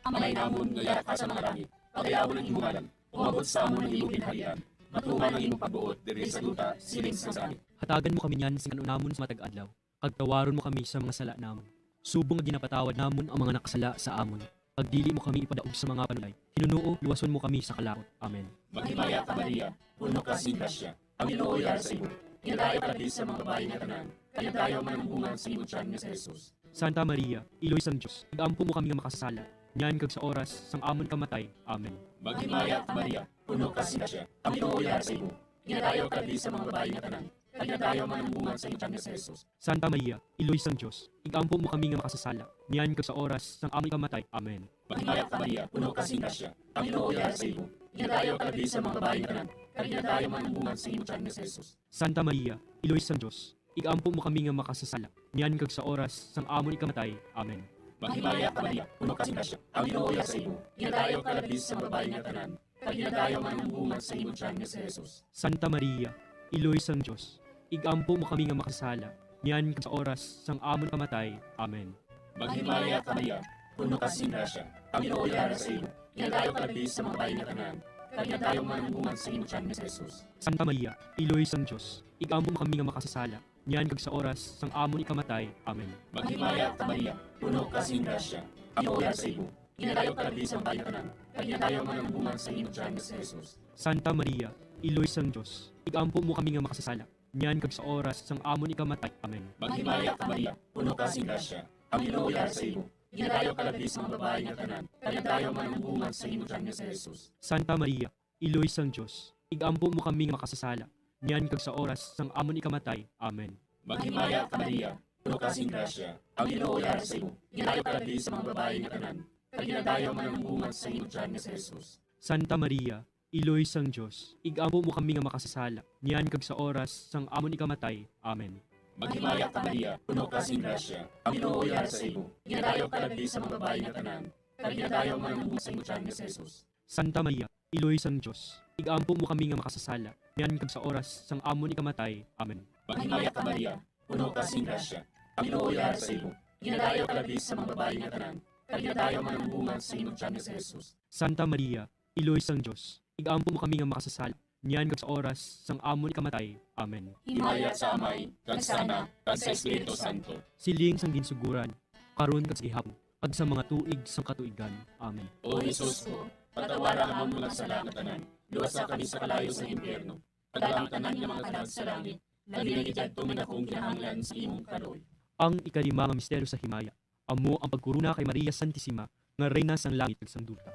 Amay namon nga yara ka sa mga langit, pagdayawon ang imo ngalan, umabot sa amon ang imo ginharian, matuman ang imo pagbuot diri sa duta siling sa langit. Hatagan mo kami niyan sing kan-on namon sa matag adlaw, kag tawaron mo kami sa mga sala namon, subong nga ginapatawad namon ang mga nakasala sa amon, kag dili mo kami ipadaog sa mga panulay. Ginoo, luwason mo kami sa kalaut. Amen. Maghimaya ka, Maria, puno ka sing grasya, ang Ginoo yara sa imo. Ginadayaw ka labi sa mga babayi nga tanan, kag ginadayaw man ang bunga sa imo tiyan nga si Jesus. Santa Maria, Iloy sang Dios, igampo mo kami nga makasasala, niyan kag sa oras sang amon kamatay. Amen. Maghimaya ka, Maria, puno ka sing grasya, ang Ginoo yara sa imo. Ginadayaw ka labi sa mga babayi nga tanan, kag ginadayaw man ang bunga sa imo tiyan nga si Jesus. Santa Maria, Iloy sang Dios, igampo mo kami nga makasasala, niyan kag sa oras sang amon kamatay. Amen. Maghimaya ka, Maria, puno ka sing grasya, ang Ginoo yara sa imo. Ginadayaw ka labi sa mga babayi nga tanan, kag ginadayaw man ang bunga sa imo tiyan nga si Jesus. Santa Maria, Iloy sang Dios, igampo mo kami nga makasasala, niyan kag sa oras sang amon ikamatay. Amen. Maghimaya ka, Maria, puno ka sing grasya, ang Ginoo yara sa imo. Ginadayaw ka labi sa mga babayi nga tanan, kag ginadayaw man ang bunga sa imo tiyan nga si Jesus. Santa Maria, Iloy sang Dios, igampo mo kami nga makasasala, niyan kag sa oras sang amon kamatay. Amen. Maghimaya ka, Maria, puno ka sing grasya, ang Ginoo yara sa imo. Ginadayaw ka labi sa mga babayi nga tanan, kag ginadayaw man ang bunga sa imo tiyan nga si Jesus. Santa Maria, Iloy sang Dios, igampo mo kami nga makasasala, niyan kag sa oras sang amon ikamatay. Amen. Maghimaya ka, Maria, puno ka sing grasya, ang Ginoo yara sa imo. Ginadayaw ka labi sa mga babayi nga tanan, kag ginadayaw man ang bunga sa imo tiyan nga si Jesus. Santa Maria, Iloy sang Dios, igampo mo kami nga makasasala, niyan kag sa oras sang amon ikamatay. Amen. Maghimaya ka, Maria, puno ka sing grasya, ang Ginoo yara sa imo. Ginadayaw ka labi sa mga babayi nga tanan, kag ginadayaw man ang bunga sa imong tiyan nga si Jesus. Santa Maria, Iloy sang Dios, ig-ampo mo kami nga makasasala, niyan kag sa oras sang amon ikamatay. Amen. Maghimaya ka, Maria, puno ka sing grasya, ang Ginoo yara sa imo. Ginadayaw ka labi sa mga babayi nga tanan, kag ginadayaw man ang bunga sa imong tiyan nga si Jesus. Santa Maria, Iloy sang Dios, ig-ampo mo kami nga makasasala, niyan kag sa oras sang amon ikamatay. Amen. Maghimaya ka, Maria, puno ka sing grasya, ang Ginoo yara sa imo. Ginadayaw ka labi sa mga babayi nga tanan, kag ginadayaw man ang bunga sa imong tiyan nga si Jesus. Santa Maria, Iloy sang Dios, ig-ampo mo kami nga makasasala, niyan kag sa oras sang amon ikamatay. Amen. Maghimaya ka, Maria, puno ka sing grasya, ang Ginoo yara sa imo. Ginadayaw ka labi sa mga babayi nga tanan, kag ginadayaw man ang bunga sa imong tiyan nga si Jesus. Santa Maria, Iloy sang Dios, ig-ampo mo kami nga makasasala, niyan kag sa oras sang amon ikamatay. Amen. Himaya sa Amay, kag sa Anak, kag sa Espiritu Santo. Siling sang ginsugoran, karon kag sa gihapon, kag sa mga tuig sang katuigan. Amen. O Jesus ko, patawara ang amon mga sala nga tanan, luwasa kami sa kalayo sang impyerno, padala ang tanan nga mga kalag sa langit, labi na gid yadto may dakong kinahanglan sa imong kaluoy. Ang ikalima nga misteryo sa himaya, amo ang pagkorona kay Maria Santisima nga Reyna sang langit kag sang duta.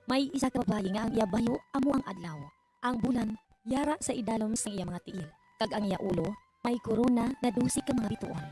May isa ka babayi nga ang iya bayo amo ang adlaw. Ang bulan yara sa idalom sang iya mga tiil, kag ang iya ulo may korona nga dose ka mga bituon.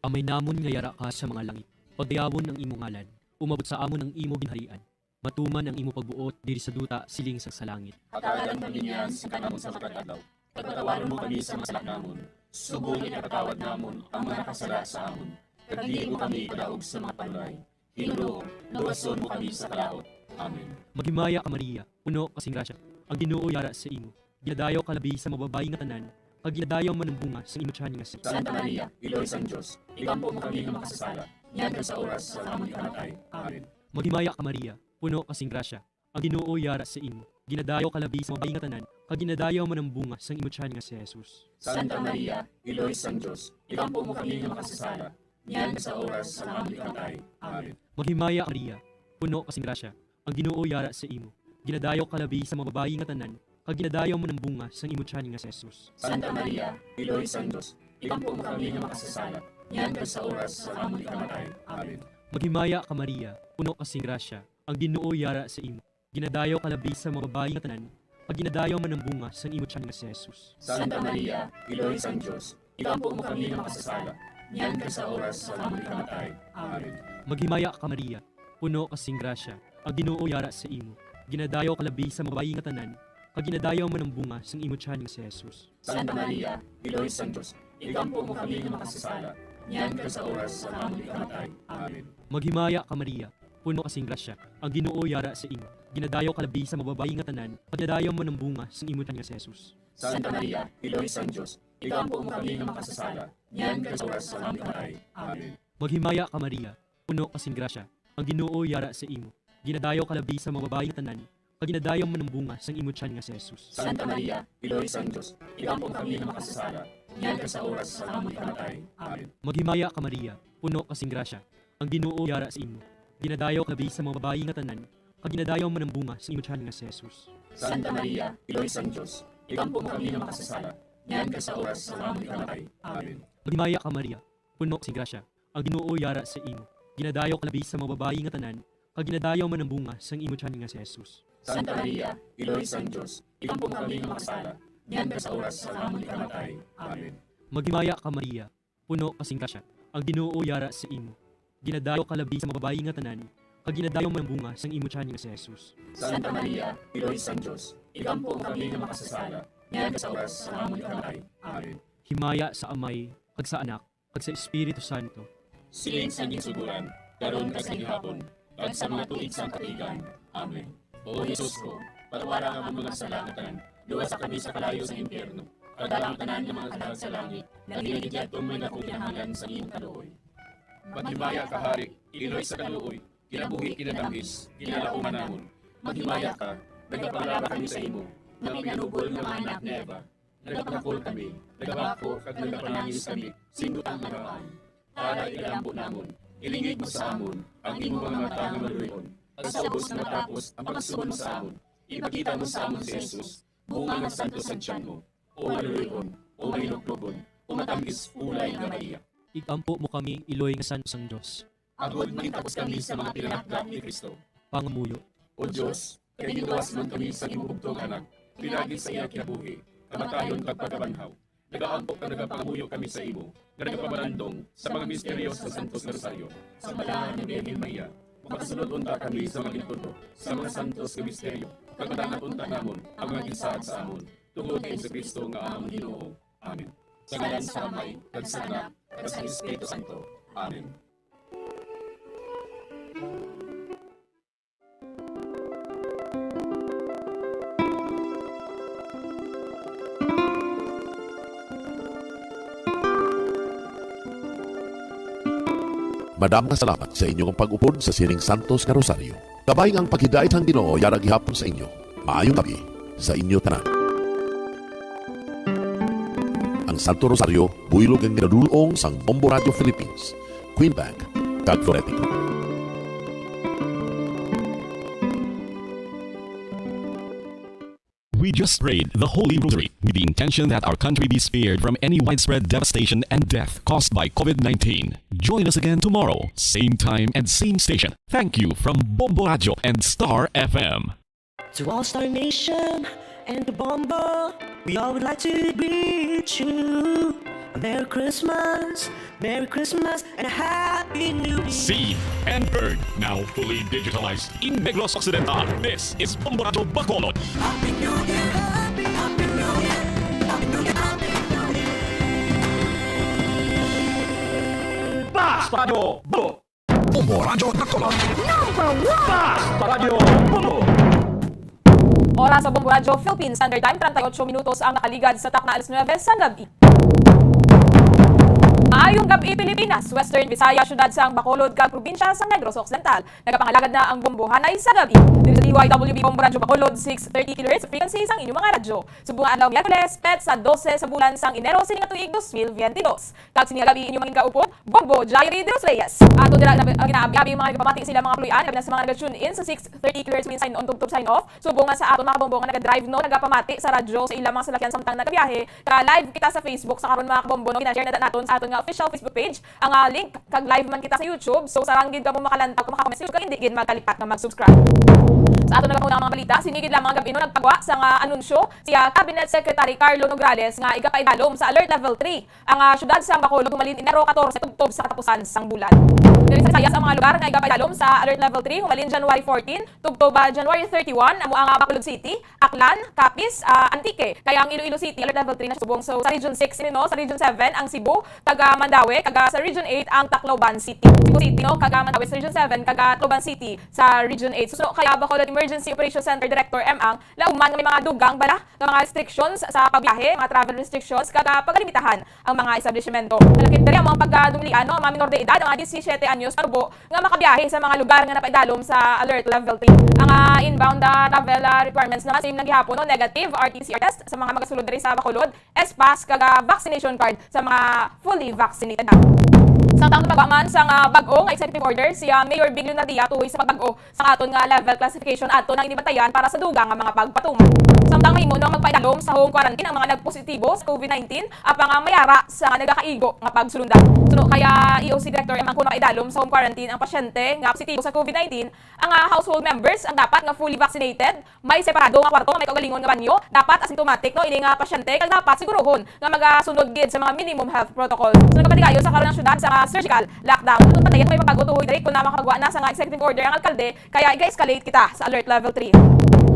Amay namon nga yara ka sa mga langit, pagdayawon ang imo ngalan, umabot sa amon ang imo ginharian, matuman ang imo pagbuot diri sa duta siling sa, sa langit. Pagkaon kami niyan sa kanamon sa matag adlaw. Pagpatawaron mo kami sa mga sala namon, subong nga ginapatawad namon ang mga nakasala sa amon. Kag dili mo kami ipadaog sa mga panulay. Ginoo, luwason mo kami sa kalaut. Amen. Maghimaya ka, Maria, puno ka sing grasya. Ang Ginoo yara sa imo. Ginadayaw ka labi sa mga babayi nga tanan, kag ginadayaw man ang bunga sang imo tiyan nga si Santa Maria, Iloy sang Dios, igampo mo kami nga makasasala, niyan kag sa oras sa amon ikamatay. Amen. Maghimaya ka, Maria, puno ka sing grasya. Ang Ginoo yara sa imo. Ginadayaw ka labi sa mga bayi nga tanan, kag ginadayaw man ang bunga sang imo tiyan nga si Jesus. Santa Maria, Iloy sang Dios, igampo mo kami nga makasasala, niyan sa oras sa amon ikamatay. Amen. Maghimaya ka, Maria, puno ka sing grasya. Ang Ginoo yara sa imo. Ginadayaw ka labi sa mga babayi nga tanan, kag ginadayaw man ang bunga sang imo tiyan nga si Jesus. Santa Maria, Iloy sang Dios, igampo mo kami nga makasasala, niyan kag sa oras sa amon ikamatay. Amen. Maghimaya ka, Maria, puno ka sing grasya. Ang Ginoo yara sa imo. Ginadayaw ka labi sa mga babayi nga tanan, kag ginadayaw man ang bunga sang imo tiyan nga si Jesus. Santa Maria, Iloy sang Dios, igampo mo kami nga makasasala, niyan kag sa oras sa amon ikamatay. Amen. Maghimaya ka, Maria, puno ka sing grasya, ang Ginoo yara sa imo. Ginadayaw ka labi sa mga babayi nga tanan, kag ginadayaw man ang bunga sang imo tiyan nga si Jesus. Santa Maria, Iloy sang Dios, igampo mo kami nga makasasala, niyan kag sa oras sa amon ikamatay. Amen. Maghimaya ka, Maria, puno ka sing grasya, ang Ginoo yara sa imo. Ginadayaw ka labi sa mga babayi nga tanan, kag ginadayaw man ang bunga sang imo tiyan nga si Jesus. Santa Maria, Iloy sang Dios, igampo mo kami nga makasasala, niyan kag sa oras sa amon ikamatay. Amen. Maghimaya ka, Maria, puno ka sing grasya, ang Ginoo yara sa imo. Ginadayaw ka labi sa mga babayi nga tanan, kag ginadayaw man ang bunga sang imo tiyan nga si Jesus. Santa Maria, Iloy sang Dios, igampo mo kami nga makasasala, niyan kag sa oras sa amon ikamatay. Amen. Maghimaya ka, Maria, puno ka sing grasya, ang Ginoo yara sa imo. Ginadayaw ka labi sa mga babayi nga tanan, kag ginadayaw man ang bunga sa imo tiyan nga si Jesus. Santa Maria, Iloy sang Dios, igampo mo kami nga makasasala, niyan kag sa oras sa amon ikamatay. Amen. Maghimaya ka, Maria, puno sing grasya, ang Ginoo yara sa imo. Ginadayaw ka labi sa mga babayi nga tanan, kag ginadayaw man ang bunga sang imo tiyan nga si Jesus. Santa Maria, Iloy sang Dios, igampo mo kami nga makasasala, niyan kag sa oras sa amon ikamatay. Amen. Maghimaya ka, Maria, puno ka sing grasya, ang Ginoo yara sa imo. Ginadayaw ka labi sa mga babayi nga tanan, kag ginadayaw man ang bunga sang imo tiyan nga si Jesus. Santa Maria, Iloy sang Dios, igampo mo kami nga makasasala, niyan kag sa oras sa amon ikamatay. Amen. Himaya sa Amay, kag sa Anak, kag sa Espiritu Santo. Siling sa ginsugoran, karon kag sa gihapon, kag sa mga tuig sang katuigan. Amen. O Jesus ko, patawara ang amon mga sala nga tanan, luwasa kami sa kalayo sa impyerno, kag dala ang tanan nga mga kalag sa langit, labi na gid yadto may dakong kinahanglan sa imong kaluoy. Maghimaya ka, Hari, Iloy sa kaluoy, kinabuhi, kinatambis, kinalauman namon. Maghimaya ka, nagapangalaba kami sa imo, nga pinanubol nga mga anak ni Eva. Nagapakakol kami, nagabako, kag nagapanangis kami, sing duta nga Amahan. Para ilambo namon, ilingig mo sa amon ang imo mga mata nga maluy-on, kag sa ubos nga natapos ang pagsugon mo sa amon, ipakita mo sa amon si Jesus, bunga nga santo sang tiyan mo, o maluy-on, o mahinuklogon, o matambis, ulay nga Maria. Igampo mo kami, Iloy nga santo sang Dios, agod mangintakos kami sa mga pinanakda ni Cristo. Pangamuyo. O Dios, kay ginluwas man kami sa imong bugtong Anak, pinaagi sa iya kinabuhi, kamatayon, kag pagkabanhaw, nagaampo kag nagapangamuyo kami sa imo, nga nagapamalandong sa mga misteryo sa Santos nga Rosaryo, sa Balahan ni Birhen Maria. Makasunod unta kami sa mga gintutok sa mga santos nga misteryo, kag madangat unta namon ang mga ginsaad sa amon, tungod kay Jesu-Cristo nga amon Ginoo. Amen. Sa ngalan sa Amay, kag sa Anak, kag sa Espiritu Santo. Amen. Madamo nga salamat sa inyo nga pag-upod sa sining santos nga rosaryo. Kabay nga ang paghidait sang Ginoo yara gihapon sa inyo. Maayong gab-i sa inyo tanan. Ang Santo Rosario buhilog nga ginadul-ong sang Bombo Radio Philippines, Quebec, kag Florete Group. We just prayed the Holy Rosary with the intention that our country be spared from any widespread devastation and death caused by COVID nineteen. Join us again tomorrow, same time and same station. Thank you from Bombo Radio and Star F M. To all Star Nation and the Bombo, we all would like to greet you a Merry Christmas, Merry Christmas, and a Happy New Year. Seen and heard, now fully digitalized in Negros Occidental. This is Bombo Radyo Bacolod. Happy New Year! Happy, Happy New Year! Happy New Year! Happy New Year! Basta Radyo Bacolod! Bombo Radyo Bacolod. Number one! Basta Radyo Bacolod. Oras sa Bombo Radyo Philippines Standard Time, treinta y ocho minutos ang nakaligad sa takna alas nuebe sang gab-i. Maayong gab-i, Pilipinas, Western Visayas, siyudad sang Bacolod, kag probinsya sang Negros Occidental. Nagapangalagad na ang Bombo Hanay sa gab-i. Diri sa D Y W B Bombo Radyo Bacolod, six thirty kilohertz frequency sang inyong mga radyo. Subong nga adlaw Miyerkules, petsa dose sa bulan sang Enero sining nga tuig dos mil biyente dos. Kag sini nga gab-i inyo manginkaupod, Bombo Jairi de los Reyes. Ato dira gina-, ginaabi-abi ang mga nagapamati sila mga kaluy-an, labi na sa mga naga-tune in sa six thirty kilohertz sign on tubtob sign off. Subong nga sa aton mga kabombo nga naga-drive, no, nagapamati sa radyo sa ilang mga salakyan samtang nagabiyahe, ka live kita sa Facebook sa karon, mga kabombo, no, gina-share na naton sa aton nga official Facebook page ang, ah, link, kag live man kita sa YouTube. So, sarang gid kamo makalantaw kung makakoments gid kag hindi gid magkalipat nga mag-subscribe. Sa aton nagapauna nga mga balita, sini gid lamang nga gab-i, no, nagpagwa sa nga anunsyo si, ah, Cabinet Secretary Carlo Nograles nga igapaidalom sa Alert Level three ang, ah, siyudad sang Bacolod humalin Enero katorse tubtob sa katapusan sang bulan. Diri sa Visayas ang mga lugar nga igapaidalom sa Alert Level three humalin January fourteen tubtob, ah, January thirty-one, amo ang, ah, Bacolod City, Aklan, Capiz, ah, Antique. Kay ang Iloilo City, Alert Level three na siya subong. So, sa Region six ini, no, sa Region seven ang Cebu, kag, ah, Mandaue, kag, ah, sa Region eight ang Tacloban City. Cebu City, no, kag, ah, Mandaue sa Region seven, kag, ah, Tacloban City sa Region eight. So, so, kaya Bacolod Emergency Operation Center Director M. Ang lauman nga may mga dugang bala nga mga restrictions sa pagbiyahe, mga travel restrictions, kag, ah, pagalimitahan ang mga establishmento. Nalakip diri ang mga pagkadumlian, no, ang mga minor de edad, ang mga disisiete anyos karubo nga makabiyahe sa mga lugar nga napaidalom sa Alert Level three. Ang, ah, inbound, ah, travel, ah, requirements naman same lang gihapon, no, negative R T P C R test sa mga magasulod diri sa Bacolod, S-Pass, kag, ah, vaccination card sa mga fully vaccinated na. Samtang nagpagwa man sang, ah, bag-o nga executive order si, ah, Mayor Big Leonardia tuhoy sa pagbag-o sang aton nga level classification, aton ang inibantayan para sa dugang nga mga pagpatuman. Samtang mahimo nang magpaidalom sa home quarantine ang mga nagpositibo sa COVID nineteen, apang, ah, may ara sa nagakaigo nga pagsulundan. Suno kay, ah, E O C Director M. Ang kun mapaidalom sa home quarantine ang pasyente nga positibo sa COVID nineteen, ang, ah, household members ang dapat nga fully vaccinated, may separado nga kwarto nga may kaugalingon nga banyo, dapat asymptomatic, no, ini nga pasyente, kag dapat siguruhon nga magasunod gid sa mga minimum health protocols. So, nagapatigayon sa karon ang syudad sa surgical lockdown. Aton bantayan kung may pagbago tuhoy diri, kun na makapagwa na sa nga executive order ang alkalde, kaya iga-escalate kita sa Alert Level three.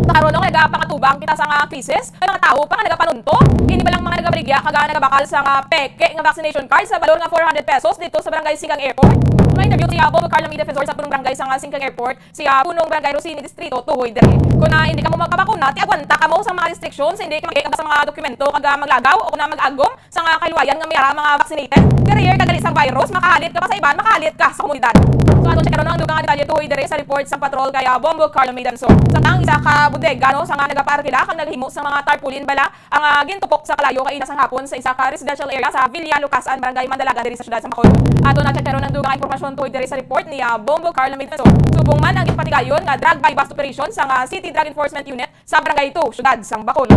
Sa karon, no, nagapangatubang kita sa nga cases, may mga tawo pa nga nagapanunto. Ini balang mga nagabaligya kag nagabakal sa nga peke nga vaccination card sa balor nga four hundred pesos dito sa Barangay Singkang Airport. May interview si Apo Carlo May Defensor sa punong barangay sa nga Singkang Airport, si, ah, punong barangay Rosini Distrito, tuhoy diri. Kun, ah, hindi kamo magpabakuna, ti agwanta kamo sa mga restrictions, hindi kamo mag-, sa mga dokumento, kag, ah, maglagaw o kun, ah, mag-agom sa nga kahiluwayan nga may ara mga vaccinated. Carrier ka gali sang virus, makahalit ka pa sa iban, makahalit ka sa komunidad. So, aton check karon ang dugang nga detalye tuhoy diri sa report sang patrol kay, ah, Bombo Carlo May Defensor. Samtang isa ka bodega, no, sa nga nagapaarkila kag naghimo sa mga tarpaulin bala, ang, ah, gintupok sa kalayo kaina sang hapon sa isa ka residential area sa Villa Lucasan, Barangay Mandalagan, diri sa siyudad sa Bacolod. Ato na check karon ang dugang nga impormasyon tuod diri sa report ni, ah, Bombo Carlo May Defensor. Subong man ang ginpatigayon nga drug buy-bust operation sang, ah, City Drug Enforcement Unit sa Barangay two, siyudad sang Bacolod.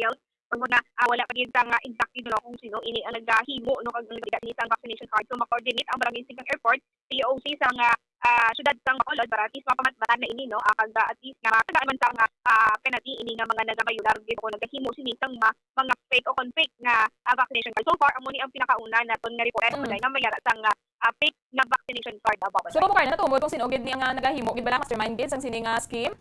details. Kung na, ah, wala pa gid sang, ah, exact gid, no, kung sino ini ang nagahimo, no, kag nagdala sini sang vaccination card. So, ma-coordinate ang Barangay Singkang Airport, P O C sang, ah, ah, siyudad sang Bacolod para at least mapamatbatan na ini, no, ah, kag, ah, at least nga matagaan man sang, ah, ah, penalty ini nga mga nagabayular gid o nagahimo sini sang ma-, mga fake o kon fake nga, ah, vaccination card. So far, amo ni ang pinakauna naton nga report, mm, nga may ara sang, ah, ah, fake nga vaccination card, ah, Baba. So, Baba Carla, natumod kung sino gid ni ang, ah, nagahimo gid bala, mastermind gid sang sini nga scheme?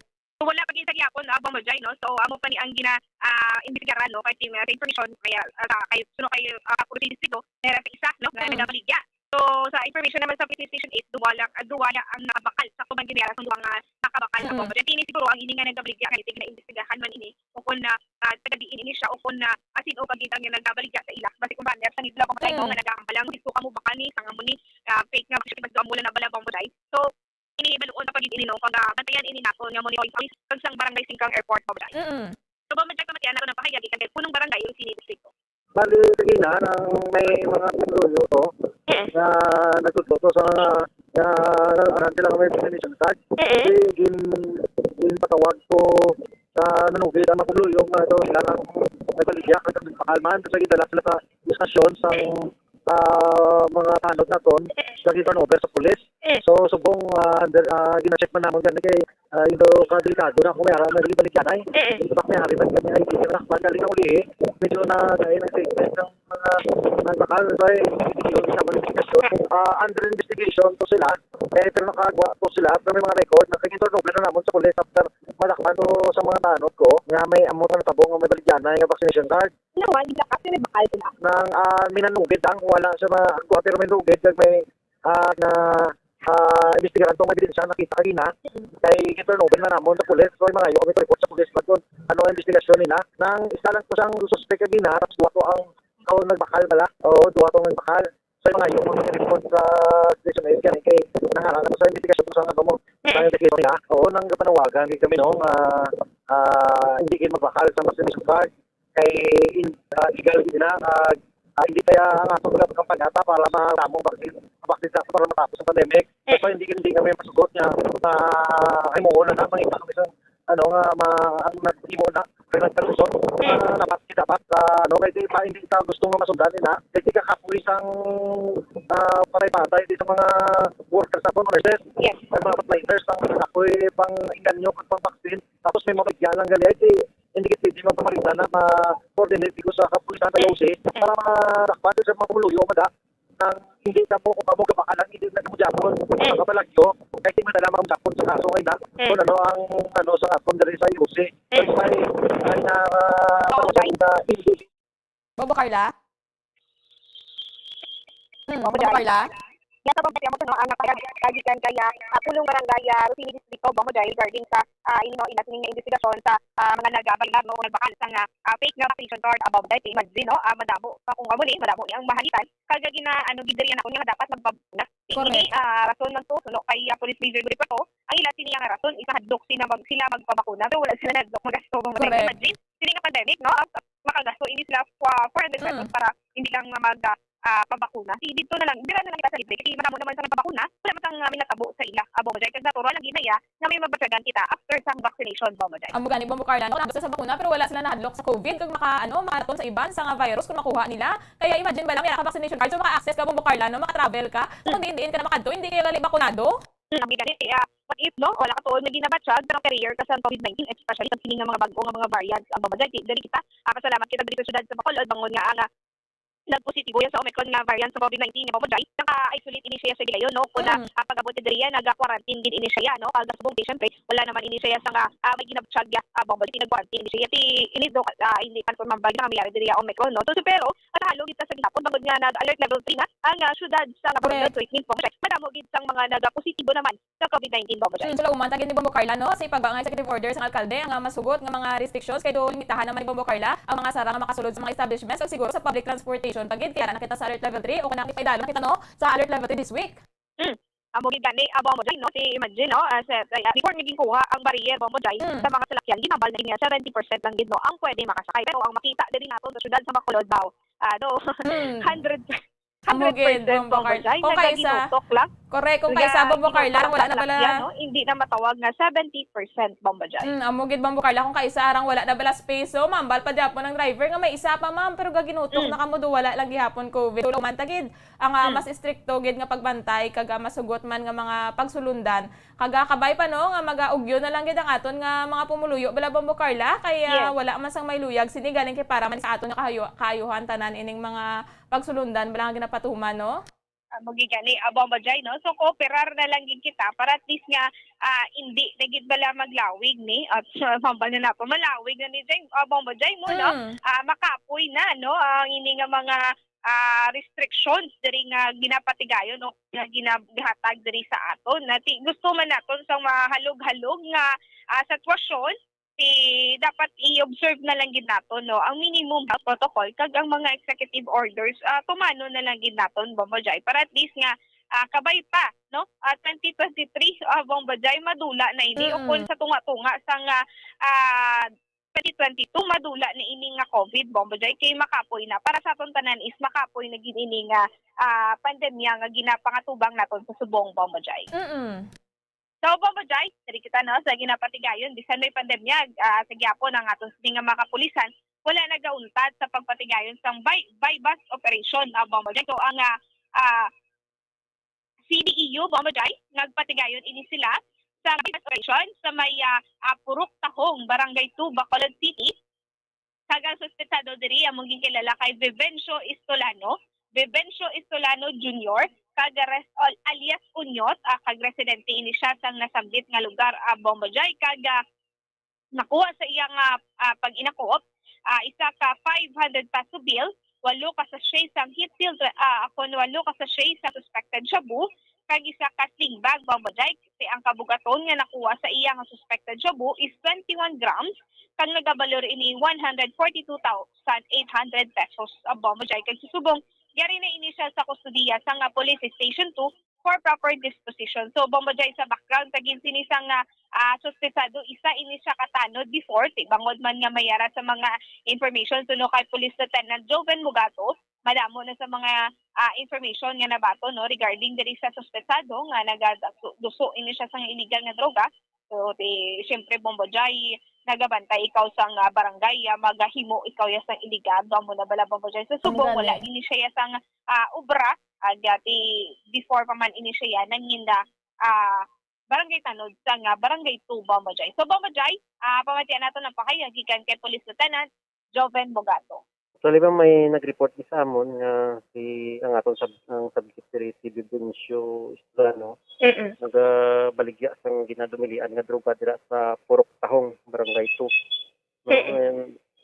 So, wala pa gid sa gihapon, ah, Baba Jai, no? So, amo pa ni ang gina-, ah, imbestigaran, no? Kay, ah, sa information, kaya, ah, sa, kay, suno kay, ah, puro sa distrito, meron pa isa, no? Nga, mm, nagabaligya. So, sa information naman sa Police Station eight, duwa lang, ah, duwa lang ang nakabakal sa kuman ginera sang duwa nga nakabakal sa, mm, Baba Jai. Kini siguro ang ini nga nagabaligya nga itig na imbestigahan man ini, o kung na, ah, taga diin ini siya, o kung na, ah, sino pa gid ang nagabaligya sa ila. Basi kung runner sa nila, Baba Jai, no, mm, nga nagahambal lang, gusto ka mo bakal ni, sang amo ni, ah, fake nga, basi mas duha mo lang na bala, Baba Jai. So, ini baluon na pa gid ini, no, kag, ah, bantayan ini naton nga monitoring sa kag sang Barangay Singkang Airport, Baba Jai. Mm. So, Baba Jai, pamatian nato na pahayag ikan kay punong barangay ang sini distrito. Bali, sige na, nang may mga pumuluyo to, eh, na nagtudlo to sa, na, na, sila may vaccination card. Eh, eh. Di, gin-, ginpatawag ko sa nanugid ang mga pumuluyo nga daw sila ang nagbaligya, kag nagpakalman, tapos nagdala sila sa diskusyon sa, eh, sa mga tanod naton, eh, sa turnover sa pulis. Eh. So, subong, ah, under, ah, gina-check man namon gani kay, ah, yung daw kadelikado na kung may ara, may baligyan ay. Eh, eh. Yung bak may hari man gani ay, hindi na, pag galing ang ulihi, medyo na, dahil ang statement ng mga nagbakal, so, eh, hindi ko sa mga diskusyon. Ah, under investigation to sila, eh, pero nakagwa to sila, pero may mga record, na kag turnover na namon sa pulis after madakpan to sa mga tanod ko, nga may amo na natabo nga may baligyan na yung vaccination card. Nawa, di ka kasi may bakal sila. Nang, ah, minanugid ang wala sa mga, pero may nugid, kag may, ah, na, ah, imbestigaran tong ebidensya nakita kagina. Mm. Kay turnover na namon sa pulis, so, mangayo kami report sa pulis, baton ano ang investigasyon nila. Nang isa lang po siyang suspect kagina, tapos duha to ang, ang nagbakal bala. Oo, duha to ang nagbakal. So, yung mga yung mga report sa Station eight kani kay nangaral na sa investigasyon kung saan ano mo. Mm. Saan yung case nila. Oo, nang kapanawagan kay kami, no, nga, ah, hindi kayo magbakal sa vaccination card. Kay in-, ah, legal din na, ah, ah, hindi kaya ang atong mga kampanya para matamong vaccine, vaccine sa para matapos ang pandemic. Mm. So, hindi, hindi kami masugot nga, ah, ay mo na na, mangita kami sa, ano, nga, ma-, ang nag-imo na, kay nagkalusot, Mm. ah, dapat, dapat, ah, ano, kay di pa, hindi ta gusto nga masundan nila. Kay di ka kapoy sang, ah, patay-patay, di sa mga workers sa nurses, Yes. ang mga frontliners, ang kapoy pang inganyo, pang vaccine. Tapos may mga bigyan lang gali, ay, di, hindi kita pwede magpamarita na ma-coordinate ko sa kapulisan sa O C para madakpan sa mga pumuluyo, mada, nang hindi na mo, kung amo gabakalan, hindi na mo japon, Mm. ang kapalagyo, kay di madala mga japon sa kaso, ay na, Mm. kung ano ang, ano, sa akon diri sa O C. Mm. Ay, ay, ay, na, ah, Okay. na, hindi. Bobo Carla? Hmm, Bobo Bobo Carla? Carla? Yes, Bobo Carla, mo, no, ang nakakag-, kagikan kaya, ah, pulong barangay, ah, Rosini Distrito, Bobo Jai, regarding sa, ah, ino, ina sining nga investigasyon sa, ah, mga nagabailar, no, o nagbakal sa nga, ah, fake nga vaccination card, ah, Bobo Jai, imagine, no, ah, madamo pa kung amo ni, madamo ni ang mahangitan, kag gina-, ano, gid diri na nga dapat magpabakuna. Correct. Ini, ah, rason man to, suno kay, ah, Police Major Bonifacio, ang ila sini nga rason, isa hadlok sila mag-, sila magpabakuna, pero wala sila nahadlok magasto, Bobo Jai. Correct. Imagine, sini nga pandemic, no? Makagasto ini sila, ah, four hundred pesos Mm. para hindi lang nga mag, ah, ah, pabakuna. Si dito na lang, dira na lang kita sa libre. Kasi madamo naman sa nagpabakuna, wala man sang, ah, minatabo sa ila, ah, Bobo Jai. Kag natural lang gid na iya nga may mabatyagan kita after sang vaccination, Bobo Jai. Amo gani, Bombo Carla, no? Basta sa bakuna, pero wala sila nahadlok sa COVID, kag maka-, ano, makahaton sa iban sa nga virus kung makuha nila. Kaya imagine ba lang, may ka vaccination card, so maka-access ka, Bombo Carla, no? Maka-travel ka. So, kung diin-diin ka na makadto, hindi kaya gali bakunado. Hmm, ang gani, ah, what if, no? Wala ka tuod nga ginabatyag, pero carrier ka sa COVID nineteen, especially sa sini nga mga bag-o nga mga variants, ang Bombo Jai. Diri kita, ah, pasalamat kita diri sa siyudad sa Bacolod, bangon nga ang, ah, nagpositibo yan sa Omicron nga variant sa COVID nineteen nga Bombo Jai, naka-isolate ini siya sa gilayon, no? Kung na, Mm. ah, pag-abot ni diri, naga-quarantine din ini siya, no? Pag subong, siyempre, wala naman ini siya sa nga, ah, may ginabatyag, ah, Bombo Jai, nag-quarantine ini siya. Ti, ini do, ah, hindi pa confirm ba nga may ari diri ang Omicron, no? So, so, pero, ah, sa halong kita sa gihapon, bangod nga nag-alert level three na ang, ah, syudad sa Correct. Bacolod, so it means, Bombo Jai, madamo gid sang mga nagapositibo naman sa COVID nineteen, Bombo Jai. Hmm, so, lauman ta gid ni Bombo Carla, no, sa iba nga executive order sang alkalde, ang, ah, masugot nga mga restrictions, kay do limitahan naman ni Bombo Carla ang mga sara nga makasulod sa mga establishments, kag siguro sa public transportation pa gid, kay ara na kita sa alert level three, o kung napaidalom na kita, no, sa alert level three this week. Hmm. Amo gid gani, ah, Bombo Jai, no, si, imagine, no, ah, sa, ah, before nga ginkuha ang barrier, Bombo Jai, Hmm. sa mga salakyan, ginambal na gid nga seventy percent lang gid, no, ang pwede makasakay. Pero ang makita diri nato sa syudad sa Bacolod, daw, ah, do, Hmm. hundred Amo gid, Bombo Carla. Kung kaisa, correct, kung kaisa, Bombo Carla, wala na bala. Hindi na matawag nga seventy percent, Bombo Jai. Mm, amo gid, Bombo Carla, kung kaisa arang wala na bala space, so, mambal pa gyapon ang driver nga may isa pa, ma'am, pero gaginutok Mm. na kamo do, wala lang gihapon COVID. So, man ta gid ang, ah, Mm. mas estrikto gid nga pagbantay kag, ah, masugot man nga mga pagsulundan. Kag, ah, kabay pa, no, nga magaugyo na lang gid ang aton nga mga pumuluyo bala, Bombo Carla, kay, ah, Yes. wala man sang may luyag sini galing kay para man sa aton nga kahayo-, kaayuhan tanan ining mga pagsulundan bala nga ginapatuman, no? Amo gid gani, ah, Bombo Jai, no? So, kooperar na lang gid kita para at least nga, ah, hindi na gid bala maglawig ni at, ah, mambal na nato, malawig na ni Jai, ah, Bombo Jai mo, no? Mm. Ah, makapoy na, no? Ang ini nga mga, ah, restrictions diri nga ginapatigayon o nga ginahatag diri sa aton. Na ti-, gusto man naton sang mahalog-halog nga, ah, sitwasyon, ti dapat i-observe na lang gid nato, no, ang minimum health protocol kag ang mga executive orders, ah, tumanon na lang gid naton, Bombo Jai, para at least nga, ah, kabay pa, no, ah, twenty twenty-three, ah, Bombo Jai, madula na ini, o Mm. kung sa tunga-tunga sang, ah, ah, twenty twenty-two, madula na ini nga COVID, Bombo Jai, kay makapoy na. Para sa aton tanan is makapoy na gid ini nga, ah, pandemya nga ginapangatubang naton sa subong, Bombo Jai. Mm. So, Bombo Jai, diri kita, no, sa ginapatigayon, bisan may pandemya, ah, sa gihapon ang aton sini nga mga kapulisan, wala nagauntad sa pagpatigayon sang buy, buy bust operation, ah, Bombo Jai. So, ang, ah, ah, C D E U, Bombo Jai, nagpatigayon ini sila sa buy bust operation sa may, ah, ah, Purok Tahong, Barangay two, Bacolod City. Kag ang suspetsado diri among ginkilala kay Vivencio Istolano, Vivencio Istolano Junior, kag res-, al-, alias Unyot, ah, kag residente ini siya sang nasambit nga lugar, ah, Bombo Jai, kag, ah, nakuha sa iyang, ah, ah, pag-inakuop, ah, isa ka five hundred peso bill, walo ka sachet sang heat sealed, ah, akon walo ka sachet sa suspected shabu, kag isa ka sling bag, Bombo Jai, kay ang kabugaton nga nakuha sa iya nga suspected shabu is twenty-one grams, kag nagabalor ini one hundred forty-two thousand eight hundred pesos, ah, Bombo Jai. Kag susubong, yari na ini siya sa kustodiya sa nga Police Station two for proper disposition. So, Bombo Jai, sa background, kag sini sa nga, ah, suspetsado, isa ini siya katanod before, ti bangod man nga mayara sa mga information, suno kay Police Lieutenant Joven Mugato, madamo na sa mga, ah, information nga nabaton, no, regarding diri sa suspetsado nga nagaduso ini siya sa illegal nga droga. So, ti, siyempre, Bombo Jai, nagabantay ikaw sa nga barangay, ah, magahimo ikaw ya sa illegal. Amo na bala, Bombo Jai. Sa subong, wala gani siya ya sa nga, ah, obra. Ah, dati, before pa man ini siya ya, nangin na, ah, barangay tanod sa nga barangay two, Bombo Jai. So, Bombo Jai, ah, pamatian nato ng pahayag gikan kay Police Lieutenant Joven Bogato. Actually, ma'am, may nag-report ni sa amon nga si, ang aton sub-, ang subsecretary si Dionisio Estrano, Mm-mm. nagabaligya sang ginadumilian nga droga dira sa Purok Tahong, Barangay two. No, Mm-mm. and,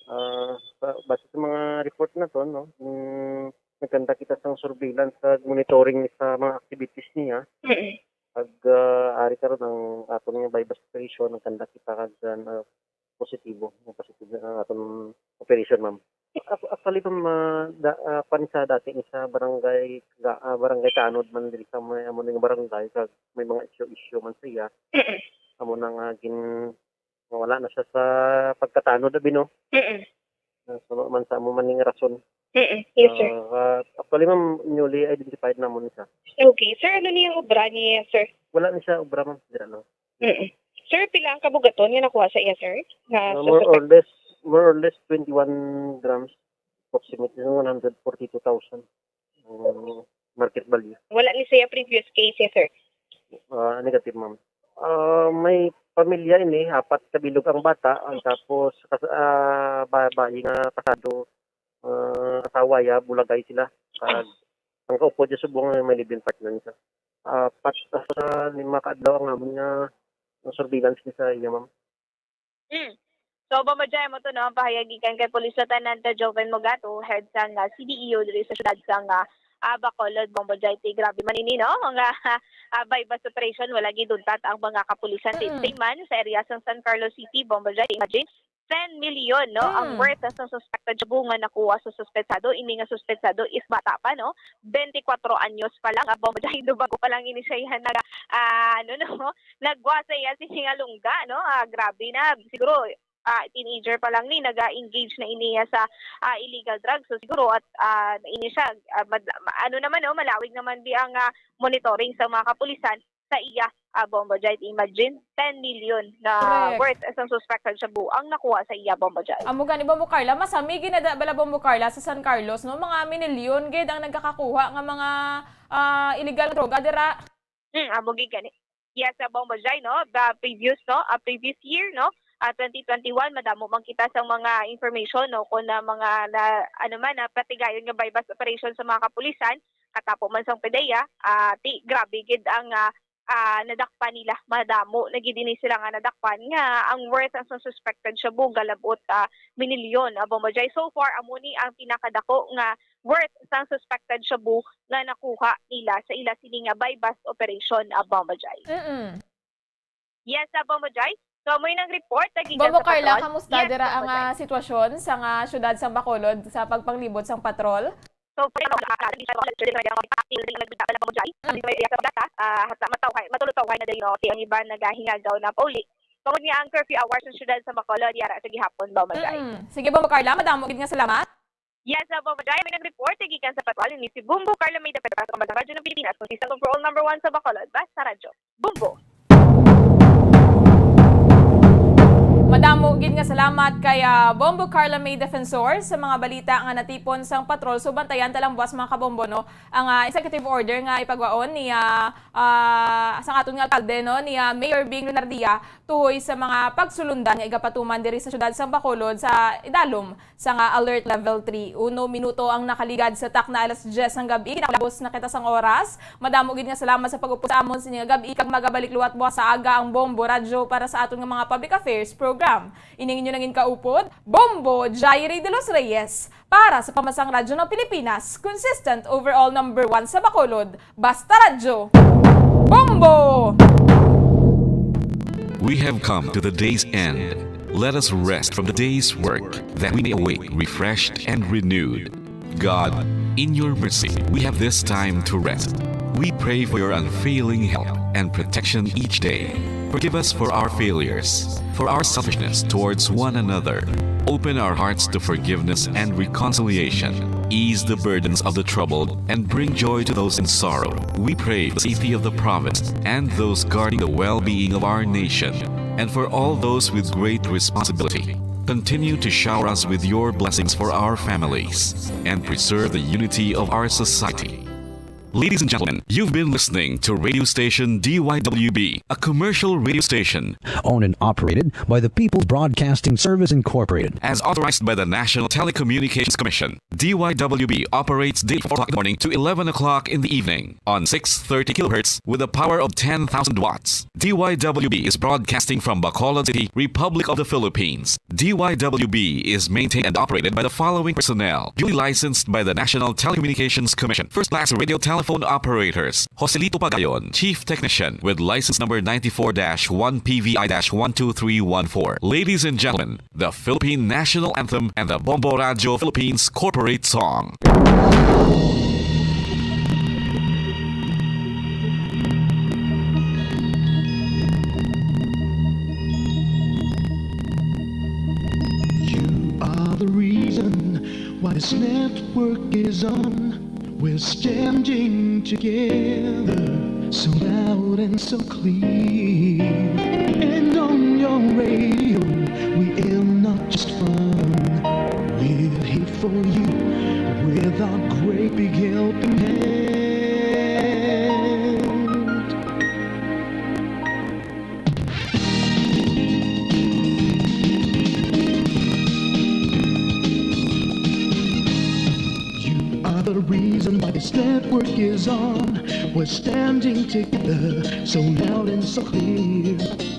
ah, sa, base sa mga report na to, no, mm, nagkanta kita sang surveillance sa monitoring sa mga activities niya. Mm-mm. Pag, ah, ari karon ang aton nga buy-bust operation, nagkanta kita kag, ah, positibo, nga positibo ang aton operation, ma'am. Ac-, actually, ma'am, ah, da-, ah, kwan sa dati ni sa barangay, ga-, ah, barangay Tanod man diri sa may amo ning barangay, kag may mga issue-issue man siya. Mm-mm. Amo na nga gin-, wala na siya sa pagkatanod, abi, no? Mm-mm. Ah, so, man sa amo man ning rason. Mm-mm. Yes, sir. Ah, ah, actually, ma'am, newly identified namon siya. Okay. Sir, ano ni ang obra ni, sir? Wala ni siya obra, ma'am. Dira lang. Mm-mm. Sir, pila ang kabugaton nga nakuha sa iya, sir? Nga Uh, sa more or suspect? less, more or less twenty-one grams, approximately one hundred forty-two thousand ang market value. Wala ni siya previous case, yes, sir? Ah, negative, ma'am. Ah, may pamilya ini, apat ka bilog ang bata, ang tapos kas-, ah, ba-, bayi nga kasado, ah, asawa ya, bulagay sila. Kag ang kaupod niya subong may live-in partner niya. Apat sa lima ka adlaw ang amon nga surveillance ni sa iya, ma'am. Mm. So, Bombo Jai, mo to, no, ang pahayag gikan kay Police Lieutenant Joven Mogato, head sang, ah, C D E O diri sa siyudad sang, ah, ah, Bacolod, Bombo Jai. Ti, grabe man ini, no? Mga, ah, buy-bust operation, wala giduntat ang mga kapulisan. Ti, Mm. same man sa area sang San Carlos City, Bombo Jai. Imagine, ten million, no, ang Mm. worth sa suspected shabu nga nakuha sa suspetsado. Ini nga suspetsado is bata pa, no? Twenty-four anyos pa lang, ah, Bombo Jai, bago pa lang ini siya, yan, nag-, ah, ano, no? Nagwa sa iya sini nga lungga, no? Ah, grabe na. Siguro, ah, teenager pa lang ni, naga-engage na ini sa, ah, illegal drugs. So, siguro, at, ah, ini siya, ah, mad-, ma-, ano naman, no? Malawig naman di ang, ah, monitoring sa mga kapulisan sa iya, ah, Bombo Jai. Imagine, ten million na Correct. worth isang suspected shabu ang nakuha sa iya, Bombo Jai. Amo gani, Bombo Carla, masami ginada bala, Bombo Carla, sa San Carlos, no? Mga minilyon gid ang nagkakakuha nga mga, ah, illegal droga dira. Hmm, amo gid gani. Yes, sa Bombo Jai, no? The previous, no? Ah, previous year, no? Ah, twenty twenty-one, madamo man kita sa mga information, no? Kung na mga na, ano man, na patigayon nga buy-bust operation sa mga kapulisan, katapo man sang PDEA, ah, ti, grabe gid ang, ah, ah, nadakpan nila. Madamo na gid ini sila nga nadakpan nga ang worth ang sa suspected shabu galabot, ah, minilyon, ah, Bombo Jai. So far, amo ni ang pinakadako nga worth sang suspected shabu nga nakuha nila sa ila sini nga buy-bust operation, ah, Bombo Jai. Mm-mm. Yes, ah, Bombo Jai. So, amo nang report, ah, gikan Bombo sa Carla, patrol. Kamusta Yes, dira Bombo ang, Jai. ah, sitwasyon sa nga siyudad sang Bacolod sa pagpanglibot sang patrol? So, for now, ah, ah, hindi siya mawala, actually, may mga active na nagbigay pala, Bombo Jai. Mm. Hindi may iya sa data, ah, hasta matawhay, matulog-tawhay na din, no? Kaya ang iba nagahingagaw na pauli. Tungod niya ang curfew hours sa siyudad sa Bacolod, yara sa gihapon, Bombo Jai. Mm. Sige, Bombo Carla, madamo gid nga salamat. Yes, sa Bombo Jai, may nag-report, gikan sa patrol, ni si Bombo Carla May Defensor, sa Radyo ng Pilipinas, consistent overall number one sa Bacolod, basta radyo. Bombo! Madamo gid nga salamat kay, ah, Bombo Carla May Defensor sa mga balita nga natipon sang patrol. So, bantayan ta lang buwas, mga kabombo, no, ang, ah, executive order nga ipagwaon ni, ah, ah, sang aton nga alkalde, no, ni, ah, Mayor Bing Lunardia tuhoy sa mga pagsulundan nga igapatuman diri sa siyudad sang Bacolod sa idalom sa nga Alert Level three. Uno minuto ang nakaligad sa takna alas diyes sang gab-i. Kinakabos na kita sang oras. Madamo gid nga salamat sa pag-upod sa amon sini nga gab-i, kag magabalik liwat buwas sa aga ang Bombo Radyo para sa aton nga mga public affairs program. Ining inyo nangin kaupod, Bombo Jairi de los Reyes. Para sa Pamahalayang Radyo ng Pilipinas, consistent overall number one sa Bacolod, Basta Radyo, Bombo! We have come to the day's end. Let us rest from the day's work, that we may awake refreshed and renewed. God, in your mercy, we have this time to rest. We pray for your unfailing help and protection each day. Forgive us for our failures, for our selfishness towards one another. Open our hearts to forgiveness and reconciliation. Ease the burdens of the troubled and bring joy to those in sorrow. We pray the safety of the province and those guarding the well-being of our nation, and for all those with great responsibility. Continue to shower us with your blessings for our families and preserve the unity of our society. Ladies and gentlemen, you've been listening to radio station D Y W B, a commercial radio station owned and operated by the People's Broadcasting Service Incorporated. As authorized by the National Telecommunications Commission, D Y W B operates daily from four o'clock in the morning to eleven o'clock in the evening on six thirty kilohertz with a power of ten thousand watts. D Y W B is broadcasting from Bacolod City, Republic of the Philippines. D Y W B is maintained and operated by the following personnel, duly licensed by the National Telecommunications Commission. First class radio telephone operators, Joselito Pagayon, chief technician, with license number ninety-four dash one P V I dash one two three one four. Ladies and gentlemen, the Philippine National Anthem and the Bombo Radyo Philippines corporate song. You are the reason why this network is on. We're standing together, so loud and so clear. And on your radio, we air not just fun. We're here for you with our great big helping hand. You are the reason why this network is on. We're standing together, so loud and so clear.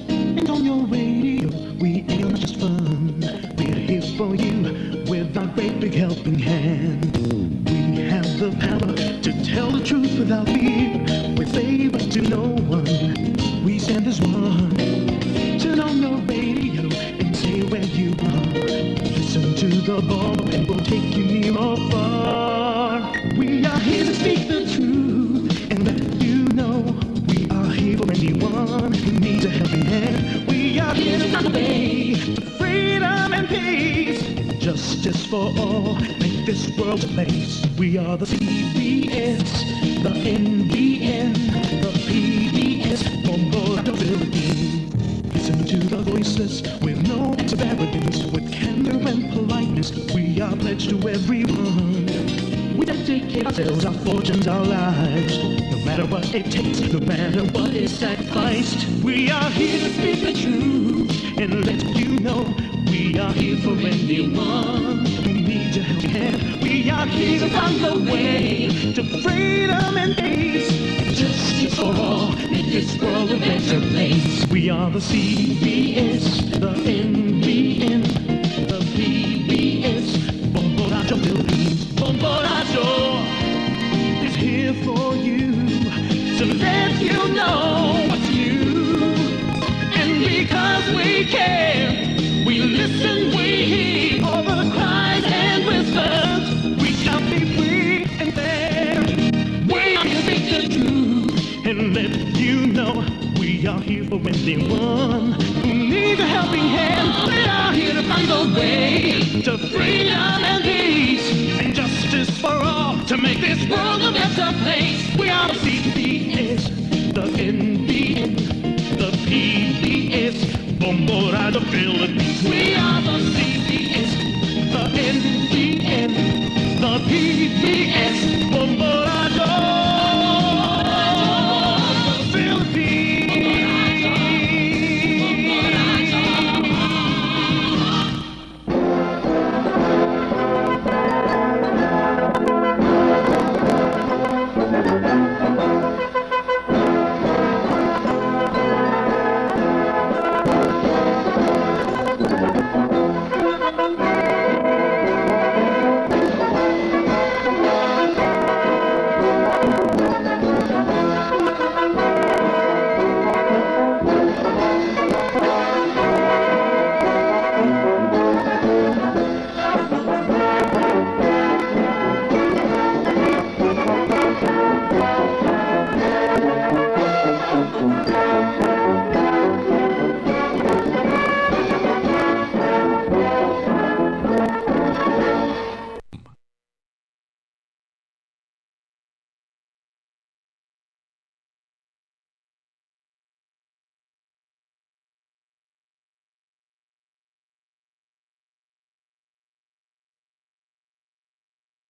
And on your radio, we air not just fun. We're here for you with our great big helping hand. We have the power to tell the truth without fear. We say what to no one. We stand as one. Turn on your radio and say where you are. Listen to the bomb and we'll take you near or far. We are here to speak the truth and let you know we are here for anyone who needs a helping hand. We are here to find a way to freedom and peace and justice for all. Make this world a place. We are the C B S, the N B N, the P B S, Bombo Radyo Philippines. Listen to the voices with no acts of arrogance, with candor and politeness. We are pledged to everyone. We dedicate ourselves, our fortunes, our lives. No matter what it takes, no matter what is sacrificed, we are here to speak the truth and let you know we are here for anyone who needs a helping hand. We are here to find the way to freedom and peace. Justice for all, make this world a better place. We are the C B S, the N B N, the P B S, Bombo Radyo Philippines. Bombo Radyo is here for you to let you know what's new. And because we care, we listen, we hear all the cries and whispers. We shall be free and fair. We are here to speak the truth and let you know we are here for anyone who needs a helping hand. We are here to find the way to freedom and peace and justice for all to make this world a better place. We are the C B S, the N B N, the P B S, Bombo Radyo Philippines. We are the